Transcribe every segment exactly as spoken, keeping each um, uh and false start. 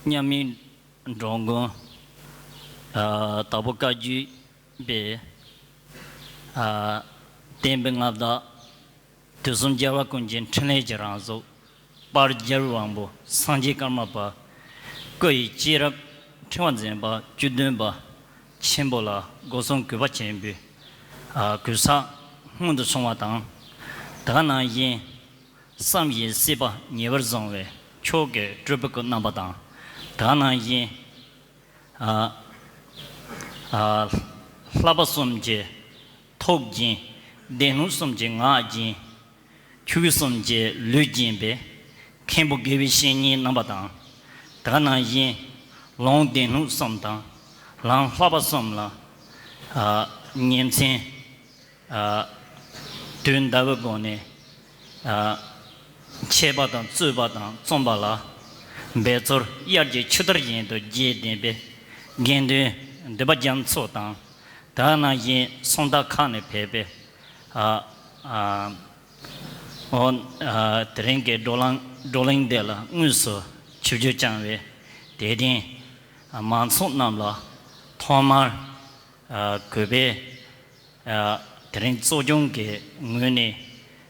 མཉམ་མེད་འགྲོ་མགོན། ཨ། དྭགས་པོ་བཀའ་བརྒྱུད་པའི། ཨ། བསྟན་པའི་མངའ་བདག་དུས་གསུམ་རྒྱལ་བ་ཀུན་གྱི་འཕྲིན་ལས་ཀྱི་རང་གཟུགས། དཔལ་རྒྱལ་བའི་དབང་པོ་སངས་རྒྱས་ཀརྨ་པ། སྐུ་ཡི་སྐྱེས་རབས་ཕྲེང་བ་འཛིན་པ་བཅུ་བདུན་པ་ཆེན་པོ་ལ་སྒོ་གསུམ་གུས་པ་ཆེན་པོས། ཨ། གུས་ཕྱག་སྔོན་དུ་སོང་བ་དང་། དེ་ག་ནང་བཞིན་བསམ་ཡས་སྲིད་པ་ཉེ་བར་བཟུང་བའི་མཆོག་གི་སྤྲུལ་པའི་སྐུ་རྣམ་པ་དང་། དེ་ག་ནང་བཞིན། ཨ། ཨ། བསླབ་པ་གསུམ་གྱི་ཐུགས་རྒྱན། སྡེ་སྣོད་གསུམ་གྱི་ངག་རྒྱན། ཆོས་གསུམ་གྱི་ལུས་རྒྱན་པའི་མཁན་པོ་དགེ་བའི་བཤེས་གཉེན་རྣམ་པ་དང་། དེ་ག་ནང་བཞིན་ལུང་སྡེ་སྣོད་གསུམ་དང་ལམ་བསླབ་པ་གསུམ་ལ། ཨ། ཉིན་མཚན། ཨ། དུས་འདའ་བའི་སྒོ་ནས། ཨ། འཆད་པ་དང་རྩོད་པ་དང་རྩོམ་པ་ལ་འབད་རྩོལ་དབྱར་གྱི་ཆུ་གཏེར་བཞིན་དུ་རྒྱས་ལྡན་པའི་དགེ་འདུན་འདུས་པ་རྒྱ་མཚོ་དང་། དེ་ནང་བཞིན་སུམ་མདའ་ཁག་ནས་ཕེབས་པའི། ཨ། ཨ། འོ། ཨ། དེ་རིང་གི་བགྲོ་གླེང་བགྲོ་གླེང་འདི་ལ་དངོས་སུ་ཆིབས་བསྒྱུར་བསྐྱངས་པའི་དད་ལྡན་མང་ཚོགས་རྣམས་ལ་ཐོག་མར། ཨ། གུས་པས། ཨ། དེ་རིང་གཙོ་སྐྱོང་གི་ངོས་ནས།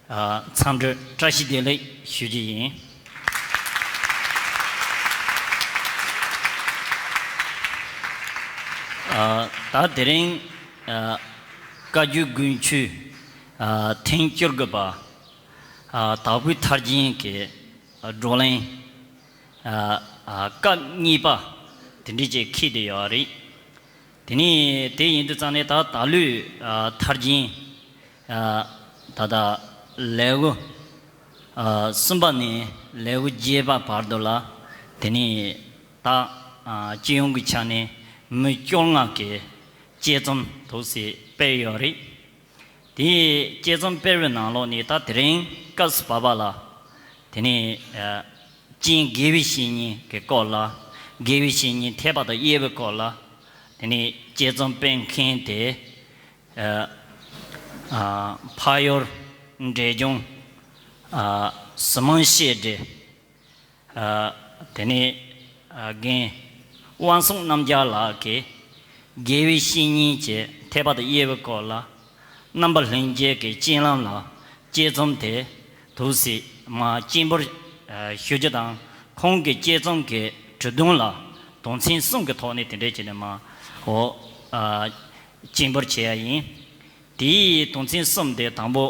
ཨ། འཚམས་འདྲི་བཀྲ་ཤིས་བདེ་ལེགས་ཞུ་རྒྱུ་ཡིན། ཨ། ད་དེ་རིང་། ཨ། བཀའ་བརྒྱུད་དགོན་ཆོས། ཨ། ཐེངས་བཅུ་དགུ་པ། ཨ། དྭགས་པོའི་ཐར་རྒྱན་གྱི་བགྲོ་གླེང་། ཨ། ཨ། སྐབས་གཉིས་པ་དེ་འདྲ་ཅིག་འཁེལ་བསྡད་ཡོད་རེད། དེ་ནས་དེ་ཡིན་དུས་ཙང་ནས་ད་ད་ལོའི། ཨ། ཐར་རྒྱན། ཨ། ད་ལྟ་ལེའུ། ཨ། གསུམ་པ་ནས་ལེའུ་བརྒྱད་པ་བར་དུ་ལ། དེ་ནས་ད། ཨ། སྤྱི་ཡོངས་ཀྱི་ཆ་ནས་མི་བཅོ་ལྔ་གི་དཔྱད་རྩོམ་འདུག་སེ་སྤེལ་ཡོད་རེད། དེའི་དཔྱད་རྩོམ་སྤེལ་བའི་ནང་ལོགས་ནས་ད་དེ་རིང་སྐབས་སུ་བབས་པ་ལ། དེ་ནས། ཨ། རྐྱེན་དགེ་བའི་བཤེས་གཉེན་གྱི་སྐོར་ལ། དགེ་བའི་བཤེས་གཉེན་ཐེག་པ་དང་དབྱེ་བའི་སྐོར་ལ། དེ་ནས་དཔྱད་རྩོམ་སྤེལ་མཁན་དེ། ཨ། ཨ། འཕགས་ཡུལ་འབྲས་ལྗོངས། ཨ། སི་མོན་བཤད་སྒྲོན། ཨ། དེ་ནས། ཨ། རྒན་དབང་སྲུང་རྣམ་རྒྱལ་ལགས་ཀྱིས་དགེ་བའི་བཤེས་གཉེན་གྱི་ཐེག་པ་དང་དབྱེ་བའི་སྐོར་ལ། རྣམ་པ་ལྷན་རྒྱས་ཀྱི་སྤྱན་ལམ་ལ་དཔྱད་རྩོམ་དེ་འདུག་སེ་མར་སྤྱན་འབུལ། ཨ། ཞུ་རྒྱུ་དང་། ཁོང་གི་དཔྱད་རྩོམ་གྱི་བྲིས་དོན་ལ་དོན་ཚན་གསུམ་གྱི་ཐོག་ནས་དེ་འདྲ་བྱས་ནས་མར། འོ། ཨ། སྤྱན་འབུལ་བྱེད་ཡ་ཡིན། དེའི་དོན་ཚན་གསུམ་དེ་དང་པོ་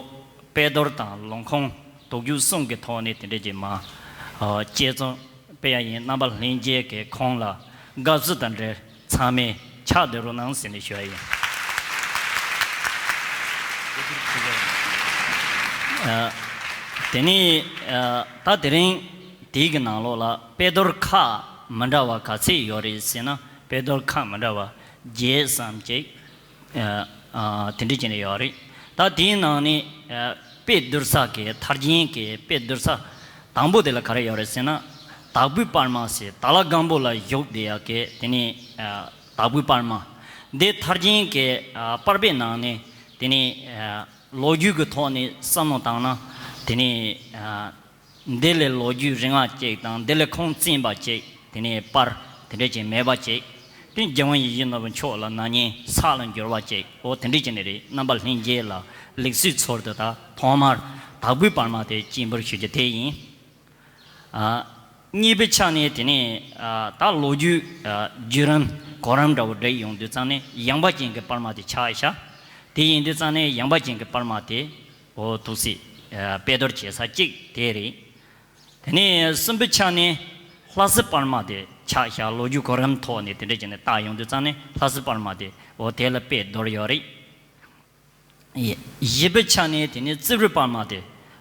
དཔེ་རྡོར་དང་ལུང་ཁུངས་དོགས་འཇོག་གསུམ་གྱི་ཐོག་ནས་དེ་འདྲ་ཅིག་མར། ཨ། དཔྱད་རྩོམ་སྤེལ་ཡ་ཡིན། རྣམ་པ་ལྷན་རྒྱས་ཀྱིས་ཁོང་ལ་དགའ་བསུ་དང་འབྲེལ་ཚང་མས་ཕྱག་བདེ་རོགས་གནང་ཟེར་ནས་ཞུ་ཡ་ཡིན། ཨ། དེ་ནས། ཨ། ད་དེ་རིང་དེའི་གི་ནང་ལོགས་ལ་དཔེ་རྡོར་ཁག་མི་འདྲ་བ་ག་ཚད་ཡོད་རེད་ཟེར་ན། དཔེ་རྡོར་ཁག་མི་འདྲ་བ་བརྒྱད་ཙམ་ཅིག་ཨ། ཨ། དེ་འདྲ་བྱས་ནས་ཡོད་རེད། ད་དེའི་ནང་ནས། ཨ། དཔེ་བསྡུར་ས་གི་ཐར་རྒྱན་གྱི་དཔེ་བསྡུར་ས་དང་པོ་དེ་ལ་ག་རེ་ཡོད་རེད་ཟེར་ན། དྭགས་པོའི་པར་མ་ཟེར། དྭགས་ལྷ་སྒམ་པོ་ལ་བཞུགས་བསྡད་ཡག་གི་དེ་ནས། ཨ། དྭགས་པོའི་པར་མ། འདི་ཐར་རྒྱན་གྱི། ཨ། པར་པའི་ནང་ནས་དེ་ནས། ཨ། ལོ་རྒྱུས་ཀྱི་ཐོག་ནས་བསམ་བློ་བཏང་ན། དེ་ནས། ཨ། འདི་ལས་ལོ་རྒྱུས་རིང་བ་ཅིག་དང་། འདི་ལས་ཁུངས་བཙན་པ་ཅིག་དེ་ནས་པར་དེ་འདྲ་ཅིག་མེད་པ་ཅིག་དེ་རྒྱལ་དབང་ཡིད་བཞིན་ནོར་བུ་མཆོག་ལ་ན་ནིང་ས་ལ་འབྱོར་བ་ཅིག་འོ། དེ་འདྲ་ཅིག་ནས་རེད། རྣམ་པ་ལྷན་རྒྱས་ལ་ལེགས་སོའི་ཚུལ་དུ་ད་ཐོག་མར་དྭགས་པོའི་པར་མ་དེ་སྤྱན་འབུལ་ཞུ་རྒྱུ་དེ་ཡིན། ཨ། གཉིས་པའི་ཆ་ནས་དེ་ནས། ཨ། ད་ལོ་རྒྱུས། ཨ། བརྒྱུད་རིམ་གོ་རིམ་འདྲ་བོ་བསྒྲིགས་ཡོང་དུས་ཙང་ནས་ཡངས་པ་ཅན་གྱི་པར་མ་དེ་ཆགས་ཤག་དེ་ཡིན་དུས་ཙང་ནས་ཡངས་པ་ཅན་གྱི་པར་མ་དེ། འོ། འདུག་སེ། ཨ། དཔེ་བསྡུར་བྱེད་ས་གཅིག་དེ་རེད། དེ་ནས་གསུམ་པའི་ཆ་ནས་ལྷ་སའི་པར་མ་དེ་ཆགས་ཤག་ལོ་རྒྱུས་གོ་རིམ་ཐོག་ནས་དེ་འདྲ་བྱས་ནས་བལྟས་ཡོང་དུས་ཙང་ནས་ལྷ་སའི་པར་མ་དེ། འོ། དེ་ལ་དཔེ་བསྡུར་ཡོད་རེད། བཞི་པའི་ཆ་ནས་དེ་ནས་རྩིབས་རིས་པར་མ་དེ་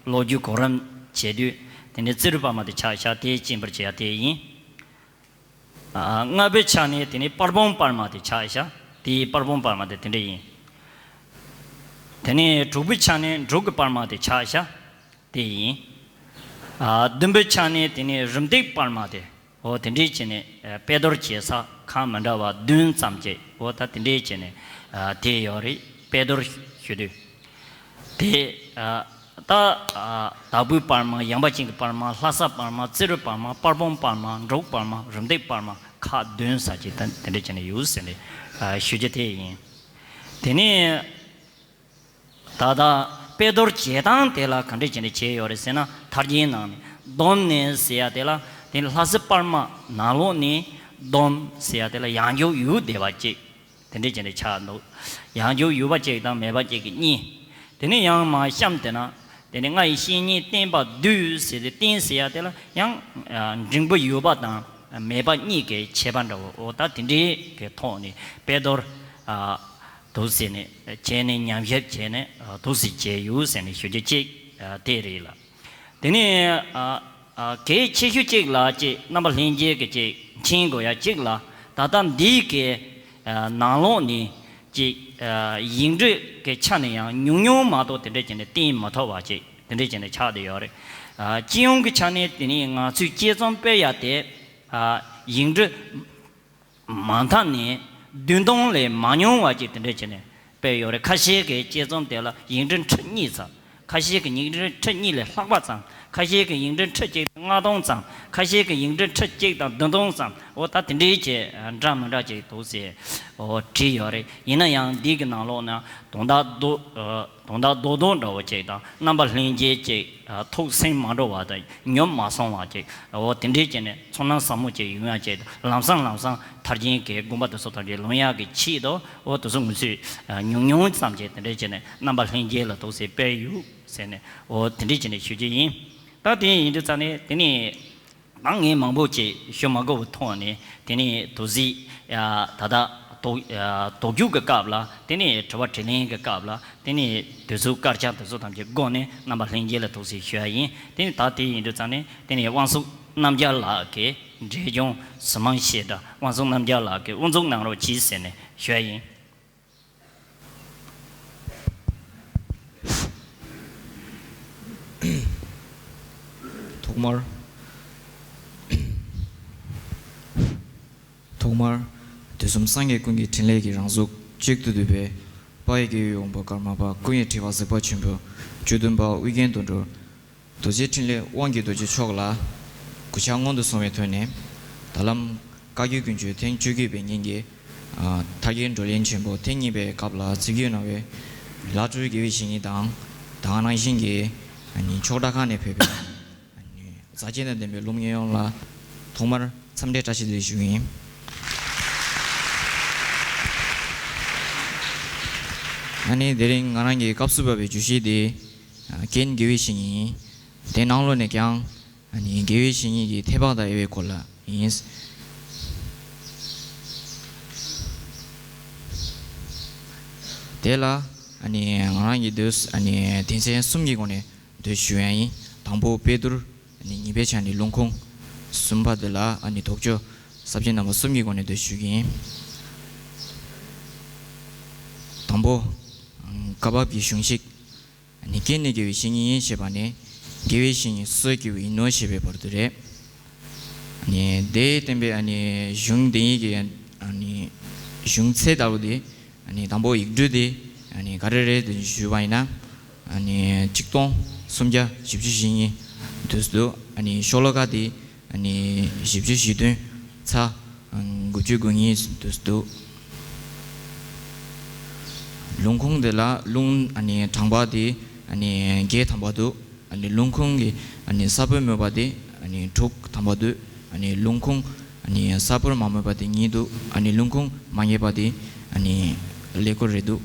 ལོ་རྒྱུས་གོ་རིམ་བྱེད་དུས་དེ་ནས་རྩིབས་རིས་པར་མ་དེ་ཆགས་ཤག་དེ་སྤྱན་འབུལ་བྱེད་ཡ་དེ་ཡིན། ཨ། ལྔ་པའི་ཆ་ནས་དེ་ནས་པར་སྦོམ་པར་མ་དེ་ཆགས་ཤག་དེའི་པར་སྦོམ་པར་མ་དེ་དེ་འདྲ་ཡིན། དེ་ནས་དྲུག་པའི་ཆ་ནས་འབྲུག་གི་པར་མ་དེ་ཆགས་ཤག་དེ་ཡིན། ཨ། བདུན་པའི་ཆ་ནས་དེ་ནས་རུམ་བཏེག་པར་མ་དེ། འོ། དེ་འདྲས་བྱས་ནས། ཨ། དཔེ་བསྡུར་བྱེད་ས་ཁག་མི་འདྲ་བ་བདུན་ཙམ་ཅིག་འོ། ད་དེ་འདྲས་བྱས་ནས། ཨ། དེ་ཡོད་རེད། དཔེ་བསྡུར་ཞུ་དུས་དེ། ཨ། ད་ཨ་དྭགས་པོའི་པར་མ། ཡངས་པ་ཅན་གྱི་པར་མ། ལྷ་ས་པར་མ། རྩེ་རུ་པར་མ། དཔལ་སྤུངས་པར་མ། འབྲོག་པར་མ། རུམ་བཏེག་པར་མ། ཁག་བདུན་ཟེར་ཅིག་དེ་འདྲ་བྱས་ནས་ཡོད་ཟེར་ནས་ཨ་ཞུ་རྒྱུ་དེ་ཡིན། དེ་ནས་ད་ལྟ་དཔེ་དོར་བྱེད་སྟངས་དེ་ལ་ག་འདྲ་བྱས་ནས་བྱས་ཡོད་རེད་ཟེར་ན། ཐར་རྒྱན་ནང་ནས་བསྡོམས་ནས་ཟེར་ཡ་དེ་ལ། དེ་ནས་ལྷ་ས་པར་མ་ནང་ལོགས་ནས་བསྡོམས་ཟེར་ཡ་དེ་ལ་ཡང་འཇུག་ཡུལ་སྡེ་པ་གཅིག་དེ་འདྲས་བྱས་ནས་ཆགས་འདུག་ཡང་འཇུག་ཡུལ་པ་གཅིག་དང་མེད་པ་གཅིག་གི་གཉིས། དེ་ནས་ཡང་མར་གཤམ་དེ་ན། དེ་ནས་ང་ཡི་བཤེས་གཉེན་བསྟེན་པ་བསྡུས་ཟེར་ཏེ། བསྟེན་ཟེར་ཡ་དེ་ལ་ཡང་ཨ་འབྲིང་པོ་ཡུལ་པ་དང་མེད་པ་གཉིས་ཀྱི་ཁྱད་པར་འདྲ་བོ། འོ་ད་དེ་འདྲའི་གི་ཐོག་ནས་དཔེ་དོར་ཨ་འདུག་ཟེར་ནས་བྱས་ནས། ཉམས་ཞིབ་བྱས་ནས་ཨ་འདུག་ཟེར་བྱས་ཡོད་ཟེར་ནས་ཞུ་རྒྱུ་གཅིག་ཨ་དེ་རེད་ལ། དེ་ནས་ཨ་ཨ་གལ་ཆེ་ཤོས་གཅིག་ལ་ཅིག་རྣམ་པ་ལྷན་རྒྱས་ཀྱིས་ཅིག་མཁྱེན་དགོས་ཡ་གཅིག་ལ། ད་ལྟ་འདི་གི་ཨ་ནང་ལོགས་ནས་ཅིག་ཨ་ཡིག་འབྲུ་གི་ཆ་ནས་ཡང་ཉུང་ཉུང་མ་གཏོགས་དེ་འདྲ་བྱས་ནས་བསྟེན་མ་ཐུབ་པ་ཅིག་དེ་འདྲ་བྱས་ནས་ཆགས་བསྡད་ཡོད་རེད། ཨ་སྤྱི་ཡོངས་ཀྱི་ཆ་ནས་དེ་ནས་ང་ཚོས་དཔྱད་རྩོམ་སྤེལ་ཡ་དེ་ཨ་ཡིག་འབྲུ་མ་མཐའ་ནས་བདུན་སྟོང་ལས་མ་ཉུང་བ་ཅིག་དེ་འདྲ་བྱས་ནས་སྤེལ་ཡོད་རེད། ཁ་ཤས་ཀྱི་དཔྱད་རྩོམ་དེ་ལ་ཡིག་འབྲུ་ཁྲི་གཉིས་ཙམ། ཁ་ཤས་ཀྱི་ཡིག་འབྲུ་ཁྲི་གཉིས་ལས་ལྷག་པ་ཙམ། ཁ་ཤས་ཀྱི་ཡིག་འབྲུ་ཁྲི་གཅིག་ལྔ་སྟོང་ཙམ། ཁ་ཤས་ཀྱི་ཡིག་འབྲུ་ཁྲི་གཅིག་དང་བདུན་སྟོང་ཙམ། འོ་ད་དེ་འདྲའི་ཅིག་འདྲ་མི་འདྲ་ཅིག་འདུག་ཟེར་འོ་བྲིས་ཡོད་རེད། ཡིན་ན་ཡང་འདི་གི་ནང་ལོགས་ན་དོན་དག་རྡོག་ཨ་དོན་དག་རྡོག་རྡོག་འདྲ་བོ་ཅིག་དང་རྣམ་པ་ལྷན་རྒྱས་ཅིག་ཨ་ཐུགས་སེམས་མ་འགྲོ་བ་དང་ཉོབ་མ་སོང་བ་ཅིག་འོ་དེ་འདྲའི་ཅིག་ནས་ཚོར་སྣང་ཟབ་མོ་ཅིག་ཡོང་ཡ་ཅིག་ལམ་སང་ལམ་སང་ཐར་རྒྱན་གྱི་དགོངས་པ་དེ་ཚོ་ཐམས་ཅད་ལོན་ཡག་གི་ཆེད་དུ། འོ་དེ་ཚོ་ང་ཚོས་ཨ་ཉུང་ཉུང་ཙམ་ཅིག་དེ་འདྲའི་ཅིག་ནས་རྣམ་པ་ལྷན་རྒྱས་ལ་འདུག་ཟེར་སྤེལ་ཡོད་ཟེར་ནས། འོ་དེ་འདྲའི་ཅིག་ནས་ཞུ་རྒྱུ་ཡིན། ད་དེ་ཡིན་དུས་ཙང་ནས་དེ་ནས་ད་ངས་མང་པོ་ཅིག་ཞུ་མ་དགོས་པའི་ཐོག་ནས། དེ་ནས་དོགས་གཟིགས་ཡ་ད་ལྟ་དོགས་ཨ་དོགས་རྒྱུགས་ཀྱི་སྐབས་ལ། དེ་ནས་དྲི་བ་དྲིས་ལན་གྱི་སྐབས་ལ། དེ་ནས་དུས་ཚོད་སྐར་ཆ་དེ་ཚོ་ཐམས་ཅད་སྒོ་ནས་རྣམ་པ་ལྷན་རྒྱས་ལ་འདུག་ཟེར་ཞུ་ཡ་ཡིན། དེ་ནས་ད་དེ་ཡིན་དུས་ཙང་ནས་དེ་ནས་དབང་ཕྱུག་རྣམ་རྒྱལ་ལགས་ཀྱི་འབྲས་ལྗོངས་གཟིགས་མང་བཤད་གྲྭ། དབང་ཕྱུག་རྣམ་རྒྱལ་ལགས་ཀྱིས་དབུ་འཛུགས་གནང་རོགས་གྱིས་ཟེར་ནས་ཞུ་ཡ་ཡིན། ཐོག་མར། ཐོག་མར། དུས་གསུམ་སངས་རྒྱས་ཀུན་གྱི་ཕྲིན་ལས་ཀྱི་རང་གཟུགས་གཅིག་ཏུ་བསྡུས་པའི་དཔལ་དགེ་བའི་དབང་པོ་ཀརྨ་པ་ཀུན་ཡིད་ཁྲི་པ་གཟིགས་པ་ཆེན་པོ་བཅུ་བདུན་པ་ཨོ་རྒྱན་དོན་གྲུབ། རྡོ་རྗེ་འཕྲིན་ལས་དབང་གི་རྡོ་རྗེ་མཆོག་ལ་གུས་ཕྱག་སྔོན་དུ་སོང་བའི་ཐོག་ནས། ད་ལམ་བཀའ་བརྒྱུད་ཀུན་སྤྱོད་ཐེངས་བཅུ་བརྒྱད་པའི་ཉིན་གྱི་ཨ་ཐར་རྒྱན་བགྲོ་གླེང་ཆེན་པོ་ཐེངས་གཉིས་པའི་སྐབས་ལ་ཆིབས་བསྒྱུར་གནང་བའི་བླ་སྤྲུལ་དགེ་བའི་བཤེས་གཉེན་དང་། ད་ག་ནང་བཞིན་གྱི་ཨ་ནི་ཆོས་གྲྭ་ཁག་ནས་ཕེབས་པའི་ཨ་ནི་མཛའ་བརྩེ་དང་ལྡན་པའི་སློབ་གཉེར་ཡོངས་ལ་ཐོག་མར་འཚམས་འདྲི་བཀྲ་ཤིས་བདེ་ལེགས་ཞུ་གི་ཡིན། ཨ་ནི་དེ་རིང་ང་རང་གི་སྐབས་སུ་བབས་པའི་བརྗོད་གཞི་དེ། ཨ་རྒན་དགེ་བའི་བཤེས་གཉེན་ཡིན། དེ་ནང་ལོགས་ནས་ཀྱང་ཨ་ནི་དགེ་བའི་བཤེས་གཉེན་གྱི་ཐེག་པ་དང་དབྱེ་བའི་སྐོར་ལ་ཡིན། དེ་ལ་ཨ་ནི་ང་རང་གིས་འདོད་ཨ་ནི་དོན་ཚན་གསུམ་གྱི་སྒོ་ནས་འདོད་ཞུ་ཡ་ཡིན། དང་པོ་དཔེ་བསྡུར། ཨ་ནི་གཉིས་པའི་ཆ་ནས་ལུང་ཁུངས། གསུམ་པ་དེ་ལ་ཨ་ནི་དོགས་གཅོད། ས་བཅད་རྣམ་པ་གསུམ་གྱི་སྒོ་ནས་འདོད་ཞུ་གི་ཡིན། དང་པོ། བཀའ་བབས་ཀྱི་གཞུང་ཤིག་ཨ་ནི་རྐྱེན་ནི་དགེ་བའི་བཤེས་གཉེན་ཡིན་ཞེས་པ་ནས། དགེ་བའི་བཤེས་གཉེན་སུ་སྐྱེ་བོ་ཡིན་ནོ་ཞེས་པའི་བར་དུ་རེད། ཨ་ནི་དེའི་བསྟན་པའི་ཨ་ནི་གཞུང་དེ་ཉིད་ཀྱི་ཨ་ནི་གཞུང་ཚད་ལྟ་བུ་དེ། ཨ་ནི་དང་པོ་ཡིག་འབྲུ་དེ་ཨ་ནི་ག་རེ་རེད་དེ་ཞུས་པ་ཡིན་ན། ཨ་ནི་ཆིག་སྟོང་སུམ་བརྒྱ་བཞི་བཅུ་ཞེ་གཉིས་དུས་སུ་འདུག་ཨ་ནི་ཤོ་ལོ་ཀ་དེ་ཨ་ནི་བཞི་བཅུ་ཞེ་བདུན་ཚ་དགུ་བཅུ་གོ་གཉིས་དུས་སུ་འདུག་ལུང་ཁུངས་དེ་ལ་ལུང་ཨ་ནི་དྲངས་པ་དེ་ཨ་ནི་བརྒྱད་ཐམ་པ་འདུག་ཨ་ནི་ལུང་ཁུངས་ཀྱི་ཨ་ནི་ས་བོན་སྨོས་པ་དེ་ཨ་ནི་དྲུག་ཐམ་པ་འདུག་ཨ་ནི་ལུང་ཁུངས་ཨ་ནི་ས་བོན་མ་སྨོས་པ་དེ་གཉིས་འདུག་ཨ་ནི་ལུང་ཁུངས་མ་ངེས་པ་དེ་ཨ་ནི་ཀླད་ཀོར་རེད་འདུག་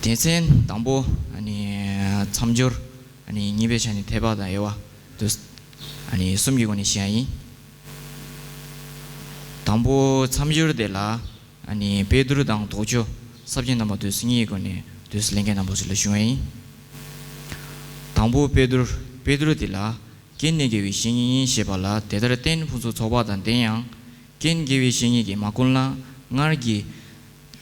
དོན་ཚན་དང་པོ་ཨ་ནི་མཚམས་སྦྱོར། ཨ་ནི་གཉིས་པའི་ཆ་ནས་ཐེག་པ་དང་དབྱེ་བ་དུས་ཨ་ནི་གསུམ་གྱི་སྒོ་ནས་བཤད་ཡ་ཡིན། དང་པོ་མཚམས་སྦྱོར་དེ་ལ་ཨ་ནི་དཔེ་བསྡུར་དང་དོགས་གཅོད་ས་བཅད་རྣམ་པ་དུས་གཉིས་ཀྱི་སྒོ་ནས་དུས་ལས་འགན་རྣམ་པ་ཚོ་ལ་ཞུ་བ་ཡིན། དང་པོ་དཔེ་བསྡུར། དཔེ་བསྡུར་དེ་ལ་རྐྱེན་ནི་དགེ་བའི་བཤེས་གཉེན་ཡིན་ཞེས་པ་ལ་དེ་ལྟར་རྟེན་ཕུན་སུམ་ཚོགས་པ་དང་ལྡན་ཡང་། རྐྱེན་དགེ་བའི་བཤེས་གཉེན་གྱིས་མ་བཀོལ་ན་སྔར་གྱི་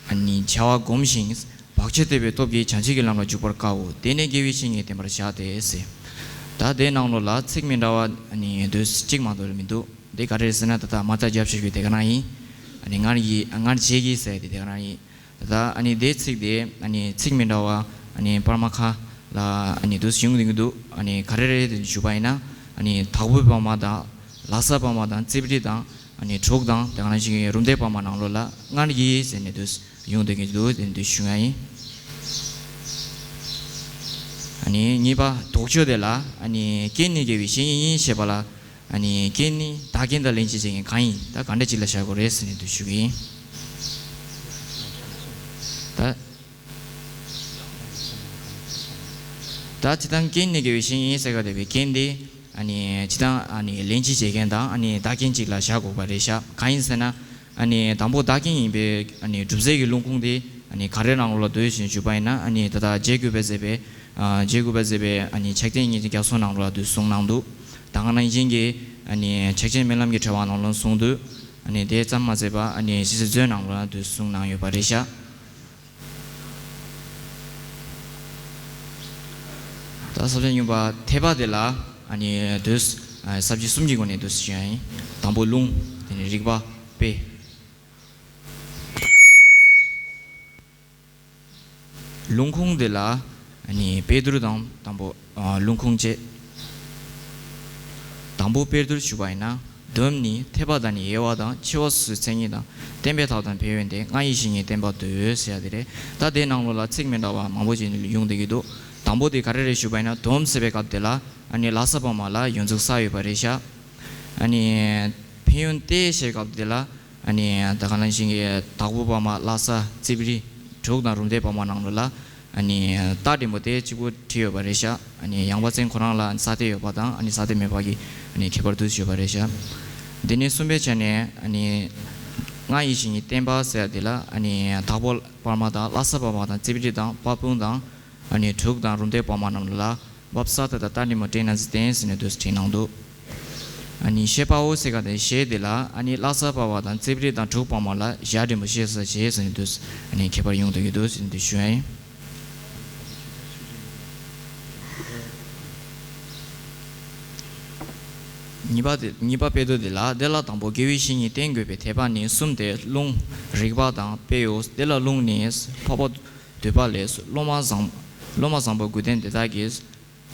ཨ་ནི་བྱ་བ་བསྒོམ་ཞིང་བག་ཆགས་དེ་བའི་སྟོབས་ཀྱིས་བྱང་ཆུབ་ཀྱི་ལམ་ལ་འཇུག་པར་དཀའོ། དེ་ནི་དགེ་བའི་བཤེས་གཉེན་བསྟེན་པར་བྱ་སྟེ་ཟེར། ད་དེའི་ནང་ལོགས་ལ་ཚིག་མི་འདྲ་བ་ཨ་ནི་དུས་གཅིག་མ་གཏོགས་མི་འདུག་དེ་ག་རེ་ཟེར་ན་ད་ལྟ་མ་རྩ་རྒྱབ་ཞུ་རྒྱུ་དེ་ག་རང་ཡིན། ཨ་ནི་སྔར་གྱི་སྔར་བྱས་ཀྱི་ཟེར་དེ་དེ་ག་རང་ཡིན། ད་ཨ་ནི་དེའི་ཚིག་དེ་ཨ་ནི་ཚིག་མི་འདྲ་བ་ཨ་ནི་པར་མ་ཁ་ལ་ཨ་ནི་དུས་ཡོང་གི་འདུག་ཨ་ནི་ག་རེ་རེད་དེ་ཞུ་བ་ཡིན་ན། ཨ་ནི་དྭགས་པོའི་པར་མ་དང་། ལྷ་སའི་པར་མ་དང་རྩིབ་རི་དང་། ཨ་ནི་འབྲུག་དང་དེ་ག་ནང་བཞིན་རུམ་བཏེག་པར་མ་ནང་ལོགས་ལ་སྔར་གྱི་ཟེར་ནས་དུས་ཡོང་བསྡད་ཀྱི་འདུག་དེ་འདི་ཞུ་ཡ་ཡིན། ཨ་ནི་གཉིས་པ་དོགས་གཅོད་དེ་ལ། ཨ་ནི་རྐྱེན་ནི་དགེ་བའི་བཤེས་གཉེན་ཡིན་ཞེས་པ་ལ། ཨ་ནི་རྐྱེན་ནི་བདག་རྐྱེན་དང་ལེན་བྱེད་བྱེད་མཁན་གང་ཡིན། ད་ག་འདྲ་ཅིག་ལ་བཞག་དགོས་རེད་ཟེར་ནས་འདི་ཞུ་གི་ཡིན། ད་ད་སྤྱིར་བཏང་རྐྱེན་ནི་དགེ་བའི་བཤེས་གཉེན་ཟེར་ག་དེ་བའི་རྐྱེན་དེ། ཨ་ནི་སྤྱིར་བཏང་ཨ་ནི་ལེན་བྱེད་བྱེད་མཁན་དང་། ཨ་ནི་བདག་རྐྱེན་ཅིག་ལ་བཞག་དགོས་པ་རེད་ཤག་གང་ཡིན་ཟེར་ན། ཨ་ནི་དང་པོ་བདག་རྐྱེན་ཡིན་པའི་ཨ་ནི་སྒྲུབ་རྫས་ཀྱི་ལུང་ཁུངས་དེ་ཨ་ནི་ག་རེ་ནང་ལོགས་ལ་འདུས་ཞེས་ཞུས་པ་ཡིན་ན། ཨ་ནི་ད་ལྟ་རྗེ་གུས་པས་མཛད་པའི་ཨ་རྗེ་གུས་པས་མཛད་པའི་ཨ་ནི་ཕྱག་རྟེན་སྙིང་རྗེ་རྒྱ་མཚོ་ནང་ལོགས་ལ་འདུས་གསུངས་གནང་འདུག་ད་ག་ནང་བཞིན་གྱི་ཨ་ནི་ཕྱག་ཆེན་སྨོན་ལམ་གྱི་ཕྲེང་བ་ནང་ལོགས་གསུངས་འདུག་ཨ་ནི་དེ་ཙམ་མ་ཟད་པ་ཨ་ནི་ཞེ་སའི་མཛོད་ནང་ལོགས་ལ་འདུས་གསུངས་གནང་ཡོད་པ་རེད་ཤག་ད་ས་བཅད་གཉིས་པ་འཐད་པ་དེ་ལ་ཨ་ནི་འདུས། ཨ་ས་བཅད་གསུམ་གྱི་སྒོ་ནས་འདུས་ཞུ་ཡ་ཡིན། དང་པོ་ལུང་། དེ་ནས་རིགས་པ། དཔེ། ལུང་ཁུངས་དེ་ལ་ཨ་ནི་དཔེ་བསྡུར་དང་དང་པོ། ཨ་ལུང་ཁུངས་བཅས། དང་པོ་དཔེ་བསྡུར་ཞུ་བ་ཡིན་ན། སྡོམ་ནི་འཐད་པ་དང་ནི་དབྱེ་བ་དང་། ཕྱེ་བ་སོ་སོའི་མཚན་ཉིད་དང་། བརྟེན་པའི་རྟགས་དང་ཕན་ཡོན་ཏེ། ལྔ་ཡི་བཤེས་གཉེན་བསྟེན་པ་འདོད་ཟེར་ཡ་དེ་རེད། ད་དེའི་ནང་ལོགས་ལ་ཚིག་མི་འདྲ་བ་མང་པོ་ཅིག་ཡོང་བསྡད་ཀྱི་འདུག་དང་པོ་དེ་ག་རེ་རེད་ཞུ་བ་ཡིན་ན། སྡོམ་ཟེར་བའི་སྐབས་དེ་ལ་ཨ་ནི་ལྷ་ས་པར་མ་ལ་ཡོངས་རྫོགས་བསགས་ཡོད་པ་རེད་ཤག་ཨ་ནི་ཕན་ཡོན་ཏེ་ཞེས་སྐབས་དེ་ལ། ཨ་ནི་ད་ག་ནང་བཞིན་གྱི་དྭགས་པོ་པར་མ། ལྷ་ས། རྩིབ་རི། འབྲུག་དང་རུམ་བཏེག་པར་མ་ནང་ལོགས་ལ། ཨ་ནི་རྟགས་འདྲེན་པོ་དེ་གཅིག་པོ་བྲིས་ཡོད་པ་རེད་ཤག་ཨ་ནི་ཡངས་པ་ཅན་ཁོ་རང་ལ་ས་དེ་ཡོད་པ་དང་། ཨ་ནི་ས་དེ་མེད་པ་གི་ཨ་ནི་ཁྱད་པར་དུ་ཡོད་པ་རེད་ཤག་དེ་ནས་གསུམ་པའི་ཆ་ནས་ཨ་ནི་ལྔ་ཡི་བཤེས་གཉེན་བསྟེན་པ་ཟེར་ཡ་དེ་ལ། ཨ་ནི་དྭགས་པོ་པར་མ་དང་། ལྷ་ས་པར་མ་དང་། རྩིབ་རི་དང་། དཔལ་སྤུངས་དང་། ཨ་ནི་འབྲུག་དང་རུམ་བཏེག་པར་མ་རྣམས་ལ་བབས་ས་ད་ད་ལྟ་ནི་མ་དྲན་ན་ཟི་བསྟན་ཟེར་ནས་འདུག་བྲིས་གནང་འདུག་ཨ་ནི་བཤད་པའོ་ཟེར་ག་དེ་བཤད་དེ་ལ། ཨ་ནི་ལྷ་ས་པར་མ་དང་རྩིབ་རི་དང་འབྲུག་པར་མ་ལ་ཞག་འདྲེན་པོ་བཤད་ས་བྱས་ཟེར་ནས་འདུག་ཨ་ནི་ཁྱད་པར་ཡོང་འདུག་གི་འདུག་ཟེར་ནས་འདུག་ཞུ་ཡ་ཡིན། གཉིས་པ་དེ། གཉིས་པ་དཔེ་བསྡུར་དེ་ལ། དེ་ལ་དང་པོ་དགེ་བའི་བཤེས་གཉེན་བསྟེན་དགོས་པའི་འཐད་པ་ནི་གསུམ་སྟེ། ལུང་། རིགས་པ་དང་དཔེའོ། དེ་ལ་ལུང་ནི་འཕགས་པ་འདུས་པ་ལས། སློབ་མ་བཟང་སློབ་མ་བཟང་པོ་དགོས་དོན་དེ་དག་གིས།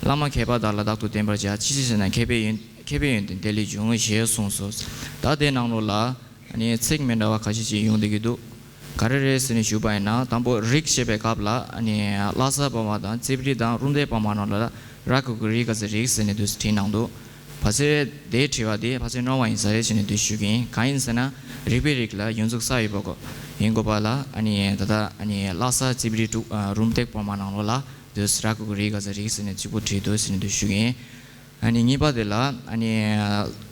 བླ་མ་མཁས་པ་དག་ལ་བདག་ཏུ་བསྟེན་པར་བྱ། ཅི་ཕྱིར་ཟེར་ན་མཁས་པའི་ཡོན་མཁས་པའི་ཡོན་ཏན་དེ་ལས་འབྱུང་ཞེས་གསུངས་སོ། ད་དེའི་ནང་ལོགས་ལ་ཨ་ནི་ཚིག་མི་འདྲ་བ་ཁ་ཤས་ཅིག་ཡོང་བསྡད་ཀྱི་འདུག་ག་རེ་རེད་ཟེར་ནས་ཞུས་པ་ཡིན་ན། དང་པོ་རིགས་ཞེས་པའི་སྐབས་ལ། ཨ་ནི་ལྷ་ས་པར་མ་དང་རྩིབ་རི་དང་རུམ་བཏེག་པར་མ་རྣམས་ལ་ར་ག་གུ་རི་ག་ས་རིགས་ཟེར་ནས་འདུག་བྲིས་གནང་འདུག་ཕལ་ཆེར་དེའི་དྲི་བ་དེ་ཕལ་ཆེར་རྣོ་བ་ཡིན་ས་རེད་ཟེར་ནས་འདུག་ཞུ་གི་ཡིན། གང་ཡིན་ཟེར་ན། རིགས་པའི་རིགས་ལ་ཡོངས་རྫོགས་ས་ཡོད་པ་གོ་ཡིན་དགོས་པ་ལ། ཨ་ནི་ད་ལྟ་ཨ་ནི་ལྷ་ས་རྩིབ་རི་འབྲུག་ཨ་རུམ་བཏེག་པར་མ་ནང་ལོགས་ལ་འདུག་ར་ག་གུ་རི་ག་ས་རིགས་ཟེར་ནས་གཅིག་པོ་བྲིས་འདུག་ཟེར་ནས་འདུག་ཞུ་གི་ཡིན། ཨ་ནི་གཉིས་པ་དེ་ལ། ཨ་ནི་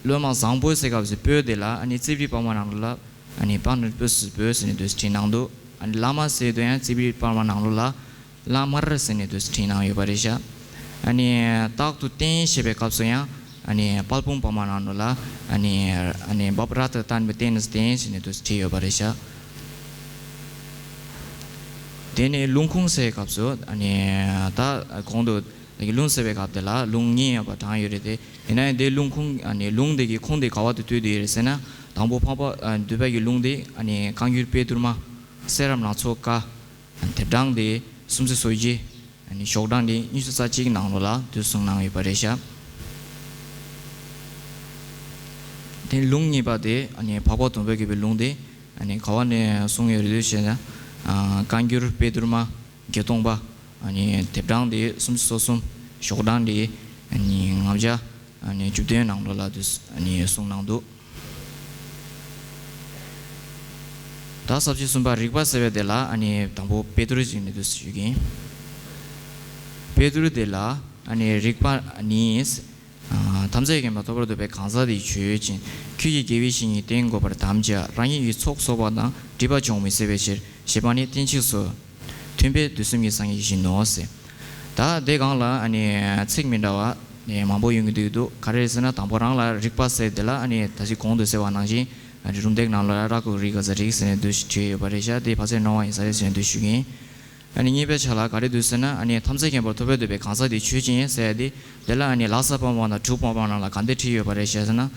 སློབ་མ་བཟང་པོ་ཟེར་སྐབས་སུ་སྤོས་དེ་ལ། ཨ་ནི་རྩིབ་རི་པར་མ་ནང་ལོགས་ལ། ཨ་ནི་པ་ནི་སྤོས་སུ་སྤོས་ཟེར་ནས་འདུག་བྲིས་གནང་འདུག་ཨ་ནི་བླ་མ་ཟེར་དུས་ཡང་རྩིབ་རི་པར་མ་ནང་ལོགས་ལ་བླ་མར་ཟེར་ནས་འདུག་བྲིས་གནང་ཡོད་པ་རེད་ཤག་ཨ་ནི་རྟག་ཏུ་བསྟེན་ཞེས་པའི་སྐབས་སུ་ཡང་། ཨ་ནི་དཔལ་སྤུངས་པར་མ་ནང་ལོགས་ལ། ཨ་ནི་ཨ་ནི་བབ་ར་ཏ་བསྟན་པའི་བསྟེན་ནས་བསྟེན་ཟེར་ནས་འདུག་བྲིས་ཡོད་པ་རེད་ཤག་དེ་ནས་ལུང་ཁུངས་ཟེར་སྐབས་སུ། ཨ་ནི་ད་གོང་དུ་ལུང་ཟེར་བའི་སྐབས་དེ་ལ་ལུང་གཉིས་ཡོད་པ་དྲངས་ཡོད་རེད་དེ། ཡིན་ན་ཡང་དེ་ལུང་ཁུངས། ཨ་ནི་ལུང་དེ་གི་ཁུངས་དེ་ག་བ་དུ་བསྟོད་དེ་ཡོད་རེད་ཟེར་ན། དང་པོ་འཕགས་པ་ཨ་འདུས་པ་གི་ལུང་དེ། ཨ་ནི་བཀའ་འགྱུར་དཔེ་བསྡུར་མ། གསེར་རམ་ནག་ཚོ་ཀ་དེབ་གྲངས་དེ་སུམ་ཅུ་སོ་བཞི། ཨ་ནི་ཤོག་གྲངས་དེ་ཉི་ཤུ་རྩ་གཅིག་ནང་ལོགས་ལ་འདུག་གསུངས་གནང་ཡོད་པ་རེད་ཤག་དེ་ལུང་གཉིས་པ་དེ། ཨ་ནི་འཕགས་པ་སྡོམ་པས་བཀོད་པའི་ལུང་དེ། ཨ་ནི་ག་བ་ནས་གསུངས་ཡོད་རེད་ཟེར་ན། ཨ་བཀའ་འགྱུར་དཔེ་བསྡུར་མ་བརྒྱད་སྟོང་པ། ཨ་ནི་དེབ་གྲངས་དེ་སུམ་ཅུ་སོ་གསུམ། ཤོག་གྲངས་དེ་ཨ་ནི་ལྔ་བརྒྱ་ཨ་ནི་བཅུ་བདུན་ནང་ལོགས་ལ་འདུག་ཨ་ནི་གསུངས་གནང་འདུག་ད་ས་བཅད་གསུམ་པ་རིགས་པ་ཟེར་བའི་དེ་ལ། ཨ་ནི་དང་པོ་དཔེ་བསྡུར་ཅིག་ནས་འདུག་ཞུ་གི་ཡིན། དཔེ་བསྡུར་དེ་ལ། ཨ་ནི་རིགས་པ་ནི། ཨ་ཐམས་ཅད་མཁྱེན་པ་ཐོབ་པར་འདོད་པའི་གང་ཟག་དེས་ཆོས་ཅན། ཁྱོད་ཀྱིས་དགེ་བའི་བཤེས་གཉེན་བསྟེན་དགོས་པར་དམ་བཅའ། རང་ཉིད་ཀྱི་ཚོགས་གསོག་པ་དང་། སྒྲིབ་པ་སྦྱོང་མི་སྲིད་པའི་ཕྱིར། ཞེས་པ་ནི་གཏན་ཚིགས་སོ། མཐུན་དཔེ་དུས་གསུམ་གྱི་སངས་རྒྱས་བཞིན་ནོ་ཟེར། ད་དེ་སྒང་ལ་ཨ་ནི་ཚིག་མི་འདྲ་བ་ནི་མང་པོ་ཡོང་གི་འདུག་འདུག་ག་རེ་ཟེར་ན། དང་པོ་རང་ལ་རིགས་པ་ཟེར་དེ་ལ། ཨ་ནི་ད་ཅི་གོང་དུ་ཟེར་བ་ནང་བཞིན། ཨ་ནི་རུམ་བཏེག་ནང་ལ་ར་ག་གུ་རི་ག་ས་རིགས་ཟེར་ནས་འདུག་བྲིས་ཡོད་པ་རེད་ཤག་དེ་ཕལ་ཆེར་རྣོ་བ་ཡིན་ས་རེད་ཟེར་ནས་འདུག་ཞུ་གི་ཡིན། ཨ་ནི་གཉིས་པའི་ཆ་ལ་ག་རེ་འདུག་ཟེར་ན། ཨ་ནི་ཐམས་ཅད་མཁྱེན་པར་ཐོབ་པར་འདོད་པའི་གང་ཟག་དེས་ཆོས་ཅན་ཟེར་ཡ་དེ། དེ་ལ་ཨ་ནི་ལྷ་ས་པར་མ་དང་འབྲུག་པར་མ་ནང་ལ་ག་འདྲ་བྲིས་ཡོད་པ་རེད་ཟེར་ན།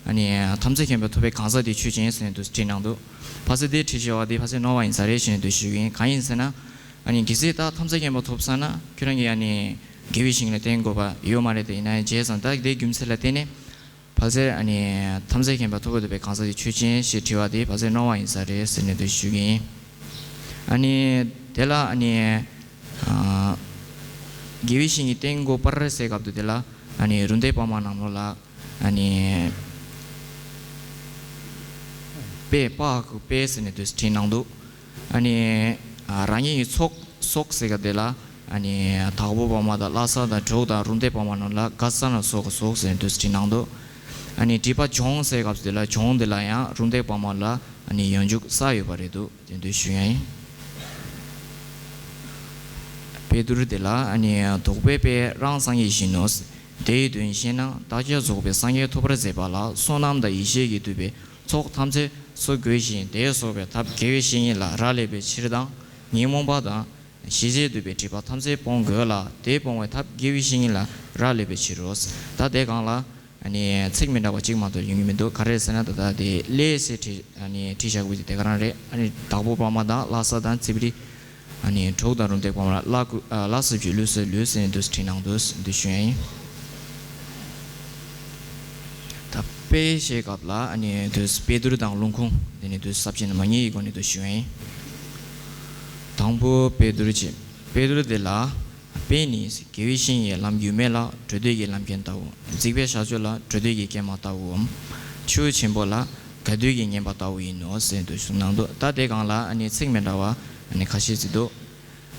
ཨ་ནི་ཐམས་ཅད་མཁྱེན་པ་ཐོབ་པའི་གང་ཟག་དེ་ཆོས་ཅན་ཟེར་ནས་འདུག་བྲིས་གནང་འདུག་ཕལ་ཆེར་དེ་བྲིས་བྱས་པ་དེ་ཕལ་ཆེར་ནོར་བ་ཡིན་ས་རེད་ཞེས་ནས་འདུག་ཞུ་གི་ཡིན། གང་ཡིན་ཟེར་ན། ཨ་ནི་གལ་སྲིད་ད་ཐམས་ཅད་མཁྱེན་པ་ཐོབ་ས་ན་ཁྱོད་རང་གིས་ཨ་ནི་དགེ་བའི་བཤེས་གཉེན་ལ་བསྟེན་དགོས་པ་ཡོད་མ་རེད་དེ། ཡིན་ན་ཡང་བྱས་ཙང་ད་དེའི་རྒྱུ་མཚན་ལ་བརྟེན་ནས་ཕལ་ཆེར་ཨ་ནི་ཐམས་ཅད་མཁྱེན་པ་ཐོབ་པ་ཐོབ་པའི་གང་ཟག་དེ་ཆོས་ཅན་ཞེས་བྲིས་པ་དེ་ཕལ་ཆེར་ནོར་བ་ཡིན་ས་རེད་ཟེར་ནས་འདུག་ཞུ་གི་ཡིན། ཨ་ནི་དེ་ལ་ཨ་ནི་ཨ་དགེ་བའི་བཤེས་གཉེན་བསྟེན་དགོས་པར་ཟེར་སྐབས་དུ་དེ་ལ་ཨ་ནི་རུ་འདེགས་པར་མ་ནང་ལོགས་ལ། ཨ་ནི་དཔེ་པ་ཧ་གི་དཔེ་ཟེར་ནས་དུས་བྲིས་གནང་འདུག་ཨ་ནི་ཨ་རང་ཉིད་ཀྱི་ཚོགས་སོགས་ཟེར་ག་དེ་ལ་ཨ་ནི་དྭགས་པོ་པདྨ་དང་ལྷ་ས་དང་དྲུག་དང་རུ་འདེགས་པདྨ་ནང་ལ་ག་ས་ན་སོགས་ཀྱི་སོགས་ཟེར་ནས་དུས་བྲིས་གནང་འདུག་ཨ་ནི་སྒྲིབ་པ་སྦྱོང་ཟེར་སྐབས་དེ་ལ་སྦྱོང་དེ་ལ་ཡང་རུ་འདེགས་པདྨ་ལ་ཨ་ནི་ཡང་འཇུག་ས་ཡོད་པ་རེད་འདུག་དེ་འདུག་ཞུ་ཡ་ཡིན། དཔེ་བསྡུར་དེ་ལ་ཨ་ནི་དོགས་པའི་དཔེ་རང་སངས་རྒྱས་བཞིན་ནོ། དེའི་དོན་ཤེས་ན་བདག་ཅག་རྫོགས་པའི་སངས་རྒྱས་ཐོབ་པར་མཛད་པ་ལ་བསོད་ནམས་དང་ཡེ་ཤེས་ཀྱིས་བསྡུས་པའི་ཚོགས་ཐམས་ཅད་གསོག་དགོས་ཤིང་། དེས་གསོག་པའི་ཐབས་དགེ་བའི་བཤེས་གཉེན་ལ་རག་ལས་པའི་ཕྱིར་དང་། ཉོན་མོངས་པ་དང་ཞི་བྱེད་བསྡུས་པའི་སྒྲིབ་པ་ཐམས་ཅད་སྤོང་དགོས་ལ། དེ་སྤོང་བའི་ཐབས་དགེ་བའི་བཤེས་གཉེན་ལ་རག་ལས་པའི་ཕྱིར་རོ། ད་དེ་གང་ལ་ཨ་ནི་ཚིག་མི་འདྲ་བ་གཅིག་མ་གཏོགས་ཡོང་གི་མི་འདུག་ག་རེ་ཟེར་ན་ད་ལྟ་དེ་ལས་ཟེར་བྲིས་ཨ་ནི་བྲིས་བཞག་པ་དེ་ག་རང་རེད། ཨ་ནི་དྭགས་པོ་པདྨ་དང་ལྷ་ས་དང་རྩིབས་རི། ཨ་ནི་དྲུག་དང་རུ་འདེགས་པདྨ་ལ་ལ་ཀུ་ཨ་ལ་སུ་བཅུ་ལུས་སུ་ལུས་ཟེར་ནས་འདུག་བྲིས་གནང་འདུག་འདུག་ཞུ་ཡ་ཡིན། ད་དཔེ་བཤད་སྐབས་ལ་ཨ་ནི་འདུག་དཔེ་བསྡུར་དང་ལུང་ཁུངས་དེ་ནི་འདུག་ས་བཅད་ནི་མ་ཉེས་ཡི་སྒོ་ནས་འདུག་ཞུ་ཡ་ཡིན། དང་པོ་དཔེ་བསྡུར་བྱེད། དཔེ་བསྡུར་དེ་ལ། དཔེ་ནི་དགེ་བའི་བཤེས་གཉེན་ལམ་རྒྱུས་མེད་ལ་བགྲོད་འདོད་ཀྱི་ལམ་མཁན་ལྟ་བུ། རྫིག་པའི་ཤར་ཕྱོགས་ལ་བགྲོད་འདོད་ཀྱི་སྐྱེལ་མ་ལྟ་བུའམ། ཆུ་ཆེན་པོ་ལ་དགའ་འདོད་ཀྱི་ཉན་པ་ལྟ་བུ་ཡིན་ནོ་ཟེར་འདུག་གསུངས་གནང་འདུག་ད་དེ་སྒང་ལ་ཨ་ནི་ཚིག་མི་འདྲ་བ་ཨ་ནི་ཁ་ཤས་ཅིག་འདུག་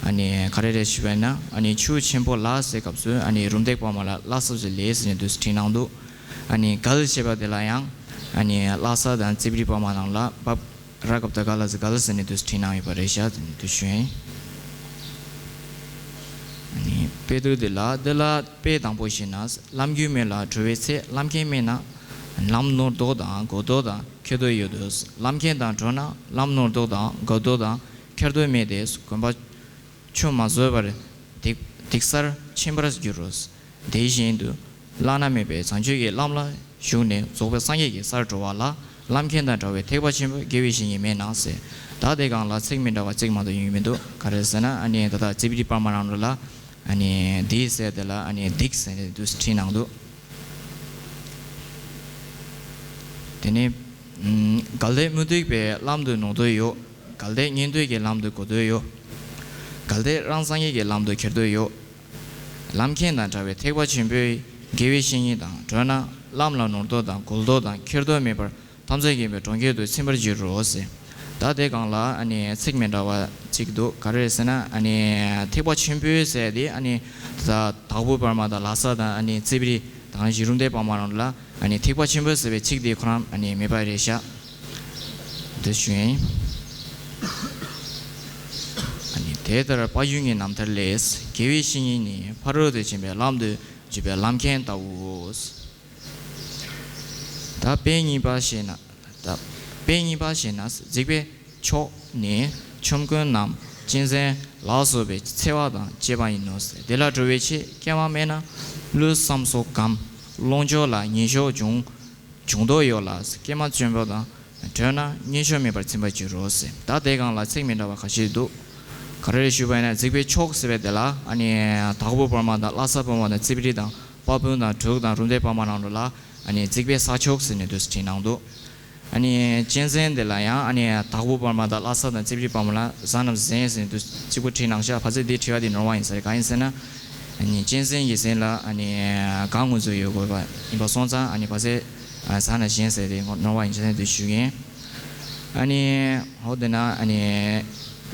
ཨ་ནི་ག་རེ་རེད་ཞུས་པ་ཡིན་ན། ཨ་ནི་ཆུ་ཆེན་པོ་ལ་ཟེར་སྐབས་སུ་ཨ་ནི་རུ་འདེགས་པདྨ་ལ་ལ་སོགས་ཀྱི་ལས་ཟེར་ནས་འདུག་བྲིས་གནང་འདུག་ཨ་ནི་གལ་ཞེས་པ་དེ་ལ་ཡང་ཨ་ནི་ལྷ་ས་དང་རྩིབས་རི་པདྨ་ནང་ལ་བབ། ར་གབ་ད་ག་ལ་ཟི་ག་ལ་ཟི་ནི་དུས་བྲིས་གནང་ཡོད་པ་རེད་ཤག་ཟེར་ནས་དུས་ཞུ་ཡིན། ཨ་ནི་དཔེ་བསྡུར་འདི་ལ་འདི་ལ་དཔེ་དང་པོ་ཞིག་ན། ལམ་རྒྱུས་མེད་ལ་བྲོ་བའི་ཚེ་ལམ་མཁན་མེད་ན། ལམ་ནོར་ལྡོག་དང་འགོག་ལྡོག་དང་ཁྱེར་ལྡོག་ཡོད་དོ། ལམ་མཁན་དང་བྲོ་ན་ལམ་ནོར་ལྡོག་དང་འགོག་ལྡོག་དང་ཁྱེར་ལྡོག་མེད་དེ། དགོན་པ་ཆུ་མ་བཟོས་པར་སྡིག་སྡིག་སར་ཕྱིན་པར་འགྱུར་རོ། དེ་བཞིན་དུ་བླ་ན་མེད་པའི་བྱང་ཆུབ་ཀྱི་ལམ་ལ་ཞུགས་ནས་རྫོགས་པའི་སངས་རྒྱས་ཀྱི་སར་འགྲོ་བ་ལ་ལམ་མཁན་དང་བྲལ་བའི་ཐེག་པ་ཆེན་པོའི་དགེ་བའི་བཤེས་གཉེན་མེད་ན་ཟེར། ད་དེ་སྒང་ལ་ཚིག་མི་འདྲ་བ་གཅིག་མ་གཏོགས་ཡོང་གི་མི་འདུག་ག་རེ་ཟེར་ན་ཨ་ནི་ད་ལྟ་རྩིབས་རི་པདྨ་རང་ལོ་ལ་ཨ་ནི་འདི་ཟེར་དེ་ལ་ཨ་ནི་སྡིག་ཟེར་ནས་དུས་བྲིས་གནང་འདུག་དེ་ནས་གལ་ཏེ་མུ་སྟེགས་པའི་ལམ་དུ་ནོར་ལྡོག་ཡོད། གལ་ཏེ་ཉན་ཐོས་ཀྱི་ལམ་དུ་འགོག་ལྡོག་ཡོད། གལ་ཏེ་རང་སངས་རྒྱས་ཀྱི་ལམ་དུ་ཁྱེར་ལྡོག་ཡོད། ལམ་མཁན་དང་བྲལ་བའི་ཐེག་པ་ཆེན་པོའི་དགེ་བའི་བཤེས་གཉེན་དང་བྲལ་ན་ལམ་ལ་ནོར་ལྡོག་དང་འགོག་ལྡོག་དང་ཁྱེར་ལྡོག་མེད་པར་ཐམས་ཅད་མཁྱེན་པའི་གྲོང་ཁྱེར་དུ་ཕྱིན་པར་འགྱུར་རོ་ཟེར། ད་དེ་སྒང་ལ་ཨ་ནི་ཚིག་མི་འདྲ་བ་གཅིག་འདུག་ག་རེ་ཟེར་ན་ཨ་ནི་ཐེག་པ་ཆེན་པོའི་ཟེར་དེ་ཨ་ནི་ད་དྭགས་པོ་པདྨ་དང་ལྷ་ས་དང་ཨ་ནི་རྩིབས་རི་དང་གཞི་རུ་འདེགས་པདྨ་རང་ལ་ཨ་ནི་ཐེག་པ་ཆེན་པོ་ཟེར་བའི་ཚིག་དེ་ཁོ་རང་ཨ་ནི་མེད་པ་རེད་ཤག་འདི་ཞུ་ཡིན། ཨ་ནི་དེ་ལྟར་དཔལ་ཡོན་གྱི་རྣམ་ཐར་ལས། དགེ་བའི་བཤེས་གཉེན་ནི་ཕ་རོལ་ཏུ་ཕྱིན་པའི་ལམ་དུ་འཇུག་པའི་ལམ་མཁན་ལྟ་བུའོ། ད་དཔེ་གཉིས་པ་ཞེ་ན། ད་དཔེ་གཉིས་པ་ཞེ་ན། རྫིག་པའི་ཕྱོགས་ནི་ཆོམ་རྐུན་ནམ་གཅན་གཟན་ལ་སོགས་པའི་འཚེ་བ་དང་བཅས་པ་ཡིན་ནོ། དེ་ལ་འགྲོ་བའི་ཆེད་སྐྱེལ་མ་མེད་ན་ལུས་སམ་སྲོག་གམ་ལོངས་སྤྱོད་ལ་ཉེས་སྤྱོད་འབྱུང་འབྱུང་དོ་ཡོད་ལ། སྐྱེལ་མ་བཙུན་པོ་དང་བྲལ་ན་ཉེས་སྤྱོད་མེད་པར་ཚིམ་པར་འགྱུར་རོ་ཟེར། ད་དེ་སྒང་ལ་ཚིག་མི་འདྲ་བ་ཁ་ཤས་འདུག་ག་རེ་ཞུས་པ་ཡིན་ན་རྫིག་པའི་ཕྱོགས་ཟེར་བའི་དེ་ལ་ཨ་ནི་དྭགས་པོ་པདྨ་དང་ལྷ་ས་པདྨ་དང་རྩིབས་རི་དང་དཔལ་སྤུངས་དང་འབྲུག་དང་རུ་འདེགས་པདྨ་རང་ལོ་ལ་ཨ་ནི་རྫིག་པའི་ས་ཕྱོགས་ཟེར་ནས་འདུག་བྲིས་གནང་འདུག་ཨ་ནི་གཅན་གཟན་དེ་ལ་ཡང་ཨ་ནི་དྭགས་པོ་པདྨ་དང་ལྷ་ས་དང་རྩིབས་རི་པདྨ་ལ་གཟའ་རྣམས་གཟན་ཟེར་ནས་འདུག་གཅིག་པུ་བྲིས་གནང་ཤག་ཕལ་ཆེར་འདི་བྲིས་པ་འདི་ནོར་བ་ཡིན་ས་རེད། གང་ཡིན་ཟེར་ན། ཨ་ནི་གཅན་གཟན་གྱི་གཟན་ལ་ཨ་ནི་ག་ངོས་འཛུགས་ཡོད་དགོས་པ་ཡིན་པ་སོང་ཙང་ཨ་ནི་ཕལ་ཆེར་གཟའ་རྣམས་གཟན་ཟེར་དེ་ནོར་བ་ཡིན་ས་རེད་འདུག་ཞུ་གིན། ཨ་ནི་འོ་དེ་ན་ཨ་ནི་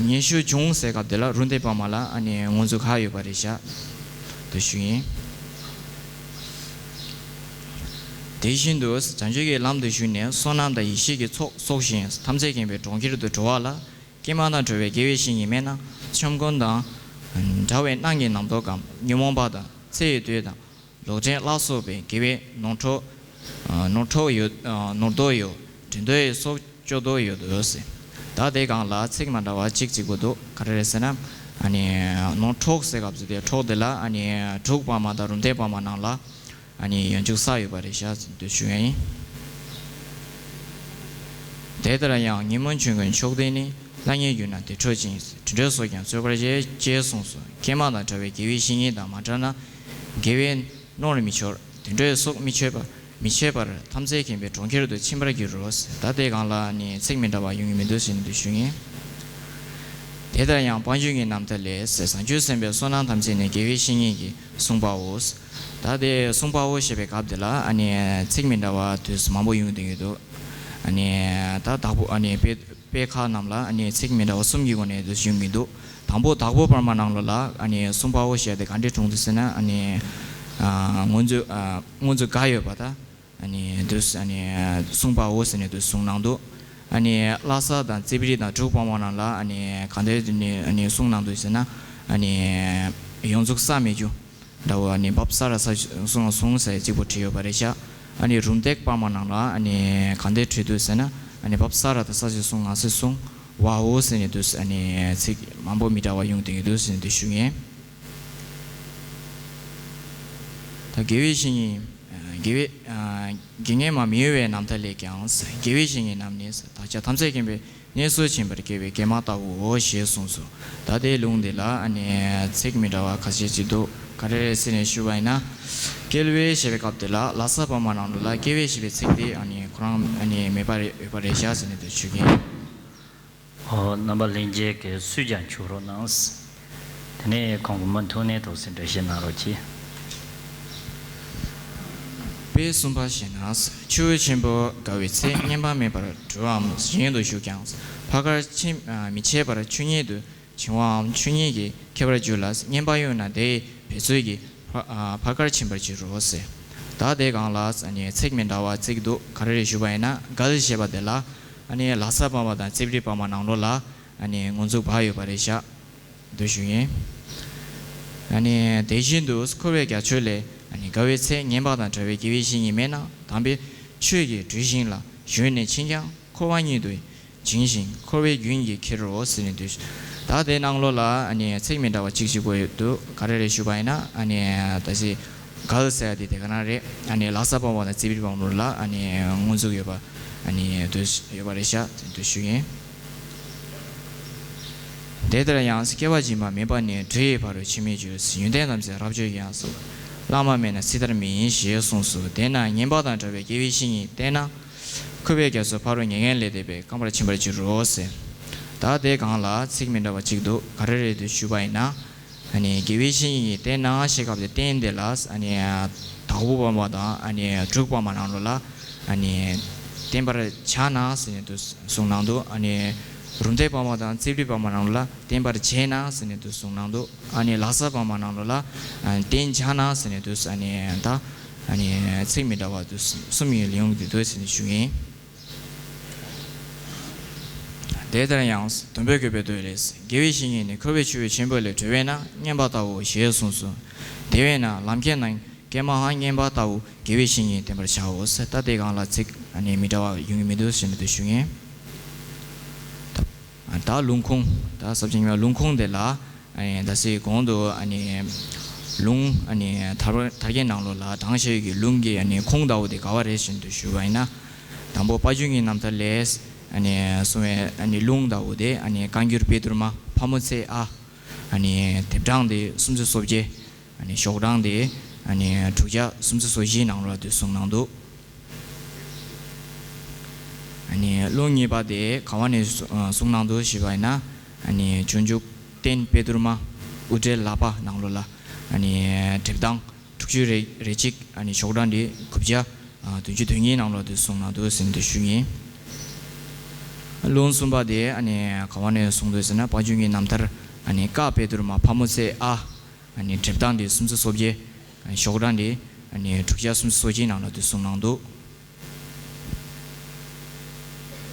ཉེས་སྤྱོད་འབྱུང་ཟེར་སྐབས་དེ་ལ་རུ་འདེགས་པདྨ་ལ་ཨ་ནི་ངོས་འཛུགས་ག་ཡོད་པ་རེད་ཤག་འདུག་ཞུ་གིན། དེ་བཞིན་དུ་བྱང་ཆུབ་ཀྱི་ལམ་དུ་ཞུགས་ནས་བསོད་ནམས་དང་ཡེ་ཤེས་ཀྱི་ཚོགས་གསོག་ཅིང་ཐམས་ཅད་མཁྱེན་པའི་གྲོང་ཁྱེར་དུ་འགྲོ་བ་ལ་སྐྱེལ་མ་དང་བྲལ་བའི་དགེ་བའི་བཤེས་གཉེན་མེད་ན་ཆོམ་རྐུན་དང་འདྲ་བའི་རྣམ་གྱི་རྣམ་རྟོག་གམ་ཉོན་མོངས་པ་དང་ཚེ་ཡི་དུས་དང་ལོག་འདྲེན་ལ་སོགས་པའི་དགེ་བའི་ནོར་འཕྲོག་ནོར་འཕྲོག་ཡོད། ནོར་ལྡོག་ཡོད། འགྲན་ཟླ་ཡི་སྲོག་སྐྱོབ་ལྡོག་ཡོད་དོ་ཟེར། ད་དེ་སྒང་ལ་ཚིག་མ་འདྲ་བ་གཅིག་གཅིག་པོ་འདུག་ག་རེ་རེད་ཟེར་ན། ཨ་ནི་ནོར་འཕྲོག་ཟེར་སྐབས་སུ་དེ་འཕྲོག་དེ་ལ་ཨ་ནི་འབྲུག་པདྨ་དང་རུ་འདེགས་པདྨ་ནང་ལ་ཨ་ནི་ཡང་འཇུག་ས་ཡོད་པ་རེད་ཤག་ཟེར་འདུག་ཞུ་ཡ་ཡིན། དེ་ལྟར་ཡང་ཉོན་མོངས་ཆོས་ཀུན་མཆོག་ལྡན་ནི། ལྷང་ངེར་གྱུར་ན་དེ་འཕྲོག་ཅིང་། དུད་འགྲོའི་ཚོགས་ཀྱང་རྩོད་པར་བྱེད། ཅེས་གསུངས་སོ། ཀྱེ་མ་དང་བྲལ་བའི་དགེ་བའི་བཤེས་གཉེན་དང་མ་བྲལ་ན། དགེ་བས་ནོར་མི་འཆོར། དུད་འགྲོའི་ཚོགས་མི་འཆོས་པ། མི་འཆོས་པར་ཐམས་ཅད་མཁྱེན་པའི་གྲོང་ཁྱེར་དུ་ཕྱིན་པར་འགྱུར་རོ། ད་དེ་སྒང་ལ་ནི་ཚིག་མི་འདྲ་བ་ཡོང་གི་མི་འདུག་ཟེར་ནས་འདི་ཞུ་ཡིན། དེ་ལྟར་ཡང་དཔལ་འབྱོར་གྱི་རྣམ་ཐར་ལས། བྱང་ཆུབ་སེམས་དཔའི་བསོད་ནམས་ཐམས་ཅད་ནི། དགེ་བའི་བཤེས་གཉེན་གྱིས་གསུངས་པའོ། ད་དེ་གསུངས་པའོ་ཞེས་པའི་སྐབས་དེ་ལ་ཨ་ནི་ཚིག་མི་འདྲ་བ་དུས་མང་པོ་ཡོང་གི་འདུག་ཨ་ནི་ད་དྭགས་པོ་ཨ་ནི་དཔེ་དཔེ་ཁག་རྣམས་ལ་ཨ་ནི་ཚིག་མི་འདྲ་བ་གསུམ་གྱི་སྒོ་ནས་དུས་ཡོང་གི་འདུག་དང་པོ་དྭགས་པོ་པར་མ་ནང་ལོགས་ལ་ཨ་ནི་གསུངས་པའོ་ཞེས་དེ་ག་འདྲའི་དྲུང་དུ་ཟེར་ན། ཨ་ནི་ཨ་སྔོན་འཇུག་ཨ་སྔོན་འཇུག་ག་ཡོད་པ་ད། ཨ་ནི་དུས་ཨ་ནི་གསུངས་པའོ་ཟེར་ནས་དུས་གསུངས་གནང་འདུག་ཨ་ནི་བླ་གཟའ་དང་རྩིབས་རིས་དང་འབྲུག་པར་མ་ནང་ལ་ཨ་ནི་གང་འདྲ་ནི་ཨ་ནི་གསུངས་གནང་འདུག་ཟེར་ན། ཨ་ནི་ཡོངས་རྫོགས་ས་མེད་རྒྱུ་འདྲ་བོ། ཨ་ནི་བབ་ས་ར་ས་གསུངས་གསུངས་ཟེར་གཅིག་པོ་བྲིས་ཡོད་པ་རེད་ཤག་ཨ་ནི་རུམ་བཏེག་པར་མ་ནང་ལ་ཨ་ནི་གང་འདྲ་བྲིས་འདུག་ཟེར་ན། ཨ་ནི་བབ་ས་ར་ད་ས་ཞིག་གསུངས་ང་སེ་གསུངས་བའོ་ཟེར་ནས་དུས་ཨ་ནི་ཚིག་མང་པོ་མི་འདྲ་བ་ཡོང་དེ་འདུག་ཟེར་ནས་དུས་ཞུ་ངེས། ད་དགེ་བའི་བཤེས་གཉེན། དགེ་བའི་དགེ་བསྙེན་མ་མི་གཡོ་བའི་རྣམ་ཐར་ལས་ཀྱང་། དགེ་བའི་བཤེས་གཉེན་རྣམས་ནི། བདག་ཅག་ཐམས་ཅད་མཁྱེན་པའི་གནས་སུ་ཕྱིན་པར་སྐྱེ་བའི་སྐྱེལ་མ་ལྟ་བུའོ། ཞེས་གསུངས་སོ། ད་དེའི་ལུང་འདི་ལ་ཨ་ནི་ཚིག་མི་འདྲ་བ་ཁ་ཤས་ཅིག་འདུག་ག་རེ་རེད་ཟེར་ནས་ཞུ་བ་ཡིན་ན། སྐྱེལ་བའི་ཞེས་པའི་སྐབས་དེ་ལ་བླ་གཟའ་པར་མ་ནང་ལོགས་ལ་སྐྱེལ་བའི་ཞེས་པའི་ཚིག་དེ་ཨ་ནི་ཁོ་རང་ཨ་ནི་མེད་པ་རེད་ཡོད་པ་རེད་ཤག་ཟེར་ནས་འདི་ཞུ་གི་ཡིན། ཨོ། རྣམ་པ་ལྷན་རྒྱས་ཀྱིས་སུས་ཀྱང་ཆུག་རོགས་གནང་། དེ་ནས་ཁོང་གི་མུ་མཐུད་ནས་ཐུགས་སེམས་འགྲེལ་བཤད་གནང་རོགས་གྱིས། དཔེ་གསུམ་པ་བཤད་ན། ཆུ་བོ་ཆེན་པོ་དགའ་བའི་ཚལ་བསྙེན་པ་མེད་པར་གྲོལ་བའམ་གཞན་དུ་ཞུགས་ཀྱང་། ཕར་ཁར་ཕྱིན་མི་བྱེད་པར་ཆུ་གཉིས་དུ་བྱིང་བའམ་ཆུ་གཉིས་ཀྱི་ཁྱད་པར་རྒྱུད་ལ་བསྙེན་པ་གཡོས་ན་དེ་ཡི་འབད་རྩོལ་གྱིས་ཕར་ཨ་ཕར་ཁར་ཕྱིན་པར་འགྱུར་རོ་ཟེར། ད་དེ་སྒང་ལ་ཨ་ནི་ཚིག་མི་འདྲ་བ་ཚིག་འདུག་ག་རེ་རེད་ཞུ་བ་ཡིན་ན། འགལ་ཞེས་པ་དེ་ལ་ཨ་ནི་ལྷ་ས་པར་མ་དང་རྩིབས་རིས་པར་མ་ནང་ལོགས་ལ་ཨ་ནི་ངོ་འཛུགས་བ་ཡོད་པ་རེད་ཤག་འདུག་ཞུ་ཡིན། ཨ་ནི་དེ་བཞིན་དུ་འཁོར་བའི་རྒྱ་མཚོ་ལས། ཨ་ནི་དགའ་བའི་ཚལ་བསྙེན་པ་དང་བྲལ་བའི་དགེ་བའི་བཤེས་གཉེན་མེད་ན། དམ་པའི་ཆོས་ཀྱི་གྲུ་བཞི་ལ་ཞོན་ནས་ཕྱིན་ཀྱང་། འཁོར་བ་ཉིད་དུ་བྱིང་ཞིང་འཁོར་བའི་རྒྱུན་གྱིས་ཁྱེར་རོ་ཟེར་ནས་འདུག་ད་དེ་ནང་ལོགས་ལ་ཨ་ནི་ཚིག་མི་འདྲ་བ་གཅིག་གཅིག་པོ་ཡོད་འདུག་ག་རེ་རེད་ཞུ་བ་ཡིན་ན། ཨ་ནི་ད་ཅི་འགལ་ཟེར་ཡ་དེ་དེ་ག་རང་རེད། ཨ་ནི་ལྷ་ས་པར་མ་དང་རྩིབས་རིས་པར་མ་ལ་ཨ་ནི་ངོ་འཛུགས་ཡོད་པ་ཨ་ནི་འདུག་ཡོད་པ་རེད་ཤག་འདུག་ཞུ་ཡིན། དེ་ལྟར་ཡང་སྐྱེ་བ་སྦྱིན་པ་མེད་པ་ནི། འགྲོ་བའི་ཕ་རོལ་ཕྱིན་མི་འགྱུར། ཡོན་ཏན་ཐམས་ཅད་རབ་བརྗོད་ཀྱང་། བླ་མ་མེད་ན་སྲིད་མཐར་མི་ཡིན། ཞེས་གསུངས་སོ། དེས་ན་བསྙེན་པ་དང་བྲལ་བའི་དགེ་བའི་བཤེས་གཉེན་བསྟེན་ན། འཁོར་བའི་རྒྱ་མཚོ་ཕ་རོལ་ཉེ་ངན་ལས་འདས་པའི་རྐང་པར་ཕྱིན་པར་འགྱུར་རོ་ཟེར། ད་དེ་སྒང་ལ་ཚིག་མི་འདྲ་བ་གཅིག་འདུག་ག་རེ་རེད་འདུག་ཞུ་བ་ཡིན་ན། ཨ་ནི་དགེ་བའི་བཤེས་གཉེན་གྱིས་བསྟེན་ན་ཞེས་སྐབས་དེ་བསྟེན་དེ་ལ་ཨ་ནི་དྭགས་པོ་པར་མ་དང་ཨ་ནི་འབྲུག་པར་མ་ནང་ལོགས་ལ་ཨ་ནི་བསྟེན་པར་བྱ་ན་ཟེར་ནས་དུ་གསུངས་གནང་འདུག་ཨ་ནི་རུམ་བཏེག་པར་མ་དང་རྩིབས་རིས་པར་མ་ནང་ལོགས་ལ་བསྟེན་པར་བྱེད་ན་ཟེར་ནས་དུ་གསུངས་གནང་འདུག་ཨ་ནི་ལྷ་ས་པར་མ་ནང་ལོགས་ལ་ཨ་ནི་བསྟེན་བྱ་ན་ཟེར་ནས་དུ་ཨ་ནི་ད་ཨ་ནི་ཚིག་མི་འདྲ་བ་དུ་གསུམ་ཡོད་ལ་ཡོང་གི་འདུག་ཟེར་ནས་ཞུ་ཡིན། དེ་ལྟར་ཡང་། སྡོམ་པས་བཀོད་པའི་མདོ་ལས། དགེ་བའི་བཤེས་གཉེན་ནི། འཁོར་བའི་ཆུ་བོ་ཆེན་པོ་ལས་གྲོལ་བས་ན། བསྙེན་པ་ལྟ་བུའོ། ཞེས་གསུངས་སོ། དེ་བས་ན་ལམ་ཁྱེར་རྣམས་ཀྱེ་མ་ཧང་། བསྙེན་པ་ལྟ་བུ་དགེ་བའི་བཤེས་གཉེན་བསྟེན་པར་བྱའོ། ད་དེ་སྒང་ལ་ཚིག་ཨ་ནི་མི་འདྲ་བ་ཡོང་གི་མི་འདུག་ཟེར་ནས་དུ་ཞུ་ངེས། ད་ལུང་ཁུངས། ད་ཟབ་ཅིང་ཉེ་བའི་ལུང་ཁུངས་དེ་ལ། ཨ་ནི་ད་སའི་གོང་དུ་ཨ་ནི་ལུང་ཨ་ནི་ཐར་ཐར་རྒྱན་ནང་ལོགས་ལ་དྲངས་བཞག་ཡོད་ཀྱི་ལུང་གི་ཨ་ནི་ཁུངས་ལྟ་བུ་དེ་ག་བ་རེད་ཟེར་དུ་ཞུ་བ་ཡིན་ན། དང་པོ་དཔལ་འབྱོར་གྱི་རྣམ་ཐར་ལས་ཨ་ནི་གསུངས་པའི་ཨ་ནི་ལུང་ལྟ་བུ་དེ་ཨ་ནི་བཀའ་འགྱུར་དཔལ་དུར་མ་ཕག་མོ་ཚལ་ཨ། ཨ་ནི་དེབ་གྲངས་དེ་སུམ་ཅུ་སོ་བརྒྱད། ཨ་ནི་ཤོག་གྲངས་དེ་ཨ་ནི་དྲུག་བརྒྱ་སུམ་ཅུ་སོ་བཞིའི་ནང་ལོགས་ལ་དེ་གསུངས་གནང་འདུག་ཨ་ནི་ལུང་གཉིས་པ་དེ་ག་བ་ནས་གསུ་ཨ་གསུངས་གནང་འདུག་ཞེས་པ་ཡིན་ན། ཨ་ནི་སྤྱོད་འཇུག་བསྟན་དཔལ་དུར་མ་དབུ་སྐྲའི་ལག་པ་ནང་ལོགས་ལ་ཨ་ནི་དེབ་གྲངས་དྲུག་ཅུ་རེ་རེ་གཅིག་ཨ་ནི་ཤོག་གྲངས་དེ་དགུ་བརྒྱ་ཨ་བདུན་ཅུ་དོན་གཉིས་ནང་ལོགས་དེ་གསུངས་གནང་འདུག་ཟེར་དུ་ཞུ་ཡིན། ལུང་གསུམ་པ་དེ་ཨ་ནི་ག་བ་ནས་གསུངས་འདུག་ཟེར་ན། དཔལ་འབྱོར་གྱི་རྣམ་ཐར་ཨ་ནི་བཀའ་དཔལ་དུར་མ་ཕག་མོ་ཚལ་ཨ། ཨ་ནི་དེབ་གྲངས་དེ་སུམ་ཅུ་སོ་བརྒྱད། ཨ་ནི་ཤོག་གྲངས་དེ་ཨ་ནི་དྲུག་བརྒྱ་སུམ་ཅུ་སོ་བརྒྱད་ནང་ལ་དེ་གསུངས་གནང་འདུག་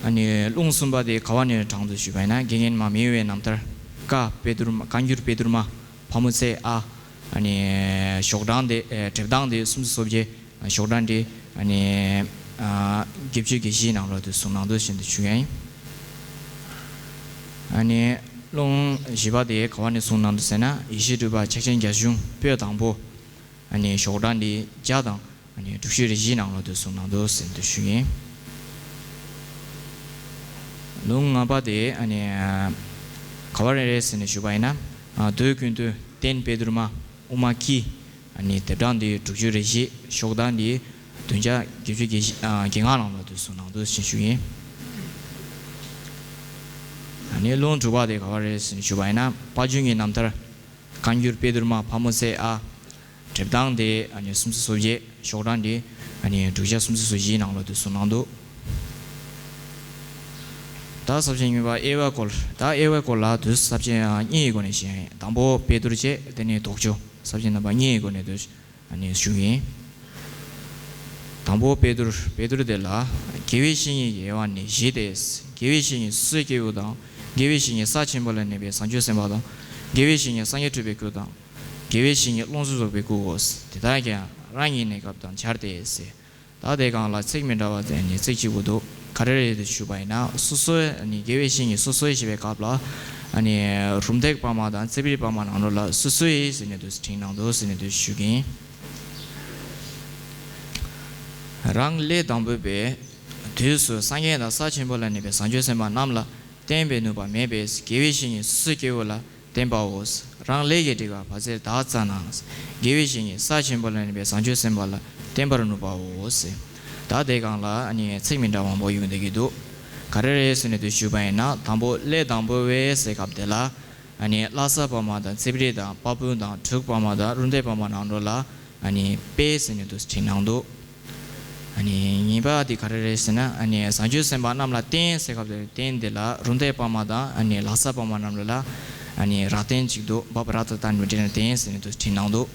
ཨ་ནི་ལུང་གསུམ་པ་དེ་ག་བ་ནས་དྲངས་འདུག་ཞུས་པ་ཡིན་ན། དགེ་བསྙེན་མ་མི་གཡོ་བའི་རྣམ་ཐར་བཀའ་དཔལ་དུར་མ་བཀའ་འགྱུར་དཔལ་དུར་མ་ཕག་མོ་ཚལ་ཨ། ཨ་ནི་ཤོག་གྲངས་དེ་ཨེ་དེབ་གྲངས་དེ་སུམ་ཅུ་སོ་བརྒྱད། ཤོག་གྲངས་དེ་ཨ་ནི་ཨ་བརྒྱད་ཅུ་གྱ་བཞིའི་ནང་ལ་དེ་གསུངས་གནང་འདུག་ཟེར་དུ་ཞུ་ཡ་ཡིན། ཨ་ནི་ལུང་བཞི་པ་དེ་ག་བ་ནས་གསུངས་གནང་འདུག་ཟེར་ན། ཡེ་ཤེས་སྒྲུབ་པ་ཕྱག་ཆེན་རྒྱ་གཞུང་པོད་དང་པོ། ཨ་ནི་ཤོག་གྲངས་དེ་བརྒྱ་དང་ཨ་ནི་དྲུག་ཅུ་རེ་བཞིའི་ནང་ལ་དེ་གསུངས་གནང་འདུག་ཟེར་དུ་ཞུ་ཡིན། ལུང་ལྔ་པ་དེ་ཨ་ནི་ག་བ་རེ་རེད་ཟེར་ནས་ཞུས་པ་ཡིན་ན། ཨ་དུས་ཀུན་ཏུ་རྟེན་པེ་ཏུར་མ་དབུ་མ་ཁྱི། ཨ་ནི་དེབ་གྲངས་འདི་དྲུག་ཅུ་རེ་བཞི། ཤོག་གྲངས་འདི་བདུན་བརྒྱ་བརྒྱད་ཅུ་གྱ་བཞི། ཨ་གྱ་ལྔ་ནང་ལ་དུ་གསུངས་གནང་འདུག་ཟེར་ཞུ་ཡིན། ཨ་ནི་ལུང་དྲུག་པ་དེ་ག་བ་རེད་ཟེར་ནས་ཞུས་པ་ཡིན་ན། དཔལ་འབྱོར་གྱི་རྣམ་ཐར་བཀའ་འགྱུར་པེ་ཏུར་མ་ཕག་མོ་ཚལ་ཨ། དེབ་གྲངས་དེ་ཨ་ནི་སུམ་ཅུ་སོ་བརྒྱད། ཤོག་གྲངས་དེ་ཨ་ནི་དྲུག་བརྒྱ་སུམ་ཅུ་སོ་བཞིའི་ནང་ལ་དུ་གསུངས་གནང་འདུག་ད་ས་བཅད་གཉིས་པ་དབྱེ་བའི་སྐོར། ད་དབྱེ་བའི་སྐོར་ལ་དུ་ས་བཅད་གཉིས་ཀྱི་སྒོ་ནས་བཤད་ཡིན། དང་པོ་པེ་ཏུར་བྱས། དེ་ནས་དོགས་གཅོད། ས་བཅད་རྣམ་པ་གཉིས་ཀྱི་སྒོ་ནས་དུ་ཨ་ནི་ཞུ་གི་ཡིན། དང་པོ་པེ་ཏུར། པེ་ཏུར་དེ་ལ། དགེ་བའི་བཤེས་གཉེན་གྱི་དབྱེ་བ་ནི་བཞི་སྟེ། དགེ་བའི་བཤེས་གཉེན་སོ་སོའི་སྐྱེ་བོ་དང་། དགེ་བའི་བཤེས་གཉེན་ས་ཆེན་པོ་ལ་གནས་པའི་བྱང་ཆུབ་སེམས་དཔའ་དང་། དགེ་བའི་བཤེས་གཉེན་སངས་རྒྱས་སྤྲུལ་པའི་སྐུ་དང་། དགེ་བའི་བཤེས་གཉེན་ལོངས་སྤྱོད་རྫོགས་པའི་སྐུའོ། དེ་དག་ཀྱང་རང་གི་གནས་སྐབས་དང་སྦྱར་ཏེ་ཟེར། ད་དེ་སྒང་ལ་ཚིག་མི་འདྲ་བ་དེ་ནི་ཚིག་གཅིག་པུ་འདུག་ག་རེ་རེད་དུ་ཞུས་པ་ཡིན་ན། སོ་སོའི་ཨ་ནི་དགེ་བའི་བཤེས་གཉེན་སོ་སོའི་ཞེས་པའི་སྐབས་ལ། ཨ་ནི་རུམ་བཏེག་པ་མ་དང་རྩིབས་རིས་པ་མ་ནང་ལོགས་ལ་སོ་སོའི་ཟེར་ནས་དུ་བྲིས་གནང་འདུག་ཟེར་ནས་དུ་ཞུ་གི་ཡིན། རང་ལས་དང་པོ་པའི་དུས་སུ་སངས་རྒྱས་དང་ས་ཆེན་པོ་ལ་གནས་པའི་བྱང་ཆུབ་སེམས་དཔའ་རྣམས་ལ་བསྟེན་པའི་ནུས་པ་མེད་པས། དགེ་བའི་བཤེས་གཉེན་སོ་སོའི་སྐྱེ་བོ་ལ་བསྟེན་པའོ། རང་ལས་ཀྱི་སྒྲིབ་པ་བག་ཚད་དག་ཙ་ན། དགེ་བའི་བཤེས་གཉེན་ས་ཆེན་པོ་ལ་གནས་པའི་བྱང་ཆུབ་སེམས་དཔའ་ལ་བསྟེན་པར་ནུས་པའོ། ད་དེ་སྒང་ལ་ཨ་ནི་ཚིག་མི་འདྲ་བ་མང་པོ་ཡོང་བསྡད་ཀྱི་འདུག་ག་རེ་རེད་ཟེར་ནས་དུ་ཞུས་པ་ཡིན་ན། དང་པོ་ལས་དང་པོ་བའི་ཟེར་སྐབས་དེ་ལ། ཨ་ནི་བླ་གཟའ་པ་མ་དང་རྩིབས་རིས་དང་དཔལ་སྤུངས་དང་འབྲུག་པ་མ་དང་རུམ་བཏེག་པ་མ་ནང་ལོགས་ལ། ཨ་ནི་པའི་ཟེར་ནས་དུ་བྲིས་གནང་འདུག་ཨ་ནི་གཉིས་པ་དེ་ག་རེ་རེད་ཟེར་ན། ཨ་ནི་བྱང་ཆུབ་སེམས་དཔའ་རྣམས་ལ་བསྟེན་ཟེར་སྐབས་དེ་བསྟེན་དེ་ལ་རུམ་བཏེག་པ་མ་དང་ཨ་ནི་བླ་གཟའ་པ་མ་རྣམས་ལ་ཨ་ནི་ར་བསྟེན་གཅིག་འདུག་བ་བ་ར་བཏགས་བཏན་པའི་བཏེན་ན་བསྟེན་ཟེར་ནས་དུ་བྲིས་གནང་འདུག་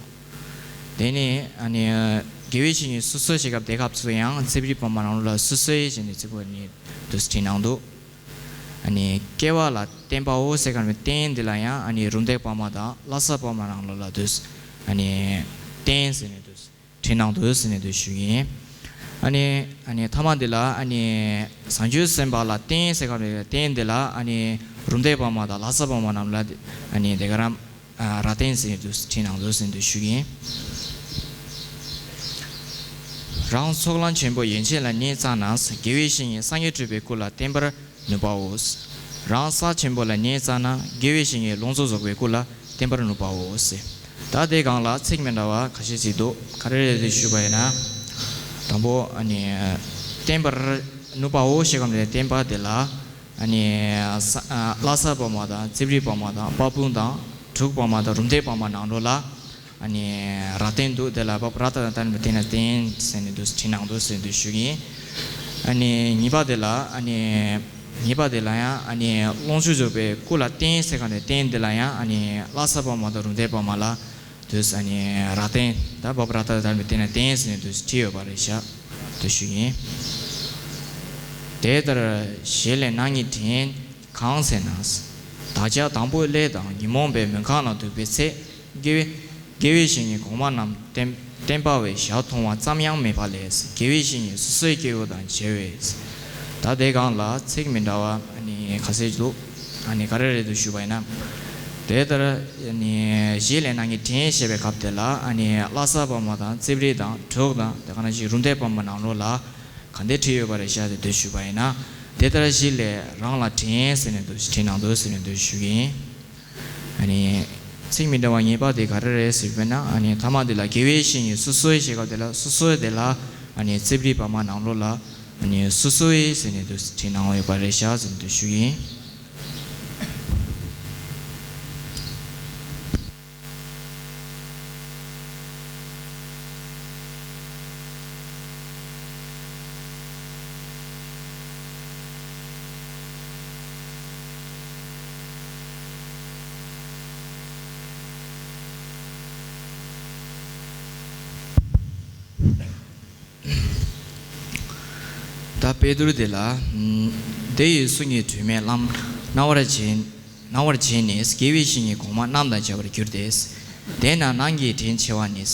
དེ་ནས་ཨ་ནི་དགེ་བའི་བཤེས་གཉེན་སོ་སོའི་ཞེས་སྐབས་དེ་སྐབས་སུ་ཡང་རྩིབས་རིས་པ་མ་རྣམས་ལ་སོ་སོའི་ཞེས་ནས་རྩིབས་པ་ནས་དུ་བྲིས་གནང་འདུག་ཨ་ནི་སྐྱེ་བ་ལ་བསྟེན་པའོ་ཟེར་སྐབས་ནས་བསྟེན་དེ་ལ་ཡང་ཨ་ནི་རུམ་བཏེག་པ་མ་དང་བླ་གཟའ་པ་མ་རྣམས་ལ་དུ་ཨ་ནི་བསྟེན་ཟེར་ནས་དུ། བྲིས་གནང་འདུག་ཟེར་ནས་དུ་ཞུ་གི་ཡིན། ཨ་ནི་ཨ་ནི་ཐ་མ་འདི་ལ་ཨ་ནི་བྱང་ཆུབ་སེམས་དཔའ་ལ་བསྟེན་ཟེར་སྐབས་ནས་བསྟེན་འདི་ལ་ཨ་ནི་རུམ་བཏེག་པ་མ་དང་བླ་གཟའ་པ་མ་རྣམས་ལ་ཨ་ནི་དེ་ག་རང་ར་བསྟེན་ཟེར་ནས་དུ་བྲིས་གནང་འདུག་ཟེར་ནས་དུ་ཞུ་གི་ཡིན། རང་ཚོགས་ལམ་ཆེན་པོ་ཡན་ཆད་ལ་གནས་ཙ་ན། དགེ་བའི་བཤེས་གཉེན་སངས་རྒྱས་སྤྲུལ་པའི་སྐུ་ལ་བསྟེན་པར་ནུས་པའོ། རང་ས་ཆེན་པོ་ལ་གནས་ཙ་ན། དགེ་བའི་བཤེས་གཉེན་ལོངས་སྤྱོད་རྫོགས་པའི་སྐུ་ལ་བསྟེན་པར་ནུས་པའོ། ད་དེ་སྒང་ལ་ཚིག་མི་འདྲ་བ་ཁ་ཤས་ཤིག་འདུག་ག་རེ་རེད་དེ་ཞུས་པ་ཡིན་ན། དང་པོ་ཨ་ནི་བསྟེན་པར་ནུས་པའོ་ཞེས་སྐབས་ནས་བསྟེན་པ་དེ་ལ་ཨ་ནི་ས་ཨ་བླ་གཟའ་པ་མ་དང་རྩིབས་རིས་པ་མ་དང་དཔལ་སྤུངས་དང་འབྲུག་པ་མ་དང་རུམ་བཏེག་པ་མ་ནང་ལོགས་ལ། ཨ་ནི་ར་བསྟེན་འདུག་དེ་ལ་བ་བ་ར་བཏགས་བཏན་པའི་བཏེན་ན་བསྟེན་ཟེར་ནས་འདུག་བྲིས་གནང་འདུག་ཟེར་འདུག་ཞུ་གི་ཡིན། ཨ་ནི་གཉིས་པ་དེ་ལ་ཨ་ནི་གཉིས་པ་དེ་ལ་ཡང་ཨ་ནི་ལོངས་སྤྱོད་རྫོགས་པའི་སྐུ་ལ་བསྟེན་ཟེར་ག་ནས་བསྟེན་དེ་ལ་ཡང་ཨ་ནི་བླ་གཟའ་པ་མ་དང་རུམ་བཏེག་པ་མ་ལ་འདུག་ཨ་ནི་ར་བསྟེན་ད་བ་བ་ར་བཏགས་བཏན་པའི་བཏེན་ན་བསྟེན་ཟེར་ནས་འདུག་བྲིས་ཡོད་པ་རེད་ཤག་འདུག་ཞུ་གི་ཡིན། དེ་ལྟར་བཞེས་ལས་སྣང་བརྙན་དྲན། གང་ཟེར་ན། བདག་ཅག་དང་པོ་ལས་དང་ཉོན་མོངས་པའི་མུན་ཁང་ན་འདུག་པའི་ཚེ། དགེ་བའི་དགེ་བའི་བཤེས་གཉེན་གོང་མ་རྣམས་བསྟེན་བསྟེན་པ་བའི་ཞག་མཐོང་བ་ཙམ་ཡང་མེད་པ་ལས། དགེ་བའི་བཤེས་གཉེན་སོ་སོའི་སྐྱེ་བོ་དང་མཇལ་བས། ད་དེ་སྒང་ལ་ཚིག་མི་འདྲ་བ་ཨ་ནི་ཁ་གསལ་འདུག་ཨ་ནི་ག་རེ་རེད་འདུག་ཞུས་པ་ཡིན་ན། དེ་ལྟར་ཨ་ནི་བཞེས་ལས་སྣང་བརྙན་དྲན་བཤད་པའི་སྐབས་དེ་ལ་ཨ་ནི་བླ་གཟའ་པ་མ་དང་རྩིབས་རིས་དང་འབྲུག་དང་དེ་ག་ནང་བཞིན་རུམ་བཏེག་པ་མ་ནང་ལོགས་ལ། གང་དེ་བྲིས་ཡོད་པ་རེད་ཤག་དེ་འདུག་ཞུས་པ་ཡིན་ན། དེ་ལྟར་བཞེས་ལས་རང་ལ་དྲན་ཟེར་ནས་འདུག་བྲིས་གནང་འདུག་ཟེར་ནས་འདུག་ཞུ་གི་ཡིན། ཨ་ནི། ཚིག་མི་འདྲ་བ་གཉིས་པ་དེ་ག་རེ་རེད་ཟེར་བས་ན། ཨ་ནི་ཐ་མ་དེ་ལ་དགེ་བའི་བཤེས་གཉེན་སོ་སོའི་ཞེས་སྐབས་དེ་ལ་སོ་སོའི་དེ་ལ་ཨ་ནི་རྩིབས་རིས་པ་མ་ནང་ལོགས་ལ་ཨ་ནི་སོ་སོའི་ཟེར་ནས་འདུག་བྲིས་གནང་ཡོད་པ་རེད་ཤག་ཟེར་ནས་འདུག་ཞུ་གི་ཡིན། ད་དཔེ་བསྡུར་དེ་ལ། དེ་ཡི་སུ་ཉིད་དྲི་མེད་ལམ། སྣང་བར་བྱས། སྣང་བར་བྱས་ནས་དགེ་བའི་བཤེས་གཉེན་གོང་མ་རྣམས་དང་མཇལ་བར་གྱུར་ཏེ། དེས་ན་ནང་གི་དྲིན་ཆེ་བ་ནི།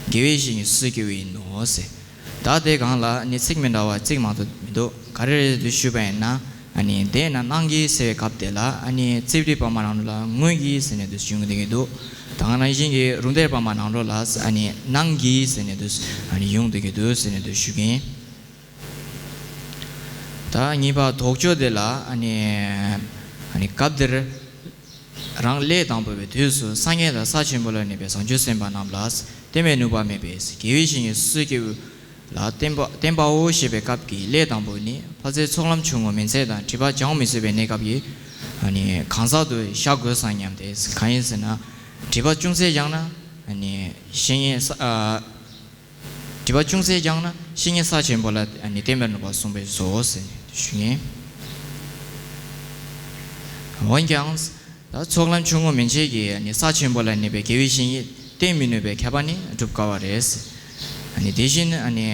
དགེ་བའི་བཤེས་གཉེན་སོ་སོའི་སྐྱེ་བོ་ཡིན་ནོ་ཟེར། ད་དེ་སྒང་ལ་ནི་ཚིག་མི་འདྲ་བ་ཚིག་མང་དུ་མི་འདུག་ག་རེ་རེད་དུ་ཞུས་པ་ཡིན་ན། ཨ་ནི་དེས་ན་ནང་གི་ཟེར་བའི་སྐབས་དེ་ལ་ཨ་ནི་རྩིབས་རིས་པ་མ་རང་ལ་སྔོན་གྱི་ཟེར་ནས་དུ་བྱུང་བསྡད་ཀྱི་འདུག་ད་ག་ནང་བཞིན་གྱི་རུམ་བཏེག་པ་མ་ནང་ལོགས་ལ་ཨ་ནི་ནང་གི་ཟེར་ནས་དུ་ཨ་ནི་ཡོང་བསྡད་ཀྱི་འདུག་ཟེར་ནས་དུ་ཞུ་གི་ཡིན། ད་གཉིས་པ་དོགས་གཅོད་དེ་ལ་ཨ་ནི་ཨ་ནི་སྐབས་འདིར་རང་ལས་དང་པོ་པའི་དུས་སུ་སངས་རྒྱས་དང་ས་ཆེན་པོ་ལ་གནས་པའི་བྱང་ཆུབ་སེམས་དཔའ་རྣམས་ལ་བསྟེན་པའི་ནུས་པ་མེད་པས་དགེ་བའི་བཤེས་གཉེན་སུ་སྐྱེ་བོ་ལ་བསྟེན་པ་བསྟེན་པའོ་ཞེས་པའི་སྐབས་ཀྱི་ལས་དང་པོ་ནི་ཕལ་ཆེར་ཚོགས་ལམ་ཆུང་ངུ་མན་ཆད་དང་སྒྲིབ་པ་སྦྱང་མི་ཚུགས་པའི་གནས་སྐབས་ཀྱི་ཨ་ནི་གང་ཟག་ཏུ་བཞག་དགོས་སམ་སྙམ་སྟེ། གང་ཡིན་ཟེར་ན་སྒྲིབ་པ་ཅུང་ཟད་སྦྱངས་ན་ཨ་ནི་བཤེས་གཉེན་ས་ཨ། སྒྲིབ་པ་ཅུང་ཟད་སྦྱངས་ན་བཤེས་གཉེན་ས་ཆེན་པོ་ལ་ཨ་ནི་བསྟེན་པའི་ནུས་པ་གསུངས་པས་སོ་ཟེར་ཞུ་ངེས། འོན་ཀྱང་ད་ཚོགས་ལམ་ཆུང་ངུ་མན་ཆད་ཀྱིས་ཨ་ནི་ས་ཆེན་པོ་ལ་གནས་པའི་དགེ་བའི་བཤེས་གཉེན་བསྟེན་མི་ནུས་པའི་ཁྱབ་པ་ནི་སྒྲུབ་དཀའ་བ་རེད། ཨ་ནི་དེ་བཞིན་ཨ་ནི་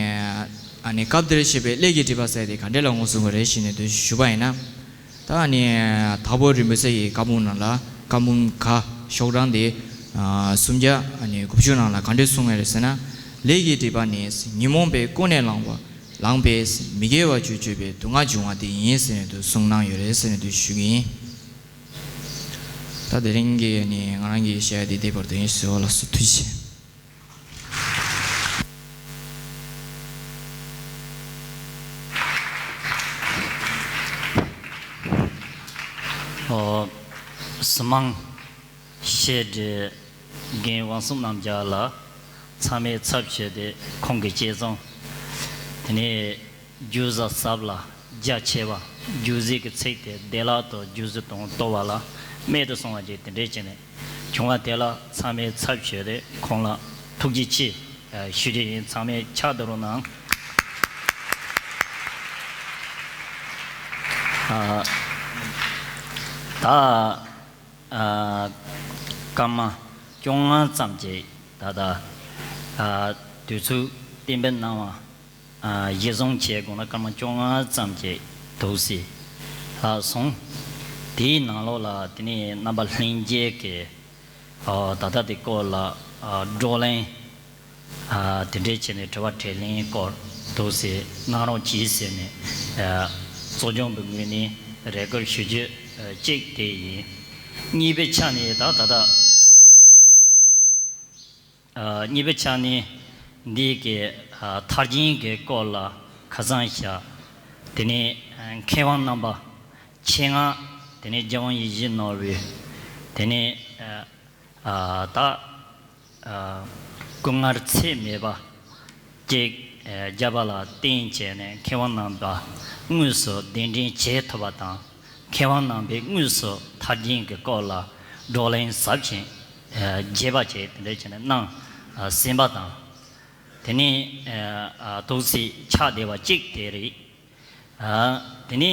ཨ་ནི་སྐབས་འདིར་བཤད་པའི་ལས་ཀྱི་སྒྲིབ་པ་ཟེར་དེ་ག་འདྲ་ལ་འོང་གསུང་གི་རེད་ཞེས་ནས་དུ་ཞུ་བ་ཡིན་ན། ད་ནི་དྭགས་པོ་རིན་པོ་ཆེ་ཡི་བཀའ་འབུམ་ནང་ལ་བཀའ་འབུམ་ག་ཤོག་གྲངས་དེ་ཨ་སུམ་བརྒྱ་ཨ་ནི་དགུ་བཅུ་ནང་ལ་ག་འདྲ་གསུངས་ཡོད་རེད་ཟེར་ན། ལས་ཀྱི་སྒྲིབ་པ་ནི་ཉོན་མོངས་པས་ཀུན་ནས་བསླངས་པ་བསླངས་པས་མི་དགེ་བ་བཅུ་སྤྱོད་པའི་སྡུག་བསྔལ་འབྱུང་བ་དེ་ཡིན་ཟེར་ནས་དུ་གསུངས་གནང་ཡོད་རེད་ཟེར་ནས་དུ་ཞུ་གི་ཡིན། ད་དེ་རིང་གི་ནི་ང་རང་གི་བཤད་ཡ་དེ་དེ་བར་དུ་ཡིན་ཟེར་བ་ལ་སོ་ཐུགས་རྗེ་ཆེ། ཨོ། གཟིགས་མང་། བཤད་སྒྲའི་རྒན་དབང་གསུམ་རྣམ་རྒྱལ་ལགས་ཚང་མའི་ཚབ་བྱས་ཏེ་ཁོང་གི་དཔྱད་རྩོམ། དེ་ནས་རྒྱུ་ཟབ་ཟབ་ལ་རྒྱ་ཆེ་བ། རྒྱུ་ཟིག་གི་ཚིག་དེ་བདེ་བླག་ཏུ་རྒྱུ་ཟིག་དང་ལྟོ་བ་ལ་རྨད་དུ་སོང་བ་ཅིག་དེ་འདྲས་བྱས་ནས་བྱུང་བ་དེ་ལ་ཚང་མས་ཚབ་ཞུས་ཏེ་ཁོང་ལ་ཐུགས་རྗེ་ཆེ་ཞུ་རྒྱུ་ཡིན། ཚང་མས་ཕྱག་བརྡབ་རོགས་གནང་། ཨ། ད་ཨ་སྐར་མ་བཅོ་ལྔ་ཙམ་ཅིག་ད་ལྟ་ཨ་དུས་ཚོད་གཏན་འབེབས་གནང་བ། ཨ་གཞི་བཟུང་བྱས་དགོངས་ན་སྐར་མ་བཅོ་ལྔ་ཙམ་ཅིག་འདུག་སྲིད་ལགས་སོང་། དེའི་ནང་ལོགས་ལ་དེ་ནས་རྣམ་པ་ལྷན་རྒྱས་ཀྱིས་ཨ་ད་ལྟ་དེ་སྐོར་ལ་ཨ་བགྲོ་གླེང་ཨ་དེ་འདྲས་བྱས་ནས་དྲི་བ་དྲིས་ལན་སྐོར་འདུག་སྲིད་གནང་རོགས་གྱིས་ཟེར་ནས་ཨ་གཙོ་སྐྱོང་གི་ངོས་ནས་རེ་སྐུལ་ཞུ་རྒྱུ་ཨ་གཅིག་དེ་ཡིན། གཉིས་པའི་ཆ་ནས་ད་ད་ལྟ། ཨ་གཉིས་པའི་ཆ་ནས་འདི་གི་ཨ་ཐར་རྒྱན་གྱི་སྐོར་ལ་ཁ་སང་ཞག་དེ་ནས་ཨ་མཁས་དབང་རྣམ་པ་ཆེད་མངགས་དེ་ནས་རྒྱལ་དབང་ཡིད་བཞིན་ནོར་བུས་དེ་ནས་ཨ་ཨ་ད་ཨ་སྐུ་ངལ་ཚད་མེད་པ་ཅིག་ཨ་རྒྱབ་པ་ལ་བརྟེན་བྱས་ནས་མཁས་དབང་རྣམ་པ་དངོས་སུ་གདན་འདྲེན་བྱེད་ཐུབ་པ་དང་། མཁས་དབང་རྣམ་པས་དངོས་སུ་ཐར་རྒྱན་གྱི་སྐོར་ལ་བགྲོ་གླེང་ཟབ་ཅིང་རྒྱས་པ་བཅས་དེ་འདྲ་བྱས་ནས་གནང་ཟིན་པ་དང་། དེ་ནས་ཨ་ཐུགས་སྲས་ཆགས་བསྡད་པ་གཅིག་དེ་རེད། ཨ་དེ་ནས་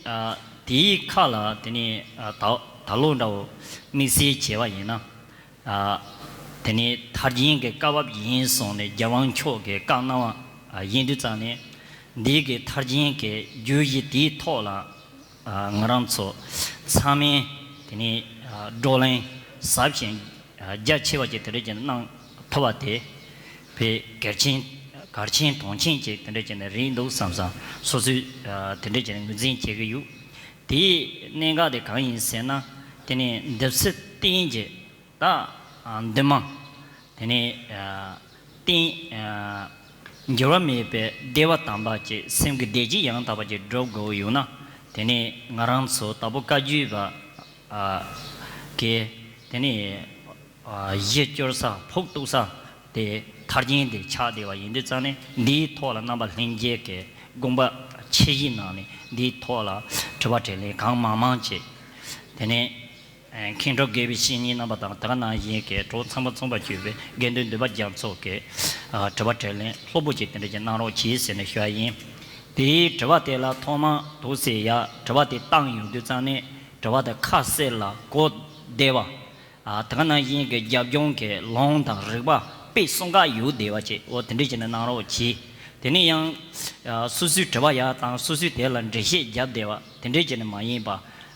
ཨ་དེའི་ཁ་ལ་དེ་ནས་ཨ་ད་ད་ལོ་འདྲ་བོ་དམིགས་བསལ་བྱས་པ་ཡིན་ན། ཨ་དེ་ནས་ཐར་རྒྱན་གྱི་བཀའ་བབས་ཡིན་སོང་ནས་རྒྱལ་དབང་མཆོག་གིས་བཀའ་གནང་བ་ཡིན་དུས་ཙང་ནས་འདི་གི་ཐར་རྒྱན་གྱི་བརྗོད་གཞི་དེའི་ཐོག་ལ་ཨ་ང་རང་ཚོ་ཚང་མས་དེ་ནས་ཨ་བགྲོ་གླེང་ཟབ་ཅིང་རྒྱ་ཆེ་བ་ཅིག་དེ་འདྲ་ཅིག་གནང་ཐུབ་པ་དེ་དཔེ་གལ་ཆེན་གལ་ཆེན་དོན་ཆེན་ཅིག་དེ་འདྲ་ཅིག་ནས་རེད་འདུག་བསམ་བསམ་སོ་སོའི་ཨ་དེ་འདྲ་ཅིག་ནས་ངོས་འཛིན་བྱེད་ཀྱི་ཡོད། དེའི་གནད་འགག་དེ་གང་ཡིན་ཟེར་ན། དེ་ནས་འདི་ཚོ་བསྟན་གྱི་ད་འདུན་མ་དེ་ནས་བསྟན་འགྱུར་བ་མེད་པའི་བདེ་བ་དམ་པ་ཅིག་སེམས་ཀྱི་བདེ་སྐྱིད་ཡང་དག་པ་ཅིག་སྒྲུབ་དགོས་ཡོད་ན། དེ་ནས་ང་རང་ཚོ་དྭགས་པོ་བཀའ་བརྒྱུད་པ་གི་དེ་ནས་གཞི་བཅོལ་ས་ཕུགས་གཏུགས་ས་དེ་ཐར་རྒྱན་དེ་ཆགས་བསྡད་པ་ཡིན་དུས་ཙང་ནས། འདིའི་ཐོག་ལ་རྣམ་པ་ལྷན་རྒྱས་ཀྱི་དགོངས་པ་ཆེ་བཞེས་གནང་ནས་འདིའི་ཐོག་ལ་དྲི་བ་དྲིས་ལན་གང་མང་མང་བྱས། དེ་ནས་མཁན་སློབ་དགེ་བའི་བཤེས་གཉེན་རྣམ་པ་དང་དེ་ག་ནང་བཞིན་གྱི་གྲོགས་ཚང་མ་ཚོགས་པ་གཙོས་པའི་དགེ་འདུན་འདུས་པ་རྒྱ་མཚོ་གིས་དྲི་བ་དྲིས་ལན་ལྷུག་པོ་ཅིག་དེ་འདྲ་ཅིག་གནང་རོགས་གྱིས་ཟེར་ནས་ཞུ་བ་ཡིན། དེའི་དྲི་བ་དེ་ལ་ཐོག་མར་འདུག་སེ་ཡ་དྲི་བ་དེ་བཏང་ཡོང་དུས་ཙང་ནས་དྲི་བ་དེ་ཁ་གསལ་ལ་གོ་བདེ་བ། ཨ་དེ་ག་ནང་བཞིན་གྱི་རྒྱབ་ལྗོངས་ཀྱི་ལུང་དང་རིགས་པ་དཔེ་གསུང་ག་ཡོད་བསྡད་པ་ཅིག་འོ་དེ་འདྲ་བྱས་ནས་གནང་རོགས་གྱིས། དེ་ནས་ཡང་ཨ་སོ་སོའི་དྲི་བ་ཡག་དང་སོ་སོའི་དེ་ལ་འགྲེལ་བཤད་རྒྱབ་བསྡད་པ་དེ་འདྲ་བྱས་ནས་མ་ཡིན་པ་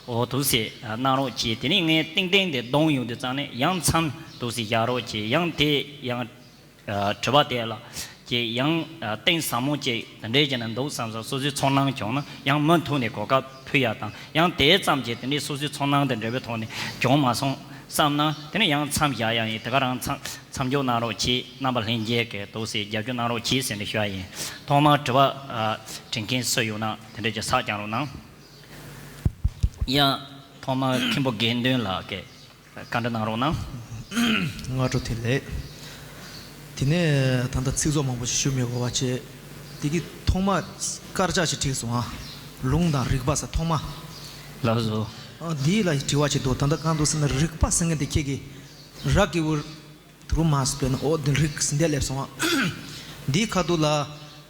འོ་འདུག་སེ་གནང་རོགས་གྱིས། དེ་ནས་ངས་ཏིང་ཏིང་དེ་བརྡུངས་ཡོང་དུས་ཙང་ནས་ཡང་མཚམས་འདུག་སེ་བཞག་རོགས་གྱིས། ཡང་དེ་ཡང་ཨ་དྲི་བ་དེ་ལ་ཅིག་ཡང་ཨ་གཏིང་ཟབ་མོ་ཅིག་དེ་འདྲས་བྱས་ན་འདུག་བསམ་སོང་། སོ་སོའི་ཚོར་སྣང་བྱུང་ན་ཡང་མུ་མཐུད་ནས་གོ་སྐབས་ཕུལ་ཡ་དང་། ཡང་དེ་ཙམ་གྱིས་དེ་འདྲས་སོ་སོའི་ཚོར་སྣང་དང་འབྲེལ་བའི་ཐོག་ནས་བྱུང་མ་སོང་ བསམ་ན་དེ་ནས་ཡང་མཚམས་བཞག་ཡ་ཡིན། དེ་ག་རང་མཚམས་མཚམས་འཇོག་གནང་རོགས་གྱིས། རྣམ་པ་ལྷན་རྒྱས་ཀྱི་འདུག་སེ་རྒྱབ་སྐྱོར་གནང་རོགས་གྱིས་ཟེར་ནས་ཞུ་ཡ་ཡིན། ཐོག་མར་དྲི་བ་ཨ་དྲི་མཁན་སུ་ཡོད་ན་དེ་འདྲས་ཀྱི་ཕྱག་བརྐྱང་རོགས་གནང་། ཡང་ཐོག་མར་མཁན་པོ་དགེ་འདུན་ལགས་ཀྱིས་བཀའ་འདྲི་གནང་རོགས་གནང་། སྔ་དྲོ་བདེ་ལེགས། དེ་ནས་ད་ལྟ་ཚིག་ཚོགས་མང་པོ་ཞིག་ཞུ་མི་དགོས་པ་བྱས། དེ་གི་ཐོག་མ་དཀར་ཆག་ཞིག་བྲིས་སོང་ཨ། ལུང་དང་རིགས་པ་ཟེར་ཐོག་མ། ལགས་སོ། ཨ་འདི་ལ་དྲི་བ་ཅིག་འདུག་ད་ལྟ་གང་འདུག་ཟེར་ན་རིགས་པ་ཟེར་མཁན་དེ་ཁྱེད་ཀྱིས་ར་གི་བུར་དུ་རུ་མ་སྤེལ་ན་ཨོ་འདི་རིགས་ཟིན་བསྡད་སླེབས་སོང་ཨ། འདིའི་ཁ་ཐུག་ལ་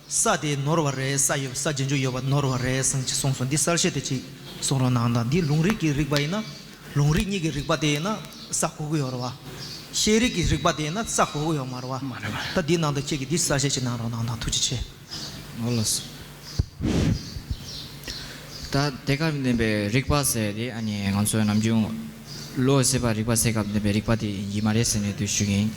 ས་དེ་ནོར་བ་རེད། ས་ཡོད་ས་རྗེས་འཇུག་ཡོད་པ་ནོར་བ་རེད་ཟེར་ཅིག་གསུངས་སོང་། འདི་གསལ་བཤད་དེ་ཅིག་གསུང་རོགས་གནང་དང་། འདི་ལུང་རིགས་ཀྱི་རིགས་པ་ཡིན་ན། ལུང་རིགས་གཉིས་ཀྱི་རིགས་པ་དེ་ཡིན་ན་ས་གོ་གི་ཡོད་རེད་བ། ཤེས་རིག་གི་རིགས་པ་དེ་ཡིན་ན་ས་གོ་གི་ཡོད་མ་རེད་བ། མ་རེད་བ། ད་འདིའི་ནང་དུ་ཁྱེད་ཀྱིས་འདི་གསལ་བཤད་ཅིག་གནང་རོགས་གནང་དང་། ཐུགས་རྗེ་ཆེ། ཨོ་ལགས་སོ། ད་དེ་སྐབས་ནས་བསྟན་པའི་རིགས་པ་ཟེར་དེ་ཨ་ནི་ང་ཚོའི་ནམ་རྒྱུན་བློ་ཟེར་བ་རིགས་པ་ཟེར་སྐབས་ནས་བསྟན་པའི་རིགས་པ་དེ་ཡིན་མ་རེད་ཟེར་ནས་དུ་ཞུ་གི་ཡིན།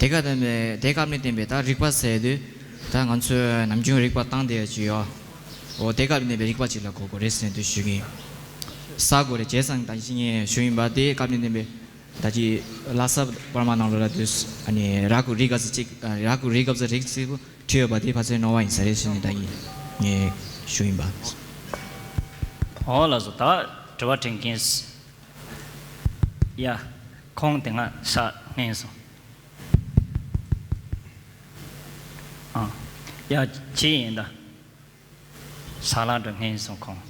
དེ་སྐབས་ནས་དེ་སྐབས་ནས་བསྟན་པའི་ད་རིགས་པ་ཟེར་དུས་ད་ང་ཚོའི་ནམ་རྒྱུན་རིགས་པ་བཏང་བསྡད་ཡ་ཅིག་ཡོད། འོ་དེ་སྐབས་ནས་བསྟན་པའི་རིགས་པ་ཅིག་ལ་གོ་དགོས་རེད་ཟེར་ནས་དུ་ཞུ་གི་ཡིན། ས་གོ་རེ་བྱས་ཙང་ད་ཅི་ངས་ཞུ་ཡིན་པ་དེ་སྐབས་ནས་བསྟན་པའི་ད་ཅི་ལྷ་ས་པར་མ་ནང་ལོ་ལ་དུས་ཨ་ནི་ར་གུ་རི་ག་ཟེར་ཅིག་ར་གུ་རི་ག་ཟེར་རིག་ཚིག་པོ་བྲིས་ཡོད་པ་དེ་ཕ་ཚའི་ནོར་བ་ཡིན་ས་རེད་ཟེར་ནས་ད་ཡིན་ངས་ཞུ་ཡིན་པ། ཨོ་ལགས་སོ། ད་དྲི་བ་དྲན་མཁན་ཡ་ཁོང་དེ་སྔ་ཤག་སྔན་སོང་། ཨ་ཡ་ཅི་ཡིན་ད། ས་ལ་འགྲོ་སྔན་སོང་ཁོང་།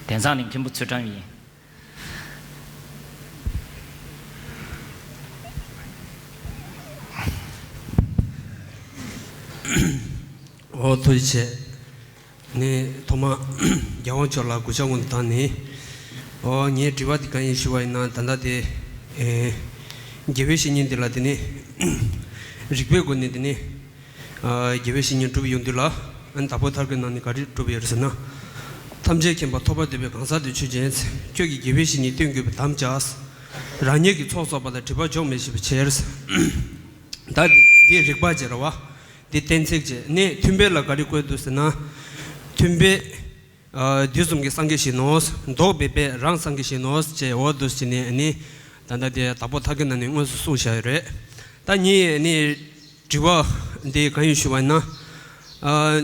དེང་སང་ནི་མཁན་པོ་ཚུལ་ཁྲིམས་ཡིན། ཨོ་ཐུགས་རྗེ་ཆེ། ནི་ཐོག་མ་རྒྱལ་དབང་མཆོག་ལ་གུས་ཕྱག་སྔོན་དུ་བཏང་ནས། ཨོ་ངའི་དྲི་བ་འདི་གང་ཡིན་ཞུ་བ་ཡིན་ན་ད་ལྟ་དེ་ཨེ་དགེ་བའི་བཤེས་གཉེན་འདི་ལ་དེ་ནི་རིགས་པའི་སྒོ་ནས་དེ་ནི། ཨ་དགེ་བའི་བཤེས་གཉེན་སྒྲུབ་ཡོང་དུས་ལ་ཨ་ནི་དྭགས་པོ་ཐར་གྱི་ནང་ནས་ག་རེ་སྒྲུབ་ཡོད་རེད་ཟེར་ན། ཐམས་ཅད་མཁྱེན་པ་ཐོབ་པར་འདོད་པའི་གང་ཟག་དེ་ཆོས་ཅན། ཁྱོད་ཀྱིས་དགེ་བའི་བཤེས་གཉེན་བསྟེན་དགོས་པའི་དམ་བཅའ། རང་ཉིད་ཀྱི་ཚོགས་གསོག་པ་ལ་སྒྲིབ་པ་འཇོག་མི་བྱེད་པའི་ཕྱིར། ད་འདི་རིགས་པ་བྱེད་ར་བ། འདི་གཏན་ཚིགས་བྱེད་ནས་མཐུན་དཔེ་ལ་ག་རེ་བཀོད་འདུག་ཟེར་ན། མཐུན་དཔེ། ཨ་དུས་གསུམ་གྱི་སངས་རྒྱས་བཞིན་ནོ། ལྡོག་པའི་དཔེ་རང་སངས་རྒྱས་བཞིན་ནོ་ཅེས་འོ་འདུག་ཟེར་ནས་ནི། ད་ལྟ་དེ་དྭགས་པོ་ཐར་གྱི་ནང་ནས་དངོས་སུ་གསུངས་བཞག་ཡོད་རེད། ད་ངས་ནི་དྲི་བ་འདི་གང་ཡིན་ཞུ་བ་ཡིན་ན། ཨ་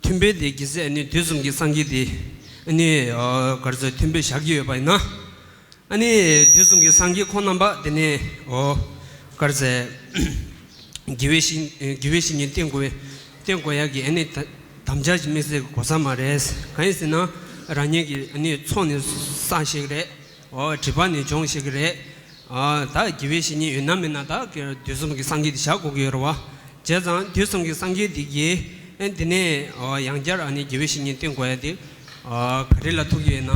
མཐུན་དཔེ་དེ་གལ་སྲིད་ནི་དུས་གསུམ་གྱི་སངས་རྒྱས་དེ་ནི་ཨ་ག་རེ་ཟེར་མཐུན་དཔེ་བཞག་གི་ཡོད་པ་ཡིན་ན། ཨ་ནི་དུས་གསུམ་གྱི་སངས་རྒྱས་ཁོང་རྣམ་པ་དེ་ནི་འོ་ག་རེ་ཟེར། དགེ་བའི་བཤེས་དགེ་བའི་བཤེས་གཉེན་བསྟེན་དགོས་བསྟེན་དགོས་ཡག་གི་ཨ་ནི་ད་དམ་བཅའ་ཅིག་དམིགས་བསལ་གྱི་དགོས་ས་མ་རེད། གང་ཡིན་ཟེར་ན་རང་ཉིད་ཀྱི་ཨ་ནི་ཚོགས་ནི་བསགས་ཤེས་ཀྱི་རེད། འོ་སྒྲིབ་པ་ནི་སྦྱོང་ཤེས་ཀྱི་རེད། ཨ་ད་དགེ་བའི་བཤེས་གཉེན་ཡོད་ན་མེད་ན་ད་དུས་གསུམ་གྱི་སངས་རྒྱས་དེ་བཞག་དགོས་ཀྱི་ཡོད་རེད་བ། བྱས་ཙང་དུས་གསུམ་གྱི་སངས་རྒྱས་དེ་གིས་ཨ་འདི་ནས་འོ་ཡང་བསྐྱར་ཨ་ནི་དགེ་བའི་བཤེས་གཉེན་བསྟེན་དགོས་ཡ་དེ་ཨ་ག་རེ་ལ་ཐུག་ཡོད་ན་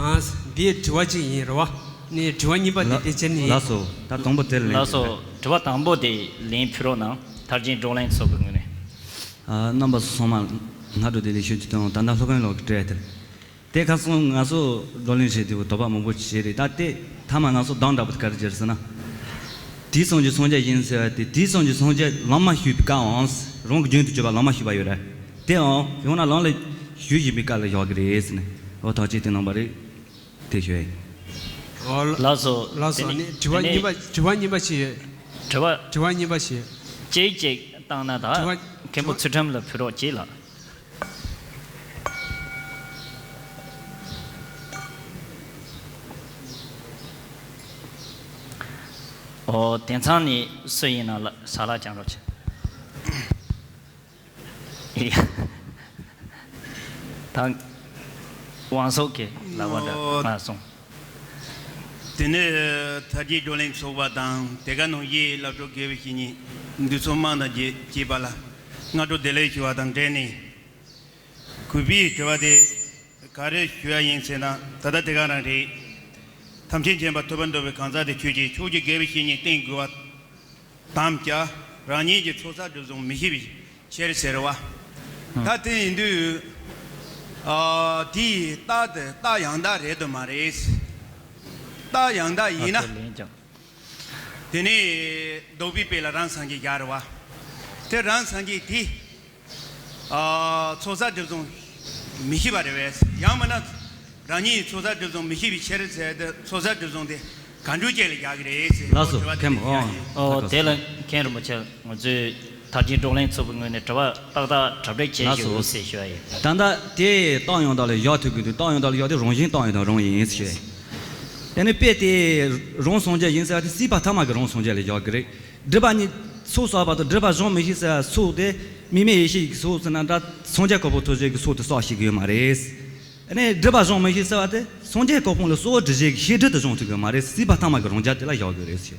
འདི་དྲི་བ་གཅིག་ཡིན་རེད་བ། ནི་དྲི་བ་གཉིས་པ་དེ་ལ་དེ་བྱས་ནས། ལགས་སོ། ད་དང་པོ་དེ་ལན། ལགས་སོ། དྲི་བ་དང་པོ་དེ་ལན་ཕུལ་རོགས་གནང་། ཐར་རྒྱན་བགྲོ་གླེང་ཚོགས་པའི་ངོས་ནས། ཨ་རྣམ་པ་ཚོ་ཚང་མ་སྔ་དྲོ་བདེ་ལེགས་ཞུ་རྒྱུ་དང་། ད་ལྟ་སློབ་དཔོན་ལགས་ཀྱིས་སྤྲད་དེར། དེ་ཁ་སང་ང་ཚོ་བགྲོ་གླེང་བྱས་དུས་དོགས་པ་མང་པོ་བྱས་རེད། ད་དེ་མཐའ་མ་ང་ཚོ་བདམས་འདྲ་པོ་དེ་ག་རེ་བྱས་ཟེར་ན། དུས་གསུམ་གྱི་སངས་རྒྱས་ཡིན་ཟེར་བ་དེ། དུས་གསུམ་གྱི་སངས་རྒྱས་ལམ་མ་ཞུགས་པའི་སྐབས་འམ། རང་གི་རྒྱུན་དུ་གྱུར་པ་ལམ་མ་ཞུགས་པ་ཡོད་རེད། དེའང་ཡང་ན་ལམ་ལ་ཞུགས་བཞིན་པའི་སྐབས་ལ་བཞག་གི་རེད་ཟེར་ནས་འོ་ཐག་བཅད་དེ་གནང་པ་རེད། དེ་ཞུ་ཡ་ཡིན། ཨོ་ལགས་སོ། ལགས་སོ། དེ་ནས་ནི་དྲི་བ་དེ་ནས་གཉིས་པ་དྲི་བ་གཉིས་པ་ཞིག་ཡོད། དྲི་བ། དྲི་བ་གཉིས་པ་ཞིག་ཡོད། གཅིག་གཅིག་བཏང་ན་ད་དྲི་བ་མཁན་པོ་དྲི་བ་ཚུལ་ཁྲིམས་ལ་ཕུལ་རོགས་གྱིས་ལགས། ཨོ་དེང་སང་ནི་སུ་ཡིན་ན་ལ་ས་ལ་བཅང་རོགས་གྱིས། ད་དབང་སོགས་ཀྱི་ལབ་པ་འདྲ་ཨོ་མ་སོང་། དེ་ནས་ཐར་རྒྱན་བགྲོ་གླེང་ཚོགས་པ་དང་དེ་ག་ནང་བཞིན་སློབ་གྲོགས་དགེ་བའི་བཤེས་གཉེན་འདུས་ཚོགས་དམངས་དང་བཅས་པ་ལ་སྔ་དྲོ་བདེ་ལེགས་ཞུ་བ་དང་འབྲེལ་ནས། གུས་པས་དྲི་བ་དེ་ག་རེ་ཞུ་ཡ་ཡིན་ཟེར་ན། ད་ལྟ་དེ་ག་རང་རེད། ཐམས་ཅད་མཁྱེན་པ་ཐོབ་པར་འདོད་པའི་གང་ཟག་དེ་ཆོས་ཅན། ཕྱོགས་ཀྱི་དགེ་བའི་བཤེས་གཉེན་བསྟེན་དགོས་པ། དམ་བཅའ། རང་ཉིད་ཀྱི་ཚོགས་བསགས་སྒྲིབ་སྦྱོང་མི་ཤེས་པའི་ཕྱིར་ཟེར་བ། ད་དེ་ཡིན་དུས། ཨ་དེའི་རྟགས་དེ་རྟགས་ཡང་དག་རེད་དམ་མ་རེད། རྟགས་ཡང་དག་ཡིན་ན། དེ་ནས་ལྡོག་པའི་དཔེ་ལ་རང་སངས་རྒྱས་བཞག་རེད་བ། དེ་རང་སངས་རྒྱས་དེ། ཨ་ཚོགས་བསགས་སྒྲིབ་སྦྱོང་མི་ཤེས་པ་རེད་བས། ཡང་མིན་ན་རང་ཉིད་ཚོགས་བསགས་སྒྲིབ་སྦྱོང་མི་ཤེས་པའི་ཕྱིར་ཟེར་ཏེ། ཚོགས་བསགས་སྒྲིབ་སྦྱོང་དེ་ ག་འདྲ་བྱས་ལ་རྒྱག་གི་རེད་ཟེར། ལགས་སོ། དྲི་བ་དེ་མཁན་པོ། འདྲ་ཨོ། ཨོ། དེ་ལ་མཁན་རིན་པོ་ཆེ། ང་ཚོས་དར་རྒྱས་བགྲོ་གླེང་ཚོགས་པའི་ངོས་ནས་དྲི་བ་ཏག་ཏག་གྲ་སྒྲིག་བྱས། ལགས་སོ། ཡོད་ཟེར་ཞུ་བ་ཡིན། ད་ལྟ་དེ་ཏང་ཡོངས་དག་ལ་བཞག་ཐུབ་ཀྱི་འདུག་ཏང་ཡོངས་དག་ལ་བཞག་དེ་རང་བཞིན་ཏང་ཡོངས་དག་རང་ཡིན་ཟེར། དེ་ནི་དཔེ་དེ་རང་སངས་རྒྱས་ཡིན་ཟེར་བ་དེ་སྲིད་པ་ཐ་མ་གི་རང་སངས་རྒྱས་ལ་བཞག་གི་རེད། སྒྲིབ་པ་གཉིས་ཚོགས་བསགས་པ་དང་སྒྲིབ་པ་སྦྱང་མི་ཤེས་ཟེར་བ་ཚོགས་དེ་དམིགས་མེད་ཡེ་ཤེས་ཀྱི་ཚོགས་ཟེར་ན་འདྲ། སངས་རྒྱས་གོ་འཕང་ཐོབ་བྱེད་ཀྱི་ཚོགས་དེ་བསགས་ཤེས་ཀྱི་ཡོད་མ་རེད། ཨ་ནི་སྒྲིབ་པ་སྦྱང་མི་ཤེས་ཟེར་བ་དེ་སངས་རྒྱས་གོ་འཕང་ལ་གསོལ་བ་འདེབས་བྱེད་ཀྱི་ཤེས་སྒྲིབ་དེ་སྦྱང་ཐུབ་ཀྱི་མ་རེད། སྲིད་པ་ཐ་མ་གི་རང་རྒྱལ་དེ་ལ་བཞག་དགོས་རེད་ཟེར།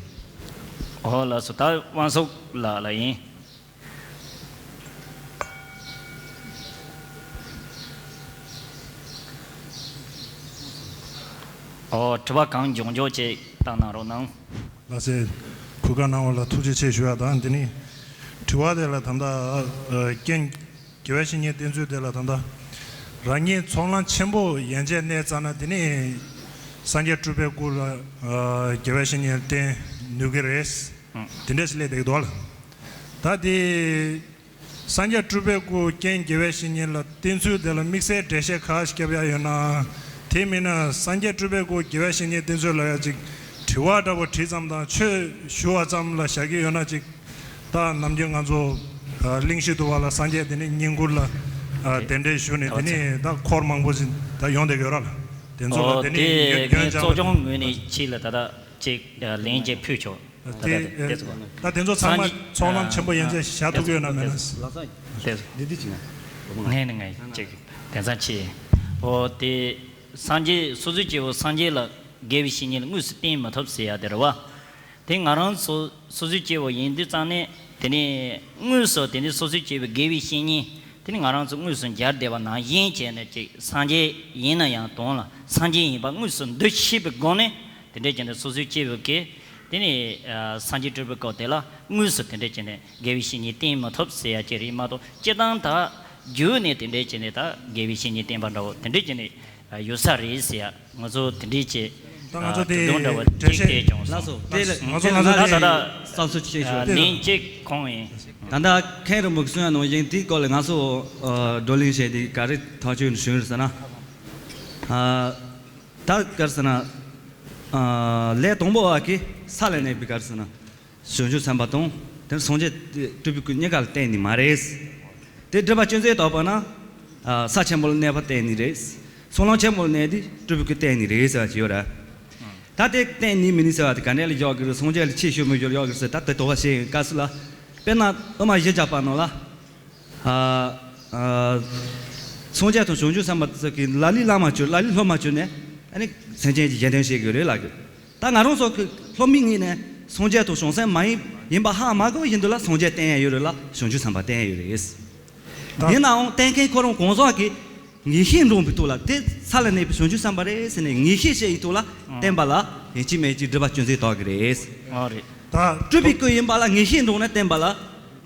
ཨོ་ལགས་སོ། ད་དབང་ཕྱུག་ལགས་ལ་ཡིན། ཨོ། དྲི་བ་གང་མགྱོགས་མགྱོགས་ཅིག་བཏང་གནང་རོགས་གནང་། ལགས་སེ། གོ་སྐབས་གནང་བ་ལ་ཐུགས་རྗེ་ཆེ་ཞུ་ཡ་དང་། འདི་ནི་དྲི་བ་དེ་ལ་ད་ལྟ་ཨ་རྐྱེན་དགེ་བའི་བཤེས་གཉེན་བསྟེན་ཚུལ་དེ་ལ་ད་ལྟ་རང་ཉིད་ཚོགས་ལམ་ཆེན་པོ་ཡན་ཆད་གནས་ཙ་ན། དེ་ནི་སངས་རྒྱས་སྤྲུལ་པའི་སྐུ་ལ་ཨ་དགེ་བའི་བཤེས་གཉེན་བསྟེན་ནུས་ཀྱི་རེད། ཨང་། དེ་འདྲས་སླེབས་བསྡད་འདུག་ལ། ད་དེ་སངས་རྒྱས་སྤྲུལ་པའི་སྐུ་རྐྱེན་དགེ་བའི་བཤེས་གཉེན་ལ་བསྟེན་ཚུལ་དེ་ལ་དམིགས་བསལ་འགྲེལ་བཤད་ག་རེ་བརྒྱབ་ཡ་ཡོད་ན། དེ་མིན་ན་སངས་རྒྱས་སྤྲུལ་པའི་སྐུ་དགེ་བའི་བཤེས་གཉེན་བསྟེན་ཚུལ་ལ་ཡ་ཅིག་དྲི་བ་འདྲ་པོ་དྲིས་ཙམ་དང་ཆོས་ཞུ་བ་ཙམ་ལ་བཞག་གི་ཡོད་ན་ཅིག་ད་ནམ་རྒྱུན་ང་ཚོ་ཨ་གླིང་བཞི་དུ་བ་ལ་སངས་རྒྱས་དེ་ནི་བསྙེན་བཀུར་ལ་ཨ་གདན་འདྲེན་ཞུས་ནས། དེ་ནི་ད་འཁོར་མང་པོ་ཞིག་ད་ཡོང་བསྡད་ཡོད་ར་ལ། དེ་ཚོ་ལ། ཨོ། དེ་ནི་དེ་ངས་ཡོན་ཆབ་ཚོགས་ཆུང་ངོས་ནས་ཁྱེད་ལ་ད་ལྟ་ཅིག་ལན་ཅིག་ཕུལ་ཆོག་ད་དེ་ད་དེ་ཚོ་ད་དེ་ཚོ་ཚང་མ་ཚོགས་ལམ་ཆེན་པོ་ཡན་ཆད་བཞག་ཐུབ་ཀྱི་ཡོད་ན་མེད་ན། དེ་ཚོ་ངས་ནི་ངས་ཅིག་དེང་སང་ཆེ། ཨོ། དེ་སངས་རྒྱས་སོ་སོའི་སྐྱེ་བོ་སངས་རྒྱས་ལ་དགེ་བའི་བཤེས་གཉེན་ལ་དངོས་སུ་བསྟེན་མི་ཐུབ་ཟེར་ཡ་དེ་རེད་བ། དེ་ང་རང་ཚོ་སོ་སོའི་སྐྱེ་བོ་ཡིན་དུས་ཙང་ནས། དེ་ནས་དངོས་སུ་དེ་ནས་སོ་སོའི་སྐྱེ་བོའི་དགེ་བའི་བཤེས་གཉེན་དེ་ནི་ང་རང་ཚོ་དངོས་སུ་མཇལ་བསྡད་པ་ནང་བཞིན་བྱས་ནས་ཅིག་སངས་རྒྱས་ཡིན་ན་ཡང་དོན་ལ་སངས་རྒྱས་ཡིན་པ་དངོས་སུ་འདུ་ཤེས་པའི་སྒོ་ནས། དེ་འདྲས་བྱས་ནས་སོ་སོའི་སྐྱེ་བོ་གིས་དེ་ནི་ཨ་སངས་རྒྱས་སྤྲུལ་པའི་སྐུ་དེ་ལ་དངོས་སུ་དེ་འདྲས་བྱས་ནས་དགེ་བའི་བཤེས་གཉེན་བསྟེན་མི་ཐུབ་ཟེར་ཡ་ཅིག་རེད་མ་གཏོགས། སྤྱིར་བཏང་ད་རྒྱུད་ནས་དེ་འདྲས་བྱས་ནས་ད་དགེ་བའི་བཤེས་གཉེན་བསྟེན་པ་འདྲ་བོ་དེ་འདྲས་བྱས་ནས་ཡོད་ས་རེད་ཟེར་ཡ། ང་ཚོ་དེ་འདྲས་བྱས། ད་ང་ཚོ་དེ་གྲུབ་དོན་འདྲ་བོ་འགྲེལ་ཅིག་བཤད་དེ་བྱུང་སོང་། ལགས་སོ། དེ་ལ་ང་ཚོ་ང་ཚོ་ད་ད་ད་བསམ་ཚུལ་ཅིག་ཞུ། དེ་ལན་གཅིག་ཁོང་ཡིན། ད་ལྟ་མཁན་རིན་པོ་ཆེ་གསུང་ཡ་ནང་བཞིན་དེའི་སྐོར་ལ་ང་ཚོ་ཨ་བགྲོ་གླེང་བྱས་ཏེ་ག་རེ་ཐག་གཅོད་བྱུང་ཟེར་ན། ཨ་ད་ག་རེ་ཟེར་ན། ཨ་ལས་དང་པོ་བ་གི་ས་ལ་གནས་པའི་ག་རེ་ཟེར་ན། བྱང་ཆུབ་སེམས་དཔའ་དང་དེ་སངས་རྒྱས་སྤྲུལ་པའི་སྐུ་གཉིས་ཀ་ལ་བསྟེན་ནི་མ་རེད། དེ་སྒྲིབ་པ་ཅུང་ཟད་དག་པ་ན་ཨ་ས་ཆེན་པོ་ལ་གནས་པ་བསྟེན་ནི་རེད། ཚོགས་ལམ་ཆེན་པོ་ལ་གནས་དུས་སྤྲུལ་པའི་སྐུ་བསྟེན་ནི་རེད་ཟེར་བ་ཅིག་ཡོད་རེད། ད་དེ་བསྟེན་ནི་མིན་ནི་ཟེར་བ་དེ་ག་འདྲ་ལ་བཞག་གི་རེད། སངས་རྒྱས་ལ་ཆེས་ཤོས་མི་འགྱུར་བཞག་གི་རེད་ཟེར། ད་དེ་དོགས་པ་ཟིན་སྐབས་སུ་ལ། དཔེར་ན་དབུ་མ་བཞི་བརྒྱ་པ་ནང་ལ། ཨ་ཨ་སངས་རྒྱས་དང་བྱང་ཆུབ་སེམས་དཔའ་ཚོ་གིས་ལ་ལུས་ལ་མ་གྱུར་ལ་ལུས་ལྷོད་མ་གྱུར་ནས་ཨ་ནི་སེམས་ཅན་གྱི་རྗེས་དྲན་བྱེད་དགོས་རེད་ལབ་གི། ད་ང་རང་ཚོ་གི་ལྷོད་མེད་ངོས་ནས་སངས་རྒྱས་དང་བྱང་སེམས་མ་ཡིན་ཡིན་པ་ཧ་མ་གོ་བཞིན་དུ་ལ་སངས་རྒྱས་བསྟེན་ཡ་ཡོད་རེད་ལ་བྱང་ཆུབ་སེམས་དཔའ་བསྟེན་ཡ་ཡོད་རེད། ད་ཡིན་ནའང་བསྟེན་མཁན་ཁོ་རང་གང་ཟག་གི་ངེས་ཤེས་འདྲོངས་པའི་ཐོག་ལ་དེ་ས་ལ་གནས་པའི་བྱང་ཆུབ་སེམས་དཔའ་རེད་ཟེར་ནས་ངེས་ཤེས་བྱས་ཡི་ཐོག་ལ་བསྟེན་པ་ལ་ཡིན་གཅིག་མིན་གཅིག་སྒྲིབ་པ་ཅུང་ཟད་དག་གི་རེད། ཨ་རེད། ད་སྤྲུལ་པའི་སྐུ་ཡིན་པ་ལ་ངེས་ཤེས་འདྲོངས་ནས་བསྟེན་པ་ལ་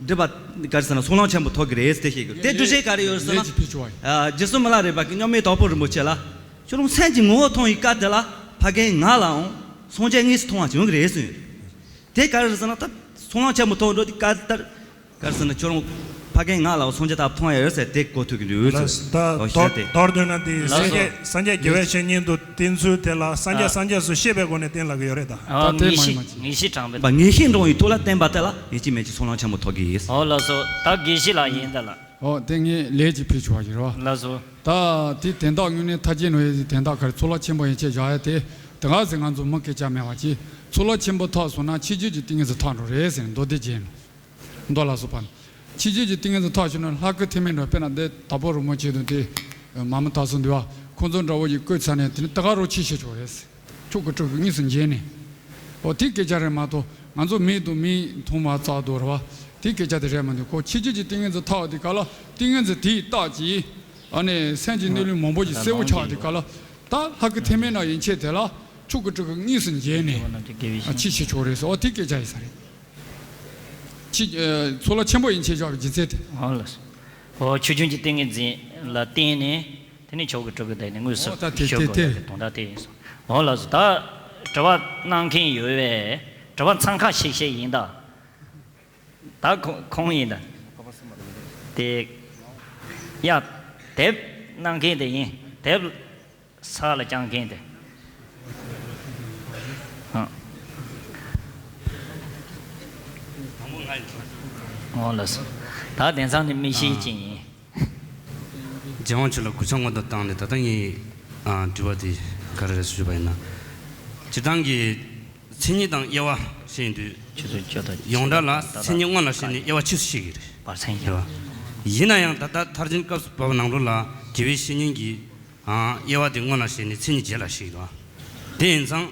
སྒྲིབ་པ་ག་རེ་ཟེར་ན་ཚོགས་ལམ་ཆེན་པོ་ཐོབ་ཀྱི་རེད་དེ་བཤད་ཀྱི། དེ་འགྲེལ་བཤད་ག་རེ་ཡོད་ཟེར་ན། ལས་ཀྱི་ཕུལ་བྱུང་བ་ཡིན། ཨ་རྗེ་བཙུན་མི་ལ་རས་པ་གིས་མཉམ་མེད་དྭགས་པོ་རིན་པོ་ཆེ་ལ་ཁྱོད་རང་སེམས་ཀྱི་ངོ་བོ་མཐོང་བའི་སྐབས་དེ་ལ་ཕ་རྒན་ང་ལའང་སངས་རྒྱས་དངོས་སུ་མཐོང་བ་བྱུང་གི་རེད་གསུངས་ཡོད། དེ་ག་རེ་ཟེར་ན་ད་ཚོགས་ལམ་ཆེན་པོ་ཐོབ་འགྲོ་དུས་ག་ལྟར་ག་རེ་ཟེར་ན་ཁྱོད་རང་ཕ་རྒན་ང་ལའང་སངས་རྒྱས་ད་མཐོང་ཡ་ཡོད་ཟེར་དེ་གོ་ཐུབ་ཀྱི་འདུག་ལགས། ད་ཨོ་ཞེས་ཏེ། མདོར་བསྡུས་ན་དེ་ལགས་སོ། སངས་རྒྱས་སངས་རྒྱས་དགེ་བའི་བཤེས་གཉེན་དུ་བསྟེན་ཚུལ་དེ་ལ་སངས་རྒྱས་ཨ་སངས་རྒྱས་སུ་ཤེས་པའི་སྒོ་ནས་བསྟེན་ལབ་ཀྱི་ཡོད་རེད་ད། ཨ་ད་དེ་ངེས་མ་ཤེས་ཡིན་མ་ཤེས། ངེས་ཤེས་དྲངས་པའི། པ་ངེས་ཤེས་འདྲོངས་ཡི་ཐོག་ལ་བསྟེན་པ་དེ་ལ་ཡིན་གཅིག་མིན་གཅིག་ཚོགས་ལམ་ཆེན་པོ་ཐོབ་ཀྱི་ཡིན། ཨོ་ལགས་སོ། ད་དགེ་བཤེས་ལགས་ཡིན་ད་ལ། ཨོ་དེ་ངས་ལས་ཀྱི་ཕུལ་བྱུང་བ་ཞིག་རེད་བ། ལགས་སོ། ད་དེ་དན་རྟགས་དངོས་གནས་མཐའ་རྒྱས་ནོ་ཡེ་དན་རྟགས་ག་རེ་ཚོགས་ལམ་ཆེན་པོ་ཡན་ཆད་བཞག་ཡ་དེ་དེ་ག་ཟེར་ང་ཚོ་མི་སྐད་ཆ་མེད་བ་ཅི། ཚོགས་ལམ་ཆེན་པོ་ཐོབ་སོང་ན་ཕྱི་རྒྱུད་ཀྱི་ཏིང་ངེ་འཛིན་ཐོབ་འགྲོ་རེད་ཟེར་ནས་མདོ་སྡེ་རྒྱན་ནོ། མདོ་ལ་སོགས་པ། ཕྱི་རྒྱུད་ཀྱི་ཏིང་ངེ་འཛིན་ཐོབ་ཕྱིན་ན་ལྷ་སྐུ་ཐེག་དམན་འགྲོ། དཔེར་ན་འདི་དྭགས་པོ་རིན་པོ་ཆེ་དང་དེ་མ་མི་དྭགས་སོགས་འདི་བ་ཁོང་ཚོ་འདྲ་བོ་ཡི་བཀོད་ཚར་ནས་དེ་ནི་ད་ག་རོ་ཆི་ཤེས་ཆོག་རེད། ཆོས་སྐུ་སྤྲུལ་སྐུ་དངོས་སུ་མཇལ་ནས། འོ་དེ་སྐད་ཆ་རེད་མ་གཏོགས་ང་ཚོ་མིག་དང་མིག་མཐོང་བ་ཙག་འདུག་རེད་བ། དེ་སྐད་ཆ་དེ་རེད་མ་འདུག་ཁོ་ཕྱི་རྒྱུད་ཀྱི་ཏིང་ངེ་འཛིན་ཐོབ་དེ་ག་ལ་ཏིང་ངེ་འཛིན་དེའི་རྟགས་ཀྱིས་ཨ་ནི་སེམས་ཀྱི་གནས་ལུགས་མང་པོ་ཞིག་གསལ་བོ་ཆགས་དེ་ག་ལ་ད་ལྷ་སྐུ་ཐེག་དམན་ན་ཡན་ཆད་དེ་ལ་ཆོས་སྐུ་སྤྲུལ་སྐུ་དངོས་སུ་མཇལ་ནས་ཨ་ཆི་ཤེས་ཆོག་རེད་ཟེར། འོ་དེ་སྐད་ཆ་ཡིན་ས་རེད། ཕྱི་ཨ་ཚོགས་ལམ་ཆེན་པོ་ཡན་ཆད་བཞག་པའི་རྒྱུ་མཚན་དེ། ཨོ་ལགས་སོ། ཨོ་ཆོས་སྐུ་གི་ཏིང་ངེ་འཛིན་ལ་བརྟེན་ནས་དེ་ནས་ཆོས་སྐུ་སྤྲུལ་སྐུ་དེ་ནས་དངོས་སུ་ཨོ་ད་དེ་ཞུ་དགོས་དེ་ཡ་དེ་དོན་དག་དེ་ཡིན་སོང་། ཨོ་ལགས་སོ། ད་དྲི་བ་གནང་མཁན་ཡོད་པས་དྲི་བ་འཚང་ཁ་ཤིག་ཤིག་ཡིན་ད། ད་ཁོ་ཁོང་ཡིན་ད། དེ་ཡ་དེབ་གནང་མཁན་དེ་ཡིན། དེབ་ས་ལ་བརྐྱངས་མཁན་དེ། ཨ། འོ་ལགས་སོ། ད་དེང་སང་ནི་མིག་ཤེལ་ཅན་ཡིན། རྒྱལ་དབང་མཆོག་ལ་གུས་ཕྱག་སྔོན་དུ་བཏང་ནས། ད་ལྟ་ངའི་ཨ་དྲི་བ་དེ་ག་རེ་རེད་ཞུས་པ་ཡིན་ན། སྤྱིར་བཏང་གི་མཚན་ཉིད་དང་དབྱེ་བ་བཤད་ཡོང་དུས། ཆུ་ཚོད་བཅུ་དང་ཡོངས་གྲགས་ལ་མཚན་ཉིད་སྔོན་ལ་བཤད་ནས་དབྱེ་བ་ཕྱིས་སུ་བཤད་ཀྱི་རེད། བར་མཚན་ཉིད། རེད་བ། ཡིན་ན་ཡང་ད་ལྟ་མཐར་ཕྱིན་སྐབས་སུ་བབས་པ་ནང་ལོགས་ལ་དགེ་བའི་བཤེས་གཉེན་གྱིས་ཨ་དབྱེ་བ་དེ་སྔོན་ལ་བཤད་ནས་མཚན་ཉིད་རྗེས་ལ་བཤད་ཀྱི་འདུག། དེ་ཡིན་ཙང་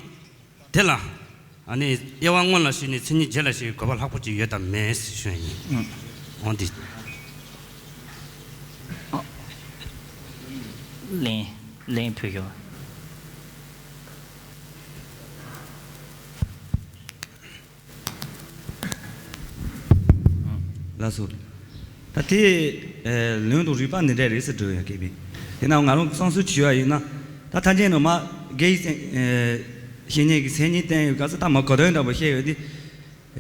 དེ་ལ་ཨ་ནི་དབྱེ་བ་སྔོན་ལ་བཤད་ནས་མཚན་ཉིད་རྗེས་ལ་བཤད་པའི་དགོས་པ་ལྷག་པོ་ཅིག་ཡོད་དམ་མེད་ཞུ་ཡ་ཡིན། ཨང་། འོང་དེ། ཨ། ལན་ལན་ཕུལ་ཤོག། ལགས་སོ། ད་དེ་ཨེ་ལུང་དང་རིགས་པ་འདི་འདྲ་རེད་ཟེར་འགྲོ་ཡ་གལ་མེད། དེ་ན་ང་རང་བསམ་ཚུལ་བྱས་པ་ཡིན་ན། ད་ཐར་རྒྱན་ནང་མ་དགེ་བའི་མཚན་ཨེ་བཤེས་གཉེན་གྱི་མཚན་ཉིད་བསྟན་ཡོད་ག་ཚོད། ད་མ་གོ་དོན་འདྲ་པོ་བཤད་ཡོད་དེ།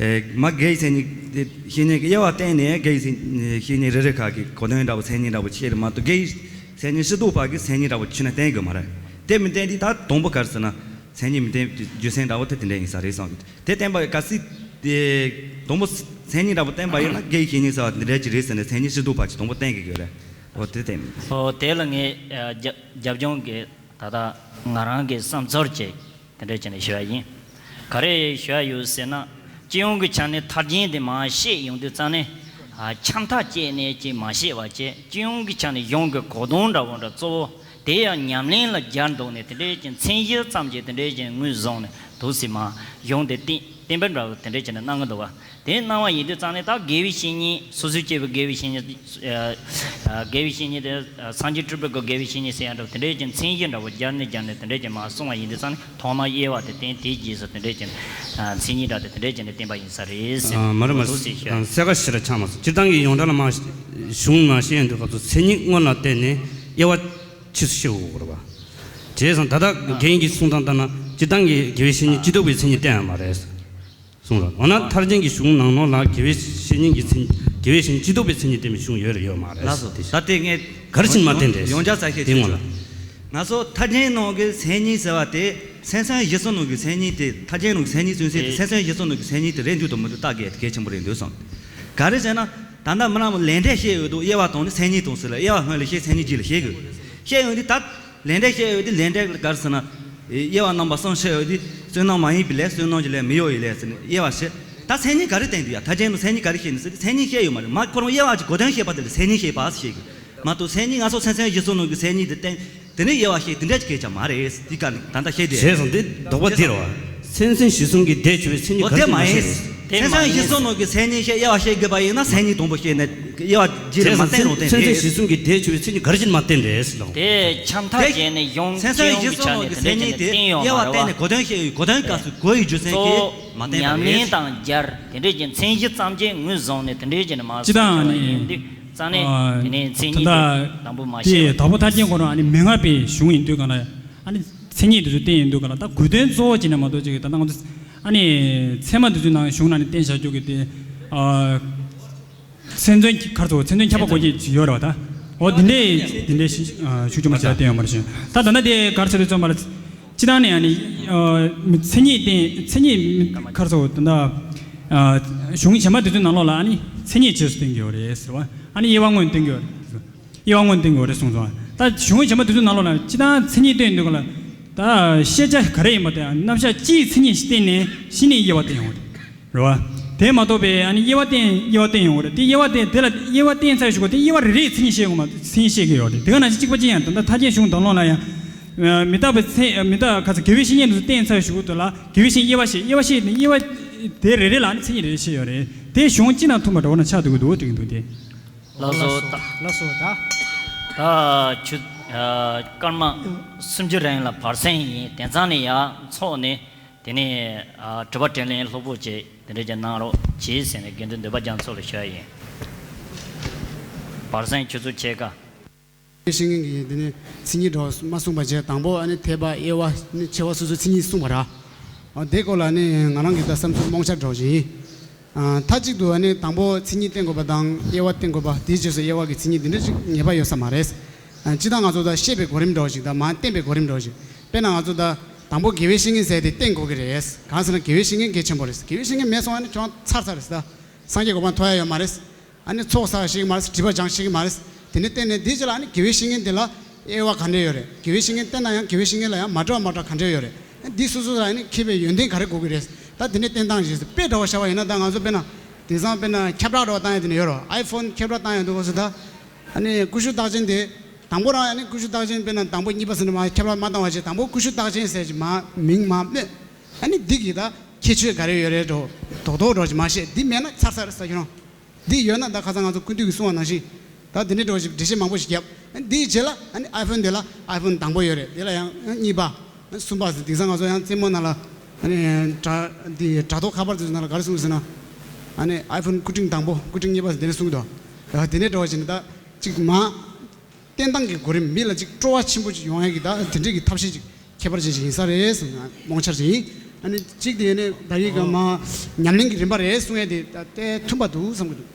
ཨེ་མ་དགེ་བའི་མཚན་ཉིད་དེ་བཤེས་གཉེན་གྱི་དབྱེ་བ་བསྟན་ནས། དགེ་བའི་མཚན་བཤེས་གཉེན་རེ་རེ་ཁག་གི་གོ་དོན་འདྲ་པོ་མཚན་ཉིད་འདྲ་པོ་ཕྱེ་རེད་མ་གཏོགས། དགེ་བའི་མཚན་ཉིད་ཕྱི་ཐོག་པ་གི་མཚན་ཉིད་འདྲ་པོ་ཁྱོན་ནས་བསྟན་དགོས་མ་རེད། དེ་མི་བསྟན་དེ་ད་དང་པོ་ག་རེ་ཟེར་ན། མཚན་ཉིད་མི་བསྟན་རྒྱུ་མཚན་འདྲ་པོ་དེ་དེ་འདྲ་ཡིན་ས་རེད་བསམ་གི། དེ་བསྟན་པ་གལ་སྲིད་དེ་དང་པོ་མཚན་ཉིད་འདྲ་པོ་བསྟན་པ་ཡིན་ན། དགེ་བའི་བཤེས་གཉེན་ཟེར་བ་འདི་འདྲ་ཅིག་རེད་ཟེར་ནས་མཚན་ཉིད་ཕྱི་ཐོག་པ་ཅིག་དང་པོ་བསྟན་དགོས་ཀྱི་ཡོད་རེད། འོ་དེ་བསྟན། འོ་དེ་ལ་ངས་ཨ་རྒྱབ་རྒྱབ་ལྗོངས་ཀྱི་ད་ལྟ་ང་རང་གི་བསམ་ཚུལ་ཅིག་དེ་འདྲ་བྱས་ནས་ཞུ་བ་ཡིན། ག་རེ་ཞུ་བ་ཡོད་ཟེར་ན། སྤྱི་ཡོངས་ཀྱི་ཆ་ནས་ཐར་རྒྱན་དེ་མར་བཤད་ཡོང་དུས་ཙང་ནས། ཨ་ཆ་མཐའ་བཅད་ནས་ཅིག་མ་བཤད་པ་བྱས། སྤྱི་ཡོངས་ཀྱི་ཆ་ནས་གཞུང་གི་གོ་དོན་འདྲ་བོ་འདྲ་གཙོ་བོ་དེ་ཡང་ཉམས་ལེན་ལ་སྦྱར་འདུག་ནས། དེ་འདྲའི་ཀྱི་མཚན་གཞི་ཙམ་གྱིས་དེ་འདྲའི་ཀྱི་ངོས་བཟུང་ནས་འདུག་སྲིད་མ། གཞུང་དེ་གཏན་གཏན་འབེབས་འདྲ་བོ་དེ་འདྲའི་བྱས་ནས་གནང་གི་འདུག་བ། དེ་གནང་བ་ཡིན་དུས་ཙང་ནས། ད་དགེ་བའི་བཤེས་གཉེན། སོ་སོའི་སྐྱེས་བུ་དགེ་བའི་བཤེས་གཉེན། ཨ་ཨ་དགེ་བའི་བཤེས་གཉེན་དེ་ཨ་སངས་རྒྱས་སྤྲུལ་པའི་སྐུ་དགེ་བའི་བཤེས་གཉེན་ཟེར་ཡ་འདྲ་བོ་དེ་འདྲའི་ཀྱི་མཚན་གཞི་འདྲ་བོ་སྦྱར་ནས་སྦྱར་ནས་དེ་འདྲའི་ཀྱི་མར་གསུངས་པ་ཡིན་དུས་ཙང་ནས། ཐོག་མར་དབྱེ་བ་དེ་བསྟན། དེའི་རྗེས་སུ་དེ་འདྲའི་ཀྱི་ཨ་མཚན་ཉིད་འདྲ་དེ་དེ་འདྲའི་ཀྱི་ནས་བསྟན་པ་ཡིན་ས་རེད་ཟེར། ཨ་མ་རེད་མ་རེད། འདུག་སེ་ཞུ། ཨ་གསལ་ཁ་ཞེ་དྲག་ཆགས་མ་སོང་། སྤྱིར་བཏང་གི་ཡོངས་གྲགས་ལ་མར་གཞུང་མར་བཤད་ཡོང་དུས་སྐབས་སུ་མཚན་ཉིད་སྔོན་ལ་བསྟན་ནས་དབྱེ་བ་ཕྱིས་སུ་ཕྱེ་དགོས་རེད་བ། བྱས་ཙང་ད་ལྟ་རྒན་གྱིས་གསུང་སྟངས་ལྟར་ན། སྤྱིར་བཏང་གི་དགེ་བའི་བཤེས་གཉེན་སྤྱི་ལྡོག་པའི་མཚན་ཉིད་བསྟན་ཡོད་མ་རེད་གསུངས་རོགས། འོ་ན་ཐར་རྒྱན་གྱི་གཞུང་ནང་ལོགས་ལ་དགེ་བའི་བཤེས་གཉེན་གྱི་མཚན། དགེ་བའི་བཤེས་གཉེན་སྤྱི་ལྡོག་པའི་མཚན་ཉིད་བསྟན་པའི་གཞུང་ཡོད་རེད་ཡོད་མ་རེད། ལགས་སོ། ད་ལྟས་ངས་ག་རེ་བྱས་ནས་མ་བསྟན་རེད། ཡོངས་ཁྱབ་ས་ཁྱད་དེ་ཆེ་ངོ་ལ། ང་ཚོ་ཐར་རྒྱན་ནང་གི་མཚན་ཉིད་ཟེར་བ་དེ། མཚན་མཚོན་གཞི་བཟུང་ནང་གི་མཚན་ཉིད་དེ། ཐར་རྒྱན་ནང་གི་མཚན་ཉིད་མཚོན་ཚུལ་དེ། མཚན་མཚོན་གཞི་བཟུང་ནང་གི་མཚན་ཉིད་དེ་རེད་འདུག་དང་མི་འདུག་བལྟ་དགོས་དེ་གལ་ཆེན་པོ་རེད་འདུག་བསམ། ག་རེ་ཟེར་ན། ད་ལྟ་མི་རྣམས་ལས་འབྲས་བཤད་ཡོད་དུས། དབྱེ་བ་དང་ནི་མཚན་ཉིད་དང་ཟེར་ལ། དབྱེ་བ་སྔོན་ལ་བཤད། མཚན་ཉིད་རྗེས་ལ་བཤད་དགོས། བཤད་ཡོང་དུས་ད་ལས་འབྲས་བཤད་ཡོད་དུས། ལས་འབྲས་ག་རེ་ཟེར་ན། དབྱེ་བ་རྣམ་པ་གསུམ་བཤད་ཡོད་དུས། བསོད་ནམས་མ་ཡིན་པའི་ལས། བསོད་ནམས་ཀྱི་ལས། མི་གཡོ་བའི་ལས་ཟེར་ནས་དབྱེ་བ་བཤད། ད་མཚན་ཉིད་ག་རེ་བསྟན་འདུག་ཡ། ཐར་རྒྱན་དུ་མཚན་ཉིད་ག་རེ་བཤད་ནས་ཟེར་དུས། མཚན་ཉིད་བཤད་ཡོད་མ་རེད། མ་ཁོ་རང་དབྱེ་བ་གི་གོ་དོན་བཤད་པ་དེ་ལ་མཚན་ཉིད་བཤད་པ་ཟེར་བཤད་གི་མ་གཏོགས། མཚན་ཉིད་ང་ཚོ་མཚན་མཚོན་གཞི་བཟུང་ནང་གི་མཚན་ཉིད་དེ་བསྟན། དེ་ནས་དབྱེ་བ་བཤད། དེ་འདྲ་ཅིག་གལ་ཆེ་བ་མ་རེད། དེ་ག་ནས་ད་ལྟ་བཤད་དེ། བྱས་ཙང་དེ་དོགས་པ་དེ་རེད་བ། མཚན་མཚོན་གཞི་བཟུང་གི་དེ་ཆེ་བའི་མཚན་ཉིད། འོ་ག་རེ་དེ་མ་ཡིན། མཚན་མཚོན་གཞི་བཟུང་ནང་གི་མཚན་ཉིད་བཤད། དབྱེ་བ་བཤད་དགོས་པ་ཡིན་ན། མཚན་ཉིད་དང་པོ་བཤད་ནས་དབྱེ་བ་རྗེས་ལ་མ་བསྟན་རུང་བསྟན། མཚན་མཚོན་གཞི་བཟུང་གི་དེ་ཆེ་བའི་མཚན་ཉིད་ག་རེ་བྱས་ནས་མ་བསྟན་རེད་ཟེར་ལོ། དེ་ཆ་མཐའ་བཅད་ནས་གཞུང་སྤྱི་ཡོངས་ཀྱི་ཆ་ནས་དེ་འདྲ་བྱས་ནས་བསྟན་ཡོད་མ་རེད་བ། དབྱེ་བ་བསྟན་ནས་གོ་དོན་བཤད་ཡོད། གོ་དོན་སྐབས་སུ་གོ་ཡི་རྒྱུ་མཚན་གྱིས་མ་བསྟན་པ་རེད། ཉམས་ལེན་དང་སྦྱར། དེ་འདྲ་བྱས་མཚན་གཞི་ཙམ་གྱིས་ངོས་བཟུང་ནས་དེ་འདྲ་བྱས་ནས་མ་གསུངས་པ་ཡིན་དུས་ཙང་ནས། དེ་ནས་མཚན་ཉིད་དེ་དང་པོ་མ་བཤད་པ་དེ། དྭགས་པོ་ཐར་རྒྱན་ཁོ་རང་ཨ་ནི་མན་ངག་པའི་གཞུང་ཡིན་དུས་ག་ལ། ཨ་ནི་མཚན་ཉིད་དེ་ཚོ་བསྟན་ཡོད་འདུག་ག་ལ། ད་དགོས་དོན་གཙོ་བོ་བྱས་ན་མ་གཏོགས་ཅིག་ད་ལྟ་ང་ཚོ་ཨ་ནི་ཚད་མ་དེ་ཚོའི་ནང་གཞུང་ནང་ནས་བསྟན་བཞག་རྒྱུ་གི་དེ། ཨ་མཚན་མཚོན་གྱི་ཁར་ཚོ་མཚན་མཚོན་ཁྱབ་པ་གོ་རྒྱུ་ཅིག་ཡོད་རེད་བ། ད་འོ་དེ་འདྲའི་དེ་འདྲའི་ཞིག་ཨ་ཤུགས་ཆེན་པོ་བྱས་བསྟན་ཡོད་མ་རེད་ཤིང་། ད་ད་ལྟ་དེ་ག་རེ་བྱས་ཏེ་བརྩམས་པ་རེད། སྤྱིར་བཏང་ནས་ཨ་ནི་ཨ་མི་མཚན་ཉིད་བསྟན། མཚན་ཉིད་མི་ཁར་ཚོ་ད་ལྟ་ཨ་གཞུང་གཞན་པ་དེ་ཚོའི་ནང་ལོགས་ལ་ཨ་ནི་མཚན་ཉིད་རྗེས་སུ་བསྟན་གྱི་ཡོད་རེད་ཟེར་བ། ཨ་ནི་དབྱེ་བ་སྔོན་བསྟན་གྱི་ཡོད་རེད། དབྱེ་བ་སྔོན་བསྟན་གྱི་ཡོད་རེད་གསུངས་སོང་། ད་གཞུང་གཞན་པ་དེ་ཚོའི་ནང་ལོགས་ལ་སྤྱིར་བཏང་མཚན་ཉིད་བསྟན་འདུག་ག་ལ། ད་ཤེས་བྱ་ག་རེ་ཡིན་པ་དེ་རྣམ་གཞག་སྤྱིའི་མཚན་ཉིད་ཞིག་བསྟན་ནས་གཞི་ནས་དབྱེ་བ་བསྟན་ཡོང་རེད། རེད་བ། དེ་མ་གཏོགས་པའི་ཨ་ནི་དབྱེ་བ་བསྟན། དབྱེ་བ་བསྟན་ཡོང་གི་རེད། དེ་དབྱེ་བ་བསྟན། དེ་ལ་དབྱེ་བ་བསྟན་ཚར་ཞུ་གོ། དེ་དབྱེ་བ་རེ་རེའི་མཚན་ཉིད་བཤད་དགོས་མ། མཚན་ཉིད་བཤད་ཀྱི་ཡོད་རེད། དེ་ག་ནང་བཞིན་གཅིག་པ་ཅི་ཡང་། ད་ལྟ་ཐར་རྒྱན་གཞུང་དང་ལོངས་ལ་ཡང་། ཨ་མི་རྟག་པའི་མཚན། མི་རྟག་ག་ཚོད་དགེ་བའི་བཤེས་གཉེན་དུ་བསྟན་ཚར་ཞུ་གོ། དེ་ལ་དགེ་བའི་བཤེས་དབྱེ་བ་བཤད། དབྱེ་བ་བཤད་ནས་དབྱེ་བ་དེ་རེ་རེ་ལ་ཨ་ནི་མཚན་ཉིད་རེ་རེ་བཤད་ཡོད་རེད། དེ་གཞུང་གཅིག་ནང་མཐུན་པ་འདྲ་བོ་ན་ཆགས་འདུག་གི་འདུག་དྲན་གྱི་འདུག་སྟེ། ལགས་སོ། ད་ལགས་སོ། ད་ད་ཆུ་ཨ་སྐར་མ་སུམ་ཅུ་རིང་ལ་བར་གསེང་ཡིན། དེང་སང་ནས་ཡར་འཚོགས་ནས། དེ་ནས་ཨ་དྲི་བ་དྲིས་ལན་ལྷུག་པོ་བྱས་དེ་འདྲ་ཅིག་གནང་རོགས་གྱིས་ཟེར་ནས་དགེ་འདུན་འདོད་པ་རྒྱ་མཚོ་ལ་ཞུ་ཡ་ཡིན། བར་གསེང་ཆུ་ཚོད་ཕྱེད་ཀ། བཤེས་གཉེན་གྱིས་དེ་ནས་མཚན་ཉིད་འདྲ་བོ་མ་གསུངས་པ་བྱས། དང་པོ་ཨ་ནི་འཐད་པ། དབྱེ་བ་ནི་ཕྱེ་བ་སོ་སོའི་མཚན་ཉིད་གསུངས་པ་ར། ཨ་དེ་སྐོར་ལ་ནི་ང་རང་གི་ད་བསམ་ཚུལ་རྨོངས་ཆ་འདྲ་བོ་ཞིག་ཡིན། ཨ་མཐའ་གཅིག་ཏུ་ཨ་ནི་དང་པོ་མཚན་ཉིད་བསྟན་དགོས་པ་དང་དབྱེ་བ་བསྟན་དགོས་པ། དེའི་རྗེས་སུ་དབྱེ་བ་གི་མཚན་ཉིད་འདི་འདྲ་ཅིག་ངེས་པ་ཡོད་ས་མ་རེད། ཨ་སྤྱིར་བཏང་ང་ཚོ་ད་བཤད་པའི་གོ་རིམ་འདྲ་བོ་ཞིག་དང་མར་བསྟན་པའི་གོ་རིམ་འདྲ་བོ་ཞིག་དཔེར་ན་ང་ཚོ་ད། དང་པོ་དགེ་བའི་བཤེས་གཉེན་ཟེར་དེ་བསྟེན་དགོས་ཀྱི་རེད། གང་ཟེར་ན་དགེ་བའི་བཤེས་གཉེན་གལ་ཆེན་པོ་རེད། དགེ་བའི་བཤེས་གཉེན་མེད་སོང་ན་ནི་ཁྱོད་རང་ཚར་ཚར་རེད་ཟེར། སངས་རྒྱས་གོ་འཕང་ཐོབ་ཡ་ཡོད་མ་རེད། ཨ་ནི་ཚོགས་བསགས་ཤེས་ཀྱི་མ་རེད། སྒྲིབ་པ་སྦྱང་ཤེས་ཀྱི་མ་རེད། དེ་ནས་བརྟེན་ནས་འདིའི་རྗེས་ལ་ཨ་ནི་དགེ་བའི་བཤེས་གཉེན་དེ་ལ་དབྱེ་བ་ག་འདྲས་ཡོད་རེད། དགེ་བའི་བཤེས་གཉེན་བསྟེན་ན་ཡང་དགེ་བའི་བཤེས་གཉེན་ལ་ཡང་མ་འདྲ་བ་མ་འདྲ་ག་འདྲས་ཡོད་རེད། འདི་སོ་སོ་ལ་ཨ་ནི་མཁས་པའི་ཡོན་ཏན་ག་རེ་དགོས་ཀྱི་རེད། ད་དེ་འདྲས་བསྟེན་སྟངས་ཞིག་དཔེ་འདྲ་བོ་བཞག་པ་ཡིན་ན། ད་ང་ཚོ་དཔེར་ན་དེང་སང་དཔེར་ན་ཁྱབ་བསྒྲགས་འདྲ་བོ་བཏང་ཡ་དེ་འདྲ་ཡོད་རེད། ཨའི་ཕོན་ཁྱབ་བསྒྲགས་བཏང་ཡ་འདུག་གོ་སོ། ད་ཨ་ནི་ཀུ་ཤུ་རྟགས་ཅན་དེ་དང་པོ་རང་ཨ་ནི་ཀུ་ཤུ་རྟགས་ཅན་དཔེར་ན་དང་པོ་གཉིས་པ་ཟེར་ནས་མ་ཁྱབ་བསྒྲགས་མ་བཏང་བ་བྱས། དང་པོ་ཀུ་ཤུ་རྟགས་ཅན་ཟེར་གྱི་མ་མིང་མ་སྨོས། ཨ་ནི་འདི་གི་ད་ཁྱད་ཆོས་ག་རེ་ཡོད་རེད་འགྲོ་རྡོག་རྡོག་འགྲོ་ཅིག་མ་བཤད། འདི་མེད་ན་ཚར་ཚར་རེད་ཟེར་ཁྱོད་རང་། འདི་ཡོད་ན་ད་ཁ་སང་ང་ཚོ་ཀུན་འདུས་ཀྱིས་གསུངས་པ་ནང་བཞིན། ད་འདི་འདྲའི་འགྲོ་ཞིག་འགྲེལ་བཤད་མང་པོ་ཞིག་བརྒྱབ། འདིའི་རྗེས་ལ་ཨ་ནི་ཨའི་ཕོན་དེ་ལ་ཨའི་ཕོན་དང་པོ་ཡོད་རེད། དེ་ལ་ཡང་གཉིས་པ། གསུམ་པ་ཟེར། དེང་སང་ང་ཚོ་ཡང་རྩེད་མོ་ནང་ལ་ཨ་ནི་དྲ་འདི་དྲ་ཐོག་ཁ་པར་དེ་ཚོ་ནང་ལ་ག་རེ་གསུངས་ཟེར་ན། ཨ་ནི་ཨའི་ཕོན་སྐུ་ཕྲེང་དང་པོ་སྐུ་ཕྲེང་གཉིས་པ་ཟེར་དེ་འདྲ་གསུངས་འདུག། ད་དེ་འདྲའི་འགྲོ་བ་ཞིག་ནི་ད་ཅིག་མ། བསྟེན་སྟངས་ཀྱི་གོ་རིམ། མི་ལ་ཅིག་སྤྲོ་བ་ཆེན་པོ་ཅིག་ཡོང་ཡ་གི་ད་དེ་འདྲའི་གི་ཐབས་ཤེས་ཅིག་ཁྱད་པར་ཅན་ཅིག་ཡིན་ས་རེད་གསུངས་ན་རྨོངས་འཆར་ཅིག་ཡིན། ཨ་ནི་གཅིག་དེ་ནི་ད་ཡིག་གི་མ་ཉམས་ལེན་གྱི་རིམ་པ་རེད་གསུང་ཡ་དེ་ད་ལྟའི་མཐུན་པ་འདུག་བསམ་གི་འདུག།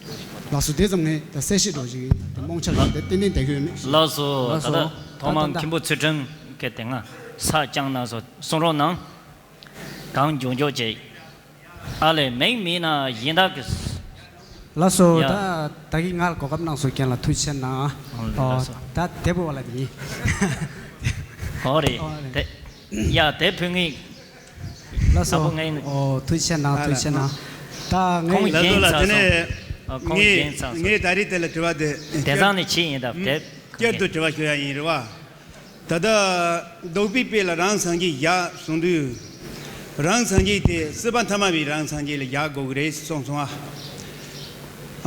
ལགས་སོ། དེ་ཙམ་ངས་ད་གསལ་བཤད་འདྲ་ཅིག་ཡིན། ད་རྨོངས་འཆར་ཅིག་དེ་ཏན་ཏན་བསྡད་ཀྱི་ཡོད་མེད། ལགས་སོ། ལགས་ད་སོ། ལྟ་ཐོག་མར་ད་ད་མཁན་པོ་ཚུལ་ཁྲིམས་ཀྱི་དེ་སྔ་ས་བཅངས་ན་སོ་གསུང་རོགས་གནང་། གང་མགྱོགས་མགྱོགས་བྱེད། ཨ་ལས་མིག་མིན་ན་ཡིན་ད་གི། ལགས་སོ། ཡ། ད་ད་གིན་ང་ལ་གོ་སྐབས་གནང་སོང་རྐྱེན་ལ་ཐུགས་རྗེ་ཆེ་གནང་། ཨོ་ལགས་སོ། ད་དེ་བོ་བ་ལ་དེ་ཡིན། ཨོ་རེད། ཨོ་རེད། དེ་ཡ་དེ་ཕུལ་ངེས། ལགས་སོ། ཨ་བོ་ངས་ནི། ཨོ་ཐུགས་རྗེ་ཆེ་གནང་། ཨ་ཐུགས་རྗེ་ཆེ་གནང་། ད་ངས་ཁོང་ལགས་སོ་རྒན་ལགས། ཚར་དེ་ནས་སོང་། ཨ་ཁོང་ངས་རྒན་ཚར་སོང་། ངས་ད་རེས་དེ་ལ་དྲི་བ་དེ། དེང་སང་ནས་ཕྱིན་ཡིན་ད་དེ། བསྐྱར་དུ་དྲི་བ་ཞུ་ཡ་ཡིན་རེད་བ། ད་ལྟ་རྡོ་པའི་དཔེ་ལ་རང་སངས་རྒྱས་བཞག་གསུངས་དུས། རང་སངས་རྒྱས་དེ་སྲིད་པ་མཐའ་མ་བའི་རང་སངས་རྒྱས་ལ་བཞག་དགོས་ཀྱི་རེད་གསུངས་སོང་ཨ།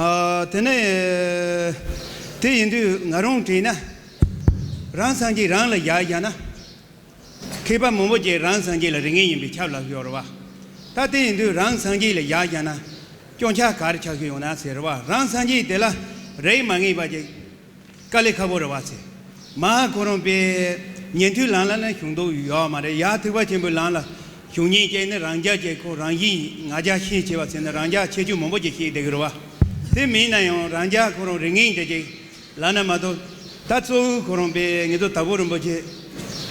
ཨ་དེ་ནས་དེ་ཡིན་དུས་ང་རང་དྲན་ན། རང་སངས་རྒྱས་རང་ལ་བཞག་བཞག་ན། མཁས་པ་མང་པོ་ཅིག་རང་སངས་རྒྱས་ལ་རིགས་ངེས་ཡིན་པས་ཁྱབ་ལབ་ཡོད་རེད་བ། ད་དེ་ཡིན་དུས་རང་སངས་རྒྱས་ལ་བཞག་བཞག་ན་སྐྱོན་ཆ་ག་རེ་ཆགས་ཀྱི་ཡོད་ན་ཟེར་བ། རང་སངས་རྒྱས་དེ་ལ་རིགས་མ་ངེས་པ་ཅིག་དཀའ་ལས་ཁག་པོ་རེད་བ་ཟེར། མ་ཁོ་རང་པའི་ཉན་ཐོས་ལམ་ལ་ནི་བྱུང་འདུག་ཡོད་མ་རེད། ཡ་ཐེག་པ་ཆེན་པོའི་ལམ་ལ་བྱུང་ཉེན་སྐྱེས་ནི་རང་རྒྱལ་ཅན་ཁོ་རང་བཞིན་ང་རྒྱལ་ཤེས་བྱེད་པ་ཟེར་ནི་རང་རྒྱལ་ཁྱད་ཆོས་མང་པོ་ཅིག་ཤེས་བསྡད་ཀྱི་རེད་བ། དེ་མིན་ན་ཡང་རང་རྒྱལ་ཁོ་རང་རིགས་ངེས་འདྲ་ཅིག་ལབ་ན་མ་གཏོགས། ད་གཙོ་བོ་ཁོ་རང་པའི་ངེད་ཚོ་དྭགས་པོ་རིན་པོ་ཆེ།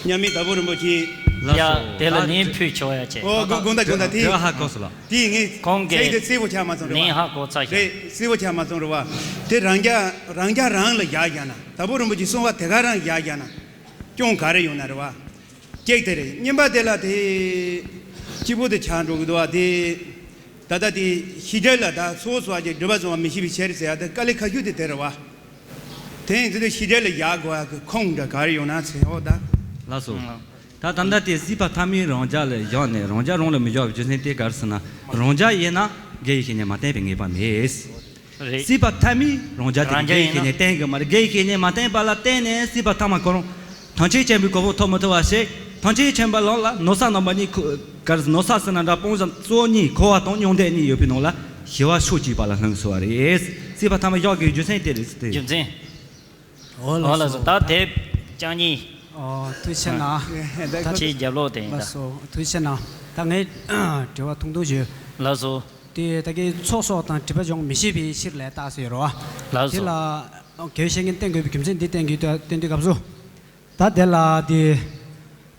མཉམ་མེད་དྭགས་པོ་རིན་པོ་ཆེ། ལགས་སོ། ཡ་དེ་ལ་ལན་ཕུལ་ཆོག་ཡ་ཆེ། ཨོ་དགོངས་དག་དགོངས་དག་དེ། དེ་ཧ་གོ་སོང་ལགས། དེ་ངས་ཁོང་གིས་ཚིག་དེ་གསལ་པོ་ཆགས་མ་སོང་རེད་བ། ལན་ཧ་གོ་ཚར་ཤག། རེད། གསལ་པོ་ཆགས་མ་སོང་རེད་བ། དེ་རང་རྒྱལ་རང་རྒྱལ་རང་ལ་བཞག་བཞག་ན། དྭགས་པོ་རིན་པོ་ཆེ་གསུངས་པ་དེ་ག་རང་བཞག་བཞག་ན། སྐྱོན་ག་རེ་ཡོང་ན་རེད་བ། གཅིག་དེ་རེད། གཉིས་པ་དེ་ལ་དེ་སྐྱིད་པོ་དེ་ཆགས་འགྲོ་གི་འདུག་བ་དེ། ད་ལྟ་དེ་ཤེས་བྱ་ལ་ད་སོ་སོ་ཅིག་སྒྲུབ་པ་བཟུང་བ་མི་ཤེས་པའི་ཕྱིར་ཟེར་ཡ་དེ་དཀའ་ལས་ཁག་ཤོས་དེ་དེ་རེད་བ། དེ་ཡིན་ཚེ་དེ་ཤེས་བྱ་ལ་བཞག་དགོས་ཡ་གི་ཁུངས་འདྲ་ག་རེ་ཡོང་ན་ཟེར་ཨོ་ད། ལགས་སོ། ད་ད་ལྟ་དེ་སྲིད་པ་ཐ་མའི་རང་རྒྱལ་ལ་བཞག་ནས་རང་རྒྱལ་རང་ལ་མི་བཞག་པའི་རྒྱུ་མཚན་དེ་ག་རེ་ཟེར་ན། རང་རྒྱལ་ཡིན་ན་དགེ་བའི་བཤེས་གཉེན་མ་བསྟེན་པའི་ངེས་པ་མེད། རེད། སྲིད་པ་ཐ་མའི་རང་རྒྱལ་དེ་རང་རྒྱལ་དགེ་བའི་བཤེས་གཉེན་བསྟེན་གི་མ་རེད། དགེ་བའི་བཤེས་གཉེན་མ་བསྟེན་པ་ལ་བརྟེན་ནས་སྲིད་པ་ཐ་མ་ཁོ་རང་ཐམས་ཅད་མཁྱེན་པའི་གོ་འཕང་ཐོབ་མི་ཐུབ་པ་ཞིག། ཐམས་ཅད་མཁྱེན་པ་ལམ་ལ་ནོར་ས་རྣམ་པ་གཉིས་ཁོ་ག་རེ་ནོར་ས་ཟེར་ན་འདྲ་སྤོང་བྱ་གཙོ་བོ་གཉིས་འཁོར་བ་དང་མྱང་འདས་གཉིས་ཡོད་པའི་ནང་ལ་ཞི་བ་ཕྱོགས་གཅིག་པ་ལ་ལྷུང་སོང་བ་རེད། སྲིད་པ་ཐ་མ་བཞག་དགོས་རྒྱུ་མཚན་དེ་རེད་ཟེར་ཏེ། རྒྱུ་མཚན། ཨོ་ལགས་སོ། ད་དེབ་བཅང་ཉིན། ཨོ་ཐུགས་རྗེ་ཆེ་གནང་། ད་ཆེས་རྒྱབ་ལོག་དེ་ཡིན་ད། ལགས་སོ་ཐུགས་རྗེ་ཆེ་གནང་། ད་ངས་དྲི་བ་ཐུང་ཐུང་ཞུ། ལགས་སོ། དེ་ད་གིན་ཚོགས་གསོག་དང་སྒྲིབ་པ་སྦྱོང་མི་ཤེས་པའི་ཕྱིར་ལས་བཏགས་ཟེར་རོ། ལགས་དེ་སོ། ལ་དགེ་བའི་བཤེས་གཉེན་བསྟེན་དགོས་པའི་རྒྱུ་མཚན་འདི་བསྟན་གྱི་བསྟན་དུས་སྐབས་སུ། ད་དེ་ལ་དེ་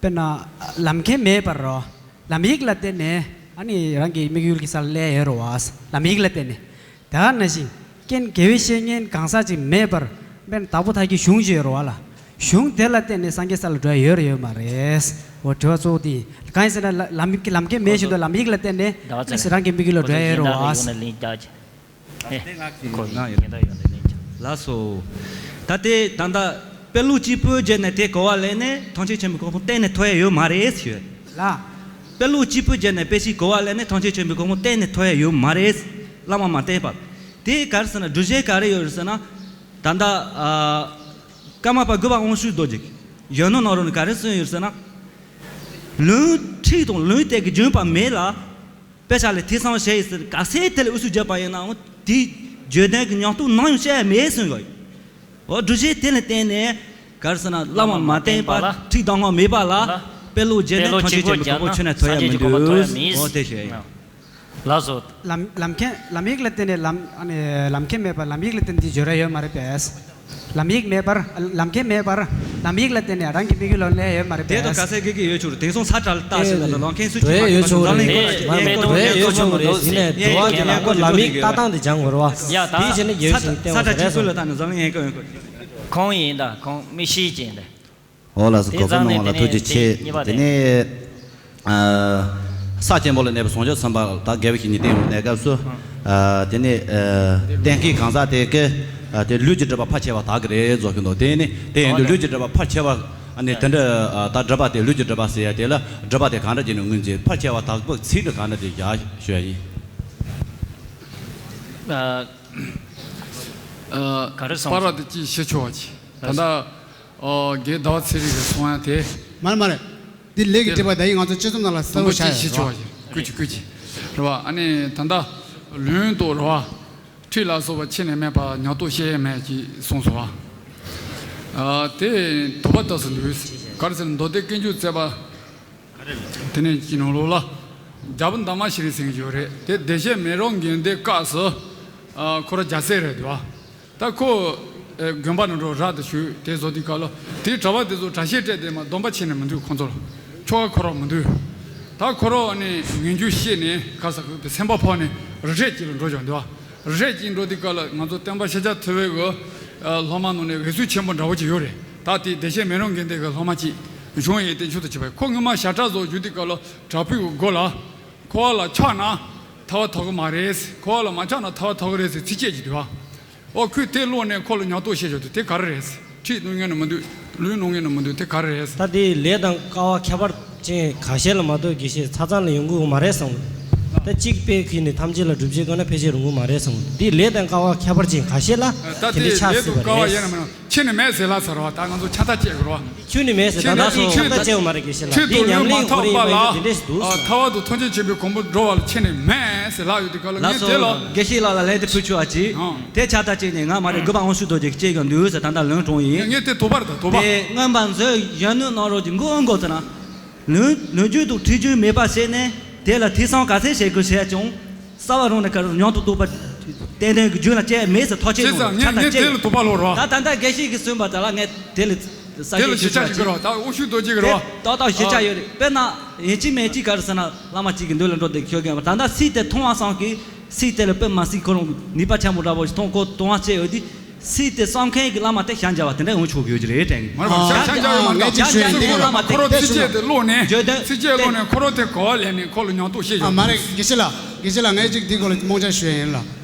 དཔེར་ན་ལམ་ཁྱེར་མེད་པར་རོ། ལམ་ཡིག་ལ་བརྟེན་ནས་ཨ་ནི་རང་གི་དམིགས་ཡུལ་གྱི་ས་ལ་སླེབས་ཡོད་རོ་བ། ལམ་ཡིག་ལ་བརྟེན་ནས། དེ་ག་ནང་བཞིན་རྐྱེན་དགེ་བའི་བཤེས་གཉེན་གང་ཟག་ཅིག་མེད་པར་དཔེར་ན་དྭགས་པོ་ཐར་གྱི་གཞུང་ཅིག་ཡོད་རོ་བ་ལ། གཞུང་དེ་ལ་བརྟེན་ནས་སངས་རྒྱས་ས་ལ་འགྲོ་ཡ་ཡོད་རེད་ཡོད་མ་རེད། འོ་དྲི་བ་གཙོ་བོ་དེ་ཡིན། གང་ཡིན་ཟེར་ན་ལམ་ལམ་ཁྱེར་མེད་བཞིན་དུ་ལམ་ཡིག་ལ་བརྟེན་ནས་ཨ་ནི་རང་གི་དམིགས་ཡུལ་ལ་འགྲོ་ཡ་ཡོད་རོ་བ། ལགས་སོ། ད་ལྟའི་ད་ལྟ་དཔེ་ཀློག་གཅིག་པུ་བརྒྱབ་ནས་དེ་གོ་བ་ལེན་ནས་ཐམས་ཅད་མཁྱེན་པའི་གོ་འཕང་གཏན་ནས་ཐོབ་ཡ་ཡོད་མ་རེད་ཞུ། ལ། དཔེ་ཀློག་གཅིག་པུ་བརྒྱབ་ནས་དཔེ་ཆ་གོ་བ་ལེན་ནས་ཐམས་ཅད་མཁྱེན་པའི་གོ་འཕང་གཏན་ནས་ཐོབ་ཡ་ཡོད་མ་རེད། བླ་མ་མ་བསྟེན་པ། དེ་ག་རེ་ཟེར་ན་སྒྲུབ་བྱེད་ག་རེ་ཡོད་རེད་ཟེར་ན། ད་ལྟ་ཨ། ཀརྨ་པ་དགུ་པ་དབང་ཕྱུག་རྡོ་རྗེ་གིས་གཞོན་ནུ་ནང་རོལ་ནས་ག་རེ་གསུངས་ཡོད་ཟེར་ན། ལུང་ཁྲིད་དང་ལུང་དེབ་ཀྱི་བརྒྱུད་པ་མེད་ལ། དཔེ་ཆ་ལ་ཐོས་བསམ་བྱས་ཡིན་ཟེར་ག་ཚད་དེ་ལ་དབུ་ཚུགས་བརྒྱབ་པ་ཡིན་ནའང་དེའི་བརྗོད་དོན་གྱི་ཉམས་རྟོགས་ནམ་ཡང་བྱས་ཡ་མེད་གསུངས་ཡོད། འོ་སྒྲུབ་བྱེད་དེ་ལ་བརྟེན་ནས་ག་རེ་ཟེར་ན་བླ་མ་མ་བསྟེན་པ་ཁྲིད་གདམས་ངག་མེད་པ་ལ་དཔེ་ཀློག་བརྒྱབ་ནས་ཐམས་ཅད་མཁྱེན་པའི་གོ་འཕང་ཁྱོན་ནས་ཐོབ་ཡ་མི་འདུག། འོ་དེ་ཞུ་ཡ་ཡིན། ལགས་སོ། ལམ་ལམ་ཁྱེར་ལམ་ཡིག་ལ་བརྟེན་ནས་ལམ་ཨ་ནི་ལམ་ཁྱེར་མེད་པར་ལམ་ཡིག་ལ་བརྟེན་ཏེ་བརྗོད་ར་ཡོད་མ་རེད་པས། ལམ་ཡིག་མེད་པར། ལམ་ཁྱེར་མེད་པར་ལམ་ཡིག་ལ་བརྟེན་ནས་རང་གི་དམིགས་ཡུལ་ལ་སླེབས་ཡོད་མ་རེད་པས། དེ་དང་ག་ཚད་དགེ་གི་ཡོད་ཆོག་རེད། དེང་སང་ས་ཁྲ་ལ་ལྟ་ཟེར་ལ་ལམ་ཁྱེར་སུ་ཆུ་ཁ་ཡོད་ཆོག་རེད། འཛམ་གླིང་ཡོད་ཆོག་རེད། ཡིན་ནའི་དུ་བ་གི་ལམ་ཁོ་ལམ་ཡིག་ལྟ་སྟངས་དེ་སྦྱང་དགོས་རེད་བ། ཡ་ད་དེའི་ཕྱིར་ནི་རྒྱལ་ཡོད་ཞིང་བསྟན་དགོས་རེད་སོང་། ཁོང་ཡིན་ད་ཁོང་མི་ཤེས་ཀྱིན་ད། འོ་ལགས་སོ། དེ་གོ་སྐབས་གནང་བ་ལ་ཐུགས་རྗེ་ཆེ། དེ་ནས་ཨ་ས་ཆེན་པོ་ལ་གནས་པའི་བྱང་ཆུབ་སེམས་དཔའ་ད་དགེ་བའི་བཤེས་གཉེན་བསྟེན་ཡོང་གནས་སྐབས་སུ། ཨ་དེ་ནས་ཨ་བསྟེན་མཁན་གང་ཟག་དེ་གི་ཨ་དེ་ལུས་ཀྱི་སྒྲིབ་པ་ཕལ་ཆེ་བ་དག་གི་རེད་བཟོ་གི་འདུག་དེ་ནི་དེ་ཡིན་དུས་ལུས་ཀྱི་སྒྲིབ་པ་ཕལ་ཆེ་བ་ཨ་ནི་དེ་འདྲ་ཨ་ད་སྒྲིབ་པ་དེ་ལུས་ཀྱི་སྒྲིབ་པ་ཟེར་ཡ་དེ་ལ་སྒྲིབ་པ་དེ་གང་འདྲ་བྱས་ནས་ངོས་འཛིན་ཕལ་ཆེ་བ་དག་པོ་ཚིག་འདི་གང་འདྲ་དེ་བཞག་ཞུ་ཡ་ཡིན། ཨ་ཨ་ག་རེ་སོང་། པར་དེ་ཅིག་ཤེས་ཆོག་པ་ཅིག་ད་ལྟ། ཨོ། རྒན་ཟླ་བ་ཚེ་རིང་གིས་གསུང་ཡ་དེ། མ་རེད་མ་རེད། འདི་ལས་ཀྱི་དྲི་བ་ད་ཡིན། ང་ཚོ་དཔྱད་རྩོམ་ནང་ལ་གསལ་པོ་ཆགས་ཡོད་རེད་བ། ཀུ་ཅི་ཀུ་ཅི། རེད་བ། ཨ་ནི་ད་ལྟ་ལུང་དུ་རེད་བ། ཁྲིད་ལ་སོགས་པ་ཕྱི་ནས་སྨྲས་པ་ཉག་ཏོ་བཤད་ཡས་མེད་ཅེས་གསུངས་སོང་བ། ཨ་དེ་དོགས་པ་ལྟ་སུ་འདུག་ག་རེ་ཟེར་ན་མདོ་སྡེ་ཀུན་འཇུག་བརྩེགས་པ། དེ་ནས་ཀྱི་ནང་ལོགས་ལ། རྒྱལ་པོ་འདབ་མ་ཤི་རི་ཟེར་གྱི་ཡོད་རེད། དེ་བདེ་གཤེགས་མེ་རོ་དགོན་སྡེའི་སྐབས་སུ། ཨ་ཁོ་ར་རྒྱལ་སྲས་རེད་འདུག་བ། ད་ཁོ། ཨེ་དགོན་པ་ནང་འགྲོ་རག་ཏུ་ཞུས་དེ་བཟོ་དུས་སྐབས་ལ་དེའི་གྲྭ་པ་དེ་ཚོ་གྲྭ་ཤག་སྤྲད་དེ་མ་སྡོམ་པ་བྱས་ནས་མི་འདུག་ཁོང་ཚོ་ལ། ཆོ་ག་ཁོ་ར་མི་འདུག་ད་ཁོ་ར་ནི་ངན་སྐྱུག་བཤད་ནས་ག་ས་གི་སེམས་པ་ཕོག་ནས་རི་ཁྲོད་ཅིག་ལ་འགྲོ་བྱུང་འདུག་བ། རི་ཁྲོད་ཅིག་འགྲོ་དུས་སྐབས་ལ་ང་ཚོ་སྟོན་པ་ཤཱཀྱ་ཐུབ་པའི་གི་ཨ་སློབ་མ་ནང་ནས་འོད་ཟེར་ཆེན་པོ་འདྲ་བོ་ཅིག་ཡོད་རེད། ད་དེ་བདེ་གཤེགས་མེ་རོ་དགོན་སྡེ་གི་སློབ་མ་ཅིག་བྱུང་ཡོད་དེ་མཆོག་ཏུ་གྱུར་པའི་ཁོ་སྔོན་མ་ཞབས་ཁྲ་བཟོ་རྒྱུ་དུས་སྐབས་ལ་གྲྭ་ཕུག་གི་སྒོ་ལ་ཁོ་བ་ལ་ཕྱག་ན་ཐར་པ་ཐོབ་གི་མ་རེད། ཁོ་བ་ལ་མ་ཕྱག་ན་ཐར་པ་ཐོབ་གི་རེད་ཟེར་ཚིག་བཅད་ཅིག་འདུག་བ། ཨོ་ཁོས་དེ་ཀློག་ནས་ཁོ་ལ་ཉག་ཏོ་བཤད་བཞག་དུས་དེ་ག་རེ་རེད། ཁྲིད་གནང་མཁན་ནི་མི་འདུག་ལུང་གནང་མཁན་ནི་མི་འདུག་དེ་ག་རེ་རེད། ད་དེ་ལས་དང་དཀའ་བ་ཁྱད་པར་ཅན་ཁ་ཤས་ལ་མ་གཏོགས་དགེ་བཤེས་ཚ་ཚང་ལ་ཡོང་གི་ཡོད་མ་རེད་བསམ་གི། ད་གཅིག་དཔེ་ཁྱེར་ནས་ཐམས་ཅད་ལ་སྒྲུབ་བྱེད་བཀོད་ན་ཕལ་ཆེར་ཡོང་གི་མ་རེད་བསམ་གི། དེ་ལས་དང་དཀའ་བ་ཁྱད་པར་ཅན་ཁ་ཤས་ལ་ད་དེ་དེ་འདྲའི་ཆགས་ལས་སྲིད་དང་པ་དཀའ་བ་རེད། ཡེ་ནས་མི་རུང་། ཁྱོན་ནས་མེད་ཟེར་ལབ་ཚར་བ། ད་ང་ཚོ་ཕྱག་རྟགས་བཅད་དགོས་རེད་བ། ཁྱོན་ནས་མེད་ཟེར། ད་ཁྱོད་ལྟ་ནི་སོང་ཁྱོད་ཁྱབ་ལྟ་བྱས་ཡོད་མ་རེད། དགེ་བཤེས་ལགས་ཁྱོད་དེ་དུ་ཉམས་ལེན་ལུང་མ་ཧོར་ཡིན་ཐོགས་པ་པ་ལ་དེ་འདྲས་ཨ་འདྲས་འདུག་ཟེར། ཐར་པ་དང་ཐམས་ཅད་མཁྱེན་པའི་གོ་འཕང་འགྲོ་བ་ལ་ཁྱོན་ནས་མེད་ཟེར་ལབ་ཡོད་དུས་སྐབས་ལ། ལགས་ངས་སོ། དེ་ལ། དགེ་བཤེས་ལགས་ལ་ལན་དེ་ཕུལ་ཆོག་ཨ་ཅི། ཨང་། དེ་ཕྱག་རྟགས་བཅད་ནས་ང་མ་རེད། དགོས་པ་དབང་ཕྱུག་རྡོ་རྗེ་གིས་བཅད་ཀྱང་འདུག་ཟེར། ད་ལྟ་ལུང་དྲངས་ཡིན། ངས་དེ་དོགས་པ་རེད། ད་དོགས་པ། དེ་མངོན་པ་མཛོད་གཞོན་ནུ་རྣམ་རོལ་གྱི་མགོ་འགོ་ཚུགས་ན། ལུང་ལུང་རྒྱུན་དང་ཁྲིད་རྒྱུན་མེད་པ་བྱས་ནས་དེ་ལ་ཐོས་བསམ་ག་ཚད་བྱེད་དགོས་བྱས་ཀྱང་། རྩ་བ་རང་ནས་ག་རེ་ཉམས་སུ་རྟོགས་པ་ཏན་ཏན་གྱི་རྒྱུན་ལ་སྐྱེ་མེད་ཟེར་ཐག་བཅད་བྱས་ཙང་ངས་ངས་དེ་ལ་དོགས་པ་ལོག་རོགས། ད་ད་ལྟ་དགེ་བཤེས་ཀྱིས་གསུངས་པ་དེ་ལ་ངས་དེ་ལ་ས་དེ་ལ་ཞིབ་ཆ་ཞིག་དགོས་རོགས། ད་དབང་ཕྱུག་རྡོ་རྗེ་གི་རོགས། ཏག་ཏག་ཞིབ་ཆ་ཡོད་རེད། དཔེར་ན་ཡིན་གཅིག་མིན་གཅིག་ག་རེ་ཟེར་ན་བླ་མ་གཅིག་གིས་མདུན་ལ་འགྲོ་དེ་ཁྱོད་རྒན་པ་ད་ལྟ་ཚིག་དེ་མཐོང་བ་སང་གི་ཚིག་དེ་ལ་དཔེ་མ་སྲིད་ཁོ་རང་ནུས་པ་ཆེན་པོ་འདྲ་པོ་ཞིག་མཐོང་། ཁོ་དོ་སྣང་བྱས་ཡོད་དུས་ཚིག་དེ་བསམ་མཁན་གྱི་བླ་མ་དེ་ཞལ་མཇལ་བ་དེ་འདྲ་ཡོང་ཆོག་གི་ཡོད་ཀྱི་རེད་དྲན་གི། མ་རེད་པ། ཞལ་ཞལ་མཇལ་ཡོད་མ་རེད། ང་ཅིག་ཞུ་ཡིན། དེ་གི་བླ་མ་ཁོ་རང་ཚིག་བཅད་དེ་ཀློག་ནས་བརྗོད་དོན་ཚིག་བཅད་ཀློག་ནས་ཁོ་རང་དེ་གོ་བ་ལེན་ནས་ཁོ་ལ་ཉམས་རྟོགས་བཤད་ཡོད། མ་རེད། དགེ་བཤེས་ལགས། དགེ་བཤེས་ལགས། ངས་ཅིག་འདི་སྐོར་ལ་རྨོངས་ཆ་ཞུ་ཡ་ཡིན་ལ།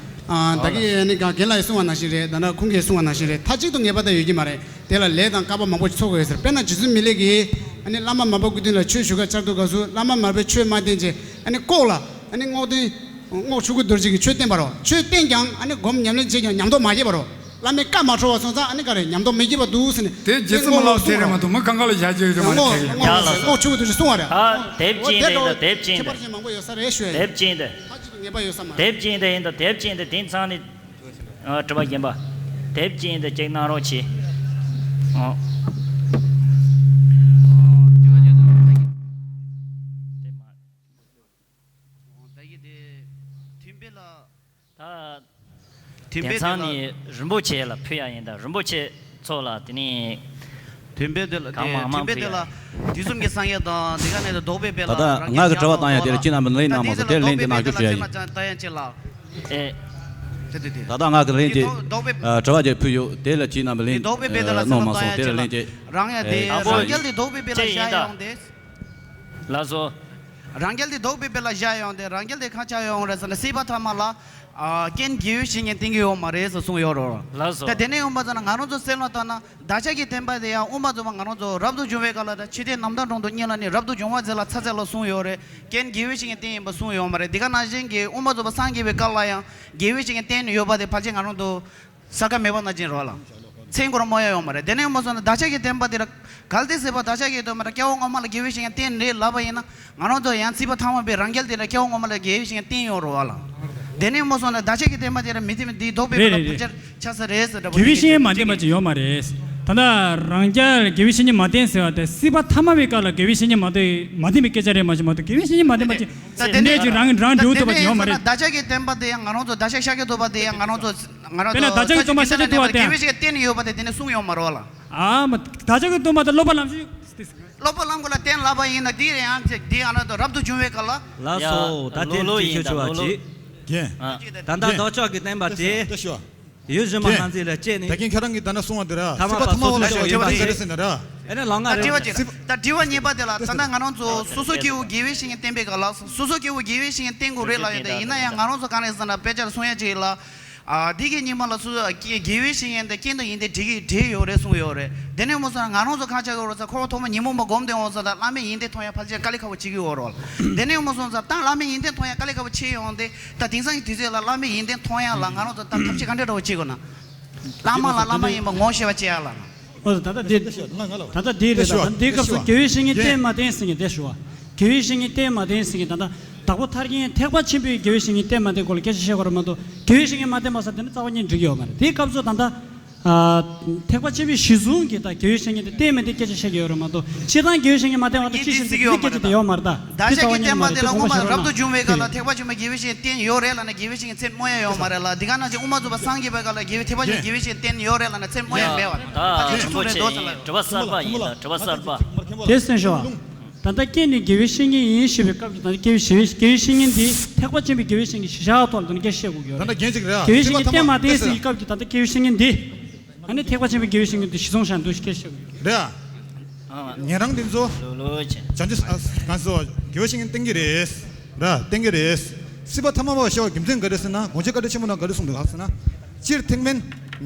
ཨ་ད་གིན་ནི་རྒན་ལགས་ཀྱིས་གསུངས་པ་ནང་བཞིན་རེད། ད་ནི་ཁོང་གིས་གསུངས་པ་ནང་བཞིན་རེད། མཐའ་གཅིག་ཏུ་ངེས་པར་དུ་ཡོད་ཀྱི་མ་རེད། དེ་ལ་ལས་དང་བསྐལ་པ་མང་པོ་ཞིག་འཚོལ་དགོས་ཡོད་ཟེར། དཔེར་ན་རྗེ་བཙུན་མི་ལས་ཀྱིས་ཨ་ནི་བླ་མ་མར་པ་སྐུ་མདུན་ལ་ཆོས་ཞུ་ག་བཅར་དུས་སྐབས་སུ་བླ་མ་མར་པས་ཆོས་མ་བསྟན་བྱས་ཨ་ནི་ལྐོག་ལ་ཨ་ནི་རྔོག་སྟོན་རྔོག་ཆོས་སྐུ་རྡོ་རྗེ་གིས་ཆོས་བསྟན་པ་རོ། ཆོས་བསྟན་ཀྱང་ཨ་ནི་སྒོམ་ཉམས་ལེན་བྱས་ཀྱང་ཉམས་རྟོགས་མ་སྐྱེས་པ་རོ། བླ་མའི་བཀའ་མ་འཁྲོལ་བ་སོང་ཙང་ཨ་ནི་ག་རེ་ཉམས་རྟོགས་མི་སྐྱེས་པ་འདུག་ཟེར་ནས། དེ་རྗེ་བཙུན་མི་ལ་དེ་རེད་མ་གཏོགས་མི་གང་ག་ལ་བཞག་རྒྱུ་ཡོད་མ་རེད། རྔོག་རྔོག་རྔོག་ཆོས་སྐུ་རྡོ་རྗེ་གསུང་བ་རེད། ཨ་དེབ་ཅན་དེ་ཡིན་ད། དེབ་ཅན་དེ། ཁྱད་པར་ཅན་མང་པོ་ཡོད་ས་རེད་ཞུ་ཡ་ཡིན། དེབ་ཅན་དེ། མཐའ་གཅིག་ཏུ་ངེས་པ་ཡོད་ས་མ་རེད། དེབ་ཅན་དེ་ཡིན་ད། དེབ་ཅན་དེ་དེང་སང་ནི། ཨ་དྲི་བ་རྒན་པ། དེབ་ཅན་དེ་ཅིག་གནང་རོགས་གྱིས། ཨ། ད་གི་དེ་ཐིམ་པེ་ལ། ད། ཐིམ་པེ་དེ་ལ། དེང་སང་ནི་རིན་པོ་ཆེ་ལ་ཕུལ་ཡ་ཡིན་ད། རིན་པོ་ཆེ་ཚོ་ལ་དེ་ནི། ཐིམ་པེ་དེ་ལ་གང་མང་མང་ཐིམ་པེ་ཕུལ་དེ་ཡ་ལ་ཡིན། དུས་གསུམ་གྱི་སངས་རྒྱས་དང་དེ་ག་ནས་རྡོག་པས་སྦས་ལ། ད་ལྟ་ང་གི་དྲི་བ་བཏང་ཡ་དེ་ལ་ཁྱེད་རྣམ་པས་ལན་གནང་མ་སོང་། དེ་ལ་ལན་དེ་གནང་ཤོག་ཞུ་ཡ་ཡིན། ད་ཡང་ཅི་ལ། ཨེ། དེ་དེ་དེ། ད་ལྟ་ང་གི་ལན་དེ། རྡོག་པས། ཨ་དྲི་བ་དེ་ཕུལ་ཡོད། དེ་ལ་ཁྱེད་རྣམ་པས་ལན་གནང་མ་སོང་། དེ་ལ་ལན་དེ། རང་ཡ་དེ་རང་རྒྱལ་དེ་རྡོག་པས་སྦས་ལ་བཞག་ཡོང་དེ། ལགས་སོ། རང་རྒྱལ་དེ་རྡོག་པས་སྦས་ལ་བཞག་ཡོང་དེ། རང་རྒྱལ་དེ་གང་ཆགས་ཡོང་རེད་ཟེར་ན་སྲིད་པ་ཐ་མ་ལ། ཨ་རྐྱེན་དགེ་བའི་བཤེས་གཉེན་བསྟེན་གྱི་ཡོད་མ་རེད་ཟེར་གསུངས་ཡོད་རེད། ལགས་སོ། ད་དེ་ནས་ཡོང་པ་ཟེར་ན་ང་རང་ཚོ་སེམས་ལ་བལྟས་ན་བདག་ཅག་གི་བསྟན་པ་དེ་ཡང་དབུ་མ་འཛོམས་པ་ང་རང་ཚོ་རབ་ཏུ་བྱུང་བའི་སྐབས་ལ་ད་ཕྱི་དེ་རྣམ་དག་གྲོང་དུ་གཉིས་ལ་ནི་རབ་ཏུ་བྱུང་བ་ཟེར་ལ་ཚ་ཚ་ལ་གསུངས་ཡོད་རེད། རྐྱེན་དགེ་བའི་བཤེས་གཉེན་བསྟེན་ཡིན་པ་གསུངས་ཡོད་མ་རེད། དེ་ག་ནང་བཞིན་གྱི་དབུ་མ་འཛོམས་པ་སངས་རྒྱས་པའི་སྐབས་ལ་ཡང་དགེ་བའི་བཤེས་གཉེན་བསྟེན་ཡོད་པ་དེ་ཕལ་ཆེར་ང་རང་ཚོ། ས་ཁ་མེད་པ་ན་ཅན་རོ་ལ། ཚེ་འགོར་མོ་ཡ་ཡོང་མ་རེད། དེ་ནས་མ་སོང་ན་བདག་ཅག་གི་བསྟན་པ་དེ་ར་གལ་ཏེ་ཟེར་བ་བདག་ཅག་གི་དོན་མ་ར་སྐྱེ་བ་སྔོན་མ་ལ་དགེ་བའི་བཤེས་གཉེན་བསྟེན་རེད་ལབ་པ་ཡིན་ན་ང་རང་ཚོ་ཡང་སྲིད་པ་ཐ་མ་པའི་རང་རྒྱལ་དེ་ར་སྐྱེ་བ་སྔོན་མ་ལ་དགེ་བའི་བཤེས་གཉེན་བསྟེན་ཡོང་རོ་བ་ལ། དེ་ནས་མ་སོང་ན་བདག་ཅག་གི་བསྟན་པ་དེ་ར་མི་བསྟེན་འདི་རྡོག་པའི་རེད་རེད་རེད། ཕལ་ཆེར་ཆགས་ས་རེད་ཟེར་འདྲ་པོ་དགེ་བའི་བཤེས་གཉེན་མ་བསྟེན་པ་ཅིག་ཡོད་མ་རེད། ད་ལྟ་རང་རྒྱལ་དགེ་བའི་བཤེས་གཉེན་མ་བསྟེན་ཟེར་བ་དེ་སྲིད་པ་ཐ་མ་བའི་སྐབས་ལ་དགེ་བའི་བཤེས་གཉེན་མ་བསྟེན་མ་བསྟེན་པའི་སྐད་ཆ་རེད་མ་གཏོགས་མ་གཏོགས་དགེ་བའི་བཤེས་གཉེན་མ་བསྟེན་པ་ཅིག་ད་དེ་ནས་ཅིག་རང་རང་འགྲོ་ཐུབ་པ་ཅིག་ཡོད་མ་རེད། བདག་ཅག་གི་བསྟན་པ་དེ་ཡང་ང་རང་ཚོ་བདག་ཅག་ཤཱཀྱ་ཐུབ་པ་དེ་ཡང་ང་རང་ཚོ་ང་རང་དཔེར་ན་ཚོ་བདག་ཅག་གི་སྟོན་པ་ཤཱཀྱ་ཐུབ་པ་དེ་དགེ་བའི་བཤེས་གཉེན་བསྟེན་ཡོད་པ་དེ་དེ་ནས་གསུངས་ཡོད་མ་རེད་བ་ལ། ཨ་མ་བདག་ཅག་གི་སྟོན་པ་དེ་སློབ་པ་ལམ་ཞིག་སློབ་པ་ལམ་གོ་ལ་གཏན་ལ་ཕབ་ཡིན་ན་དེ་རེད་ཡང་དེ་ཡང་ན་རབ་ཏུ་བྱུང་བའི་སྐབས་ལ། ལགས་སོ། ད་ལྟའི་ལོ་ལོ་ཅིག་ཡིན་ད་ཞུ་ལོ་བ་ལོ། ཅིག་རྒན། ད་ལྟ་རྒན། བདག་ཅག་གི་བསྟན་པ་དེ། ལྟ་ཞུ་བ། ཡུལ་གཞན་མ་རྒན། ཁང་ཚིག་ལ་སྐྱེས་ནས། ད་གིན་ཁྱེད་རང་གིས་ད་ན་གསུང་བ་འདི་ར་ཐ་མ་སྲིད་པ་པ་ཐ་མ་སོ་བ་ཡིན་པ་སོ་ཟེར་ཟེར་ན་ར། ཨེ་ན་ལང་ང་ད་དྲི་བ་རེད། གཅིག་ད་དྲི་བ་གཉིས་པ་དེ་ལ་ད་ལྟ་ང་རང་ཚོ་སོ་སོ་སྐྱེ་བོ་དགེ་བའི་བཤེས་གཉེན་བསྟེན་པའི་སྐབས་ལ་སོ་སོ་སྐྱེ་བོ་དགེ་བའི་བཤེས་གཉེན་བསྟེན་དགོས་རེད་ལབ་ཡོད་དེ་ཡིན་ན་ཡང་ང་རང་ཚོ་གང་རེད་ཟེར་ན་དཔེ་ཆ་ལ་གསུང་ཡ་ཅིག་ལ། ཨ་འདི་གི་སྙིང་མ་ལ་སོ་སོ་དགེ་བའི་བཤེས་གཉེན་དེ་རྐྱེན་དང་ཡོན་ཏན་འབྲེལ་གྱི་འབྲེལ་ཡོད་རེད་གསུངས་ཡོད་རེད། དེ་ནས་མོ་ཚོ་ང་རང་ཚོ་གང་བྱ་དགོས་རེད་ཟེར་ཁོ་བོ་ཐོག་མ་ཉིན་མོ་མ་སྒོམ་དེ་འོང་ཟེར་ད་བླ་མའི་ཡོན་ཏན་མཐོང་ཡ་ཕལ་ཆེར་དཀའ་ལས་ཁག་པོ་བྱེད་ཀྱི་ཡོད་རེད། དེ་ནས་མོ་ཚོ་ད་བླ་མའི་ཡོན་ཏན་མཐོང་ཡ་དཀའ་ལས་ཁག་པོ་བྱེད་ཡོང་དེ། ད་དེང་སང་གི་དུས་ཚོད་ལ་བླ་མའི་ཡོན་ཏན་མཐོང་ཡ་ལ་ང་རང་ཚོ་ད་ཐབས་ཤེས་ག་འདྲ་འདྲ་བོ་བྱེད་དགོས་ན། བླ་མ་ལ་བླ་མ་ཡིན་པ་ངོ་ཤེས་པ་བྱེད་ཡ་ལ། ཨོ་ད་ལྟ་འདི་ད་ལྟ་འདི་རེད་ད། ད་འདིའི་སྐབས་སུ་དགེ་བའི་བཤེས་གཉེན་བསྟེན་མ་བསྟེན་ཟེར་མཁན་དེ་ཞུ་བ། དགེ་བའི་བཤེས་གཉེན་བསྟེན་མ་བསྟེན་ཟེར་མཁན་ད་ལྟ་བདག་པོ་ཐར་མཁན་ཐེག་པ་ཆེན་པོའི་དགེ་བའི་བཤེས་གཉེན་བསྟེན་མ་བསྟེན་སྐོར་ལ་སྐད་ཆ་བཤད་དགོས་རེད་མ་གཏོགས་དགེ་བའི་བཤེས་གཉེན་མ་བསྟེན་པ་ཟེར་དེ་ནི་རྩ་བ་ཉིད་འགྲིག་གི་ཡོད་མ་རེད། དེའི་སྐབས་སུ་ད་ལྟ། ཨ། ཐེག་པ་ཆེན་པོའི་གཞི་བཟུང་གིས་ད་དགེ་བའི་བཤེས་གཉེན་དེ་བསྟེན་མི་བསྟེན་སྐད་ཆ་བཤད་ཀྱི་ཡོད་རེད་མ་གཏོགས་སྤྱིར་བཏང་དགེ་བའི་བཤེས་གཉེན་མ་བསྟེན་པ་དང་ཅི་ཞིག་འདུག་སྐད་ཆ་དེ་ཡོད་མ་རེད་ད། བདག་ཅག་གི་བསྟན་པ་དེ་ལ་སྔོན་མ་རབ་ཏུ་བྱུང་བའི་སྐབས་ལ་ཐེག་པ་ཆེན་པོའི་དགེ་བའི་བཤེས་གཉེན་བསྟེན་ཡོད་རེད་ལབ་ན་དགེ་བའི་བཤེས་གཉེན་མཚན་སྨོས་ཡ་ཡོད་མ་རེད་ལ། འདི་ག་ནང་བཞིན་དབུ་མ་ཚུགས་པ་སངས་རྒྱས་པའི་སྐབས་ལ་དགེ་བའི་ཐེག་པ་ཆེན་པོའི་དགེ་བའི་བཤེས་གཉེན་བསྟེན་ཡོད་རེད་ལབ་ན་མཚན་སྨོས་ཡ་མེད་པ་ད་ཅི་གསུང་རེད་འདུག་ཟེར་ལ། དྲི་བ་གསར་པ་ཡིན་ད་དྲི་བ་གསར་པ། དེ་གསན་ཤོག་ད་ལྟ་ཁྱེད་ནི་དགེ་བའི་བཤེས་གཉེན་ཡིན་ཞེས་པའི་སྐབས་ཀྱི་ད་ལྟ་དགེ་བའི་དགེ་བའི་བཤེས་གཉེན་འདི་ཐེག་པ་ཆེན་པོའི་དགེ་བའི་བཤེས་གཉེན་གྱི་གཞི་བཞག་ཐོག་ལ་ད་ནི་སྐད་ཆ་བཤད་དགོས་ཀྱི་ཡོད་རེད། རྒན་ཅིག་རེད་ཨ། དགེ་བའི་བཤེས་གཉེན་བསྟེན་མ་བསྟེན་ཟེར་བའི་སྐབས་ཀྱི་ད་ལྟ་དགེ་བའི་བཤེས་གཉེན་འདི། ཨ་ནི་ཐེག་པ་ཆེན་པོའི་དགེ་བའི་བཤེས་གཉེན་འདི་གཞི་བཟུང་བཞག་འདུག་སྐད་ཆ་བཤད་དགོས་ཀྱི་ཡོད་རེད་ཨ། ཉན་རང་འདི་ཚོ། ལོ་ལོ་ཆེ། བྱང་ཆུབ་གང་ཟེར་བ་དགེ་བའི་བཤེས་གཉེན་བསྟེན་གྱི་རེད། ར་བསྟེན་གྱི་རེད། སྲིད་པ་ཐ་མ་པ་ཞེས་པ་རྒྱུ་མཚན་ག་རེ་ཟེར་ན་དགོངས་གཞི་བཀའ་དྲིན་ཆེན་པོ་ནང་ག་རེ་གསུངས་འདུག་ལགས་ཟེར་ན། སྤྱིར་ཐེག་དམན་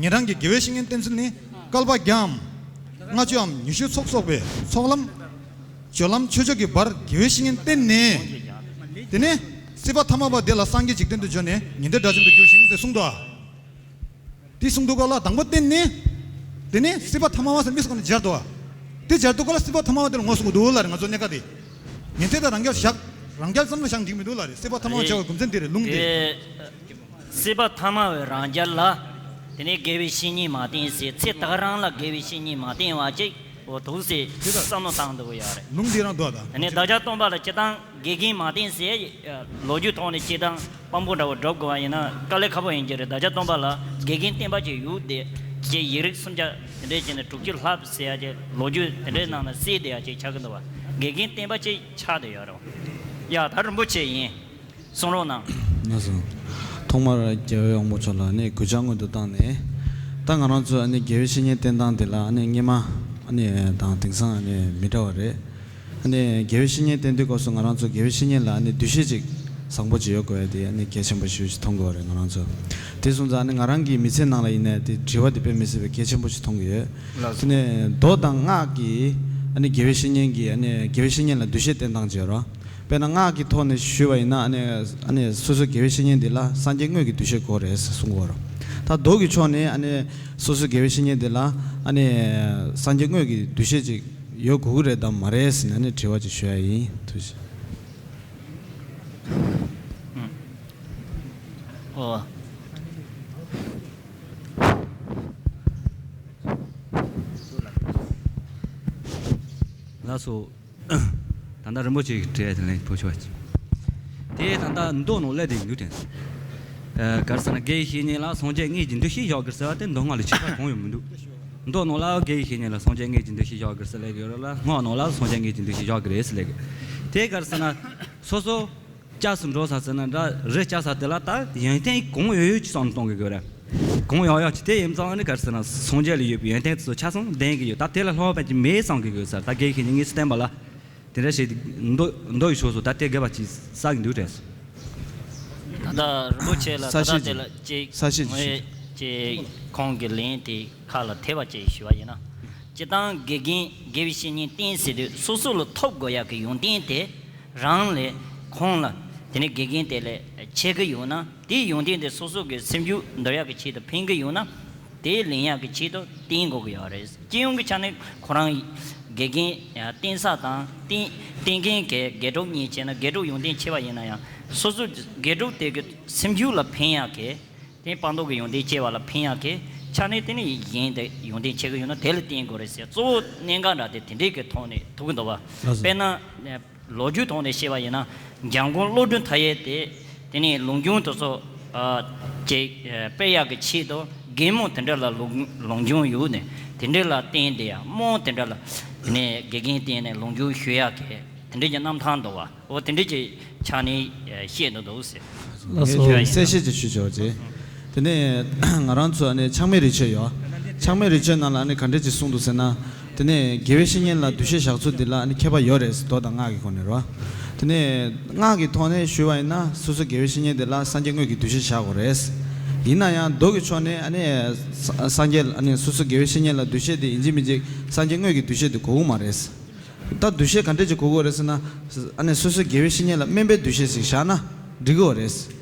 ཉན་རང་གི་དགེ་བའི་བཤེས་གཉེན་བསྟེན་ཚུལ་ནི་བསྐལ་པ་བརྒྱའམ་ལྔ་བཅུའམ་ཉི་ཤུ་ཚོགས་གསོག་པའི་ཚོགས་ལམ། སྦྱོར་ལམ་ཆོས་སྤྱོད་ཀྱི་བར་དགེ་བའི་བཤེས་གཉེན་བསྟེན་ནས། དེ་ནས་སྲིད་པ་ཐ་མ་པ་དེ་ལ་སངས་རྒྱས་འཇིག་རྟེན་དུ་བྱོན་ནས་ཉན་ཐོས་དགྲ་བཅོམ་དུ་འགྱུར་ཞིང་ཟེར་གསུངས་འདུག་ཨ། དེ་གསུངས་འདུག་ག་ལ་དང་པོ་བསྟེན་ནས། དེ་ནས་སྲིད་པ་ཐ་མ་པ་ཟེར་མི་སུ་ག་ནས་སྦྱར་འདུག་ཨ། དེ་སྦྱར་འདུག་ག་ལ་སྲིད་པ་ཐ་མ་པ་དེ་ལ་ངོ་སྲུང་གི་འདུག་ལ་རེད་ང་ཚོ་གནས་ཀ་དེ། ཉན་ཐོས་དང་རང་རྒྱལ་བཞག་རང་རྒྱལ་ཙམ་ལ་བཞག་འགྲིག་མི་འདུག་ལ་རེད་སྲིད་པ་ཐ་མ་པ་བྱ་བའི་རྒྱུ་མཚན་དེ་རེད་ལུང་དེ། སྲིད་པ་ཐ་མ་བའི་རང་རྒྱལ་ལ། དེ་ནས་དགེ་བའི་བཤེས་གཉེན་མ་བསྟེན་ཟེར་ཚེ་ད་ག་རང་ལ་དགེ་བའི་བཤེས་གཉེན་མ་བསྟེན་པ་ཅིག་འོ་འདུག་ཟེར་བསམ་བློ་བཏང་འདུག་ཡོད་རེད། ལུང་འདི་རང་འདུག་ད། དེ་ནས་བདག་ཅག་སྟོན་པ་ལ་སྤྱིར་བཏང་དགེ་རྒན་མ་བསྟེན་ཟེར་ལོ་རྒྱུས་ཐོག་ནས་སྤྱིར་བཏང་དཔང་པོ་འདྲ་བོ་སྒྲུབ་དགོས་པ་ཡིན་ན་དཀའ་ལས་ཁག་པོ་ཡིན་གྱི་རེད། བདག་ཅག་སྟོན་པ་ལ་དགེ་རྒན་བསྟེན་པ་ཅིག་ཡོད་དེ་ཅེས་ཡིག་རིགས་སུམ་བརྒྱ་དེ་འདྲས་བྱས་ནས་དྲུག་ཅུ་ལྷག་ཟེར་ཡ་ཅིག་ལོ་རྒྱུས་དེ་འདྲའི་ནང་ན་གསལ་བསྡད་ཡ་ཅིག་ཆགས་ཀྱི་འདུག་བ། དགེ་རྒན་བསྟེན་པ་ཅིག་ཆགས་བསྡད་ཡོད་རེད་བ། ཡ་ད་རིན་པོ་ཆེ་ཡིན། གསུང་རོགས་གནང་། ལགས་སོ། ཐོག་མར་རྒྱལ་བའི་དབང་པོ་མཆོག་ལ་ནི་གུས་ཕྱག་སྔོན་དུ་བཏང་ནས། ད་ང་རང་ཚོ་ཨ་ནི་དགེ་བའི་བཤེས་གཉེན་བསྟེན་སྟངས་དེ་ལ་ཨ་ནི་སྔོན་མ་ཨ་ནི་དང་དེང་སང་ཨ་ནི་མི་འདྲ་བ་རེད། ཨ་ནི་དགེ་བའི་བཤེས་གཉེན་བསྟེན་དུས་སྐབས་སུ་ང་རང་ཚོ་དགེ་བའི་བཤེས་གཉེན་ལ་ཨ་ནི་འདུ་ཤེས་ཅིག་བཟང་པོ་ཅིག་ཡོད་དགོས་ཡ་དེ་ཨ་ནི་གལ་ཆེན་པོ་ཞེ་པོ་ཅིག་མཐོང་དགོས་རེད་ང་རང་ཚོ། དེ་སོང་ཙང་ཨ་ནི་ང་རང་གི་མི་ཚེ་ནང་ལ་ཡིན་ནའི་དེ་དྲི་བ་དེ་དཔེ་མི་སྲིད་པའི་གལ་ཆེན་པོ་ཞིག་མཐོང་གི་ཡོད། ལགས་སོ། དེ་ནས་མདོ་དང་སྔགས་ཀྱི་ཨ་ནི་དགེ་བའི་བཤེས་གཉེན་གྱི་ཨ་ནི་དགེ་བའི་བཤེས་གཉེན་ལ་འདུ་ཤེས་བསྟེན་སྟངས་ཅིག་ཡོད་རེད། དཔེར་ན་སྔགས་ཀྱི་ཐོག་ནས་ཞུས་པ་ཡིན་ན་ཨ་ནི་ཨ་ནི་སོ་སོའི་དགེ་བའི་བཤེས་གཉེན་འདི་ལ་སངས་རྒྱས་དངོས་ཀྱི་འདུ་ཤེས་དགོས་རེད་ཟེར་གསུང་གི་ཡོད་རེད། ད་མདོ་གི་ཕྱོགས་ནས་ཨ་ནི་སོ་སོའི་དགེ་བའི་བཤེས་གཉེན་འདི་ལ་ཨ་ནི་སངས་རྒྱས་དངོས་ཀྱི་འདུ་ཤེས་ཅིག་ཡོད་དགོས་ཀྱི་རེད་དམ་མ་རེད་ཟེར་ནས་ཨ་ནི་དྲི་བ་ཅིག་ཞུ་ཡ་ཡིན། ཐུགས་རྗེ་ཆེ། ཨོ། ལགས་སོ། ད་ལྟ་རིན་པོ་ཆེ་གི་དྲི་བ་དེ་ལན་ཕོ་ཆོག་ཅིག་དེ་ད་ལྟ་མདོ་ནང་སླེབས་བསྡད་འདུག་དྲན། ཨ། ག་རེ་ཟེར་ན་དགེ་བའི་བཤེས་གཉེན་ལ་སངས་རྒྱས་དངོས་ཀྱི་འདུ་ཤེས་བཞག་དགོས་ཟེར་བ་དེ་མདོ་སྔགས་ལ་ཁྱད་པར་གང་ཡང་མི་འདུག་མདོ་ནང་ལ་དགེ་བའི་བཤེས་གཉེན་ལ་སངས་རྒྱས་དངོས་ཀྱི་འདུ་ཤེས་བཞག་དགོས་ཟེར་ལབ་ཀྱི་ཡོད་རེད་ལ་སྔགས་ནང་ལ་སངས་རྒྱས་དངོས་ཀྱི་འདུ་ཤེས་བཞག་གི་རེད་ཟེར་ལབ་ཀྱི། དེ་ག་རེ་ཟེར་ན། སོ་སོ། སྐྱབས་སུ་འགྲོ་ས་ཟེར་ན་འདྲ་རི་སྐྱབས་ས་དེ་ལ་ད་ཡོན་ཏན་གང་ཡོད་ཡོད་ཅིག་བསམ་གཏོང་གི་དགོས་རེད། གང་ཡག་ཡག་ཅིག་དེ་ཡིན་ཙང་ནི་ག་རེ་ཟེར་ན་སངས་རྒྱས་ལ་ཡོད་པའི་ཡོན་ཏན་དེ་ཚོ་ཆ་ཚང་ལྡན་གི་ཡོད། ད་དེ་ལས་ལྷག་པ་ཅིག་མེད་བསམ་གི་དགོས་ཟེར། ད་དགེ་བའི་བཤེས་གཉེན་དངོས་སུ་བསྟེན་པ་ལ་དེ་འདྲ་བྱས་ཏེ་མདོ་མདོ་ཡི་ཕྱོགས་སུ་ད་དེ་དགོས་པ་ཅིག་བསགས་ཀྱི་འདུག་དྲན་སོང་། ད་ལྟ་རིན་པོ་ཆེ་ལ་ད་ས་ལྟ་ཞིག་དེ་ལ་ཅིག་ས་ཞིག་ངོས་ཅིག་ཁོང་གི་ལན་དེ་ཁ་ལ་ཐེབས་པ་ཅིག་ཞུ་བ་ཡིན་ན། སྤྱིར་བཏང་དགེ་རྒན་དགེ་བའི་བཤེས་གཉེན་བསྟེན་ཟེར་དུས་སོ་སོ་ལ་ཐོབ་དགོས་ཡག་གི་ཡོན་ཏན་དེ། རང་ལས་ཁོང་ལ་དེ་ནས་དགེ་རྒན་དེ་ལས་ཆེ་གི་ཡོད་ན་དེའི་ཡོན་ཏན་དེ་སོ་སོ་གི་སེམས་རྒྱུད་འདུལ་ཡག་གི་ཆེད་དུ་ཕན་གི་ཡོད་ན་དེ་ལེན་ཡག་གི་ཆེད་དུ་བསྟེན་དགོས་གི་ཡོད་རེད། སྤྱི་ཡོངས་ཀྱི་ཆ་ནས་ཁོ་རང་དགེ་རྒན་བསྟེན་ས་དང་བསྟེན་བསྟེན་མཁན་གྱི་དགེ་ཕྲུག་གཉིས་བྱས་ན་དགེ་ཕྲུག་ཡོན་ཏན་ཆེ་བ་ཡིན་ན་ཡང་སོ་སོ་དགེ་ཕྲུག་དེ་གི་སེམས་རྒྱུད་ལ་ཕན་ཡག་གི། དེ་སྤངས་རྟོགས་ཀྱི་ཡོན་ཏན་སྐྱེ་བ་ལ་ཕན་ཡག་གི། ཆ་ནས་དེ་ནི་གཞན་དེ་ཡོན་ཏན་ཆེ་གི་ཡོད་ན་དེ་ལ་བརྟེན་དགོས་རེད་ཟེར། གཙོ་བོ་གནད་འགག་འདྲ་དེ་དེ་འདྲའི་གི་ཐོག་ནས་ཐུག་གི་འདུག་བ། ལགས་སོ། དཔེར་ན་ལོ་རྒྱུས་ཐོག་ནས་བཤད་པ་ཡིན་ན། འཇམ་མགོན་བློ་གྲོས་མཐའ་ཡས་དེ། དེ་ནས་ལུང་སྦྱོང་དེ་ཚོ་ཨ་ཅིག་ཨ་སྤེལ་ཡག་གི་ཆེད་དུ་རྒན་མོ་དེ་འདྲ་ལ་ལུང་ལུང་སྦྱོང་ཡོད་ནས། དེ་འདྲ་ལ་བརྟེན་ཏེ་ཡང་རྨོ་དེ་འདྲ་ལ། དེ་ནས་དགེ་རྒན་བསྟེན་ནས་ལུང་སྦྱོང་ཞུ་ཡག་གི་དེ་འདྲ་གི་རྣམ་ཐར་འདུག་བ། འོ་དེ་འདྲ་གི་ཆ་ནས་བཤད་འདུག་འདུག་ཟེར། ལགས་སོ། ངས་གསལ་བཤད་ཅིག་ཞུ་ཆོག་ཅེས། དེ་ནས་ང་རང་ཚོ་ཨ་ནི་ཆགས་མེད་རི་ཆོས་ཡོད། ཆགས་མེད་རི་ཆོས་ནང་ལ་ཨ་ནི་ག་འདྲས་ཅིག་གསུངས་འདུག་ཟེར་ན། དེ་ནས་དགེ་བའི་བཤེས་གཉེན་ལ་འདུ་ཤེས་བཞག་ཚུལ་འདི་ལ་ཨ་ནི་ཁྱད་པར་ཡོད་རེད། མདོ་དང་སྔགས་ཀྱི་སྒོ་ནས་རེད་བ། དེ་ནས་སྔགས་ཀྱི་ཐོག་ནས་ཞུས་པ་ཡིན་ན། སོ་སོ་དགེ་བའི་བཤེས་གཉེན་དེ་ལ་སངས་རྒྱས་དངོས་ཀྱི་འདུ་ཤེས་བཞག་དགོས་རེད། ཡིན་ན་ཡང་མདོ་གི་ཕྱོགས་ནས་ཨ་ནི་ས་སངས་རྒྱས་ཨ་ནི་སོ་སོ་དགེ་བའི་བཤེས་གཉེན་ལ་འདུ་ཤེས་དེ་ཡིན་གཅིག་མིན་གཅིག་སངས་རྒྱས་དངོས་ཀྱི་འདུ་ཤེས་དེ་དགོས་ཀྱི་མ་རེད། ད་འདུ་ཤེས་ག་འདྲས་ཅིག་དགོས་ཀྱི་རེད་ཟེར་ན། ཨ་ནི་སོ་སོའི་དགེ་བའི་བཤེས་གཉེན་ལ་སྨན་པའི་འདུ་ཤེས་ཤིག་བཞག་ན་འགྲིག་གི་རེད།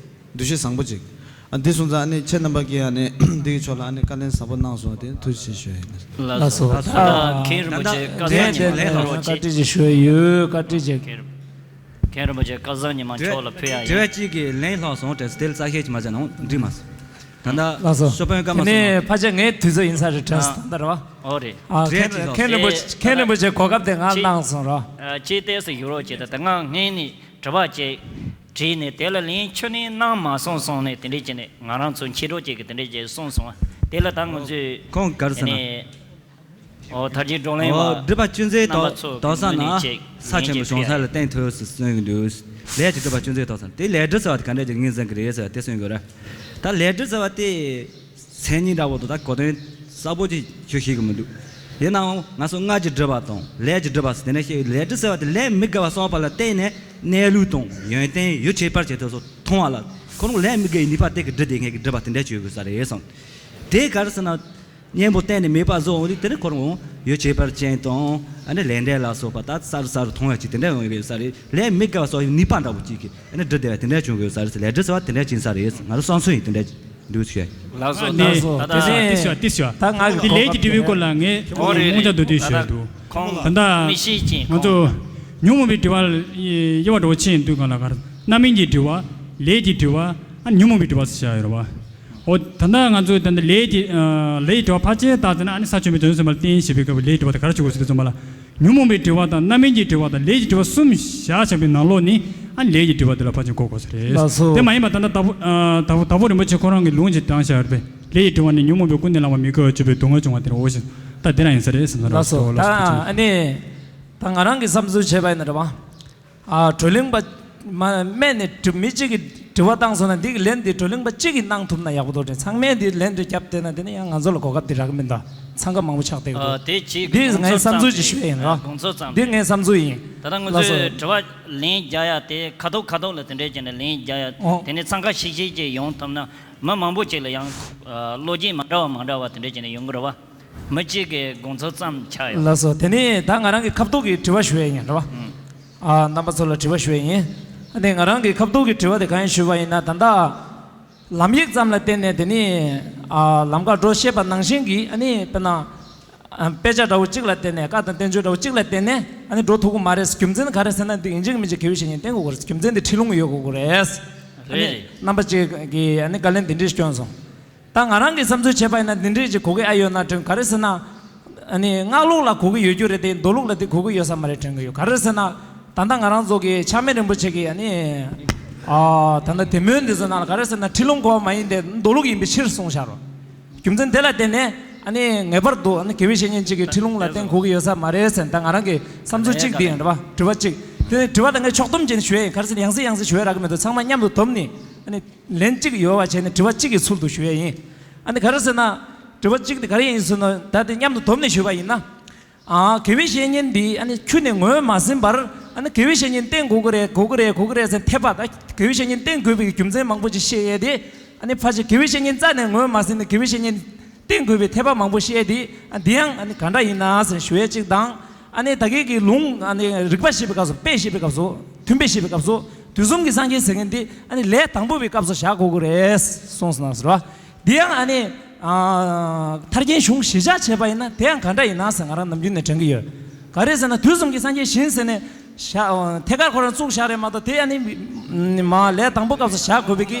འདུ་ཤེས་བཟང་པོ་ཅིག་ཨ་འདི་སོང་ཙང་ཨ་ནི་ཁྱེད་རྣམ་པ་གིས་ཨ་ནི་འདི་གི་ཕྱོགས་ལ་ཨ་ནི་བཀའ་ལན་ཟབ་པོ་གནང་སོང་བ་དེ་ཐུགས་རྗེ་ཆེ་ཞུ་ཡ་ཡིན། ལགས་སོ། ལགས་སོ། ད་ད་མཁན་རིན་པོ་ཆེ་ད་བཀའ་ད་ད་བཟང་ཉི་མ་ལན་ལགས་རོགས་བཀའ་བཀའ་དྲིན་ཆེ་ཞུ་ཡ་ཡོད། བཀའ་དྲིན་ཆེ། མཁན་རིན་པོ་ཆེ་བཀའ་བཟང་ཉི་མ་མཆོག་ལ་ཕུལ་ཡ་ཡིན། དྲི་བ་གཅིག་གི་ལན་ལྷག་སོང་། དྲན་དེ་ལ་རྩ་ཤེས་ཀྱི་མ་བྱས་ན་འགྲིག་མ་སོང་། ད་ལྟ་ལགས་སོ། ཤོ་ཕན་སྐར་མ་དེ་ནས་སོང་། ཕལ་ཆེར་ངའི་དུས་ཚོད་ཡིན་ས་རེད། དྲན་ཨ། སོང་ད་རེད་བ། ཨོ་རེད། ཨ་དྲན་མཁན་ཅིག་སོང་། མཁན་རིན་པོ་ཆེ་མཁན་རིན་པོ་ཆེ་གོ་སྐབས་དེ་ང་ཅིག་བླངས་སོང་རོ། ཨ་ཅིག་ཏོག་ཙམ་ཞུ་རོགས་བྱེད་དང་། ད་ང་སྔོན་ནས་དྲི་བ་ཅིག་དྲིས་ནས་དེ་ལ་ལན་ཁྱོན་ནས་གནང་མ་སོང་སོང་ནས། དེ་འདྲས་བྱས་ནས་ང་རང་ཚོ་མཁྱེན་རོགས་ཅིག་གིས་དེ་འདྲས་བྱས་གསུངས་སོང་བ། དེ་ལ་ད་ང་ཚོས་ཁོང་ག་རེ་ཟེར་ན། ཨོ་ཐར་རྒྱས་བགྲོ་གླེང་བ་ཨོ་སྒྲུབ་པ་ཅུང་ཟད་རྣམ་པ་ཚོ་དོགས་ས་ན་ས་ཆེན་པོ་བྱུང་ས་ལ་བརྟེན་ཐུབ་ཟེར་གསུང་གི་འདུག་ལས་ཀྱི་སྒྲུབ་པ་ཅུང་ཟད་དོགས་ས་ན་དེ་ལས་སྒྲུབ་ཟེར་བ་དེ་ག་འདྲས་ཀྱི་ངོས་འཛིན་གྱི་རེད་ཟེར་བ་དེ་གསུང་གི་རེད། ད་ལས་སྒྲུབ་ཟེར་བ་དེ། མཚན་ཉིད་འདྲ་བོ་དང་ད་གོ་དོན་གསལ་པོ་ཅིག་ཞུ་ཤེས་ཀྱི་མི་འདུག་ཡིན་ནའང་ང་ཚོ་སྔགས་ཀྱི་སྒྲུབ་པ་དང་ལས་ཀྱི་སྒྲུབ་པ་ཟེར་དེ་འདྲ་ཞིག་ལས་སྒྲུབ་ཟེར་བ་དེ་ལས་མི་དགེ་བ་གསོག་པ་ལ་བརྟེན་ནས་གནས་ལུགས་དང་ཡོན་ཏན་ཡིད་ཆེས་པར་བྱེད་ཐུབ་སོགས་མཐོང་བ་ལ། ཁོ་རང་ལས་མི་དགེ་བའི་ནུས་པ་དེ་གིས་སྒྲུབ་བསྡད་མཁན་གྱི་སྒྲུབ་པ་དེ་འདྲ་ཅིག་ཡོད་དགོས་ས་རེད་བསམ། དེ་ག་རེ་ཟེར་ན། གཉེན་པོ་གཏན་ནས་མེད་པ་བཟོ་འོང་དུས་དེ་ནི་ཁོ་རང་ཡིད་ཆེས་པར་ཅན་དང་ཨ་ནི་ལས་འབྲས་ལ་སོགས་པ་ད་གསར་གསར་མཐོང་བ་ཅིག་དེ་འདྲ་ཡོང་ཡོད་ས་རེད། ལས་མི་དགེ་བ་གསོག་པའི་ནུས་པ་འདྲ་བོ་ཅིག་གིས་ཨ་ནི་སྒྲུབ་བསྡད་པ་དེ་འདྲ་བྱུང་གི་ཡོད་ས་རེད། ལས་སྒྲུབ་ཟེར་བ་དེ་འདྲ་ཅིག་ཡིན་ས་རེད། ང་ཚོ་བསམ་ཚུལ་ཡིན་དེ་འདྲ་ཅིག་འདུག་ཟེར། ལགས་སོ། ལགས་སོ། ད་ལྟ་ཏི་ཤོ་ཏི་ཤོ། ད་ང་གི་འདི་ལས་ཀྱི་འབྲས་བུའི་སྐོར་ལ་ངས་ཨོ་རེད། དངོས་འཇགས་འདུག་དུས་ཞུ་འདུག་ད་ལྟ་མི་ཤེས་ཅིང་ང་ཚོ་ཉོན་མོངས་པའི་དྲི་བ་དབྱེ་བ་འདྲ་བོ་ཕྱེ་ཡིན་དུས་གང་ལ་གར་རྣམ་སྨིན་གྱི་དྲི་བ། ལས་ཀྱི་དྲི་བ། ཨ་ཉོན་མོངས་པའི་དྲི་བ་ཟེར་བྱ་ཡོད་རེད་བ། ཨོ་ད་ལྟ་ང་ཚོ་ད་ལྟ་ལས་ཀྱི་ལས་ཀྱི་དྲི་བ་ཕལ་ཆེར་བཏགས་ཟེར་ན། ཨ་ནི་ས་ཆེན་པོའི་དོན་ཚན་པ་ལ་བརྟེན་ཞེས་པའི་སྐབས་ལས་ཀྱི་དྲི་བ་དེ་ག་རེ་བྱེད་དགོས་ཟེར་དུས་ཙམ་པ་ལ། ཉོན་མོངས་པའི་དྲི་བ་དང་རྣམ་སྨིན་གྱི་དྲི་བ་དང་ལས་ཀྱི་དྲི་བ་གསུམ་བཞག་བཞག་པའི་ནང་ལོགས་ནས། ཨ་ནི་ལས་ཀྱི་དྲི་བ་དེ་ལ་ཕལ་ཆེར་གོ་དགོས་ས་རེད། ལགས་སོ། དེ་མ་ཡིན་པ་ད་ལྟ་དྭགས་པོ་ཨ་དྭགས་པོ་དྭགས་པོ་རིན་པོ་ཆེ་ཁོ་རང་གིས་ལུང་ཅིག་དྲངས་བཞག་ཡོད་པས། ལས་ཀྱི་དྲི་བ་ནི་ཉོན་མོངས་པའི་ཀུན་ནས་བསླངས་པ་མི་དགེ་བ་བཅུ་པའི་སྡུག་བསྔལ་བྱུང་བ་དེར་འོ་ཞེས། ད་དེ་རང་ཡིན་ས་རེད་བསམ་ས་རེད། ལགས་སོ། ད་ཨ་ནི་ད་ང་རང་གིས་བསམ་ཚུལ་བྱས་པ་ཡིན་ན་རེད་བ། ཨ་བགྲོ་གླེང་པ་མ་སྨད་ནས་དྲི་མི་གཅིག་གིས་དྲི་བ་བཏང་སོང་ན། འདི་གི་ལན་འདི་བགྲོ་གླེང་པ་གཅིག་གིས་གནང་ཐུབ་ན་ཡག་པོ་འདུག་དྲན། ཚང་མས་འདི་ལན་འདི་བརྒྱབ་བསྡད་ན་དེ་ནི་ཡང་ང་ཚོ་ལ་གོ་སྐབས་འདི་རག་གི་མི་འདུག་འཚང་ཁ་མང་པོ་ཆགས་བསྡད་ཀྱི་འདུག་ཨ་དེ་གཅིག་འདི་ངའི་བསམ་ཚུལ་ཅིག་ཞུ་ཡ་ཡིན་ར། དགོངས་ཚུལ་ཙམ་འདི་ངའི་བསམ་ཚུལ་ཡིན། ད་ལྟ་ང་ལགས་སོ། ཚོས་དྲི་བ་ལན་རྒྱག་ཡ་དེ་ཁ་ཐུག་ཁ་ཐུག་ལ་དེ་འདྲས་བྱས་ནས་ལན་རྒྱག་ཡ། ཨོ། དེ་ནས་འཚང་ཁ་ཤིག་ཤིག་ཅིག་ཡོང་ཐུབ་ན་མི་མང་པོ་ཅིག་ལ་ཡང་ཨ་བློ་སྐྱེད་མ་འདྲ་བ་མ་འདྲ་བ་དེ་འདྲས་བྱས་ནས་ཡོང་གི་རེད་བ། མི་གཅིག་གི་དགོངས་ཚུལ་ཙམ་ཆགས་ཡོད། ལགས་སོ། དེ་ནས་ད་ང་རང་གི་ཁ་ཐུག་གི་དྲི་བ་ཞུ་ཡ་ཡིན་ར་བ། ཨ་རྣམ་པ་ཚོ་ལ་དྲི་བ་ཞུ་ཡ་ཡིན། ཨ་ནི་ང་རང་གི་ཁ་ཐུག་གི་དྲི་བ་དེ་གང་ཡིན་ཞུས་པ་ཡིན་ན། ད་ལྟ་ལམ་ཡིག་ཙམ་ལ་བརྟེན་ནས་དེ་ནི་ཨ་ལམ་ཁ་འགྲོ་ཤེས་པ་ནང་བཞིན་གྱི་ཨ་ནི་དཔེར་ན་ཨ་དཔེ་ཆ་འདྲ་བོ་གཅིག་ལ་བརྟེན་ནས། བཀའ་དང་བསྟན་བཅོས་འདྲ་བོ་གཅིག་ལ་བརྟེན་ནས་ཨ་ནི་འགྲོ་ཐུབ་ཀྱི་མ་རེད། རྒྱུ་མཚན་ག་རེ་ཟེར་ན། འདི་ཡིན་གཅིག་མིན་གཅིག་དགེ་བའི་བཤེས་གཉེན་བསྟེན་དགོས་ཀྱི་རེད། རྒྱུ་མཚན་འདི་ཁྲིད་ལུང་ཡོད་དགོས་ཀྱི་རེད། ཨ་ནི་རེད། རྣམ་པ་གཅིག་གིས་ཨ་ནི་བཀའ་ལན་འདི་འདྲས་བསྐྱོན་སོང་། ད་ང་རང་གིས་བསམ་ཚུལ་བྱས་པ་ཡིན་ན་འདི་འདྲས་ཅིག་གོ་གི་ཨ་ཡོད་ན་དྲན། ག་རེ་ཟེར་ན། ཨ་ནི་སྔགས་ལུགས་ལ་གོ་གི་ཡོད་རྒྱུ་རེད་དེ། མདོ་ལུགས་ལ་དེ་གོ་གི་ཡོད་ས་མ་རེད་དྲན་གི་ཡོད། ག་རེ་ཟེར་ན། ད་ལྟ་ང་རང་ཚོ་གི་ཆགས་མེད་རིན་པོ་ཆེ་གིས་ཨ་ནི་ཨ་ད་ལྟ་དེ་མོའི་འདི་ཚོ་ནང་ལ་ག་རེ་ཟེར་ན། ཁྲིད་ལུང་གོ་བ་མ་ཡིན་ཏེ་མདོ་ལུགས་ཡིན་པའི་ཕྱིར་གསུངས་བཞག་རོ། རྒྱུ་མཚན་དེ་ལ་བརྟེན་ནས་ཨ་ནི་ངེས་པར་དུ་ཨ་ནི་དགེ་བའི་བཤེས་གཉེན་གཅིག་གིས་ཁྲིད་ལུང་ལ་བརྟེན་གོ་གི་ཡོད་ས་མ་རེད་ཟེར། ད་ང་རང་གི་བསམ་ཚུལ་གཅིག་འདི་ཡིན་རེད་བ། དྲི་བ་གཅིག་དེ་ནས་དྲི་བ་ད་ངས་ཕྱོགས་བསྡོམས་བྱས་ནས་ཞུ་ཡ་ཡིན། ག་རེ་ཟེར་ན་ཡང་སེ་ཡང་སེ་ཞུ་ཡ་རག་གི་མི་འདུག་ཚང་མ་མཉམ་དུ་བསྡོམས་ནས་ཨ་ནི། ལན་གཅིག་ཡོད་པ་བྱས་ནས་དྲི་བ་གཅིག་གི་ཚུལ་དུ་ཞུ་ཡ་ཡིན། ཨ་ནི་ག་རེ་ཟེར་ན། དྲི་བ་གཅིག་དེ་ག་རེ་ཡིན་ཟེར་ན། ད་དེ་མཉམ་དུ་བསྡོམས་ནས་ཞུས་པ་ཡིན་ན། ཨ་དགེ་བའི་བཤེས་གཉེན་འདི་ཨ་ནི་ཁྱོན་ནས་ངོས་མ་ཟིན་པར། ཨ་ནི་དགེ་བའི་བཤེས་གཉེན་བསྟེན་དགོས་ཀྱི་རེད། དགོས་ཀྱི་རེད། དགོས་ཀྱི་རེད་ཟེར་འཐད་པ། ད་དགེ་བའི་བཤེས་གཉེན་བསྟེན་དགོས་པའི་རྒྱུ་མཚན་མང་པོ་ཅིག་བཤད་ཡས་དེ། ཨ་ནི་ཕལ་ཆེར་དགེ་བའི་བཤེས་གཉེན་རྩ་ནས་ངོས་མ་ཟིན་ནས་དགེ་བའི་བཤེས་གཉེན་བསྟེན་དགོས་པའི་འཐད་པ་མང་པོ་བཤད་དེ། ཨ་འདི་ཡང་ཨ་ནི་ག་འདྲ་ཡིན་ན་ཟེར་ཞུ་ཡས་གཅིག་དང་། ཨ་ནི་ད་གིན་གྱི་ལུང་ཨ་ནི་རིགས་པ་བཤད་པའི་སྐབས་སུ། དཔེ་བཤད་པའི་སྐབས་སུ། མཐུན་དཔེ་བཤད་པའི་སྐབས་སུ། དུས་གསུམ་གྱི་སངས་རྒྱས་ཟེར་མཁན་དེ་ཨ་ནི་ལས་དང་པོ་པའི་སྐབས་སུ་བཞག་དགོས་ཀྱི་རེད་གསུངས་སོང་ཟེར་བ། འདི་ཡང་ཨ་ནི་ཨ་ཐར་རྒྱན་གཞུང་གཞི་བཞག་བྱས་པ་ཡིན་ན་དེ་ཡང་ག་འདྲ་ཡིན་ན་ཟེར་ང་རང་ནམ་རྒྱུན་ནས་དྲན་གྱི་ཡོད། ག་རེ་ཟེར་ན་དུས་གསུམ་གྱི་སངས་རྒྱས་ཞིང་ཟེར་ནས་བཞག་ཐད་ཀར་ཁོ་རང་བཙུགས་བཞག་རེད་མ་གཏོགས། དེ་ཨ་ནི་མ་ལས་དང་པོ་སྐབས་སུ་བཞག་དགོས་པའི་གི་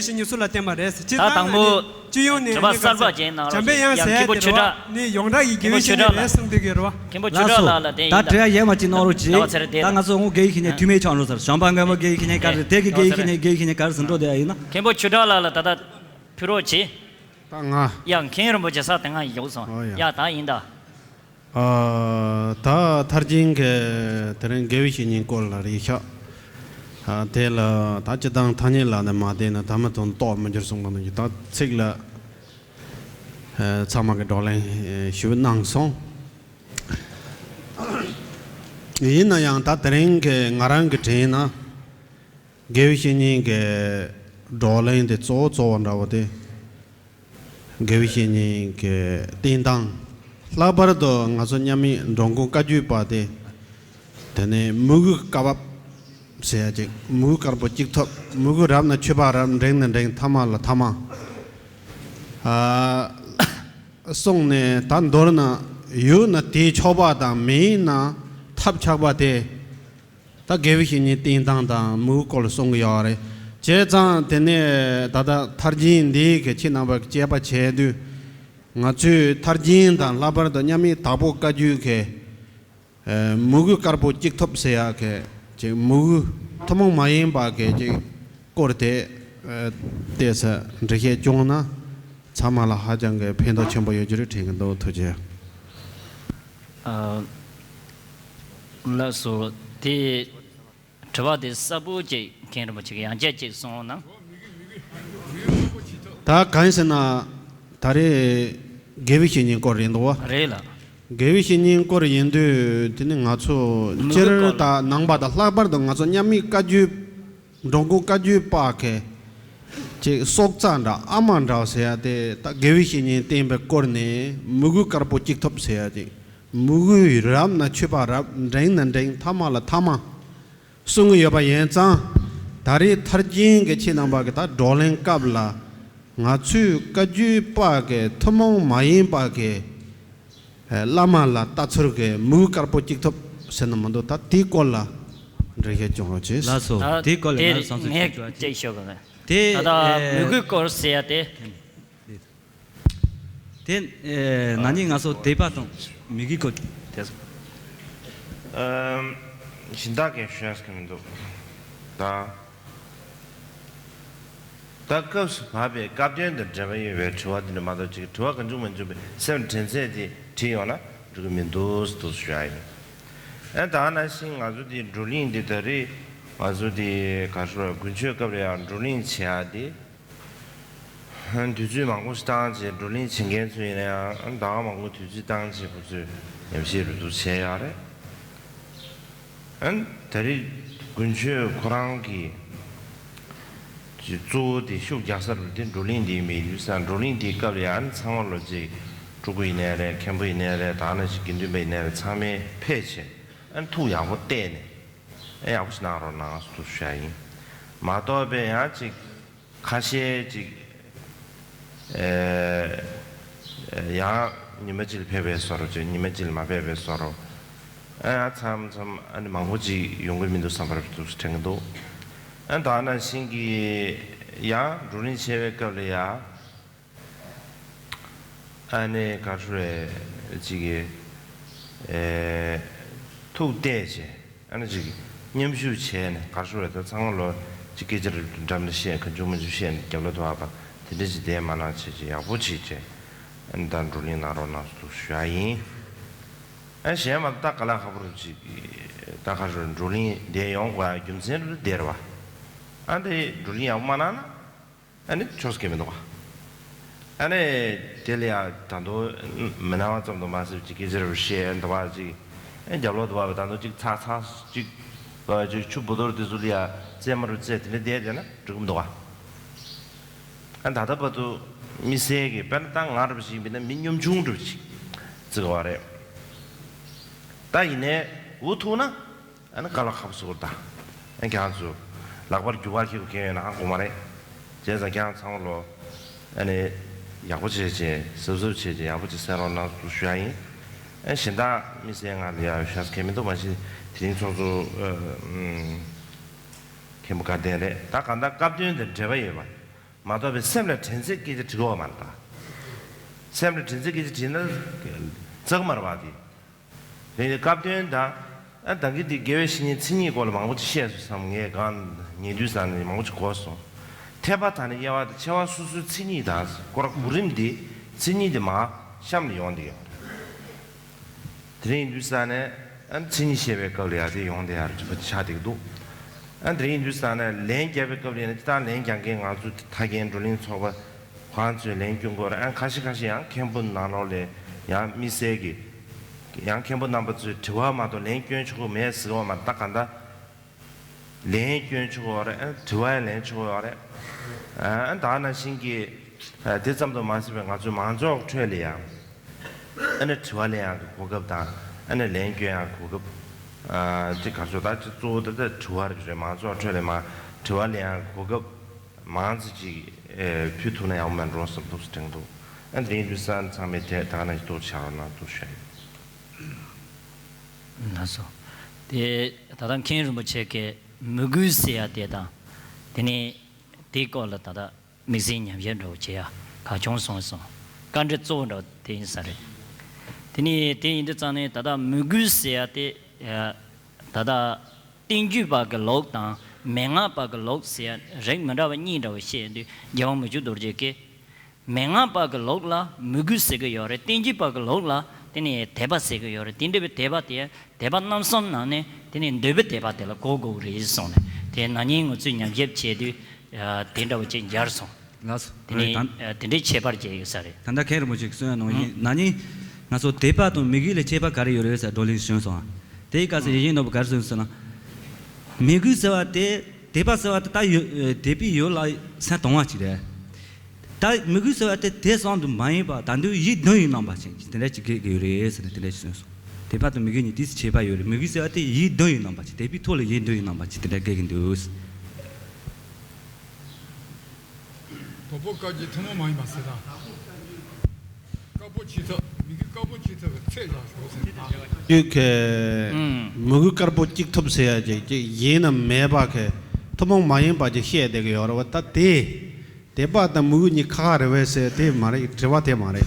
བའི་བཤེས་གཉེན་སུ་ལ་བསྟེན་པ་རེད། སྤྱིར་ད་བཏང་དང་པོ་ནི་སྤྱི་ཡོངས་ནས་དྲི་བ་གསར་པ་ཅིག་གནང་རོགས་བྱམས་པའི་གཡང་ཟེར་ཡ་དེ་རེད་བ། ནི་ཡོངས་གྲགས་ཀྱི་དགེ་བའི་བཤེས་གཉེན་རེད་གསུངས་བསྡད་ཀྱི་རེད་བ། མཁན་པོ་ཆོས་གྲགས་ལགས་ལ་དེ་ཡིན་ད། ད་དྲི་བ་ཡལ་མ་ཅིག་གནང་རོགས་གྱིས། ཟླ་བ་ཚེ་རིང་དེ་ད་ཡིན་ད། ང་ཚོ་འོང་དགེ་བའི་བཤེས་གཉེན་འཐུས་མི་ཆགས་འགྲོ་ཟེར། བྱམས་པ་མཁན་པོ་དགེ་བའི་བཤེས་གཉེན་ག་རེ་ཟེར། དེ་གི་དགེ་བའི་བཤེས་གཉེན་དགེ་བའི་བཤེས་གཉེན་ག་རེ་ཟེར་འགྲོ་དེ་ཡ་ཡིན་ན། མཁན་པོ་ཆོས་གྲགས་ལགས་ལ་ད་ལྟ་ཕུལ་རོགས་གྱིས། ད་ང་ཡང་མཁན་རིན་པོ་ཆེ་ས་དེ་སྔ་ཡོད་སོང་། ཨོ་ཡ། ཡ་ད་ཡིན་ད། ཨ། ད་མཐར་ཕྱིན་གྱི་དེ་རིང་དགེ་བའི་བཤེས་གཉེན་སྐོར་ལ་རེད་ཤག་ཨ། དེ་ལ་ད་སྤྱིར་བཏང་ཐ་སྙད་ལ་ནི་མ་བསྡད་ན་ད་མི་དོན་རྟོགས་མི་འགྱུར་གསུངས་པ་ནང་བཞིན། ད་ཚིག་ལ་ཨ་ཚང་མ་གི་བགྲོ་གླེང་ཞུ་གནང་སོང་། ཡིན་ན་ཡང་ད་དེ་རིང་གི་ང་རང་གི་དྲན་ན། དགེ་བའི་བཤེས་གཉེན་གྱི་བགྲོ་གླེང་དེ་གཙོ་བོ་གཙོ་བོ་འདྲ་བོ་དེ། དགེ་བའི་བཤེས་གཉེན་གྱི་བསྟེན་སྟངས། ལྷག་པར་དུ་ང་ཚོ་མཉམ་མེད་འགྲོ་མགོན་བཀའ་བརྒྱུད་པ་དེ། དེ་ནས་མོས་གུས་བཀའ་བབས་ཟེར་ཡ་ཅིག་མོས་གུས་དཀར་པོ་གཅིག་ཐོབ། མོས་གུས་རབ་ན་མཆོད་པ་རབ། འབྲིང་ན་འབྲིང་། ཐ་མ་ལ་ཐ་མ། ཨ། གསུངས་ནས་ད་མདོར་ན་ཡོད་ན་དེའི་ཆོག་པ་དང་། མེད་ན་ཐབས་ཆག་པ་དེ། ད་དགེ་བའི་བཤེས་གཉེན་བསྟེན་སྟངས་དང་མོས་གུས་སྐོར་ལ་གསུང་གི་ཡོད་རེད། བྱས་ཙང་དེ་ནས་ད་ལྟ་ཐར་རྒྱན་འདི་གི་ཁྱེད་རྣམ་པ་གི་དཔྱད་པ་བྱས་དུས། ང་ཚོས་ཐར་རྒྱན་དང་ལྷག་པར་དུ་མཉམ་མེད་དྭགས་པོ་བཀའ་བརྒྱུད་ཀྱི་ཨ། མོས་གུས་དཀར་པོ་གཅིག་ཐོབ་ཟེར་ཡག་གི་ཅིག་མོས་གུས་ཐུན་མོང་མ་ཡིན་པ་གི་ཅིག་སྐོར་དེ། ཨ། བལྟས་ཚེ་འགྲེལ་བཤད་བྱུང་ན་ཚང་མ་ལ་ཧ་ཅང་གི་ཕན་ཐོགས་ཆེན་པོ་ཡོད་རྒྱུ་རེད་དྲན་གྱི་འདུག་ཐུགས་རྗེ་ཆེ། ཨ། ལགས་སོ། དེ་དྲི་བ་དེ་གསལ་པོ་ཅིག་མཁན་རིན་པོ་ཆེ་གིས་ཡང་བསྐྱར་ཅིག་གསུངས་ན། ད་གང་ཡིན་ཟེར་ན། ད་རེས་དགེ་བའི་བཤེས་གཉེན་སྐོར་ཡིན་འདུག་བ། རེད་ལ། དགེ་བའི་བཤེས་གཉེན་སྐོར་ཡིན་དུས་དེ་ནི་ང་ཚོ་མོས་གུས་སྤྱིར་སྐོར་ལ། དང་ནང་པ་དང་ལྷག་པར་དུ་ང་ཚོ་མཉམ་མེད་བཀའ་བརྒྱུད། འགྲོ་མགོན་བཀའ་བརྒྱུད་པ་གི་ཅིག་སྲོག་རྩ་འདྲ་ཨ་མ་འདྲ་ཟེར་ཡ་དེ། ད་དགེ་བའི་བཤེས་གཉེན་བསྟེན་པའི་སྐོར་ནས་མོས་གུས་དཀར་པོ་གཅིག་ཐོབ་ཟེར་ཡ་ཅིག་མོས་གུས་རབ་ན་མཆོད་པ་རབ། འབྲིང་ན་འབྲིང་། ཐ་མ་ལ་ཐ་མ་གསུང་གི་ཡོད་པ་ཡིན་ཙང་། ད་རེས་ཐར་རྒྱན་གྱི་ཁྱེད་རྣམ་པ་གི་ད་བགྲོ་གླེང་སྐབས་ལ། ང་ཚོས་བཀའ་བརྒྱུད་པ་གི་ཐུན་མོང་མ་ཡིན་པ་གི་ཨ། བླ་མ་ལ་ལྟ་ཚུལ་གྱི་མོས་གུས་དཀར་པོ་གཅིག་ཐོབ་ཟེར་ན་མི་འདུག་ད་དེའི་སྐོར་ལ་འགྲེལ་བཤད་བྱུང་རོགས་གྱིས། ལགས་སོ། ད་དེའི་སྐོར་ལ་དེ་ཡང་བསམ་ཚུལ་ངས་ཞུ་བ་ཅིག་ཞུ་གི། དེ་ད་ལྟ་ཨེ། མོས་གུས་སྐོར་ཟེར་ཡ་དེ། དེ་ཨེ། ན་ནིང་ང་ཚོ་དད་པ་དང་མོས་གུས་སྐོར་དེ་སོ། ཨམ། གཞན་དག་གིས་ཞུ་ཡག་གི་མི་འདུག་ད། ད་སྐབས་སུ་བབས་པའི་སྐབས་དོན་དང་འབྲེལ་བ་ཡོད་པའི་དྲི་བ་འདི་འདྲ་མ་གཏོགས་ཅིག་དྲི་བ་གང་བྱུང་མང་བྱུང་བའི་སེམས་དྲན་ཚད་དེ་བྲིས་ཡོང་ན་འགྲིག་གི་མི་འདུག་འདུག་ཞུ་ཡ་ཡིན། ཨ། ད་ནང་བཞིན་ང་ཚོ་འདི་བགྲོ་གླེང་འདི་ད་རེས་ང་ཚོ་འདི་ག་རེ་ཟེར། དགུན་ཆོས་སྐབས་ལ་ཡང་བགྲོ་གླེང་བྱེད་ཡ་འདི། དུས་ཚོད་མང་པོ་ཞིག་བཏང་བྱས། བགྲོ་གླེང་བྱེད་མཁན་ཚོ་ཡིན་ན་ཡང་ཟླ་བ་མང་པོ་དུས་ཚོད་བཏང་བྱས་ཁོ་ཚོས་ཉམས་ཞིབ་རེ་འདུག་བྱས་ཡོད་རེད། ཨ། ད་རེས་དགུན་ཆོས་ཁོ་རང་གི་གཙོ་བོ་དེ་ཤུགས་རྒྱག་ས་རུ་དེ་བགྲོ་གླེང་དེ་ཡིན་པའི་དུས་ཙང་། བགྲོ་གླེང་དེའི་སྐབས་ལ་ཡང་ཚང་མ་ལོ་ཅིག་སྤྲུལ་སྐུ་ཡིན་ནའི་རེད། མཁན་པོ་ཡིན་ནའི་རེད། ད་ནང་བཞིན་དགེ་འདུན་པ་ཡིན་ནའི་རེད། ཚང་མས་ཕེབས་བྱས་ཨ་ཐུགས་ཡག་པོ་གཏད་ནས་ཨ་ཡག་པོ་ཞིག་གནང་རོགས་གནང་ཟེར་ཞུ་ཡ་ཡིན། མ་གཏོགས་པའི་ཡང་ཅིག་ཁ་ཤས་ཅིག་ཨེ། ཡང་ཉི་མ་གཅིག་ལ་ཕེབས་པའི་བཟོ་འདྲ་བྱས། ཉི་མ་གཅིག་ལ་མ་ཕེབས་པའི་བཟོ་འདྲ། ཨ། ཡང་མཚམས་མཚམས་ཨ་ནི་མང་པོ་ཅིག་ཡོང་གི་མི་འདུག་བསམ་པ་འདུག་དྲན་གྱི་འདུག་ཨ། ད་ནང་བཞིན་གྱི་ཡང་བགྲོ་གླེང་བྱེད་པའི་སྐབས་ལ་ཡང་ཨ་ནི་ག་རེ་ཟེར་ཅིག་གི་ཨེ། ཐུགས་གཏད་བྱས། ཨ་ནི་ཅིག་མཉམ་ཞུགས་བྱས་ནས་ག་རེ་ཟེར། ད་ཚང་མ་ལོ་ཅིག་སྐད་ཆ་འདྲ་འདྲ་བཤད། གང་བྱུང་མང་བྱུང་བཤད་ནས་རྒྱབ་ལོག་ཏུ་བབས་པ་དེ་འདྲ་ཅིག་བསྡད་མ་གནང་བྱས། ཅིག་ཡག་པོ་ཅིག་བྱས། ཨ་ནི་ད་བགྲོ་གླེང་གནང་རོགས་གནང་ཟེར་ཞུ་ཡ་ཡིན། ཨ། གཞན་མ་གཏོགས་ད་དཀའ་ལས་ཁག་པོ་རུ་ཅིག་ད་ག་རེ་ཟེར། བགྲོ་གླེང་བསྡད་ཡོང་དགོས་ཡ་རྒྱུ་མཚན་རུ་བསྡད་རེད་བ། ཨ་ནི་བགྲོ་གླེང་ཡག་པོ་མ་གནང་ན། ཨ་ནི་ཆོག་ས་གང་ཡང་མི་འདུག་ག་ཨ་ནི་དེ་ལ་ཡང་ད་དུང་མི་སྣང་བ་ཙམ་དུ་མ་ཟད་ཅིག་སྐད་ཆ་རེ་བཤད་འདི་བ་ཅིག་ཨ། རྒྱབ་ལོག་ཏུ་བབས་པའི་ད་དུང་ཅིག་ཚགས་ཚགས་ཅིག་བ་ཅིག་ཆུ་བུ་ཐོར་དེ་ཚོ་ལ་ཡང་རྩེད་མ་རུ་རྩེད། དེ་འདྲ་བསྡད་བསྡད་ན་འགྲིག་གི་མི་འདུག་ག་ཨ། ད་ལྟ་བར་དུ་དམིགས་བསལ་གྱི་དཔེར་ན་ད་ང་འདྲ་པོ་ཞིག་ཡིན་པ་ན་མི་ཉམ་ཆུང་འདྲ་པོ་ཞིག་བརྩི་དགོས་པ་རེད། ད་ཡིན་ནའི་འུ་ཐུག་ན། ཨ་ནི་དཀའ་ལས་ཁག་པོ་བཟོ་གི་རེད་ད། ཨ། ཁྱེད་རང་ཚོ་ལག་པར་རྒྱུ་བ་འཁྱེར་དགོས་མཁན་ཡོད་ན་ཧ་གོ་མ་རེད། བྱས་ཙང་ཁྱེད་རང་ཚང་མ་ལོ་ཨ་ནི་ཡག་པོ་བྱས་བྱས་གཟབ་གཟབ་བྱས་བྱས་ཡག་པོ་ཅིག་སེལ་རོགས་གནང་ཞུ་ཡ་ཡིན། ཨ། གཞན་དག་དམིགས་བསལ་ང་ལ་ཡ་ཞུ་ས་གང་ཡང་མི་འདུག་མ་གཞི་དེ་རིང་ཚོགས་གཙོ་ཨ། ཨམ། མཁན་པོ་དགའ་ལྡན་རེད། ད་གང་ལྟར་སྐབས་དོན་དང་འབྲེལ་བ་ཡོད་པ་མ་གཏོགས་པའི་སེམས་ལ་དྲན་ཚད་སྐད་ཆ་དྲི་དགོས་པ་མ་རེད་ད། སེམས་ལ་དྲན་ཚད་སྐད་ཆ་དྲིས་ན་འགྲིག་གི་མ་རེད་པ་དེ། རེད། སྐབས་དོན་དང་། ཨ། ད་གིན་དེ་དགེ་བའི་བཤེས་གཉེན་མཚན་ཉིད་སྐོར་ལ་མང་པོ་ཅིག་བཤད་སོང་བསམ། ངས་གང་ཉན་དུས་ཙང་ནས་མང་པོ་ཅིག་གོ་སོང་། ཐེག་པ་དང་ནི་དབྱེ་བ་དང་། ཕྱེ་བ་སོ་སོའི་མཚན་ཉིད་དང་། སྐོར་གོ་རིམ་དེ་མཚན་ཉིད་དེ་མར་གཤམ་ལ་ཡོང་བསྡད་ཡོད་རེད། དེ་རིང་ཡིན་དུས་ཙང་ནས་ཨ་མཚན་ཉིད་བཤད་པའི་སྐབས་ལ་ཡ་དེ་ཡོང་བསྡད་ཡ་རེད་པ་ཆགས་བསྡད་ཀྱི་འདུག་ཨ། དེ་རིང་ཡིན་དུས་ཙང་ནས་ལན་རྒྱག་པའི་སྐབས་ལ་ཡིན་ན་སྤྱིར་བཏང་ལན་རྒྱག་མཁན་ང་ཚོ་ད་གིན་བགྲོ་གླེང་ཚོགས་པ་ཁོང་ཚོས་ལན་སྐྱོན་དགོས་རེད། ཨ། ཁ་ཤས་ཁ་ཤས་ཡང་མཁན་པོ་ནང་ལོགས་ལ་ཡང་དམིགས་བསལ་གྱི་ ཡང་མཁན་པོ་རྣམ་པ་ཚོས་དྲི་བ་མ་གཏོགས་ལན་སྐྱོན་ཆོག་གི་མེད་ཟེར་བ་མ་ད་ག་འདྲ། ལན་སྐྱོན་ཆོག་གི་ཡོད་རེད། ཨ་དྲི་བ་ཡང་ལན་ཆོག་གི་ཡོད་རེད། ཨ་ད་ནང་བཞིན་གྱི་ཨ་དེ་ཙམ་དུ་མ་ཟད་པའི་ང་ཚོའི་མང་ཚོགས་ཁྲོད་ལ་ཡང་ཨ་ནི་དྲི་བ་ལེན་ཡག་གི་གོ་སྐབས་དང་ཨ་ནི་ལན་སྐྱོན་ཡག་གི་གོ་སྐབས། ཨ་དེ་ག་ཚོད་ད་ཅི་གཙོ་བོ་དེ་ད་དྲི་བ་རེད། མང་ཚོགས་ཁྲོད་ལ་མ་དྲི་བ་ལེན་ཡག་གི་གོ་སྐབས་མང་ཙམ་ཅིག་ཨེ་ཕུལ་ཐུབ་ན་ཡག་པོ་མེད་འགྲོ་བསམ་འདུག་དྲན་འདུག་ཨ་དེ་ཡིན་དུས་ས་ཚང་མས་དེ་ད་ག་ནང་བཞིན་ཐུགས་རྗེ་ཆེ་གནང་། ཐུགས་རྗེ་ཆེ། ལགས་སོ། དེ་ད་ལྟ་མཁན་རིན་པོ་ཆེ་གིས་མོས་གུས་ཟེར་ཡ་དེ་དང་། དེ་ནས་དེའི་སྐོར་ལ་ད་ལྟ་དམིགས་བསལ་ཉམས་ཞིབ་འདྲ་བོ་བྱེད་ཡ་གལ་ཆུང་སོང་སོང་། བཀའ་འདྲི་གཙོ་བོ་འདྲ་བོ་དེ་ཡིན་ས་རེད། དེ་ནས་དེ་ཡིན་དུས་ཙང་ནས་ད་ལྟ་མོས་གུས་ཟེར་ཡ་དེ་ད་ལྟ་བསྟན་བཅོས་པ་གི་ལུགས་དང་མན་ངག་པ་གི་ལུགས་ཟེར་ཡ་རིགས་མི་འདྲ་བ་གཉིས་འདྲ་བོ་བཤད་དུས་རྒྱལ་བ་མི་བསྐྱོད་རྡོ་རྗེ་གིས། མན་ངག་པ་གི་ལུགས་ལ་མོས་གུས་ཟེར་གི་ཡོད་རེད། བསྟན་བཅོས་པ་གི་ལུགས་ལ་དེ་ནི་དད་པ་ཟེར་གི་ཡོད་རེད། དེ་འདྲ་བའི་དད་པ་དེ་དད་པ་རྣམ་གསུམ་ནང་ནས་དེ་ནི་འདོད་པའི་དད་པ་དེ་ལ་གོ་དགོས་རེད་གསུངས་ནས། དེ་ན་ནིང་ང་ཚོས་ཉམས་ཞིབ་བྱས་དུས་དེ་འདྲ་བོ་ཅིག་འབྱར་སོང་། ལགས་སོ། དེ་ནི་ད་དེ་འདྲའི་ཁྱད་པར་ཅིག་ཡོད་ས་རེད། ད་ལྟ་མཁན་རིན་པོ་ཆེས་གསུངས་ཡ་ནང་བཞིན་ན་ནིང་ང་ཚོ་དད་པ་དང་མོས་གུས་ལ་ཁྱད་པར་ག་རེ་ཡོད་རེད་ཟེར་བགྲོ་གླེང་བྱུང་སོང་། དེའི་སྐབས་སུ་ཡིད་བཞིན་ནོར་བུ་ག་རེ་གསུངས་སོང་ན། མོས་གུས་ཟེར་བ་དེ་དད་པ་ཟེར་བ་དེ་ད་ཡོད་དད་པའི་ཡུལ་ལ་ས་དང་བ་ཅིག་རེད། ད་མོས་གུས་ཟེར་བ་དེ་དེ་ཙམ་དུ་མ་ཡིན་པ་ད་དུང་ཡིད་གདུང་བའི་རྣམ་པ་ཅན་གྱི་དེ་འདྲ་ཅིག་སྐྱེ་གི་ཡོད་རེད་ཟེར་ནས་དེ་འདྲ་ཞིག་གསུངས་སོང་། དད་པ་དང་མོས་གུས་གཉིས་དུས་སུ་ཁྱད་པར་ཡོད་རེད། མོས་གུས་ཟེར་བ་དེ་ཡིད་གདུང་བའི་རྣམ་པ་ཅིག་དད་པའི་ཐོག་ལ་ཡིད་གདུང་བའི་རྣམ་པ་ཅིག་དེ་འདྲ་སྐྱེ་གི་འདུག་དོལ་པོ་བཀའ་བརྒྱུད་ཐུན་མོང་མ་ཡིན་པ་ཟེར་ད། དཀར་པོ་ཆིག་ཐུབ་མོས་གུས་དཀར་པོ་ཆིག་ཐུབ་ཀྱི་ཚད་བཞག་ཞོག་ཟེར་ད། ཡུལ་གྱི་མོས་གུས་དཀར་པོ་གཅིག་ཐུབ་ཟེར་ཡ་ཅིག་ཅིག་ཡིན་ནམ་མེད་པ་གི་ཐུན་མོང་མ་ཡིན་པ་ཅིག་བཤད་བསྡད་ཀྱི་ཡོད་རེད་བ། ད་དེ་དད་པ་དང་མོས་གུས་གཉིས་ཁ་ཁ་རེད་བས་ཟེར་དེ་མ་རེད། དྲི་བ་དེ་མ་རེད།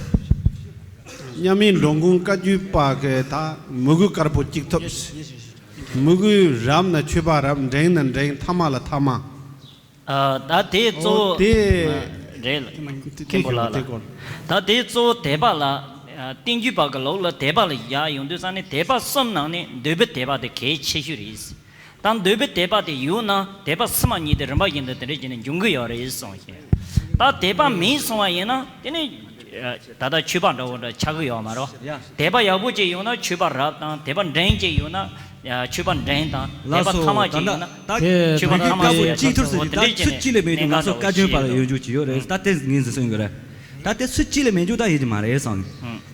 མཉམ་མེད་འགྲོ་མགོན་བཀའ་བརྒྱུད་པ་གི་ད་མོས་གུས་དཀར་པོ་གཅིག་ཐུབ། མོས་གུས་རབ་ན་མཆོད་པ་རབ། འབྲིང་ན་འབྲིང་། ཐ་མ་ལ་ཐ་མ། ཨ་ད་དེ་གཙོ་ཨོ་བོ་དེ་རེད་ལ། མཁན་པོ་ལགས་ལ། ད་དེ་གཙོ་བོ་དད་པ་ལ། ཨ་བསྟན་བཅོས་པ་གི་ལུགས་ལ་དད་པ་ལ་བཞག་ཡོང་དུས་ཙང་ནས་དད་པ་གསུམ་ནང་ནས་འདོད་པའི་དད་པ་དེ་གལ་ཆེ་ཤོས་རེད། ད་འདོད་པའི་དད་པ་དེ་ཡོད་ན་དད་པ་ཕྱི་མ་གཉིས་དེ་རིམ་པ་བཞིན་དུ་དེ་འདྲ་བྱས་ནས་འབྱུང་གི་ཡོད་རེད་གསུངས་ཤིང་། ད་དད་པ་མེད་སོང་བ་ཡིན་ན་དེ་ནི་ད་ལྟ་མཆོད་པ་འདྲ་བོ་འདྲ་ཆགས་ཀྱི་ཡོད་མ་རེད། དད་པ་ཡག་པོ་ཅིག་ཡོད་ན་མཆོད་པ་རབ་དང་། དད་པ་འབྲིང་ཅིག་ཡོད་ན་མཆོད་པ་འབྲིང་དང་། དད་པ་ཐ་མ་ཅིག་ཡོད་ན་མཆོད་པ་ཐ་མ་ཟེར་ཡ་ཅིག་ཐུབ་ཟེར་ད་ཚུལ་གཅིག་ལས་མེད་འདུག་ང་ཚོ་བཀའ་བཀྱོན་པ་ལ་ཡོང་རྒྱུ་ཅིག་ཡོད་རེད། ད་དེ་ངས་ཟེར་སོང་གི་རེད། ད་དེ་ཚུལ་གཅིག་ལས་མེད་རྒྱུ་ད་ཡིན་གྱི་མ་རེད་བསམ།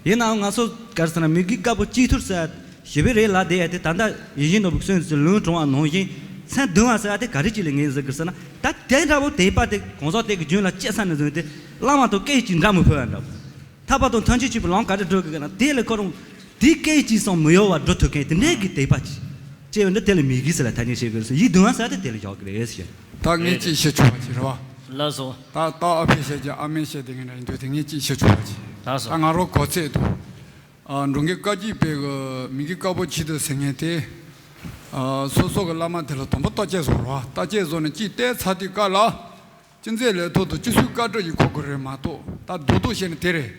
ཡིན་ནའང་ང་ཚོ་ག་རེ་ཟེར་ན་མོས་གུས་དཀར་པོ་གཅིག་ཐུབ་ཟེར་ཞེ་པོ་རེད་ལ། དེ་ཡ་དེ་ད་ལྟ་ཡིད་བཞིན་ནོར་བུ་གསུངས་ཟེར་ལུང་དྲངས་པ་ནང་བཞིན་མཚན་བསྡུ་བ་ཟེར་བ་དེ་ག་རེ་ཅིག་ལ་ངས་ཟེར་གི་ཟེར་ན། ད་དེ་འདྲ་བོ་དད་པ་དེ་གང་ཟག་དེ་གི་རྒྱུད་ལ་སྐྱེས་ཚར་ནས་བཟུང་སྟེ་བླ་མ་དང་སྐད་ཅིག་འདྲ་མི་ཕོད་པ་འདྲ་བོ། ཐར་པ་དང་ཐམས་ཅད་མཁྱེན་པའི་ལམ་ག་རེ་བགྲོད་དགོས་ན་དེ་ལས་ཁོ་རང་དེ་སྐད་ཅིག་ཙམ་མི་གཡོ་བར་འགྲོ་ཐུབ་མཁན་དེ་འདྲའི་གི་དད་པ་ཅིག་སྐྱེ་བ་འདི་དེ་ལ་མོས་གུས་ཟེར་ལ་ཐ་སྙད་བྱེད་དགོས་ཟེར། ཡིད་གདུང་བ་ཟེར་དེ་དེ་ལ་བཞག་གི་རེད་ཟེར། ད་ངས་ཅིག་བཤད་ཆོག་པ་ཅིག་རེད་བ། ལགས་སོ། ད་ད་ཨ་ཕས་བཤད་ཀྱི་ཨ་མས་བཤད་དེ་ངས་འདྲ་ཡིན་དུས་དེ་ངས་ཅིག་བཤད་ཆོག་པ་ཅིག་ལགས་སོ། ད་ང་རང་གོ་ཚད་དུ། ཨ་འགྲོ་མགོན་བཀའ་བརྒྱུད་པའི་གི་མོས་གུས་དཀར་པོ་ཆིག་ཐུབ་ཟེར་མཁན་དེ། ཨ་སོ་སོ་གི་བླ་མ་དེ་ལ་དང་པོ་བརྟག་དཔྱད་བཟོ་རོགས། བརྟག་དཔྱད་བཟོ་ནས་ཅིག་བལྟས་ཚར་དུས་སྐབས་ལ། ཅི་མཛད་ལས་ཐོག་ཏུ་ཅི་སུའི་བཀའ་སྒྲུབ་ཡིན་གོ་དགོས་རེད་མ་གཏོགས་ད་རྡོག་རྡོག་བཤད་ན་དེ་རེད།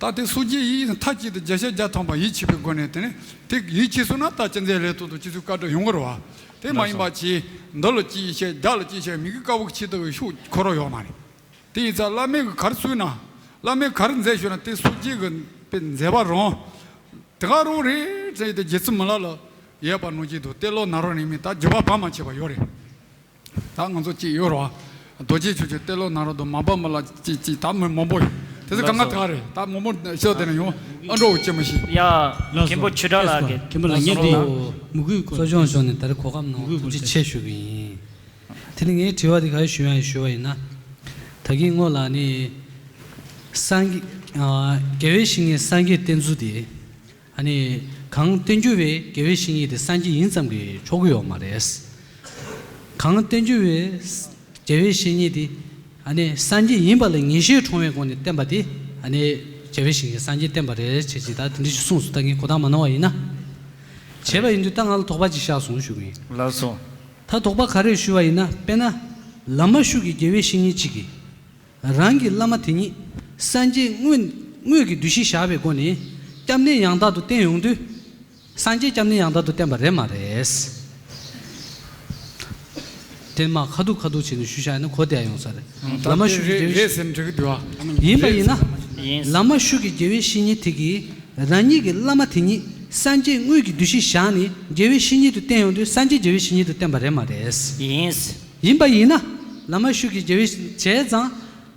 ད་དེ་སོ་སྐྱེའི་ཡིད་མཐའ་གཅིག་ཏུ་བརྒྱ་ཆ་བརྒྱ་ཐམ་པ་ཡིད་ཆེས་པའི་སྒོ་ནས་དེ་ནི་དེ་ཡིད་ཆེས་སོང་ན་ད་ཅི་མཛད་ལས་ཐོག་ཏུ་ཅི་སུའི་བཀའ་སྒྲུབ་ཡོང་གི་རེད་བ། དེ་མ་ཡིན་པ་ཅིག་འདི་ལ་ཅིག་བཤད་རྒྱ་ལ་ཅིག་བཤད་མོས་གུས་དཀར་པོ་ཆིག་ཐུབ་ཀྱི་ཤུགས་འཁོར་རོགས་ཡོད་མ་རེད། དེ་ཡིན་ཙང་བླ་མས་ག་རེ་གསུངས་ན། བླ་མས་ག་རེ་མཛད་ཞུས་ན་དེ་སོ་སྐྱེ་གི་དཔེ་མཛད་པ་རང་། དེ་ག་རང་རེད་ཟེར་ཏེ་རྗེ་བཙུན་མི་ལ་ལ་ཡོད་པ་ནང་བཞིན་དུ་ཏེ་ལོ་ན་རོ་རིང་མིན་ད་བརྒྱུད་པ་བར་མ་ཆད་པ་ཡོད་རེད། ད་ང་ཚོ་གཅིག་ཡོད་རེད་བ། རྡོ་རྗེ་ཆོས་ཀྱི་ཏེ་ལོ་ན་རོ་དང་མ་པ་མི་ལ་གཅིག་གཅིག་ད་མི་མང་པོ་ཡོད། དེ་ཚོ་གང་ག་དེ་ག་རེད། ད་མང་པོ་ཤོད་དེ་ན་ཡོང་ཨ་འགྲོ་བོ་ཅི་མི་ཤེས། ཡ་ལགས་སོ། མཁན་པོ་ཆོས་གྲགས་ལགས་ཀྱིས་མཁན་པོ་ལགས་ངས་འདི་མོས་གུས་སྐོར་གསོ་སྦྱོང་ཕྱོགས་ནས་ད་རེས་གོ་སྐབས་གནང་ཐུགས་རྗེ་ཆེ་ཞུ་གི་ཡིན། དེ་ནི་ངའི་དྲི་བ་འདི་ག་རེ་ཞུ་ཡ་ཡིན་ཞུ་བ་ཡིན་ན། ད་གིན་སྔོན་ལ་ནི་སངས་རྒྱས་ཨ་རྒྱལ་བའི་བཤེས་གཉེན་སངས་རྒྱས་བསྟེན་ཚུལ་དེ། ཨ་ནི་གང་བསྟེན་རྒྱུ་བའི་དགེ་བའི་བཤེས་གཉེན་དེ་སངས་རྒྱས་ཡིན་ཙམ་གྱིས་ཆོག་གི་ཡོད་མ་རེད། གང་བསྟེན་རྒྱུ་བའི་དགེ་བའི་བཤེས་གཉེན་དེ་ཨ་ནི་སངས་རྒྱས་ཡིན་པ་ལ་ངེས་ཤེས་འཁྲུངས་པའི་སྒོ་ནས་བསྟེན་པ་དེ་ཨ་ནི་དགེ་བའི་བཤེས་གཉེན་སངས་རྒྱས་བསྟེན་པ་རེད་ཅེས་ཅིག་ད་དེ་འདྲ་ཞིག་གསུངས་སོང་། ད་ངས་གོ་བརྡ་མ་གནང་བ་ཡིན་ན། བྱས་པ་ཡིན་དུས་ད་ང་ལ་དོགས་པ་ཅིག་ཤར་སོང་ཞུ་གི་ཡིན། ལགས་སོ། ད་དོགས་པ་ག་རེ་ཞུ་བ་ཡིན་ན་དཔེར་ན་བླ་མ་ཤུགས་ཀྱི་དགེ་བའི་བཤེས་གཉེན་གཅིག་གིས། རང་གི་བླ་མ་དེ་ཉིད་སངས་རྒྱས་དངོས་དངོས་ཀྱི་འདུ་ཤེས་བཞག་པའི་སྒོ་ནས་སྐྱབས་གནས་ཡང་དག་ཏུ་བསྟེན་ཡོང་དུས། སངས་རྒྱས་སྐྱབས་གནས་ཡང་དག་ཏུ་བསྟེན་པ་རེད་མ་རེད། དེ་མ་ཁ་ཐུག་ཁ་ཐུག་བྱས་ནས་ཞུ་བཞག་ན་གོ་བདེ་ཡོང་ས་རེད། ད་བླ་མ་དེ་ཤུགས་ཀྱི་རེད་དགེ་བའི་རེད་ཟེར་འགྲིག་གི་འདུག་ཨ། ཡིན་པ་ཡིན་ན། ཡིན། བླ་མ་ཤུགས་ཀྱི་དགེ་བའི་བཤེས་གཉེན་དེ་གིས་རང་ཉིད་ཀྱི་བླ་མ་དེ་ཉིད་ སངས་རྒྱས་དངོས་ཀྱི་འདུ་ཤེས་བཞག་ནས་དགེ་བའི་བཤེས་གཉེན་དུ་བསྟེན་ཡོང་དུས་སངས་རྒྱས་དགེ་བའི་བཤེས་གཉེན་དུ་བསྟེན་པ་རེད་མ་རེད། ཡིན། ཡིན་པ་ཡིན་ན། བླ་མ་ཤུགས་ཀྱིས་དགེ་བའི་བྱས་ཙང་།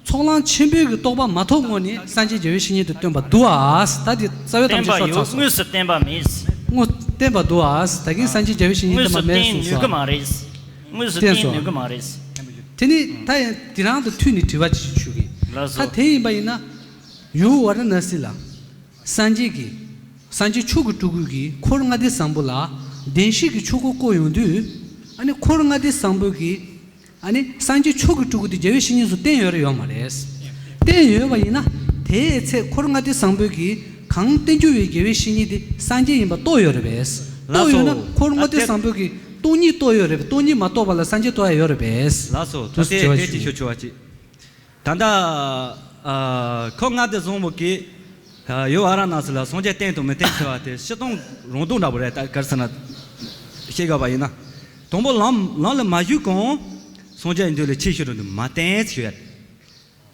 ཚོགས་ལམ་ཆེན་པོའི་གི་རྟོགས་པ་མ་ཐོབ་སྔོན་ནས་སངས་རྒྱས་དགེ་བའི་བཤེས་གཉེན་དུ་བསྟེན་པ་འདུག་ཨ། ད་དེ་རྩ་བའི་གཏམ་བཤད་ཤོག་ཚར་སོང་། དངོས་སུ་བསྟེན་པ་མེད། དངོས་བསྟེན་པ་འདུག་ཨ། ད་གིན་སངས་རྒྱས་དགེ་བའི་བཤེས་གཉེན་དུ་མ་མེད་གསུངས་སོང་། དངོས་སུ་བསྟེན་ནུས་ཀྱི་མ་རེད། དངོས་སུ་བསྟེན་ནུས་ཀྱི་མ་རེད། དེ་ནི་ད་ཡང་དེ་རང་དང་མཐུན་ནས་དྲི་བ་ཅིག་ཞུ་གི། ལགས་སོ། ད་དེ་ཡིན་པ་ཡིན་ན། ཡུལ་ཝཱ་ར་ཎ་སི་ལ། སངས་རྒྱས་ཀྱི། སངས་རྒྱས་མཆོག་གི་སྤྲུལ་སྐུ་གིས་འཁོར་ལྔ་སྡེ་བཟང་པོ་ལ། བདེན་བཞིའི་གི་ཆོས་འཁོར་བསྐོར་ཡོང་དུས། ཨ་ནི་འཁོར་ལྔ་སྡེ་བཟང་པོ་གིས། ཨ་ནི་སངས་རྒྱས་མཆོག་གི་སྤྲུལ་སྐུ་དེ་དགེ་བའི་བཤེས་གཉེན་ཚོ་བསྟེན་ཡོད་རེད་ཡོད་མ་རེད། བསྟེན་ཡོད་པ་ཡིན་ན། དེའི་ཚེ་འཁོར་ལྔ་སྡེ་བཟང་པོ་གིས་གང་བསྟེན་རྒྱུ་བའི་དགེ་བའི་བཤེས་གཉེན་དེ་སངས་རྒྱས་ཡིན་པ་རྟོགས་ཡོད་རེད་པས། རྟོགས་ཡོད་ན་ལགས་སོ། འཁོར་ལྔ་སྡེ་བཟང་པོ་གིས་སྟོང་ཉིད་རྟོགས་ཡོད་རེད་པས། སྟོང་ཉིད་མ་རྟོགས་པ་ལ་སངས་རྒྱས་རྟོགས་ཡ་ཡོད་རེད་པས། ལགས་སོ། ད་དུ་དེ་དྲི་བ་དེ་ཅིག་ཞུ། ཞུ་ཆོག་པ་ཅིག་ད་ལྟ། ཨ། ཁོ་ལྔ་སྡེ་བཟང་པོ་གིས། ཨ། ཡུལ་ཝཱ་ར་ཎ་སི་ལ་སངས་རྒྱས་བསྟེན་དང་མི་བསྟེན་ཟེར་བ་དེ་སྤྱིར་བཏང་རང་སྟོང་འདྲ་པོ་རེད། ད་ག་རེ་ཟེར་ན། བཤད་དགོས་པ་ཡིན་ན། དང་པོ་ལམ་ལམ་ལ་མ་ཞུགས་གོང་། སངས་རྒྱས་ཡིན་དུས་ལ་ཆེས་ཤོས་རུ་མ་བསྟེན་ཟེར་ཡོད།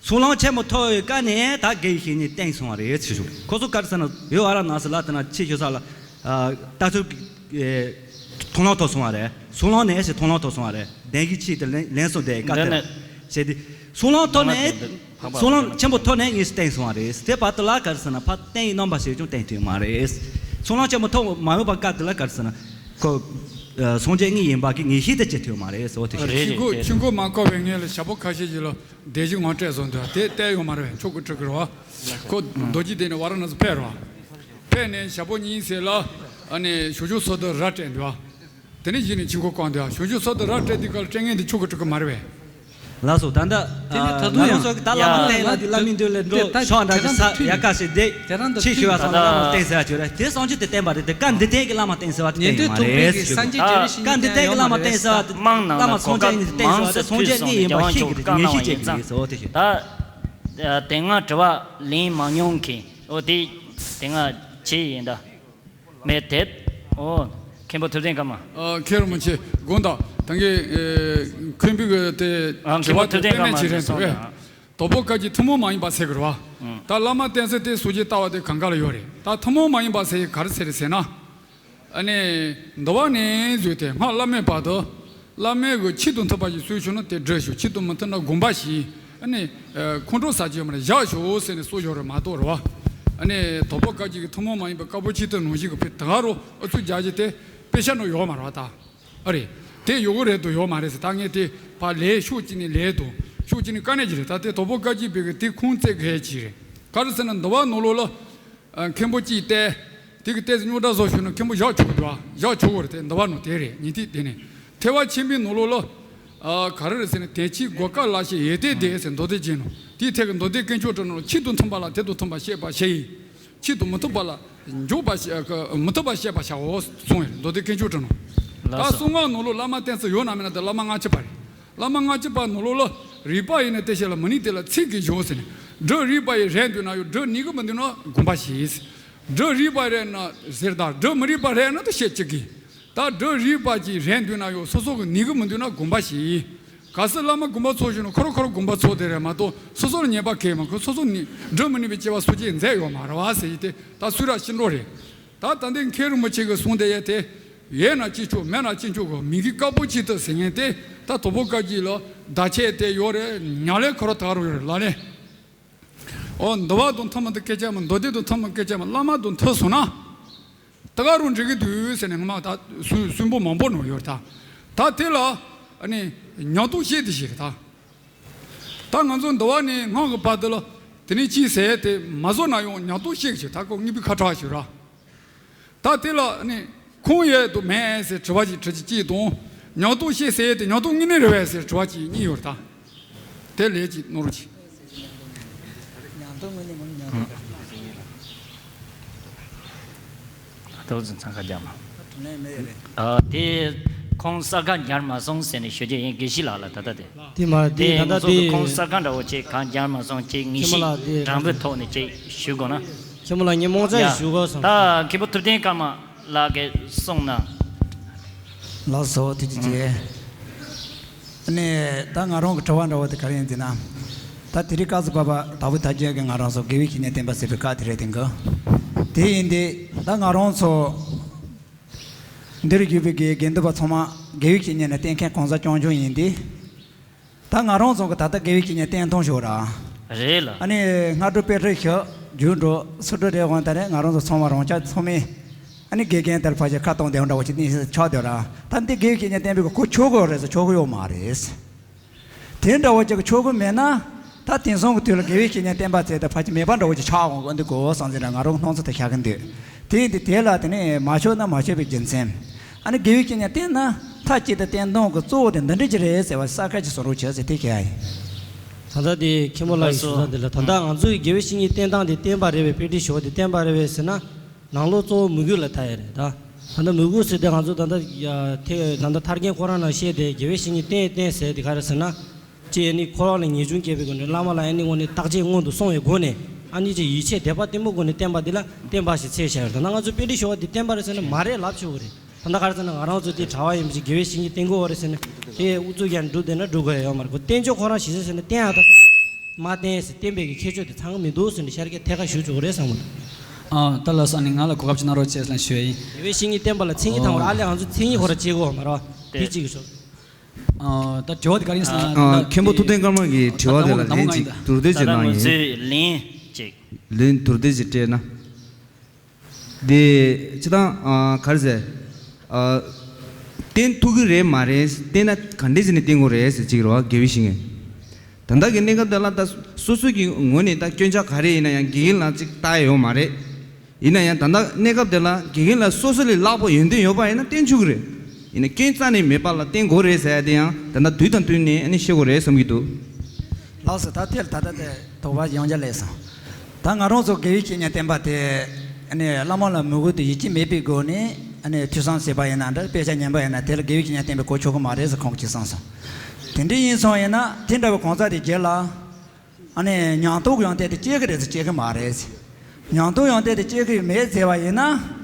ཚོགས་ལམ་ཆེན་པོ་ཐོབ་པའི་སྐབས་ནས་ད་དགེ་བའི་བཤེས་གཉེན་བསྟེན་སོང་བ་རེད་ཟེར་ཞུ། ཁོ་ཚོ་ག་རེ་ཟེར་ན་ཡུལ་ཝཱ་ར་ཎ་སི་ལ་དེ་ན་ཆེས་ཤོས་ས་ལ། ཨ། ལྟ་ཚུལ་གྱི། ཨེ། མཐོང་ལམ་ཐོབ་སོང་བ་རེད། ཚོགས་ལམ་ནས་ཞེས་མཐོང་ལམ་ཐོབ་སོང་བ་རེད། བདེན་བཞིའི་ཆོས་དེ་ལེན་ལེན་སོང་དེ་བཀའ་འདི་དེར་ནི་བྱས་ཏེ། ཚོགས་ལམ་ཐོག་ནས། ཚོགས་ལམ་ཆེན་པོ་ཐོག་ནས་ངས་བསྟན་སོང་བ་རེད། དེ་བར་དུ་ལ་ག་རེ་ཟེར་ན་ཕར་བསྟན་ཡི་རྣམ་པ་ཞིག་ཀྱང་བསྟན་ཐུབ་མ་རེད། ཚོགས་ལམ་ཆེན་པོ་ཐོག་མ་ཡོང་བ་སྐབས་དེ་ལ་ག་རེ་ཟེར་ན། ཁོ། ཨ། སངས་རྒྱས་དངོས་ཡིན་པ་གི་ངེས་ཤེས་དེ་སྐྱེ་ཐུབ་མ་རེད་ཟེར་བ་དེ་ཞིག་རེད། ཆོས་འཁོར་རེད། ཆོས་འཁོར་མ་བསྐོར་བའི་སྔོན་ལ་ཞབས་པོ་ཁ་ཤས་ཤིག་ལ་སྡེ་བཞི་ངོ་སྤྲད་སོང་འདུག་དེ་བསྟན་ཡོད་མ་རེད། མཆོག་གི་སྤྲུལ་སྐུ་རེད་བ། ཁོ་རྡོ་རྗེ་གདན་ནས་ཝཱ་ར་ཎ་སི་ཕེབས་རེད་བ། ཕེབས་ནས་ཞག་པོ་གཉིས་ཙམ་ལ། ཨ་ནི་ཞབས་ཞུ་སོ་ཏི་ར་སྤྲད་འདུག་དེ་ནས་གཞི་ནས་ཆོས་འཁོར་བསྐོར་འདུག་ཞབས་ཞུ་སོ་ཏི་ར་སྤྲད་དུས་སྐབས་ལ་སྤྲད་མཁན་དེ་མཆོག་གི་སྤྲུལ་སྐུ་མ་རེད་པས། ལགས་སོ། ད་ལྟ། དེ་ནི་ད་དུང་ང་ཡང་། ཚོ་གི་ད་བླ་མ་ཡ། བསྟེན་ལ་དེ་བླ་མའི་མདུན་ལ་འགྲོ་དེ་ད་ཕྱོགས་འདྲ་དེ་ཅིག་ས་ཡ་ག་ཞིག་བསྡད་དེ་རང་དང་ཆེས་ཞུ་བ་སོང་ད་བླ་མ་བསྟེན་ཟེར་བ་ཅིག་རེད། དེ་སངས་རྒྱས་དེ་བསྟེན་པ་རེད། དེ་སྐབས་འདི་དེ་གི་བླ་མ་བསྟེན་ཟེར་བ་དེ་བསྟེན་ཡོད་མ་རེད་ཟེར་ཞུ། སྐབས་འདི་དེ་གི་བླ་མ་བསྟེན་ཟེར་བ་དེ་བླ་མ་སངས་རྒྱས་ནི་བསྟེན་ཟེར་བ་དེ་སངས་རྒྱས་དངོས་ཡིན་པ་ཤེས་ཀྱི་རེད། ངེས་ཤེས་བྱེད་ཀྱི་རེད་ཟེར་བ་དེ་ཞུ། ད། དེ་སྔ་དྲི་བ་ལེན་མ་མྱོང་མཁན། འོ་དེ། དེ་སྔ་ཆེ་ཡིན་ད། མེད་དེབ། འོ། མཁན་པོ་ཐུབ་བསྟན་ཀརྨ། ཨ། མཁན་རིན་པོ་ཆེ་དགོངས་དག་ད་གིན། ཨེ། མཁན་པོ་གི་དེ། ཨ། མཁན་པོ་ཐུབ་བསྟན་ཀརྨ་དྲི་བ་དེ་གསུངས་དང་། དོལ་པོ་བཀའ་བརྒྱུད་ཐུན་མོང་མ་ཡིན་པ་ཟེར་གི་རེད་བ། ཨང་། ད་བླ་མ་བསྟེན་ས་དེ་སངས་རྒྱས་ལྟ་བ་དེ་གང་ག་ལ་ཡོད་རེད། ད་ཐུན་མོང་མ་ཡིན་པ་ཟེར་ག་རེ་ཟེར་རེད་ཟེར་ན། ཨ་ནི། འདུལ་བ་ནས་བཟོས་ཏེ་སྔགས་བླ་མེད་བར་དུ། བླ་མའི་གི་ཆེད་དུ་མཐུན་པ་ཞིག་སྲོལ་ཆུང་ན་དེ་སྒྲུབ་ཞུ། ཆེད་དུ་མི་མཐུན་ན་དགོངས་པ་ཞུ། ཨ་ནི། ཨ། ཁོང་ཁྲོ་ཟ་གི་ཡོད་མ་རེད། བཞག་ཞུ་ཟེར་ནས་སྲོལ་ཡོད་རེད་མ་གཏོགས་རེད་བ། ཨ་ནི་དོལ་པོ་བཀའ་བརྒྱུད་ཀྱི་ཐུན་མོང་མ་ཡིན་པའི་བཀའ་པོད་ཆེ་ཏོག་ནང་བཞིན་གྱི་ཕེ་ད་ག་རུ་ཨུ་ཚུགས་རྒྱག་རྒྱུ་དེ་དཔེ་ཆ་ནང་ཡོད་མ་རེད་བ་ད། ཨ་རེད། དེ་ཡོད་གི་རེད་དང་ཡོད་མ་རེད་ཟེར། ད་ངས་དེ་ཕར་ལས་ཕྱོགས་གཅིག་ནས་ལས་དང་ཕྱོགས་གཅིག་ནས་དཀའ་གནད་ཅིག་རེད། ད་དེ་དོལ་པོ་བཀའ་བརྒྱུད་པའི་གི་དེ་ཁུངས་བཙན་གི་ཧེ་ཅིག་རེད། ག་རེ་ཟེར་ན་འདུལ་བ་ནང་ལོགས་ལ། ཨ། མཁན་པོ་གཅིག་བསྟེན། དེ་གི་ལྟས་སུ་རྙོག་དྲ་བཟོ་ཞུས་ན་མཁན་པོ་བཞག་ཆོག་གི་འདུག་བ། བཞག་ཆོག་གི་རེད། དེ་འདུལ་བ་ནང་དེ་རེད། ཉིན་ཐིག་དེ་ནས་ཐེག་པ་ཆེན་པོའི་ནང་ལོགས་ལ། ཨ། ག་རེ་རེད་ཟེར་ན་དོན་བྱེད་སྒོ་སྐལ་ལ་ཞེས་ཡོན་ཏན་ལྡན་ཟེར་མདོ་སྡེ་རྒྱན་ནང་དེའི་ཐད་ཀྱི་མདོ་སྡེ་དཀོན་མཆོག་སྒྲོལ་ནང་ལ་ཆེད་དུ་མཐུན་པ་ལ་དེ་དང་མཐུན་པ་བཤད་པར་བྱ་ཡི། ཆེད་དུ་མི་མཐུན་པ་ལ་འཇུག་པ་བཤད། མི་མཐུན་པ་བཤད་པར་བྱའོ་གསུངས་ཡོད་རེད། མདོ་སྡེ་དཀོན་མཆོག་སྒྲོལ་ནང་། ད་གསང་སྔགས་ནང་ལོགས་བླ་མ་བསྟེན་ས་ཡོད་ན་མེད་ན་དེ་བླ་མ་ལྔ་བཅུ་པ་རེད། བླ་མ་ལྔ་བཅུ་པ་ནང་ལོགས་ལ་རིགས་པ་ཡིན་ན་དེ་བྱས་ལ་མི་ནུས་དེ་ལ་ཚིག་གིས་སྦྱོང་ཟེར་ནས། སྒྲུབ་རིགས་པ་ཡིས་རེད་འདུག་ན་ཡོད། སྒྲུབ་ནུས་ཀྱི་མི་འདུག་ན་དགོངས་པ་བཞེས། སྒྲུབ་རིགས་པ་རེད་ན་ཟེར། ད་སྒྲུབ་མི་རིགས་པ་རེད་ན་ད་བཤད་ཅིག་གིས། ད་སྒྲུབ་རིགས་པ་ཅིག་རེད་འདུག་ན་ཡོད། སོ་སོ་གི་ནུས་ཀྱི་མི་འདུག་ན་དགོངས་པ་བཞེས། གལ་སྲིད་བླ་མ་དགོངས་པ་ཚོམ་ཞུས་ན་ཁོ་རང་ཁོ་རང་དགོངས་པ་ཚོམ་དེ་རེད་མ་གཏོགས་སོ་སོ་ལ་ཉན་པ་གལ་མ་ཁོ་སོ་སོ་ནི་སྒྲུབ་མི་ནུས་པའི་སྐྱེ་བ་སོ་སྐྱེ་མཛད་ཡོད་མ་རེད་བ་ཟེར་གྱི་དེ་ད་སུས་ར་ཤེས་འགྲོ་རེད། ད་ད་འདི་མཁན་རིན་པོ་ཆེ་གི་གསུང་དེ་ཡས་དེ། ཡོད་ན་ཅི་ཆོག་མེད་ན་ཅི་ཆོག་གི་མི་གི་བཀའ་པོད་ཆེ་ཏོག་ཟེར་མཁན་དེ་ད་དོལ་པོ་བཀའ་བརྒྱུད་ལ་བརྡ་ཆད་དེ་ཡོད་རེད། ཉམས་ལེན་ཁོ་རང་ད་ག་རང་ཡོད་རེད། ལག་ལེན། ཨོ་འདུལ་བ་དང་མཐུན་མི་འདུག་སྐད་ཆ་མ། མདོ་སྡེ་དང་མཐུན་མི་སྐད་ཆ་མ། བླ་མ་དང་མཐུན་སོང་ན། ད་ག་རང་འགྲིག་གི་འདུག་ཟེར་ནས་ངོ་མ་ད་གསུང་གསུང་པོ་མང་པོ་ནང་ཡོད་རེད་ད། ད་དེ་ལ་ཨ་ནི་ཉམས་རྟོགས་བཤད་དེ་ཞིག་རེད་ད། ད་ང་ཚོ་འདུལ་བ་ནས་སྔགས་ཀྱི་བར་དུ་ལ་དེ་ནས་ཅི་ཟེར་དེ་མ་བཟོ་ན་ཡང་ཉམས་རྟོགས་བཤད་ཀྱི་ཞིག་ད་ཁོ་ངེས་པའི་ཁ་གྲག་ཞིག་ར། ད་དེ་ལ་ནི་ཁུངས་ཡོད་དང་མེད་ཟེར་དྲི་བ་ཞིག་དྲི་ཅིག་དང་། ཉམས་རྟོགས་བཤད་ཟེར་དེ་ཉམས་རྟོགས་དངོས་གནས་རེད་པས་ཟེར་དྲི་བ་ཅིག་གཉིས་ཡོད་རེད་ད། དེ་ལས་ཅིག་ནོར་ཅིག་ད་འུ་ཚོ་ཚང་ཁ་རྒྱབ་མ། ཨ། དེ་ཁོང་གསར་ཁ་འབྱར་མ་སོང་ཟེར་ནས་ཞུ་རྒྱུ་ཡིན། དགེ་བཤེས་ལགས་ལ་ད་ལྟ་དེ། དེ་མ་དེ་དེ་ད་ང་ལྟ་ཚོ་གི་དེ་ཁོང་གསར་ཁ་འདྲ་བོ་ཅིག་གང་འབྱར་མ་སོང་ཅིག་ངེས་ཤེས་དྲང་པོའི་ཐོག་ནས་ཅིག་ཞུ་དགོས་ན། མཁན་པོ་ལགས་ངས་རྨོངས་ཚ་ཞིག་ཞུ་དགོས་བསམ། ད་མཁན་པོ་ཐུབ་བསྟན་ཀརྨ་ལགས་ཀྱིས་གསུངས་ན། ལགས་སོ། དེ་ཅི་བྱས། ཨ་ནི་ད་ང་རང་གི་དྲི་བ་འདྲ་བོ་དེ་ག་རེ་ཡིན་ཟེར་ན། ད་དེ་རིང་སྐབས་སུ་བབས་པ་དྭགས་པོའི་དར་རྒྱས་ཀྱིས་ང་རང་ཚོ་དགེ་བའི་བཤེས་གཉེན་བསྟེན་པ་ཟེར་བའི་བཀའ་དེ་རེད་དེ་གི། དེ་ཡིན་དུས་ད་ང་རང་ཚོ་འདིར་བཞུགས་པའི་དགེ་དགེ་འདུན་པ་ཚང་མ་དགེ་བའི་བཤེས་གཉེན་ལ་བསྟེན་མཁན་གང་ཟག་རྐྱང་རྐྱང་ཡིན་དུས། ད་ང་རང་ཚོ་གི་ད་ལྟ་དགེ་བའི་བཤེས་གཉེན་བསྟེན་སྟངས་ཤོག་ར། རེད་ལ། ཨ་ནི་སྔ་དྲོ་དཔེ་ཁྲིད་ཞུ། རྒྱུན་འགྲོ་སུ་འགྲོ་རེད་དབང་ད་རེད། ང་རང་ཚོ་ཚང་མ་རང་ཅག་ཚང་མས་ཨ་ནི་དགེ་རྒན་དེར་ཕར་ཞིག་ཁ་གཏོང་བསྡད་འདྲ་བོ་ཅིག་གནས་ཆགས་བསྡད་ར། ད་འདི་དགེ་བའི་བཤེས་གཉེན་བསྟེན་པའི་གི་གོ་ཆོད་གི་ཡོད་རེད་ཟེར། ཆོད་གི་ཡོད་མ་རེད། དེ་འདྲ་བོ་ཅིག་ཆོག་གི་མེད་ན། ད་དེང་སང་གི་དུས་ལ་དགེ་བའི་བཤེས་གཉེན་བསྟེན་པ་ཚེ་ད་ཕལ་ཆེར་མེད་པ་འདྲ་བོ་ཅིག་ཆགས་འོང་གི་འདུག་གོ་བསམ་ཟིན་ར། ང་རང་སྣང་ཚུལ་དེ་ཤར་གི་འདུག་དེ་ཡིན་དུས་དེ་ལ་དེ་ནས་མ་ཆོག་ན་མ་ཆོག་པའི་རྒྱུ་མཚན། ཨ་ནི་དགེ་བའི་བཤེས་གཉེན་བསྟེན་ན་མཐའ་གཅིག་ཏུ་བསྟེན་སྟངས་ཀྱི་གཙོ་བོ་དེ་འདི་འདྲ་ཅིག་རེད་ཟེར་བ་གསལ་ཁ་ཅིག་བཟོ་རོགས་བྱས་ཟེར་དེ་བཤད་ཡ་ཡིན། ད་ལྟ་དེ་མཁན་པོ་ལགས་ཀྱིས་ཞུ་ས་འདི་ལ་ད་ལྟ་ང་ཚོའི་དགེ་བའི་བཤེས་གཉེན་བསྟེན་སྟངས་དེ་བསྟེན་པ་རེད་པས། དཔེ་ཁྲིད་ཞུ་བ་དེ་བསྟེན་པ་རེད་པས་ཟེར་ན། ནང་ལོགས་གཙོ་བོ་མོས་གུས་ལ་ལྟ་ཡ་རེད་ད། ད་ལྟ་མོས་གུས་ཟེར་དུས་ང་ཚོ་ད་ལྟ་ཡ་དེ་ད་ལྟ་ཐར་རྒྱན་ཁོ་རང་ནང་བཤད་དེ་དགེ་བའི་བཤེས་གཉེན་བསྟེན་བསྟེན་ཟེར་དེ་ག་རེ་ཟེར་ན། ཅེས་ནི་འཁོར་བ་ལ་ངེས་འབྱུང་སྐྱེས་པའི་སྒོ་ནས་བླ་མ་ལ་ཨ་ནི་དངོས་ནས་བརྟག་དཔྱད་སྔོན་དུ་སོང་བའི་སྒོ་ནས་ཨ་ནི་ཅེས་ཡིད་ཆེས་དད་པ་བརྟན་པོའི་སྒོ་ནས་བསྟེན་པ་འདི་ལ་བསྟེན་པ་ཞེས་ཚད་བྱ་ཡོད། ད་ལྟ་ང་ཚོ་དཔེ་ཁྲིད་ཞུ་བ་འདི་བསྟེན་པ་རེད་ཟེར་ན་མ་རེད་ལབ་ཆོག་གི་རེད། ད་ལྟ་ག་རེ་ཟེར་ན་ང་རང་ཚོ་དེ་གྲྭ་བ་ཡིན་པ་ཅིག་དགེ་བའི་བཤེས་གཉེན་བསྟེན་དགོས་བ་རེད་ཟེར་ན་དེ་ཨུ་ཚུགས་ཀྱང་འགྲུབ་བསྡད་ན་འགྲུབ་དགོས་ཡ་ཡོད་མ་རེད། ཁོ་བསྟེན་ཆོག་ཁོ་རང་ཞེས་ཟེར་ན་བསྟེན་ཡ་ད་ཟེར་ན། མ་བསྟེན་ཟེར་བསྟེན་པའི་གི་ཁྱད་ཆོས་དེ་ཚང་གི་མི་འདུག་ཟེར་ནས་ཤར་སྐད་ཐད་ཀ་ཞུ་ཆོག་གི་རེད་བསམ་གི་འདུག་ཨ། ད་ལགས་སོ། ཨ་ནི་ང་ལ་གོ་སྐབས་ཅིག་གནང་རོགས་བྱས་ཟེར་ནས་ཞུ་ཡ་ཡིན། དགེ་བའི་བཤེས་གཉེན་བསྟེན་པ་ལ་མཚན་ཉིད་དང་པོ་ར། ཨ་ལས་ང་ཚོ་མཚན་ཉིད་ཁོ་ར་བརྗེ་དགོས་མ་རེད་བ། དེ་གཅིག་གི་ཞོར། ཨ། ད་དྲི་བ་དེ་ག་རེ་ཡིན་ཟེར་ན། ཨ། མཁན་པོ་ཐུབ་བསྟན་ཀརྨ་གི་དྲི་བ་དེ་ལ་ལན་ཅིག་དུར་སྡེ་ཅིག་གནང་ཡིན། ལན་ཅིག་ལན་དུར་སྡེ་ཅིག་སྤྲད་ན། དེ་སྤྱིར་བཏང་། ཨ། ག་རེ་ཟེར། ཨ། བསྟེན་ཐུབ་ཀྱི་རེད་མ་རེད། བསྟེན་ན་ག་འདྲས་བྱས་ནས་བསྟེན་དགོས་རེད་ཟེར་གཅིག་རེད་བ། དགེ་བའི་བཤེས་གཉེན། ད་ལྟ་གི་གནས་སྐབས་དེ་ལ་ད་སོ་སོ་གི་ངོས་ནས་ད་སྐྱོན་ཆ་ག་རེ་ཡིན་ན་ཡང་དགེ་རྒན་ལ་གཅིག་ལྟ་ཡ་ཡོད་མ་རེད། ཡིན་ན་ཡང་ད་ལྟ་གནས་སྐབས་དེ་ལ་དགེ་རྒན་ལ་སོ་སོ་ལས་ལྷག་པ་ཡོན་ཏན་ཡོད་པ་ཡིན་ན་བསྟེན་ཆོག་གི་རེད། ཡིན་ན་སྐྱོན་རྩ་ནས་མེད་པ་ལ་བསྟེན་དགོས་རེད་ཟེར་ཡ་དེ་ཡང་ད་ལྟ་དུས་དང་བསྟུན་ནས་ཨ་ནི་ཤེས་དགོས་རེད་བསམ་གྱི་འདུག་ལགས་སོ། ད་དེ་ལ་ད་ལྟ་དེ་དོགས་པ་ཡང་བསྐྱར་སླེབས་སོང་། ད་ང་རང་ཚོ་དགེ་བའི་བཤེས་གཉེན་བསྟེན་པ་དེ་ཨ་ནི་བླ་མ་ལ་མོས་གུས་དང་ཡིད་ཆེས་མེད་པའི་སྒོ་ནས་ཨ་ནི་ཐོས་བསམ་བྱས་པ་ཡིན་ན་འདྲ། དཔེ་ཆ་ཉན་པ་ཡིན་ན་དེ་ལ་དགེ་བའི་བཤེས་གཉེན་བསྟེན་པའི་གོ་ཆོད་ཀྱི་མ་རེད་ཟེར་ཁོང་གིས་གསུངས་སོང་། དེ་འདྲ་ཡིན་སོང་ཡིན་ན་དེ་འདྲ་བའི་གང་ཟག་དེ་རྗེས་ལ་ཨ་ནི་ཉམས་རྟོགས་ཡོན་ཏན་དེ་སྐྱེ་གི་རེད་ཟེར། སྐྱེ་གི་མ་རེད་ཟེར། ཉམས་རྟོགས་ཡོན་ཏན་དེ་སྐྱེ་གི་མེད་ཟེར་བ་ཡིན་ན།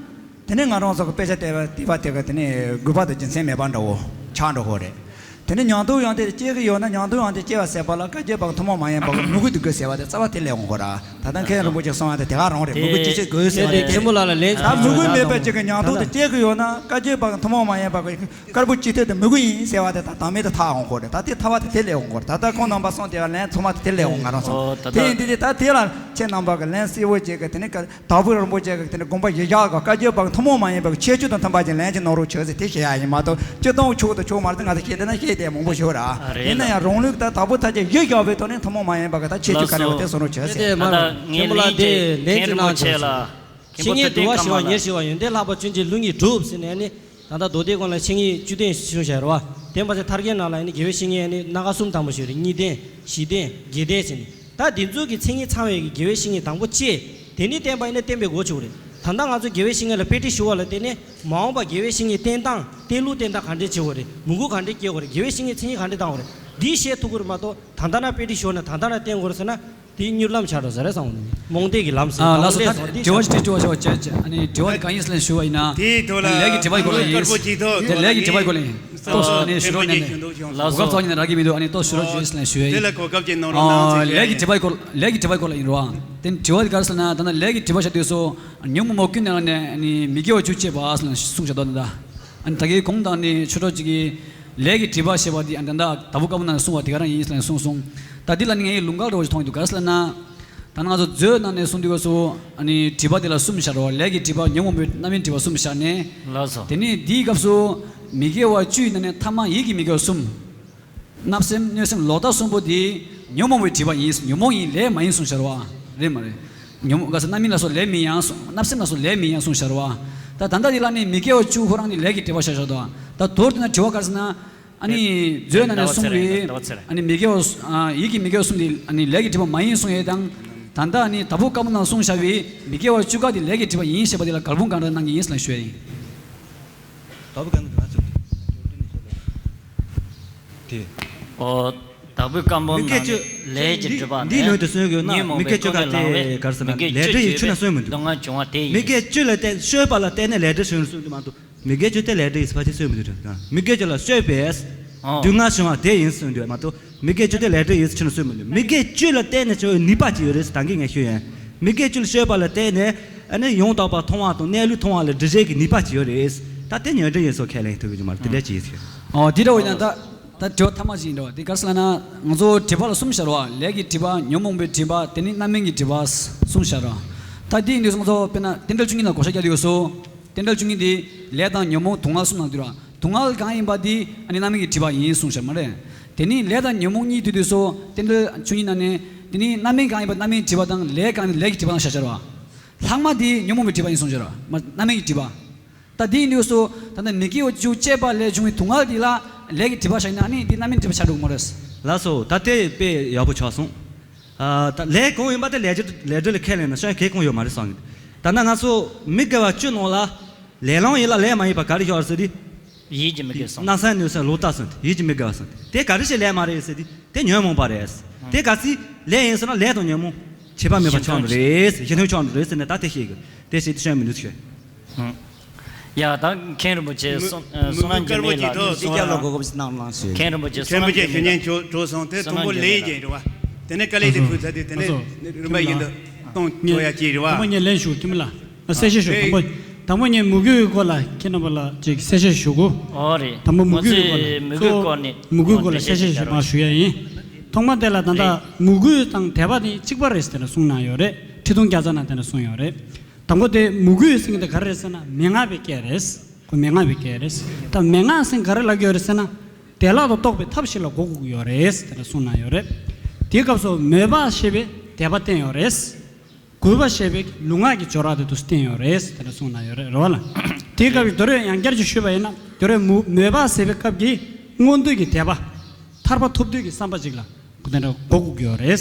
དེ་ནས་ང་རང་ཚོ་གི་དཔེ་ཆ་བལྟས་པ་བལྟས་པ་དེ་གི་དེ་ནས་དགོས་པ་དང་རྒྱུ་མཚན་མེད་པ་འདྲ་བོ་ཆགས་འགྲོ་གི་རེད། དེ་ནས་ཉམས་རྟོགས་ཡོན་ཏན་དེ་སྐྱེ་གི་ཡོད་ན་ཉམས་རྟོགས་ཡོན་ཏན་སྐྱེ་བ་ཟེར་བ་ལ་བཀའ་བརྒྱུད་པ་གི་ཐུན་མོང་མ་ཡིན་པ་གི་མོས་གུས་དེ་དགོས་ཟེར་བ་དེ་རྩ་བ་དེ་སླེབས་འོང་གི་ར། ད་ལྟ་མཁན་རིན་པོ་ཆེ་གསུངས་པ་དེ་དེ་ག་རང་རེད། མོས་གུས་ཅི་ཆེ་དགོས་ཟེར་བ་དེ་དེ་རེད། ད་མོས་གུས་མེད་པའི་ཅིག་གི་ཉམས་རྟོགས་དེ་སྐྱེ་གི་ཡོད་ན་བཀའ་བརྒྱུད་པ་གི་ཐུན་མོང་མ་ཡིན་པ་གི་དཀར་པོ་སྤྱི་ཐོག་ཏུ་མོས་གུས་ཡིན་ཟེར་བ་དེ་ད་དང་མེད་དུ་ཐལ་འོང་གི་རེད། ད་དེ་ཐལ་བ་དེ་དེ་སླེབས་འོང་གི་རེད། ད་ལྟ་ཁོང་རྣམ་པ་གསུངས་དེ་བ་ལན་ཚང་མ་དེ་དེ་སླེབས་འོང་ང་རང་ཚོ། ཨོ་ད་དེ་ཡིན་དེ་དེ་ད་དེ་ལ་ཁྱེད་རྣམ་པ་གི་ལན་གསལ་བོ་བྱེད་གི་དེ་ནི་དྭགས་པོ་རིན་པོ་ཆེ་གི་དེ་ནི་དགོངས་པ་གཞིར་བཞག་གི་བཀའ་བརྒྱུད་པ་གི་ཐུན་མོང་མ་ཡིན་པ་གི་ཁྱད་ཆོས་དང་མཐུན་པ་ཅིག་ལན་ཅིག་གནང་རོགས་བྱོས་ཟེར་དེ་བཤད་ཡ་ཡིན་མ་གཏོགས་སྤྱིར་བཏང་ཆོག་དང་ཆོག་མ་རེད། ང་ཚོ་ཁྱེད་དེ་ན་བཤད་དེ་མང་པོ་ཞུ་ར། རེད་ཡིན་ན་ཡང་རང་ལུགས་ད་དྭགས་པོ་ཐ་ཆད་གཞིར་བཞག་པའི་ཐོག་ནས་ཐུན་མོང་མ་ཡིན་པ་གི་ད་ཁྱད་ཆོས་ག་རེ་ཡོད་དེ་གསུང་རོགས་བྱོས་ཟེར། ད་ལྟ་ངས་ལན་ཅིག་གནང་ཆོག་ཟེར། མཁན་པོ་ལགས་དེ་ལན་ཅིག་གནང་ཆོག་ཟེར། མཁན་པོ་ཐུབ་བསྟན་ཀརྨ་ལགས། ཉེར་ཞི་བ་ཡོན་ཏན་ལྷག་པ་ཅུང་ཆེ་ལུགས་གཉིས་གྲུབ་ཟེར་ནས་ནི། ད་ལྟ་མདོ་སྡེ་ཀུན་ལ་བཤེས་གཉེན་བཅུ་ལྡན་གསུངས་བཞག་རེད་བ། དེ་མ་ཟད་ཐར་རྒྱན་ནང་ལ་ནི་དགེ་བའི་བཤེས་གཉེན་ནི་སྣ་ཁ་གསུམ་དང་པོ་ཞིག་རེད། གཉིས་ལྡན། བཞི་ལྡན། བརྒྱད་ལྡན་ཟེར་ནས། ད་འདི་ཚོ་གི་མཚན་ཉིད་ཚང་བའི་གི་དགེ་བའི་བཤེས་གཉེན་དང་པོ་བཅས། དེ་ནི་བསྟེན་པ་ཡིན་ན་བསྟེན་པའི་གོ་ཆོད་རེད། ད་ལྟ་ང་ཚོ་དགེ་བའི་བཤེས་གཉེན་ལ་དཔེ་ཁྲིད་ཞུ་བ་ལ་བརྟེན་ནས་མ་འོངས་པ་དགེ་བའི་བཤེས་གཉེན་བསྟེན་སྟངས་བསྟེན་ལུགས་བསྟེན་སྟངས་ག་འདྲས་བྱེད་དགོས་རེད། མོས་གུས་ག་འདྲས་སྐྱེ་དགོས་རེད། དགེ་བའི་བཤེས་གཉེན་མཚན་ཉིད་ག་འདྲས་བཏང་དགོས་རེད། འདི་བཤད་ཐུབ་ཀྱི་རེད་མ་གཏོགས་ད་ལྟ་ན་དཔེ་ཁྲིད་ཞུ་ན་ད་ལྟ་ན་བསྟེན་དགོས་རེད་ཟེར་ན། དེའི་མྱུར་ལམ་ཆགས་འགྲོ་ས་རེད་བསམ་འོང་། རྨོངས་དད་ཀྱི་ལམ་ཟེར། ཨ་ལགས་སོ། ད་རྨོངས་དད་དྲི་བ་ཞིག་དྲི་ཆོག་ཆོག་བྱས། ཨ་ནི་དྲི་བ་དེ་གང་ཡིན་ཟེར་ལན་ཞུ་བ་ཡིན་ན། དེའི་ཐོག་ལ་ལས་ཀྱི་དྲི་བ་སྐོར་ལ་ཡིན། དཀར་པོ་ཅིག་ཐོག་དེ་ལས་ཀྱི་དྲི་བ་སྐོར་ལ་ཡིན། ཏོག་ཙམ་ཨ་ནི་ཞུ་རོགས་གནང་ནས། གོ་སྐབས་ཚང་ཉིད་ནས་རག་གི་མི་འདུག་ཨ་ནི་ཏོག་ཞུ་རོགས་བྱོས་ཟེར་ལན་ཞུ་བ་ཡིན། དེ་ལ་གོ་སྐབས་ཅིག་གནང་རོགས་གནང་། ཨ་ལས་ཀྱི་དྲི་བ་སྐོར་ལས་ཀྱི་དྲི་བ་སྐོར་ལ་ཡིན་རོགས། དེ་ནི་དྲི་བ་དེ་ག་རེ་ཟེར་ན། ད་ནི་ལས་ཀྱི་དྲི་བ་བཤད་དུས་སུ་ཉོན་མོངས་པ་ཀུན་ནས་བསླངས་ནས་ཨ་ནི་མི་དགེ་བ་བཅུ་སྤྱད་པ་ཟེར་ལན་གསུངས་བཞག་འདུག་ད། ཨ་ནི་ད་གིན་གོང་དང་ནི་ཆོས་གྲོགས་གཅིག་གིས་ལས་ཀྱི་དྲི་བ་ཞེས་པ་འདི་ཨ་ནི་ད་ལྟ་དྭགས་པོ་ཀརྨ་ནང་གསུངས་པ་དེ་ག་རང་ཡིན་ཟེར་ནས་གསུངས་སོང་། ད་འདི་ལ་ནི་ངས་ལུང་ཁག་འདྲ་བོ་ཞིག་མཐོང་ཡི་འདུག་ག་རེ་ཟེར་ན། ད་ནང་ཚོ་མཛོད་ནང་ནས་གསུངས་དུས་སྐབས་སུ་ཨ་ནི་དྲི་བ་དེ་ལ་གསུམ་བཞག་རོགས། ལས་ཀྱི་དྲི་བ། ཉོན་མོངས་པའི་རྣམ་སྨིན་དྲི་བ་གསུམ་བཞག་ནས། ལགས་སོ། དེ་ནས་འདིའི་སྐབས་སུ་མི་དགེ་བ་བཅུའི་ནང་ནས་ཐ་མ་ཡིད་ཀྱི་མི་དགེ་བ་གསུམ། བརྣབ་སེམས་གནོད་སེམས་ལོག་ལྟ་གསུམ་པོ་དེ་ཉོན་མོངས་པའི་དྲི་བ་ཡིན། ཉོན་མོངས་ཡིན། ལས་མ་ཡིན་གསུངས་བཞག་རོགས། རེད་མ་རེད། ཉོན་མོངས་ག་ས་རྣམ་སྨིན་ལ་སོགས་ལས་མིན་ཡང་གསུངས། བརྣབ་སེམས་ལ་སོགས་ལས་མིན་ཡང་གསུངས་བཞག་རོགས། ད་ད་ལྟ་འདི་ལ་ནི་མི་དགེ་བ་བཅུ་ཁོ་རང་ནི་ལས་ཀྱི་དྲི་བ་བཞག་བཞག་འདུག་ད་མདོར་བསྡུས་ན་དྲི་བ་ག་རེ་ཟེར་ན། ཨ་ནི་མཛོད་ནང་ནས་གསུངས་པའི་ཨ་ནི་མི་དགེ་བ། ཨ། ཡིད་ཀྱི་མི་དགེ་བ་གསུམ་དེ་ཨ་ནི་ལས་ཀྱི་དྲི་བ་མ་ཡིན་གསུངས་ཡས་དང་། ད་ལྟ་ཨ་ནི་དྭགས་པོ་ཀརྨ་ནང་གསུངས་བཞག་པའི་མི་དགེ་བ་བཅུ་ཀ་དེ་ལས་ཀྱི་དྲི་བ་ཡིན་ཞེས་པ་དེ་ལ་བཀའ་དྲིན་གནང་གི་ཡིན་ཟེར་ལན་ཞུ་ཡས་ཡིན། དྭགས་པོ་ཀརྨ་དེ་ང་ཚོ་དེ། ཨོ། དྭགས་པོ་ཀརྨ་མི་དགེ་བཅུ། ལས་ཀྱི་དྲི་བ་འདི་ནི་ནང་དུ་གསུངས་ཡོད་ན། ཉོན་མོངས་པའི་ཀུན་ནས་བསླངས་པའི། མི་དགེ་བཅུ་ཀ་དེ་ག་རེ་ཟེར་ན། མི་དགེ་བཅུ་ལས་འབྲས་ཡི་ཆོས་ན་གསུངས་མི་འདུག་སྡུག་བསྔལ་འབྱུང་བ་དེ་ཡིན། མི་དགེ་བཅུ་ལ་བརྟེན་སྤྱོད་པ་ལ་བརྟེན་ནས་ལས་འབྲས་བྱུང་ནས་གསུངས་འདུག་མ་གཏོགས། མི་དགེ་བཅུ་དེ་ལས་འབྲས་ཡིན་ཕལ་ཆེར་གསུངས་མི་འདུག་དྲན། མི་དགེ་བཅུ་ལ་སྤྱོད་པས། ཨོ། སྡུག་བསྔལ་བྱུང་བ་དེ་ཡིན་གསུངས་འདུག་མ་གཏོགས། མི་དགེ་བཅུ་དེ་ལས་འབྲས་ཡིན་ཕྱིར་གསུངས་མི་འདུག་མི་དགེ་བཅུ་ལ་བརྟེན་ནས་བྱུང་བའི་ནུས་པ་ཅིག་ཡོད་རེད་ཟེར་ད་གིན་ངས་ཞུས་ཡིན། མི་དགེ་བཅུ་ལ་སྤྱོད་པ་ལ་བརྟེན་ནས། ཨ་ནི་ཡང་དག་པར་མཐོང་བ་དང་གནས་ལུགས་མཐོང་བ་ལ་སྒྲིབ་བྱེད་ཀྱི་ནུས་པ་ཅིག་ཡོད་རེད། ད་དེ་ཉོན་སྒྲིབ་ཡིན་སོགས་ཁས་ལེན་ཐུབ་ཀྱི་མ་རེད། དེ་འདྲ་ཅིག་ཡིན་ཟེར། ཨོ་དེ་འདྲ་བོ་ཡིན་ན་ད་ད་དྲི་བ་ཐ་མ་ཞིག་ཡིན་འདྲ་བ། དེ་ག་རེ་ཟེར་ལབ་ན་ང་ཚོ་སྒྲིབ་པ་ལ་གསུམ་བཞག་རེད་བ། ལས་ཀྱི་སྒྲིབ་པ། ཉོན་མོངས་པའི་སྒྲིབ་པ། དེ་ནི་རྣམ་སྨིན་གྱི་སྒྲིབ་པ་གསུམ་བཞག་རེད་བ། ད་དེ་ཡིན་དུས་ང་ཚོ་དཔེར་ན་རྟེན་འབྲེལ་བཅུ་གཉིས་ལ་བགོ་བཤའ་རྒྱག་དུས་སོ། རྟེན་འབྲེལ་བཅུ་གཉིས་དེ་ལས་དང་ཉོན་མོངས་སྡུག་བསྔལ་གསུམ་ནང་འདུས་ར། སྡུག་བསྔལ་གང་ཡིན་པ་དེ་ཨ་ནི་རྣམ་སྨིན་གྱི་སྒྲིབ་པ་ཡིན་གསུངས་བཞག་མ་རེད། དེ་ནི་ལས་དང་ཉོན་མོངས་གཉིས་འདུས་དུས་སོ། རྟེན་འབྲེལ་བཅུ་གཉིས་ནང་ནས་དེ་ནི་རྣམ་སྨིན་གང་ཡིན་པ་རྣམ་སྨིན་གྱི་སྒྲིབ་པ་དང་ལས་གང་ཡིན་ལས་ཀྱི་སྒྲིབ་པ་དང་བཞག་བཞག་ར། ལྷག་མ་དེ་ཉོན་མོངས་པའི་སྒྲིབ་པ་ཡིན་གསུངས་བཞག་ར། མ་རྣམ་སྨིན་གྱི་སྒྲིབ་པ། ད་དེ་ཡིན་དུས་སོ། ད་ལྟ་མི་དགེ་བ་བཅུ་སྤྱད་པ་ལས་བྱུང་བའི་སྡུག་བསྔལ་དེ་ལ་ལས་ཀྱི་སྒྲིབ་པ་བཞག་ན་ཨ་ནི་དེ་རྣམ་སྨིན་སྒྲིབ་པ་ཆགས་འགྲོ་གི་མ་རེད། ལགས་སོ། ད་དེ་དཔེ་ཡག་པོ་ཆགས་སོང་། ཨ། ད་ལས་གང་ཡིན་པ་དེ་ལས་སྒྲིབ་ལས་སྒྲིབ་ལ་ཁས་ལེན་ན་ཤོག་གེ་གང་ཡོད་མ་རེད་བསམ་གི། ད་ནི་ང་ཚོ་མི་དགེ་བ་བཅུ་ནང་ལ་ལས་ལམ་ཡིན་ལ་ལས་མ་ཡིན་པ་ག་རེ་ཤོར་ཟེར་དུས། ཡིད་ཀྱི་མི་དགེ་བ་གསུམ། སྣང་སེམས་ནུས་སེམས་ལོག་ལྟ་གསུམ། ཡིད་ཀྱི་མི་དགེ་བ་གསུམ། དེ་ག་རེ་ཞིག་ལས་མ་རེད་ཟེར་དུས་དེ་ཉོན་མོངས་པ་རེད། དེ་ག་ཚིག་ལས་ཡིན་ཟེར་ན་ལས་དང་ཉོན་མོངས་ཁྱད་པར་མེད་པ་ཆགས་འགྲོ་རེད། གཞི་མཐུན་ཆགས་འགྲོ་རེད་ཟེར་ནས་ད་དེ་ཤེས་དགོས། དེ་ཤེས་དུས་ཤོད་མི་འདུག་ཤོད། ཡ། ད་མཁན་རིན་པོ་ཆེ་གསུང་གསུང་ན་འཇུ་མེད་ལ། དེ་སྐྱབས་ལ་གོ་སྐབས་ཤིག་གནང་རོགས་གནང་ཞུ། མཁན་རིན་པོ་ཆེ་གསུང་ན་འཇུ་མེད་ལ། གྲོགས་སོང་དེ་དང་པོ་ལས་ཀྱི་རེད་བ། དེ་ནས་དཀའ་ལས་དེ་ཕུལ་ཚར་དུས་དེ་ནས་རིམ་པ་བཞིན་དུ་གཏོང་ཆོག་ཡ་ཅིག་རེད་བ། དང་པོ་ངས་ལན་ཞུ་གི་མིན་ལ། གསལ་བཤད་ཞུ། དང་པོ་དང་པོ་ངས་མོས་གུས་སྐོར་ལ་ཁྱེད་རྣམ་པ་ལ་ཅིག་གསལ་བཤད་ཞུ་དགོས། ཨོ་རེད། དང་པོ་མོས་གུས་སྐོར་ལ། མོས་གུས་སྐོར་ནས་གཙོ་བོ་མོས་གུས་སྐོར་ལ་གསལ་བཤད་ཞུ་མ་ཞུ་ཡ་ཡིན། ཐོག་མ་དེ་ལ་ད་ལྟ་མོས་གུས་དང་དད་པ་དེ་གཅིག་པ་རེད་ཟེར་ནས་གསུངས་གནང་ཡོད་རེད། ཁྲི་སྟོང་བརྒྱ་རྩ་ནང་དེ་འདྲ་གསུངས་ཡོད་རེད། དང་པོ་དེ་མོས་གུས་ཟེར་མཁན་དེ་ག་རེ་རེད་ཟེར་ན་མན་ངག་པའི་སྐད་རེད། ཁོ་མན་ངག་པའི་སྐད་རེད། ད་མན་ངག་ཟེར་མཁན་ག་རེ་ལབ་ཀྱི་ཡོད་རེད་ཟེར་ན། བདེ་བླག་ཏུ་རྟོགས་པའི་ཐབས་ཤིག་ལ་གོ་དགོས་ཀྱི་ཡོད་རེད་དེ་འདྲ་གསུངས་གནང་ཡོད་རེད། དེའི་སྐབས་སུ་མོས་པ་ཞེས་པའི་དད་པ་བསྟན་ཡོད་རེད། གུས་པ་ཞེས་པའི་ལུས་ངག་གི་སྦྱོར་བ་དེ་དུ་བསྟན་ཡོད་རེད་དེ་འདྲ་གསུངས་གནང་ཡོད་རེད། རེད་བ་ལ། དེའི་སྐབས་ཀྱི་དོ་རེད། ཡང་བསྐྱར་ཅིག་ཞུས་པ་ཡིན་ན་དོ་རེད། མོས་མོས་པ་ཟེར་བའི་སྐབས་ཀྱི་མངོན་འདོད་ཀྱི་དད་པ། ཐར་པ་ཐོབ་འདོད་ཀྱི་བསམ་པ་ཅིག་ལ་དེ་འདྲ་གོ་དགོས་ཀྱི་ཡོད་རེད།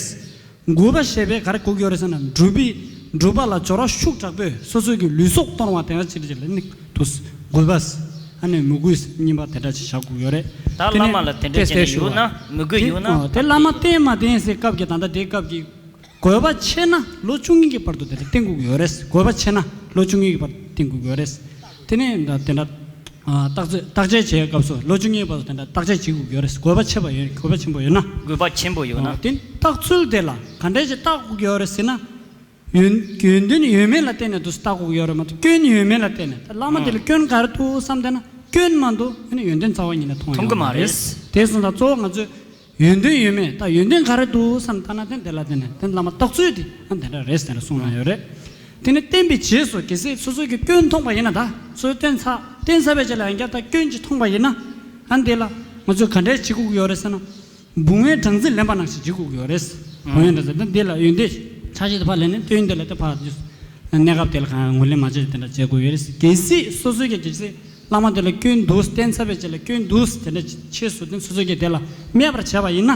གུས་པ་ཞེས་པས་ག་རེ་གོ་གི་ཡོད་རེད་ཟེར་ན། སྒྲུབ་པའི་སྒྲུབ་པ་ལ་སྦྱོར་བ་ཤུགས་དྲག་པོས་སོ་སོའི་གི་ལུས་སྲོག་གཏོང་བ་དེ་འདྲ་ཅིག་ལ་ནི་དུ་གུས་པ། ཨ་ནི་མོས་གུས་གཉིས་པ་དེ་འདྲ་ཅིག་བཞག་དགོས་ཀྱི་ཡོད་རེད། ད་དེ་བླ་ནི་མ་ལ་དེ་འདྲ་བྱས་ནས་ཡོད་ན་མོས་གུས་ཡོད་ན། དེ་བླ་མ་བསྟེན་མ་བསྟེན་ཟེར་སྐབས་ཀྱི་ད་ལྟ་དེའི་སྐབས་ཀྱི་གུས་པ་ཆེ་ན་ལོ་བཅུ་གཉིས་ཀྱི་བར་དུ་དེ་འདྲ་བསྟེན་དགོས་ཀྱི་ཡོད་རེད། གུས་པ་ཆེ་ན་ལོ་བཅུ་གཉིས་ཀྱི་བར་དུ་བསྟེན་དགོས་ཀྱི་ཡོད་རེད། དེ་ནས་ད་དེ་འདྲ། ཨ། བརྟག་དཔྱད་བརྟག་དཔྱད་བྱེད་སྐབས་སུ་ལོ་བཅུ་གཉིས་བར་དུ་དེ་འདྲ་བརྟག་དཔྱད་བྱེད་དགོས་ཀྱི་ཡོད་རེད། གུས་པ་ཆེ་བ་ཡོད། གུས་པ་ཆེན་པོ་ཡོད་ན། གུས་པ་ཆེན་པོ་ཡོད་ན། ཨ། དེ་བརྟག་ཚུལ་དེ་ལ་ག་འདྲ་ཞིག་བརྟག་དགོས་ཀྱི་ཡོད་རེད་ཟེར་ན། ཡོན་ཡོན་ཏན་ཡོད་མེད་ལ་བལྟས་ནས་དུ་བརྟག་དགོས་ཀྱི་ཡོད་རེད་མ་གཏོགས་སྐྱོན་ཡོད་མེད་ལ་བལྟས་ནས། ད་བླ་མ་དེ་ལ་སྐྱོན་ག་རེ་འདུག་བསམ་བལྟས་ན་སྐྱོན་མ་འདུག་ཨ་ནི་ཡོན་ཏན་རྩ་བ་ཉིད་ནས་མཐོང་ཡོད་མ་རེད། མཐོང་གི་མ་རེད། དེ་སོང་ཙང་གཙོ་བོ་ང་ཚོས་ཡོན་ཏན་ཡོད་མེད། ད་ཡོན་ཏན་ག་རེ་འདུག་བསམ་ལྟ་ན་དེ་འདི་ལ་དེ་ནས་དེ་བླ་མ་བརྟག་ཚུལ་དེ་ཨ་དེ་འདྲ་རེད་ཟེར་ནས་གསུངས་གནང་ཡོད་རེད། དེ་ནས་བསྟེན་པའི་རྗེས་སུ་གལ་སྲིད་སོ་སོ་གི་སྐྱོན་མཐོང་པ་ཡིན་ན། ད་སོ་སོས་བསྟེན་ཚར། བསྟེན་ཚར་བའི་རྗེས་ལ་ཡང་བསྐྱར་ད་སྐྱོན་ཅིག་མཐོང་པ་ཡིན་ན། ཨ་འདི་ལ་ང་ཚོས་ག་འདྲས་བྱེད་དགོས་ཀྱི་ཡོད་རེད་ཟེར་ན། སྦུག་ངའི་སྦྲང་རྩི་ལེན་པ་ནང་བཞིན་བྱེད་དགོས་ཀྱི་ཡོད་རེད། སྦུག་ངའི་སྦྲང་རྩི་ད་འདི་ལ་ཡོན་ཏན་ཆ་ཤས་དེ་ཕར་ལེན་ནས་སྐྱོན་དེ་ལ་དེ་ཕར་གནས་སྐབས་དེ་ལ་གང་ངོས་ལེན་མ་བྱས་དེ་འདྲ་བྱེད་དགོས་ཡོད་རེད། གལ་སྲིད་སོ་སོ་གི་གལ་སྲིད་བླ་མ་དེ་ལ་སྐྱོན་འདུག་བསྟེན་ཚར་བའི་རྗེས་ལ་སྐྱོན་འདུག་དེ་འདྲ་ཕྱིས་སུ་དེ་སོ་སོ་གིས་དེ་ལ་སྨད་པར་བྱས་པ་ཡིན་ན།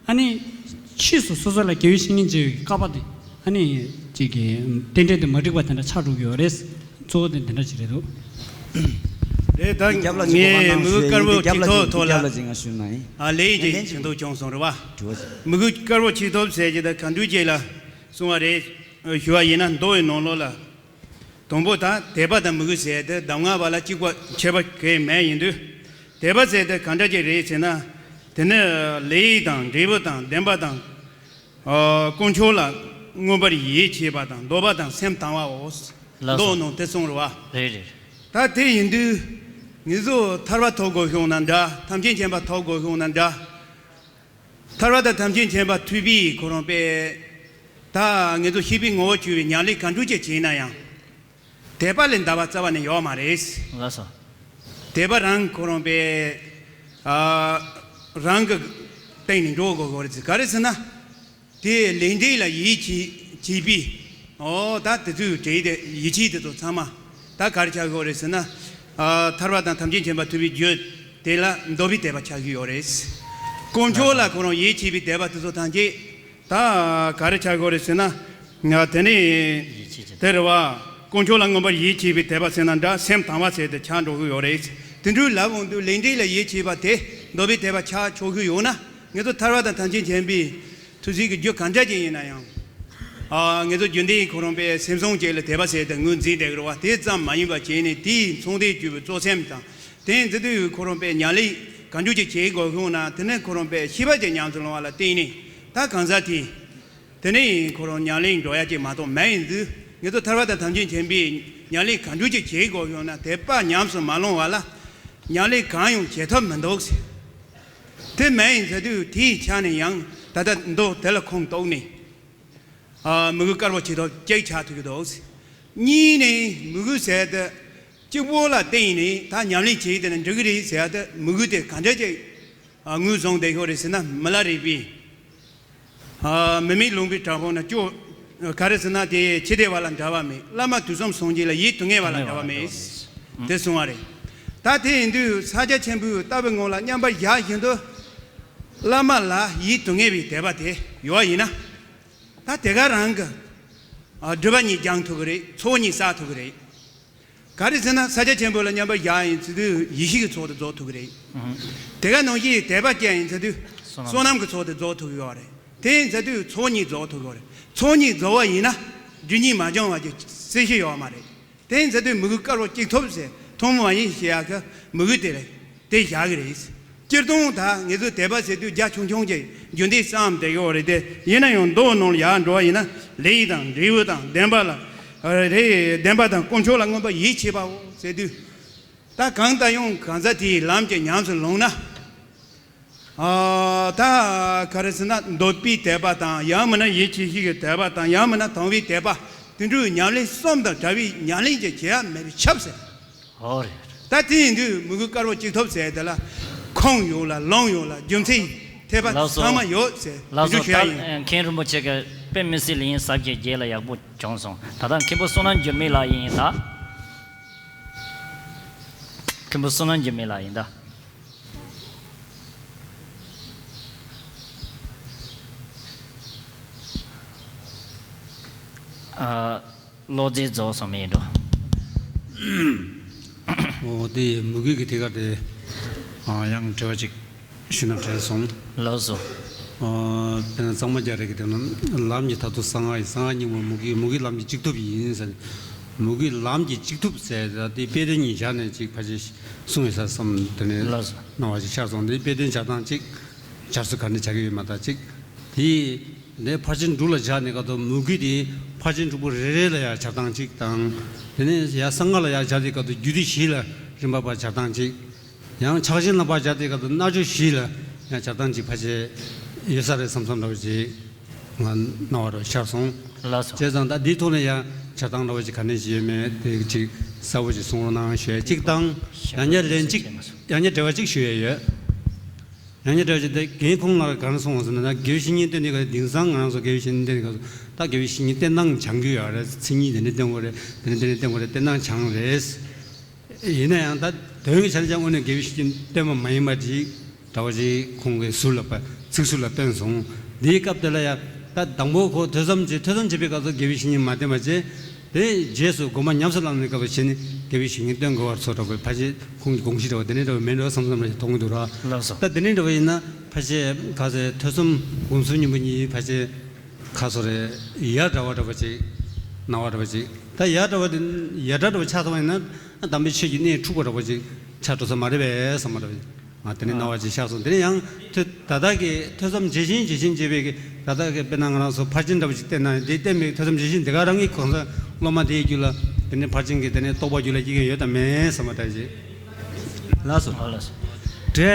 ཨ་ནི་ཕྱིས་སུ་སོ་སོ་ལ་དགེ་བའི་བཤེས་གཉེན་མཇལ་བའི་སྐལ་པ་དེ་ཨ་ནི་ཅིག་གི་རྟེན་འབྲེལ་དེ་མ་འགྲིག་པ་དེ་འདྲ་ཆགས་འགྲོ་གི་ཡོད་རེད། གཙོ་བོ་དེ་དེ་འདྲ་ཅིག་རེད་འདུག་རེད། ད་རྒྱབ་ལ་ཅིག་གོ་བ་ངས་གནང་མོས་གུས་ཞུ་ཡིན། དཀར་པོ་དེ་རྒྱབ་ལ་ཅིག་ཐོག་ཐོག་ལ་རྒྱབ་ལ་ཅིག་ང་ཞུ་ན་ཡིན། ཨ་ལེ་ཡིན་ལན་ཅིག་ཅིག་འདུག་བྱུང་སོང་རེད་བ། དྲི་བ་ཅིག་མོས་གུས་དཀར་པོ་ཆིག་ཐོབ་ཟེར་གྱི་ད་གང་འདུལ་ཅིག་ལ་གསུང་བ་རེད། ཞུ་བ་ཡིན་ན་མདོ་ཡི་ནང་ལོགས་ལ། དང་པོ་ད་དད་པ་དང་མོས་གུས་ཟེར་ཏེ་གདམས་ངག་པ་ལ་གཅིག་པ་ཁྱད་པར་གང་ཡང་མེད། ཡིན་དུས་དད་པ་ཟེར་ཏེ་གང་འདྲ་ཅིག་རེད་ཟེར་ན། དེ་ནི་ལས་དང་འབྲས་བུ་དང་ལྡན་པ་དང་། ཨ། དཀོན་མཆོག་ལ་མངོན་པར་ཡིད་ཆེས་པ་དང་འདོད་པ་དང་སེམས་དང་བའོ། ལགས་སོ། མདོ་ནང་དེ་གསུངས་རེད་བ། རེད་རེད། ད་དེ་ཡིན་དུས་ངེད་ཚོ་ཐར་པ་ཐོབ་དགོས་བྱུང་ན་འདྲ། ཐམས་ཅད་མཁྱེན་པ་ཐོབ་དགོས་བྱུང་ན་འདྲ། ཐར་པ་དང་ཐམས་ཅད་མཁྱེན་པ་ཐོབ་པའི་ཁོ་རང་པས། ད་ངེད་ཚོ་ཤེས་པའི་ངོ་བོ་གྱུར་པའི་ཉམས་ལེན་གང་འདྲ་ཅིག་བྱས་ན་ཡང་། དད་པ་ལས་འདའ་བ་རྩ་བ་ནས་ཡོད་མ་རེད། ལགས་སོ། དད་པ་རང་ཁོ་རང་པས། ཨ། རང་གི་སྟེང་ནས་འགྲོ་དགོས་དགོས་རེད། ག་རེ་ཟེར་ན། དེ་ལས་འབྲས་ལ་ཡིད་ཆེས་བྱས་པའི། ཨོ་ད་དེ་ཚོའི་འབྲས་དེ་ཡིད་ཆེས་དེ་ཚོ་ཚང་མ་ད་ག་རེ་ཆགས་ཀྱི་ཡོད་རེད་ཟེར་ན། ཨ། ཐར་པ་དང་ཐམས་ཅད་མཁྱེན་པ་ཐོབ་པའི་རྒྱུ་དེ་ལ་འདོད་པའི་དད་པ་ཆགས་ཀྱི་ཡོད་རེད། དཀོན་མཆོག་ལ་ཁོ་རང་ཡིད་ཆེས་པའི་དད་པ་དེ་ཚོ་ཐམས་ཅད་ད་ག་རེ་ཆགས་ཀྱི་ཡོད་རེད་ཟེར་ན། ང་དེ་ནི་ཡིད་ཆེས་ཀྱི་དེ་རེད་བ། དཀོན་མཆོག་ལ་མངོན་པར་ཡིད་ཆེས་པའི་དད་པ་ཟེར་ན་འདྲ། སེམས་དང་བ་ཟེར་དེ་ཆགས་འགྲོ་གི་ཡོད་རེད། དེ་འདྲའི་ལབ་འོང་དུས་ལས་འབྲས་ལ་ཡིད་ཆེས་པ་དེ་འདོད་པའི་དད་པ་ཆགས་ཆོག་གི་ཡོད་ན། ངེད་ཚོ་ཐར་པ་དང་ཐམས་ཅད་མཁྱེན་པའི་ཐུགས་སྲས་ཀྱི་རྒྱུ་གང་འདྲ་ཅིག་ཡིན་ན་ཡང་། ཨ། ངེད་ཚོ་རྒྱུན་ལྡན་ཁོ་རང་པས་སེམས་བཟང་ཅིག་ལ་དད་པ་ཟེར་དེ་ངོས་འཛིན་བསྡད་ཀྱི་རེད་བ། དེ་ཙམ་མ་ཡིན་པ་བྱས་ནས་དེའི་མཚུངས་ལྡན་གྱུར་པའི་གཙོ་སེམས་དང་། དེ་འཛིན་དུས་ཁོ་རང་པས་ཉམས་ལེན་གང་འདྲ་ཅིག་བྱེད་དགོས་ཤོང་ན། དེ་ནས་ཁོ་རང་པས་ཤེས་པ་ཅིག་ཉམས་སུ་ལོང་བ་ལ་བརྟེན་ནས་ད་གང་ཟག་དེ། དེ་ནས་ཁོ་རང་ཉམས་ལེན་འགྲོ་ཡ་ཅིག་མ་གཏོགས་མེད། ཡིན་དུས་ ངེད་ཚོ་ཐར་པ་དང་དམ་ཆོས་མཁྱེན་པའི་ཉམས་ལེན་གང་འདྲ་ཅིག་བྱེད་དགོས་ཡོང་ན། དད་པ་ཉམས་སུ་མ་བླངས་པ་ལ་ཉམས་ལེན་གང་ཡང་བྱེད་ཐབས་མི་འདུག་ཟེར། དེ་མ་ཡིན་ཟེར་དུས་དེའི་ཆ་ནས་ཡང་ད་ལྟ་མདོ་དེ་ལ་ཁུངས་གཏུགས་ནས། ཨ། མོས་གུས་དཀར་པོ་ཇི་ལྟར་གཅིག་ཆགས་ཐུབ་ཀྱི་འདུག། གཉིས་ནས་མོས་གུས་ཟེར་དེ་གཅིག་པོ་ལ་བརྟེན་ནས་ད་ཉམས་ལེན་བྱེད་དེ་ན་འགྲིག་གི་རེད་ཟེར་ཡ་དེ། མོས་གུས་དེ་གང་འདྲ་ཅིག་ཨ། ངོས་བཟུང་བསྡད་ཡོད་རེད་ཟེར་ན། མི་ལ་རས་པའི། ཨ། མི་མེད་ལུང་པའི་བྲག་ཕུག་ན་སྐྱོ། ག་རེ་ཟེར་ན་དེ་ཕྱི་བདེ་བ་ལ་འབྲལ་བ་མེད། བླ་མ་དུས་གསུམ་སངས་རྒྱས་ལ་ཡིད་དུ་ངེས་པ་ལ་འབྲལ་བ་མེད། དེ་གསུངས་པ་རེད། ད་དེ་ཡིན་དུས་ས་སྐྱ་ཆེན་པོས་ལྟ་བའི་ངང་ལ་མཉམ་པར་བཞག་བཞིན་དུ་བླ་མ་ལ་ཡིད་དུ་ངེས་པའི་དད་པ་དེ་ཡོད་ཡིན་ན། ད་དེ་ག་རང་གི། ཨ། སྒྲིབ་པ་གཉིས་སྦྱང་ཐུབ་ཀྱི་རེད། ཚོགས་གཉིས་བསགས་ཐུབ་ཀྱི་རེད། ག་རེ་ཟེར་ན་ས་སྐྱ་ཆེན་པོ་ལ་མཉམ་པར་བཞག་ཡིན་ཟེར་དུས་ཡེ་ཤེས་ཀྱི་ཚོགས་དེ་རྫོགས་ཐུབ་ཀྱི་རེད། ཨུ་ཧུ། དེ་ག་ནང་བཞིན་དད་པ་སྐྱེ་ཡིན་ཟེར་དུས་བསོད་ནམས། བསོད་ནམས་ཀྱི་ཚོགས་དེ་རྫོགས་ཐུབ་ཀྱི་ཡོད་རེད། དེ་ཡིན་ཟེར་དུས་ཚོགས་གཉིས་རྫོགས་ཐུབ་ཀྱི་ཡོད་རེད། ཚོགས་གཉིས་རྫོགས་པ་ཡིན་ན་སྒྲིབ་གཉིས་མ་སྦྱང་བ་ཅིག་སྲིད་ཞི་ཡོད་མ་རེད། དེ་ཡིན་ཟེར་དུས་མོས་གུས་དཀར་པོ་གཅིག་ཐོབ་ཟེར། ཐུན་མོང་མ་ཡིན་ཞེས་ཡག་གི་མོས་གུས་དེ་རེད། དེ་བཞག་གི་རེད། སྤྱིར་བཏང་ད་ངེད་ཚོ་དད་པ་ཟེར་དུས་རྒྱ་ཆུང་ཆུང་གི་རྒྱུན་ལྡན་བསམ་བསྡད་ཡོད་རེད་དེ། ཡིན་ན་ཡང་མདོ་ནང་ལ་ཡར་འགྲོ་བ་ཡིན་ན། ལས་དང་འབྲས་བུ་དང་བདེན་པ་ལ། རེད། བདེན་པ་དང་དཀོན་མཆོག་ལ་མངོན་པར་ཡིད་ཆེས་པའོ་ཟེར་དུས། ད་གང་ལྟར་ཡང་གང་ཟག་དེའི་ལམ་གྱི་ཉམས་སུ་བླངས་ན། ཨ། ད་ག་རེ་ཟེར་ན་འདོད་པའི་དད་པ་དང་། ཡང་མིན་ན་ཡིད་ཆེས་ཤིང་གི་དད་པ་དང་། ཡང་མིན་ན་དང་བའི་དད་པ། དེ་འདྲའི་ཉམས་ལེན་གསུམ་དང་བྲལ་བའི་ཉམས་ལེན་ཅིག་བྱེད་ཡ་མེད་པས་ཁྱབ་ཟེར། ཨོ་རེད། ད་དེ་ཡིན་དུས་མོས་གུས་དཀར་པོ་གཅིག་ཐོབ་ཟེར་དེ་ལ་ཁུངས་ཡོད་ལ་ལུང་ཡོད་ལ་རྒྱུ་མཚན་ཐེབས་པ། ལགས་སོ། ཚང་མ་ཡོད་ཟེར། ལགས་སོ། དེ་འདྲ་ཞུ་ཡ་ཡིན། ད་མཁན་རིན་པོ་ཆེ་གིས་དཔེ་མི་སྲིད་ལ་ཡིན་ཟབ་ཅིང་རྒྱས་ལ་ཡག་པོ་བྱུང་སོང་། ད་ལྟ་མཁན་པོ་བསོད་ནམས་འགྱུར་མེད་ལགས་ཡིན་ད། མཁན་པོ་བསོད་ནམས་འགྱུར་མེད་ལགས་ཡིན་ད། ཨ། བློ་རྩེ་རྫོགས་སོང་མེད་འགྲོ། འོ་དེ་མོས་གུས་ཀྱི་ཐད་ཀར་དེ། ཨ། ཡང་དྲི་བ་ཅིག་ཞུས་ན་དྲན་སོང་། ལགས་སོ། ཨ། དཔེར་ན་གཙང་མ་རྒྱ་རས་ཀྱི་དེ་ན་ལམ་གྱི་མཐར་ཐུག་གསང་སྔགས་ཡིན། གསང་སྔགས་སྙིང་པོ་མོས་གུས། མོས་གུས་ལམ་གྱི་གཅིག་ཐུབ་ཡིན་ཟེར། མོས་གུས་ལམ་གྱི་གཅིག་ཐུབ་ཟེར་ད་དེ་དཔེ་དོན་གཉིས་སྦྱར་ནས་ཅིག་ཕལ་ཆེར་གསུངས་ཡོད་ས་བསམ། དེ་ནས། ལགས་སོ། སྣང་བ་ཞིག་ཤར་སོང་། དེ་དཔེ་དོན་སྦྱར་སྟངས་ཅིག་སྦྱར་སྲོལ་ག་འདྲ་བྱ་གི་ཡོད་མ་ཐག་ཅིག་དེ་ནས་ཕར་ཕྱིན་དྲུག་ལ་སྦྱར་ནས་ག་དུ་མོས་གུས་དེ་ཕར་ཕྱིན་དྲུག་པོ་རེ་རེ་ལ་ཡང་སྦྱར་སྟངས་གཅིག་དང་། དེ་ནས་ཡང་གསང་སྔགས་ལ་ཡང་སྦྱར་དེ་ག་དུ་རྒྱུད་སྡེ་བཞི་ལ་རིམ་པ་བར་སྦྱར་སྟངས་གཅིག་ཡང་ཕྱག་ཆེན་ལ་བར་སྦྱར་དེ་ག་དུ་རྣལ་འབྱོར་བཞི་ལ་ཡང་སྦྱར་སྟངས་གཅིག་ཕལ་ཆེར་ཡོད་ས་རེད་བསམ་བསམ་འདྲ་བོ་ཅིག་ང་སྣང་བ་རུ་ཤར་སོང་། ལགས་སོ། བྱས་ཙང་ད་འདིའི་ཐོག་ནས་ཡང་སྦྱར་སྟངས་འདྲ་བོ་ཅིག་ག་ནས་ཅིག་ཡོད་མེད་དེ་ཅིག་གསལ་པོ་ཅིག་གསུང་རོགས་གནང་ཞུ་ཡ་གཅིག་དང་། ཡང་བསྐྱར་ལན་གཅིག་ཡང་བསྐྱར་འགྲེལ་བ་གཅིག་ཞུ་ཡ་ཡོད། ཡང་བསྐྱར་འགྲེལ་བ་ཅིག་དེ་རྒན་ཁོང་ལ་ག་རེ་གསུངས་པ་ཟེར་ན། ད་དགེ་བའི་བཤེས་གཉེན་བསྟེན་དུས་ག་དེང་སང་ང་རང་ཚོ་དགེ་བའི་བཤེས་གཉེན་བསྟེན་དུས་ག་ད་དགེ་བའི་བཤེས་གཉེན་བསྟེན་སྟངས་སྦྱང་རྒྱུ་ཡོད་རེད། མཚན་ཉིད་དེ་འདྲ་བསྟེན་དགོས་རེད། དེ་འདྲ་དེ་འདྲ་བསྟེན་དགོས་རེད། བསྟེན་སྟངས་སྦྱངས་རེད། ཡིན་ན་ཡང་ད་དོན་གྱི་ཆ་ནས་ཀྱང་དངོས་གནས་དགེ་བའི་བཤེས་གཉེན་བསྟེན་པ་མ་ཡིན་པ་ཅིག་འདྲ་བོ་ཅིག་ཁོང་གིས་ཟུར་ལ་ཕར་ཚིག་ཟུར་ལ་བཏོན་སོང་། འདིའི་སྐབས་དེ་ལ་ཡང་ད་དང་པོ་ཁོ་ཐོས་བསམ་བྱེད། ཐོས་བསམ་བྱེད་པའི་སྐབས་སུ་དགེ་བའི་བཤེས་གཉེན་མ་བསྟེན་པ་བྱས། དེ་རྗེས་སུ་དགོངས་པ་ཉམས་སུ་བླངས་ནས་སྐབས་སུ་བྱས་ནས་དགེ་བའི་བཤེས་གཉེན་བསྟེན་དགོས་པར་ཚོར་འདྲ་བོ། ཕལ་ཆེར་ཁོང་གི་དགོངས་གཞི་འདྲ་བོ་དེ་འདྲ་འདྲ་བོ་མེད་འགྲོ་བསམ་བསམ་འདྲ་ཞིག་མཐོང་གི་འདུག་ར། ལགས་སོ། ད་དེ་འདྲ་འདྲ་བོ་ཡིན་ན་ཕལ་ཆེར་ག་ཚོད་ཐོས་བསམ་སྒོམ་གསུམ་གཉིས་པོ་གཉིས་ཕལ་ཆེར་ག་ཚོད་རེད། ཡ་འདྲ་བ་འདྲ་བོ་ཅིག་སྣང་བ་འདྲ་བོ་ཅིག་ད་ཡ་འདྲ་བ་དེ་ཡ་འདྲ་འདྲ་བོ་ཆགས་སོང་བ་ཡིན་ན་དམ་པའི་ཆོས་ཀྱི་གནད་འཁྲུགས་པ་འདྲ་བོ་ཅིག་ཆགས་འགྲོ་ས་མ་རེད་པས་བསམ་པ་འདྲ་བོ་ཅིག་ང་དེ་ནས་སྣང་བ་ཅིག་ཤར་སོང་། དེ་ནས་ཡང་ཐོས་ད་ལྟ་གི་ཐོས་བསམ་ཇི་བཞིན་ཇི་བཞིན་བྱེད་པའི་གི་ད་ལྟ་གི་དཔེར་ན་ང་རང་ཚོ་ཕར་ཕྱིན་འདྲ་བོ་ཅིག་བསྟན་ན། དེ་བསྟན་པའི་ཐོས་བསམ་ཇི་བཞིན་དེ་ག་རང་གི་གང་ཟག་སློབ་མ་དེའི་རྒྱུད་ལ་དེ་ནས་ཕར་ཕྱིན་གྱི་དེ་ནས་རྟོགས་པ་རྒྱུད་ལ་སྐྱེ་གི་ཡོད་དམ་མེད་བསམ་པ་འདྲ་ཅིག་ལགས་སོ། ཨོ་ལགས་སོ། འབྲས་དེ་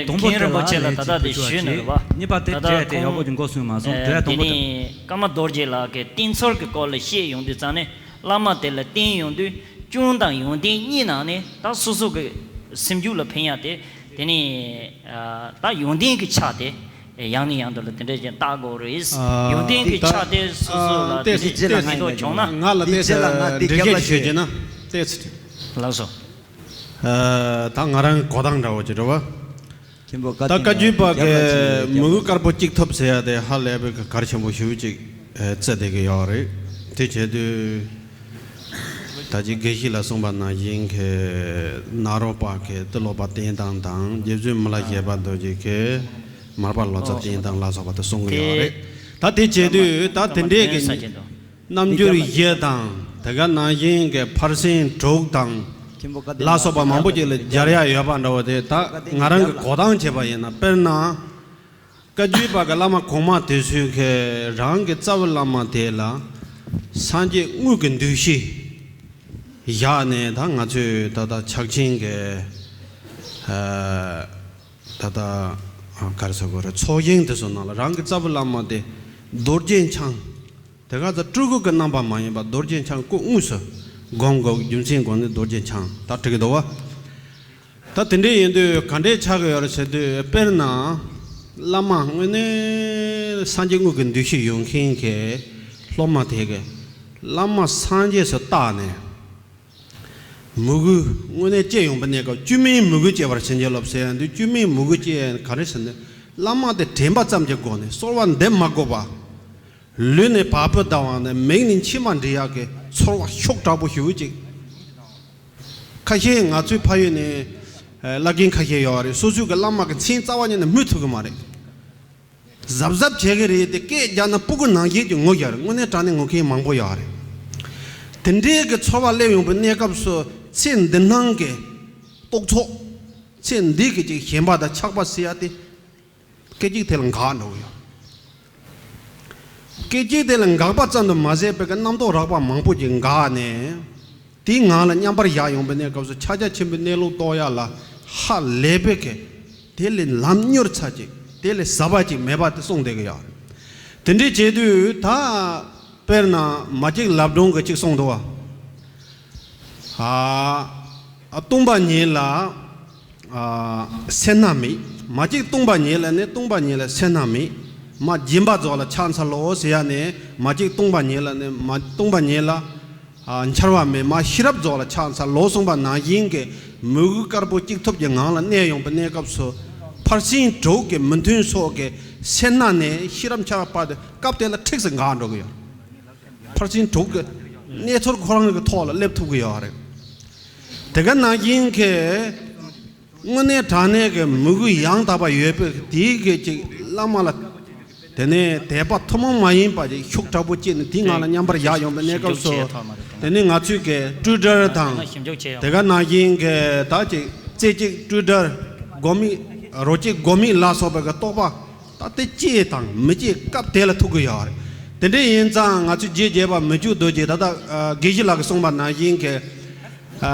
དང་པོ་མཁན་རིན་པོ་ཆེ་ལ་ད་ལྟ་དེ་ཞུས་ནས་རེད་བ། གཉིས་པ་དེ་ད་ལྟ་འབྲས་དེ་ཡག་པོ་ཅིག་མགོ་སོན་མ་སོང་། ཨ། འབྲས་དང་པོ་དེ། དེ་ནས་ཀརྨ་རྡོ་རྗེ་ལགས་ཀྱིས་བསྟེན་ཚུལ་གྱི་སྐོར་ལ་བཤད་ཡོང་དུས་ཙང་ནས། བླ་མ་དེ་ལ་བསྟེན་ཡོང་དུས་སྐྱོན་དང་ཡོན་ཏན་གཉིས་ནང་ནས་ད་སོ་སོ་གི་སེམས་རྒྱུད་ལ་ཕན་ཡ་དེ། དེ་ནས་ཨ་ད་ཡོན་ཏན་གྱི་ཆ་དེ་ཡང་ནས་ཡང་དུ་ལ་དེ་འདྲ་ཅིག་བལྟ་དགོས་རེད། ཨ། ཡོན་ཏན་གྱི་ཆ་དེ་སོ་སོ་ལ་ཨ་དེ་ཏོག་ཙམ་ངེས་རྟོགས་བྱུང་ན། ང་ལ་ཏོག་ཙམ་འགྲེལ་བཤད་ཅིག་ཞུས་བྱས་ན་ཏོག་ཙམ། ལགས་སོ། ཨ། ད་ང་རང་གི་གོ་སྟངས་འདྲ་བོ་ཅིག་རེད་བ། མཁན་པོ་བཀའ་ད་བཀའ་བརྒྱུད་པ་གི་མོས་གུས་དཀར་པོ་གཅིག་ཐོབ་ཟེར་ཡ་དེ་ཧ་ལས་པའི་གལ་ཆེན་པོ་ཞེ་པོ་ཅིག་ཨ་བརྩི་བསྡད་ཀྱི་ཡོད་རེད། དེ་བྱེད་དུས་ད་ཅི་དགེ་བཤེས་ལ་གསུངས་པ་ནང་བཞིན་གྱི་ནཱ་རོ་པ་གི་ཏི་ལོ་པ་བསྟེན་སྟངས་དང་། རྗེ་བཙུན་མི་ལ་བཞད་པ་རྡོ་རྗེ་གི་མར་པ་ལོ་ཙཱ་བསྟེན་སྟངས་ལ་སོགས་པ་དེ་གསུང་གི་ཡོད་རེད། ད་དེ་བྱེད་དུས་ད་དེ་འདྲའི་གི་རྣམ་འགྱུར་བཞི་དང་། དེ་ག་ནང་བཞིན་གྱི་ཕར་ཕྱིན་དྲུག་དང་ལ་སོགས་པ་མང་པོ་ཅིག་ལ་སྦྱར་ཡ་ཡོད་པ་འདྲ་བོ་དེ། ད་ང་རང་གི་གོ་སྟངས་བྱས་པ་ཡིན་ན། དཔེར་ན་བཀའ་བརྒྱུད་པ་གི་བླ་མ་གོང་མ་དེ་ཚོས་གི་རང་གི་རྩ་བའི་བླ་མ་དེ་ལ་ སངས་རྒྱས་དངོས་ཀྱི་འདུ་ཤེས་བཞག་ནས། ད་ང་ཚོས་ད་ལྟ་ཕྱག་ཆེན་གྱི་ཨ་ད་ལྟ་ག་རེ་ཟེར་དགོས་རེད། ཚོགས་ཞིང་དེ་ཚོ་ནང་ལ་རང་གི་རྩ་བའི་བླ་མ་དེ་རྡོ་རྗེ་འཆང་། དེ་ག་ཚོད་སྤྲུལ་སྐུ་གི་རྣམ་པ་མ་ཡིན་པ་རྡོ་རྗེ་འཆང་སྐུ་དངོས་སུ་སྒོམ་དགོས། རྒྱུ་མཚན་སྒོམ་ནི་རྡོ་རྗེ་འཆང་ད་བྲིས་ཀྱི་འདུག་བ། ད་དེ་འདྲ་ཡིན་དུས་ག་འདྲས་ཆགས་ཀྱི་ཡོད་རེད་ཟེར་དུས། དཔེར་ན་བླ་མ་དངོས་གནས་སངས་རྒྱས་དངོས་ཀྱི་འདུ་ཤེས་ཡོད་མཁན་གྱི་སློབ་མ་དེ་གིས་བླ་མ་སངས་རྒྱས་སུ་བཏགས་ནས། མོས་གུས་དངོས་གནས་སྐྱེ་ཡོང་པའི་གནས་སྐབས། བཅོས་མིན་མོས་གུས་སྐྱེ་བར་བྱིན་གྱིས་རློབས་ཟེར་ཡ་འདི། བཅོས་མིན་མོས་གུས་སྐྱེ་ཡ་ག་རེ་ཟེར་ན། བླ་མ་དེ་དྲན་པ་ཙམ་གྱི་སྒོ་ནས་གསོལ་བ་འདེབས་མ་དགོས་པ། ལུས་ནས་བ་སྤུ་ལྡང་བ་ནས་མིག་ནས་མཆི་མ་འབྲི་ཡག་གི་ཚོར་བ་ཤུགས་དྲག་པོ་ཞེ་པོ་ཅིག་ཁ་ཤས་ང་ཚོའི་ཕ་ཡུལ་ནས་ཨ་བླ་རྒན་ཁ་ཤས་ཡོད་རེད། སོ་སོའི་གི་བླ་མ་གི་མཚན་རྩ་བ་ཉིད་ནས་སྨོས་ཐུབ་ཀྱི་མ་རེད། གཟབ་གཟབ་བྱེད་ཀྱི་རེད་དེ། སྐད་རྒྱག་ན་སྤུ་གུ་ནང་བཞིན་གྱི་ངུ་རྒྱུ་རེད། དངོས་གནས་དྲང་གནས་ངུ་མཁན་མང་པོ་ཡོད་རེད། དེ་འདྲའི་གི་ཚོར་བ་སླེབས་ཡོང་པའི་གནས་སྐབས་སུ། ཚེ་འདི་སྣང་གི་རྟོག་ཚོགས། ཚེ་འདི་གི་ཅིག་ཞེན་པ་དང་ཆགས་པ་ཟེར་ཡ་དེ། སྐད་ཅིག་དེ་ལ་འགག་འགྲོ་གི་ཡོད། སྐད་ཅིག་དེ་ལ་འགག་པ་ཙམ་དུ་མ་ཟད་པའི་གི་རྣམ་རྟོག་རགས་པ་མང་པོ་ཅིག་འགག་ནས། དེའི་ངང་ལ་མཉམ་པར་བཞག་ཡོང་པའི་གནས་སྐབས་སུ་ཕྱག་རྒྱ་ཆེན་པོའི་གནས་ལུགས་རྟོགས་ཡ་ལ་ཧ་ལས་པའི་གི། དེ་ལས་ལམ་མྱུར་ཚ་ཅིག་དེ་ལས་ཟབ་པ་ཅིག་མེད་པ་དེ་གསུངས་བསྡད་ཀྱི་ཡོད་རེད། དེ་འདྲ་བྱེད་དུས་ད་དཔེར་ན་མ་གཅིག་ལབ་སྒྲོན་གྱིས་ཅིག་གསུངས་འདུག་བ། ཨ་ཨ་སྟོང་པ་ཉིད་ལ་ཨ་སེར་སྣ་མེད། མ་གཅིག་སྟོང་པ་ཉིད་ལ་ནི། སྟོང་པ་ཉིད་ལ་སེར་སྣ་མེད། མ་སྦྱིན་པ་རྫོགས་ལ་ཕྱག་འཚལ་ལོ་ཟེར་ཡ་ནི། མ་གཅིག་སྟོང་པ་ཉིད་ལ་ནི། མ་སྟོང་པ་ཉིད་ལ་ཨ་འཆར་བ་མེད། མ་ཤེས་རབ་རྫོགས་ལ་ཕྱག་འཚལ་ལོ་གསུངས་པ་ནང་བཞིན་གྱི་མོས་གུས་དཀར་པོ་གཅིག་ཐུབ་ཀྱི་ངང་ལ་གནས་ཡོང་པའི་གནས་སྐབས་སུ། ཕར་ཕྱིན་དྲུག་གི་མི་མཐུན་ཕྱོགས་ཀྱི་སེར་སྣ་ནས་ཤེས་རབ་འཆར་བ་བར་དུ་སྐབས་དེ་ལ་ཁྲིགས་སུ་འགག་འགྲོ་གི་ཡོད། ཕར་ཕྱིན་དྲུག་གི་གནས་ཚུལ་ཁོ་རང་གི་ཐོག་ལ་སླེབས་ཐུབ་ཀྱི་ཡོད་རེད། དེ་ག་ནང་བཞིན་གྱི་དངོས་གནས་དྲང་གནས་ཀྱི་མོས་གུས་ཡང་དག་པ་ཡོད་པའི་དེའི་གི་ཅིག་བླ་མ་ལ། དེ་ནས་དད་པ་ཐུན་མོང་མ་ཡིན་པ་ཅིག་ཤུགས་དྲག་པོ་སྐྱེས་ནས་དེའི་ངང་ལ་མཉམ་པར་བཞག་ཡོང་པའི་གནས་སྐབས་སུ། དེ་ནས་ང་ཚོས་ཀྱི་སྤྲོས་བྲལ་དང་། དེ་ག་ནང་བཞིན་གྱི་ད་ཅིག་རྩེ་གཅིག་སྤྲོས་བྲལ། སྒོམ་མེད་རོ་གཅིག་སྒོམ་མེད་ལ་སོགས་པའི་གི་རྟོགས་པ། ད་དེ་སྐྱེ་དང་མི་སྐྱེ་སྐབས་དེ་ལ་ཐུག་གི་ཡོད་རེད། དེ་འདྲ་ཡིན་ཙང་ང་ཚོས་རྗེ་བརྒྱད་པ་མི་བསྐྱོད་རྡོ་རྗེ། ད་ལྟ་ཨ་དགེ་བཤེས་ལགས་ཀྱིས་གསུངས་པ་ནང་བཞིན་གྱི་ཨ་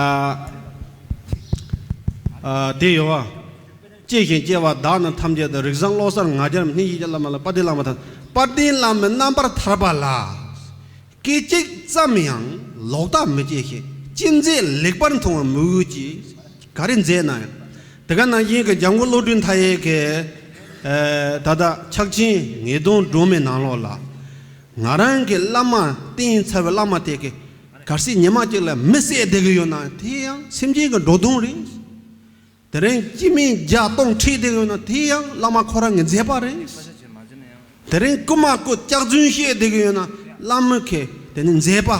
ཨ་དེ་ཡོད་བ། སྐྱེ་ཞིང་སྐྱེ་བ་དག་ནི་ཐམས་ཅད་དུ། རིགས་བཟང་བློ་གསར་ང་རྒྱལ་མ། སྙིང་རྗེ་ཅན་བླ་མ་ལ། དཔལ་ལྡན་བླ་མ་ཐམས། དཔལ་ལྡན་བླ་མའི་རྣམ་པར་ཐར་པ་ལ། སྐད་ཅིག་ཙམ་ཡང་ལོག་ལྟ་མི་སྐྱེ་ཞིང་། ཅི་མཛད་ལེགས་པར་མཐོང་བའི་མོས་གུས་ཀྱིས། ག་རེ་མཛད་ན་ཡང་། དེ་ག་ནང་བཞིན་གྱི་འཇམ་མགོན་བློ་གྲོས་མཐའ་ཡས་ཀྱི་ཨ་ད་ལྟ་ཕྱག་ཆེན་ངེས་དོན་སྒྲོན་མེ་ནང་ལོགས་ལ། ང་རང་གི་བླ་མ་བསྟེན་ཚར་བའི་བླ་མ་དེ་གིས་གལ་སྲིད་ཉི་མ་གཅིག་ལ་མི་བསད་བསྡད་ཀྱི་ཡོད་ན། དེ་ཡང་སེམས་ཅན་གྱི་འགྲོ་དོན་རེད། དེ་རིང་སྤྱི་མི་བརྒྱ་སྟོང་ཁྲིད་བསྡད་ཀྱི་ཡོད་ན། དེ་ཡང་བླ་མ་ཁོ་རང་གི་མཛད་པ་རེད། དེ་རིང་རྐུ་མ་རྐུ་སྐྱག་རྫུན་བཤད་བསྡད་ཀྱི་ཡོད་ན། བླ་མ་གི་དེ་ནི་མཛད་པ།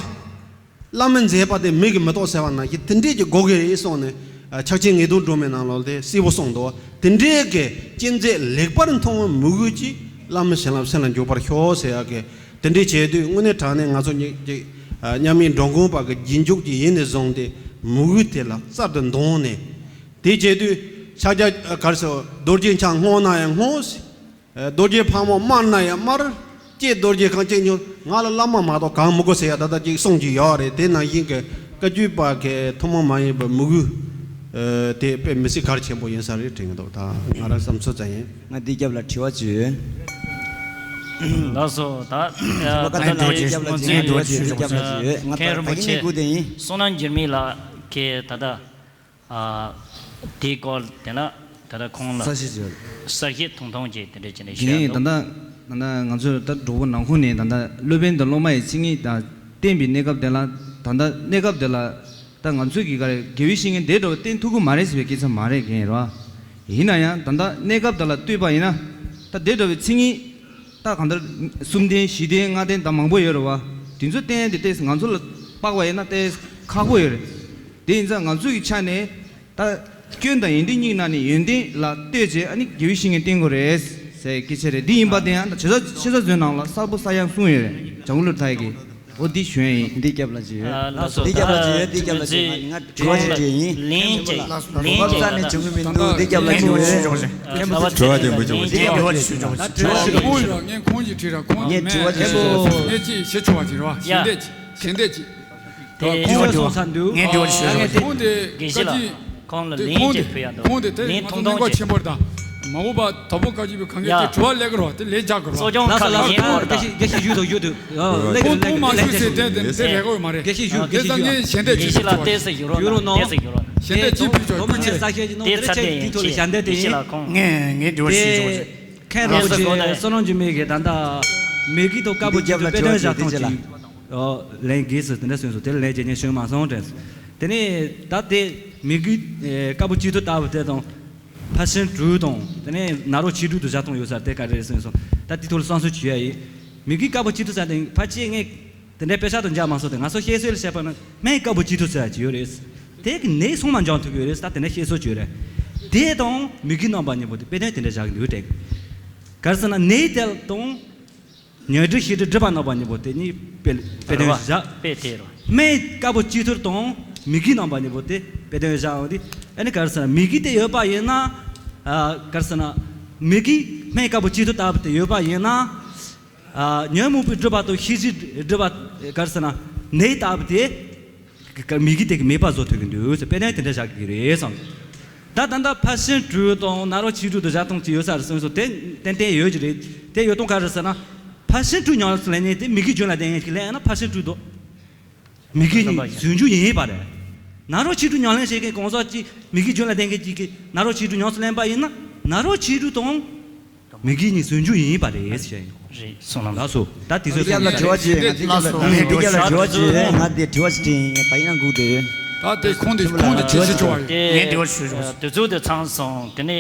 བླ་མའི་མཛད་པ་དེ་མིག་གིས་མི་རྟོགས་ཟེར་བ་ནང་བཞིན་དེ་འདྲས་ཀྱི་དགོས་ཀྱི་རེད་གསུངས་ནས། ཨ་ཕྱག་ཆེན་ངེས་དོན་སྒྲོན་མེ་ནང་ལོགས་དེ་གསལ་པོ་གསུངས་འདུག་དེ་འདྲས་ཀྱི་ཅི་མཛད་ལེགས་པར་མཐོང་བའི་མོས་གུས་ཀྱིས། བླ་མའི་བྱིན་རླབས་སེམས་ལ་འཇུག་པར་ཤོག་ཟེར་ཡག་གི། དེ་འདྲས་བྱས་དུས་དངོས་གནས་དྲང་གནས་ང་ཚོ་གཉིས་ཀྱི་ཨ་མཉམ་མེད་འགྲོ་མགོན་པ་གི་རྗེས་འཇུག་ཅིག་ཡིན་ནས་བཟུང་སྟེ། མོས་གུས་དེ་ལ་གསར་དུ་འདོང་ནས། དེ་བྱས་དུས་ཕྱག་རྒྱ་གར་སོ་རྡོ་རྗེ་འཆང་བསྔོ་ན་ཡང་བསྔོ། རྡོ་རྗེ་ཕག་མོ་དམར་ན་ཡང་དམར། ཀྱེ་རྡོ་རྗེ་གང་ཅི་ཉོན། ང་ལ་བླ་མ་མ་གཏོགས་གང་མི་དགོས་ཟེར་ཡ་ད་ལྟ་ཅིག་གསུང་གི་ཡོད་རེད། དེ་ནང་བཞིན་གྱི་བཀའ་བརྒྱུད་པ་གི་ཐུན་མོང་མ་ཡིན་པའི་མོས་གུས་དེ་དཔེ་མི་སྲིད་གལ་ཆེན་པོ་ཡིན་ས་རེད་དྲན་གྱི་འདུག་ད་ང་རང་བསམ་ཚུལ་ཙམ་ཡིན། ང་འདི་རྒྱབ་ལ་དྲི་བ་ཅིག་ཡོད། ལགས་སོ། ད་ད་ལྟ་རྡོ་རྗེ་རྒྱབ་ལ་ཅིག་ཡོད། རྡོ་རྗེ་རྒྱབ་ལ་ཅིག་ཡོད། ང་ད་མཁན་རིན་པོ་ཆེ་ཕ་གི་ནས་སྐུ་དེ་ཡིན། བསོད་ནམས་འགྱུར་མེད་ལགས་ཀྱིས་ད་ལྟ། ཨ་དེའི་སྐོར་དེ་ལ་ད་ལྟ་ཁོང་ལ་གསལ་བཤད་ཅིག་གསལ་བཤད་ཐུང་ཐུང་ཅིག་དེ་འདྲ་བྱས་ནས་དེ་བཤད་ཡིན། ད་འདུག་ལྟ་ད་ལྟ་ང་ཚོས་ད་འགྲོ་བ་ནང་ཁུལ་ནས་ད་ལྟ་སློབ་དཔོན་དང་སློབ་མ་ཡི་མཚན་ཉིད་དང་བསྟན་པའི་གནས་སྐབས་དེ་ལ། ད་ལྟ་གནས་སྐབས་དེ་ལ་ད་ང་ཚོས་ཀྱི་ག་རེ་དགེ་བའི་བཤེས་གཉེན་དེ་འདྲ་བ་བསྟེན་ཐུབ་ཀྱི་མ་རེད་ཟེར་བའི་སྐད་ཆ་མ་རེད་མཁན་རེད་བ། ཡིན་ན་ཡང་ད་ལྟ་གནས་སྐབས་དེ་ལ་ལྟོས་པ་ཡིན་ན། ད་དེ་འདྲ་བའི་མཚན་ཉིད་ད་གང་ལྟར་གསུམ་ལྡན་བཞི་ལྡན་ལྔ་ལྡན་ད་མང་པོ་ཡོད་རེད་བ། དེ་ཚོ་བསྟེན་ཡ་དེ་ཏོག་ཙམ་ང་ཚོ་ལ་དཔག་པ་ཡིན་ན་ཏོག་ཙམ་ཁག་པོ་ཡོད་རེད། དེ་ཡིན་ཙང་ང་ཚོ་གི་ཆ་ནས་ད་སྐྱོན་དང་ཡོན་ཏན་གཉིས་ནང་ནས་ཡོན་ཏན་ལ་ལྟོས་བྱས་ཨ་ནི་དགེ་བའི་བཤེས་གཉེན་བསྟེན་དགོས་རེད་ཟེར་སྐད་ཆ་རེད། འདི་ཡིན་པ་དེ་ཡང་ད་ཆེ་ས་ཆེ་ས་མཛོད་ནང་ལ་གསལ་པོ་གསལ་ཡང་གསུངས་ཡོད་རེད། འཇམ་མགོན་བློ་གྲོས་མཐའ་ཡས་ཀྱིས། འོ་འདི་ཞུ་ཡ་ཡིན། འདི་སྐྱབས་ལ་ཅི་ཡོད། ཨ་ལགས་སོ། འདི་སྐྱབས་ལ་ཅི་ཡོད། འདི་སྐྱབས་ལ་ཅི་ཡོད། ང་དྲི་བ་ཅིག་དྲིས་ཡིན། ལན་ཅིག་ལན་ཅིག་ལན་ཅིག་ད་ལྟ་འདི་སྐྱབས་ལ་ཅི་ཡོད། དྲི་བ་ཅིག་འདུག་ལན་ཅིག་ཡོད། ལན་ཅིག་ཡོད། ངས་ཁོང་ལ་ངས་ཁོང་གིས་དྲིས་ར་ཁོང་ངས་དྲི་བ་ཅིག་ཞུ། ངས་ཅིག་བྱེད་ཆོག་པ་ཅིག་རེད་བ། ཞལ་འདེབས་ཅིག་ཞལ་འདེབས་ཅིག་དེ་ཁོང་ལ་སོང་ཚར་འདུག་ངས་དྲི་བ་ཅིག་ཞུ། ཁོང་དེ་དགེ་བཤེས་ལགས། ཁོང་ལ་ལན་ཅིག་ཕུལ་ཡ་འདུག་ཁོང་དེ་དེ་ལན་ཐུང་ཐུང་ཅིག་ཆེན་པོ་རེད་ད། མ་འོངས་པ་དོ་དགོང་སྐབས་ཀྱི་གང་ག་དེ་དྲི་བ་ལས་ཀ་རོ་དེ་ལས་རྒྱག་གི་རོ། གསོ་སྦྱོང་ཁག་ལ་ཉན་པར་ད། དགེ་བཤེས་དགེ་བཤེས་ཞུ་དང་ཞུ་དང་། ལས་ཀ་ཁོང་ལས་ཀ་ཐུང་མ་ཞུ་ཟེར་དེ་དེ་དེ་རེ་གོ་མ་རེད། དགེ་བཤེས་ཞུ། དགེ་བཤེས་ཞུ། ངས་ཞལ་འདེབས་ཅིག་ཞུ་ཆོག་དགེ་བཤེས་ལགས་ཏོག་ཙམ་ཡོད་རོགས་གནང་། ཏོག་ཙམ་ཡོད་རོགས་གནང་། ཞལ་འདེབས་ཅིག་ཕུལ་ཆོག་ཁུ་ཆེ། དེ་ཚར་དེ་ཡིན་ནོ་དེ་ཚར་དེ་ཡིན། དགེ་བཤེས་ལགས་ཁོང་ངས་ངས་དྲི་བ་ཞུ་ཆོག་མཁན་རིན་པོ་ཆེ་བསོད་ནམས་འཇིགས་མེད་ཀྱིས་ད་ལྟ་མི་གི་ཐོག་དཀར་པོ་གཅིག་ཏུ་དཔེ་སྟོན་བཞག་སྟངས་ཀྱི་ལན་དགེ་སུ་དེ་འདྲ་གསུངས་སོང་། དེ་ལན་རྗེས་ནས་ཞུ་མ་སོང་དྲན། དེ་ནས་ད་དེ་མི་གི་དཀར་པོ་གཅིག་ཏུ་ལྟ་བུ་དེ་དང་ཕར་ཕྱིན་དྲུག་དང་དེ་ནས་ནཱ་རོ་ཆོས་དྲུག་ཏུ་བཞག་སྟངས་ཡོད་ས་དེ་ག་རེ་རེད་གསུངས་སོང་། ད་དེ་ཐོག་ལ་བསམ་ཚུལ་ཞུ་ཡ་ཡིན། མི་གི་དཀར་པོ་གཅིག་ཏུ་ཟེར་དེ་ཕལ་ཆེར་ངས་དེ་འདྲའི་དཔེ་ཆ་དང་མཇལ་མ་སོང་སྟེ། ང་ཚོ་བཤད་སྲོལ་ལ་བཤད་པ་ན་སྨན་དཀར་པོ་གཅིག་ཏུ་ཟེར་ཡ་ཅིག་ཡོད་རེད། དེ་གི་ནད་སོང་མ་འཇོམས་ཐུབ་ཡོད་རེད་ད། དེ་འདྲ་བཤད་སྲོལ་ཅིག་ཡོད་རེད། དེ་དང་མི་གི་རྣམ་པ་གཉིས་པོ་དེ་དཔེ་དོན་དེ་འདྲ་བཞག་གི་འདུག་དྲན། ག་རེ་ཟེར་ན་ནད་དེ་དང་ཉོན་སྒྲིབ་ཤེས་སྒྲིབ་སྒྲིབ་པ་རྣམ་པ་གཉིས་པོ་དེ་གཉིས་དཔེ་དཔེ་དོན་བཞག་དཔེ་དེ་རེད། སྨན་དཀར་པོ་གཅིག་ཏུ་དང་མི་གི་རྣམ་པ་གཉིས་པོ་དེ་དཔེ་དོན་བཞག་འོང་དུས། ཨ་ནི་ག་རེ་ཟེར་ན་མི་གི་དེ་ཡོད་པ་ཡིན་ན། ཨ་ག་རེ་ཟེར་ན་མི་གི་སྨན་དཀར་པོ་གཅིག་ཏུ་ལྟ་བུ་དེ་ཡོད་པ་ཡིན་ན། ཉོན་མོངས་པའི་སྒྲིབ་པ་དང་ཤེས་བྱའི་སྒྲིབ་པ་ག་རེ་ཟེར་ན་ནད་ལྟ་བུ་དེ་མི་གི་དེ་གི་མེད་པ་བཟོ་ཐུབ་ཀྱི་འདུག་ཟེར་དཔེ་ནས་དེ་འདྲ་བཞག་གི་རེད་བསམ། ད་ད་ལྟ་ཕར་ཕྱིན་དྲུག་དང་ནཱ་རོ་ཆོས་དྲུག་ཏུ་བཞག་སྟངས་ཅིག་ཡོད་ས་རེད་གསུངས་སོང་། དེ་ཏན་ཏན་ཡོད་ཀྱི་རེད། དེ་ཡོད་སྟངས་ག་རེ་ཟེར་ན་ཕར་ཕྱིན་དྲུག་ཉམས་ལེན་ནས་དེ་མི་གི་རྒྱུད་ལ་ལྡན་མཁན་ཞིག་ལེན་ན་ཕར་ཕྱིན་དྲུག་དང་། མི་གི་ནི་ཟུང་འཇུག་ཡིན་པ་རེད། ནཱ་རོ་ཆོས་དྲུག་ཉམས་ལེན་བྱེད་མཁན་གང་ཟག་ཅིག་མི་གི་རྒྱུད་ལ་ལྡན་མཁན་ཅིག་གིས་ནཱ་རོ་ཆོས་དྲུག་ཉམས་སུ་ལེན་པ་ཡིན་ན་ནཱ་རོ་ཆོས་དྲུག་དང་མི་གི་ནི་ཟུང་འཇུག་ཡིན་པ་རེད་ཞེས། རེད་གསུངས་ལ། ལགས་སོ། ད་དེ་ཚོའི་སྐྱབས་ལ་དྲི་བ་ཅིག་ཡོད། ང་དེ་སྐྱབས་ལ་ལགས་སོ། ང་དེ་སྐྱབས་ལ་དྲི་བ་ཅིག་ཡོད། ང་དེ་དྲི་བ་ཅིག་དྲིས་ཡིན། ད་ཡིན་ན་སྒུག་དེ་ཡོད། ད་དེ་ཁོང་དེ་ཁོང་དེ་དྲི་བ་ཅིག་དྲི་བ་ཡོད། ངས་དྲི་བ་ཞུ་ཞུ། དུས་ཚོད་དེ་ཚང་སོང་། དེ་ནས་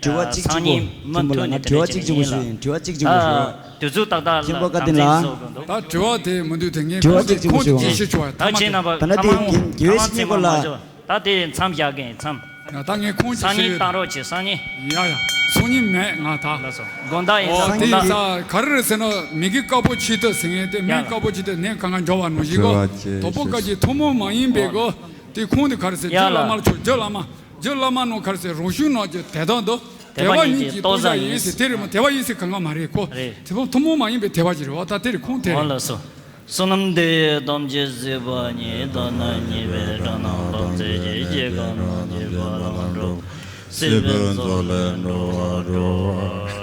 དྲི་བ་གཅིག་གཅིག་པོ། སང་ཉིན་མུ་མཐུད་ནས་དེ་འདྲ་བྱེད་ཀྱི་ཡིན་ལ། དྲི་བ་གཅིག་གཅིག་པོ་ཞུ། དུས་ཚོད་ཏག་ཏག་ལ་དམ་འཛིན་བཟོ་དགོས་འདུག་ད་དྲི་བ་དེ་མི་འདུག་དེ་ངས་དྲི་བ་ཁོང་དེ་གཅིག་གཅིག་པོ་ཁོང་དེ་ཞུ། ཅིག་ཞུ་ཆོག་ད་ཁྱེད་རྣམ་པ་ད་ལྟ་དེ་ཁ་མང་གི་ཁ་མང་ཚིག་མ་མ་ཞོག་ད་དེ་མཚམས་བཞག་གི་མཚམས། ད་ངས་ཁོང་ཅིག་སང་ཉིན་ཞུ་བཏང་རོགས་བྱེད་སང་ཉིན། ཡ་ཡ། སང་ཉིན་མེད་ང་ད། ལགས་སོ། དགོང་དག་ཡིན་ད། ཨོ་དགོང་དེ་དག་ས་ག་རེ་རེད་ཟེར་ན་མི་གི་དཀར་པོ་ཆེ་ཏོ་ཟེར་མཁན་དེ་སྨན་དཀར་པོ་ཆེ་ཏོ་ནས་གང་ག་འཇོག་པ་ནང་བཞིན་གོ། དོ་པོ་ཀ་ཅིག་ཐུན་མོང་མ་ཡིན་པའི་གོ། དེ་ཁོང་དེ་ག་རེ་ཟེར་རྒྱུ་བླ་མ་ལ་ཆོས་རྒྱུ་བླ་མ། རྒྱུ་བླ་མ་ནང་ག་རེ་ཟེར་རང་གཞུང་ནང་གི་དད་དང་དོ། དད་པ་གཉིས་ཀྱི་རྟོགས་བྱ་ཡིན་ཟེར་དེ་རེད་མ་དད་པ་ཡིན་ཟེར་གང་ག་མ་རེད་གོ། རེད། དེ་ཐུན་མོང་མ་ཡིན་པའི་དད་པ་ཅིག་རེད་བ་ད་དེ་རེད་ཁོང་དེ་རེད། ལགས་སོ། བསོད་ནམས་འདི་ཡིས་ཐམས་ཅད་གཟིགས་པ་ཉིད། ཐོབ་ནས་ཉེས་པའི་དགྲ་རྣམས་ཕམ་བྱས་ཤིང་། སྐྱེ་རྒ་ན་འཆིའི་རྦ་ཀློང་འཁྲུགས། སྲིད་པའི་མཚོ་ལས་འགྲོ་བ་སྒྲོལ་བར།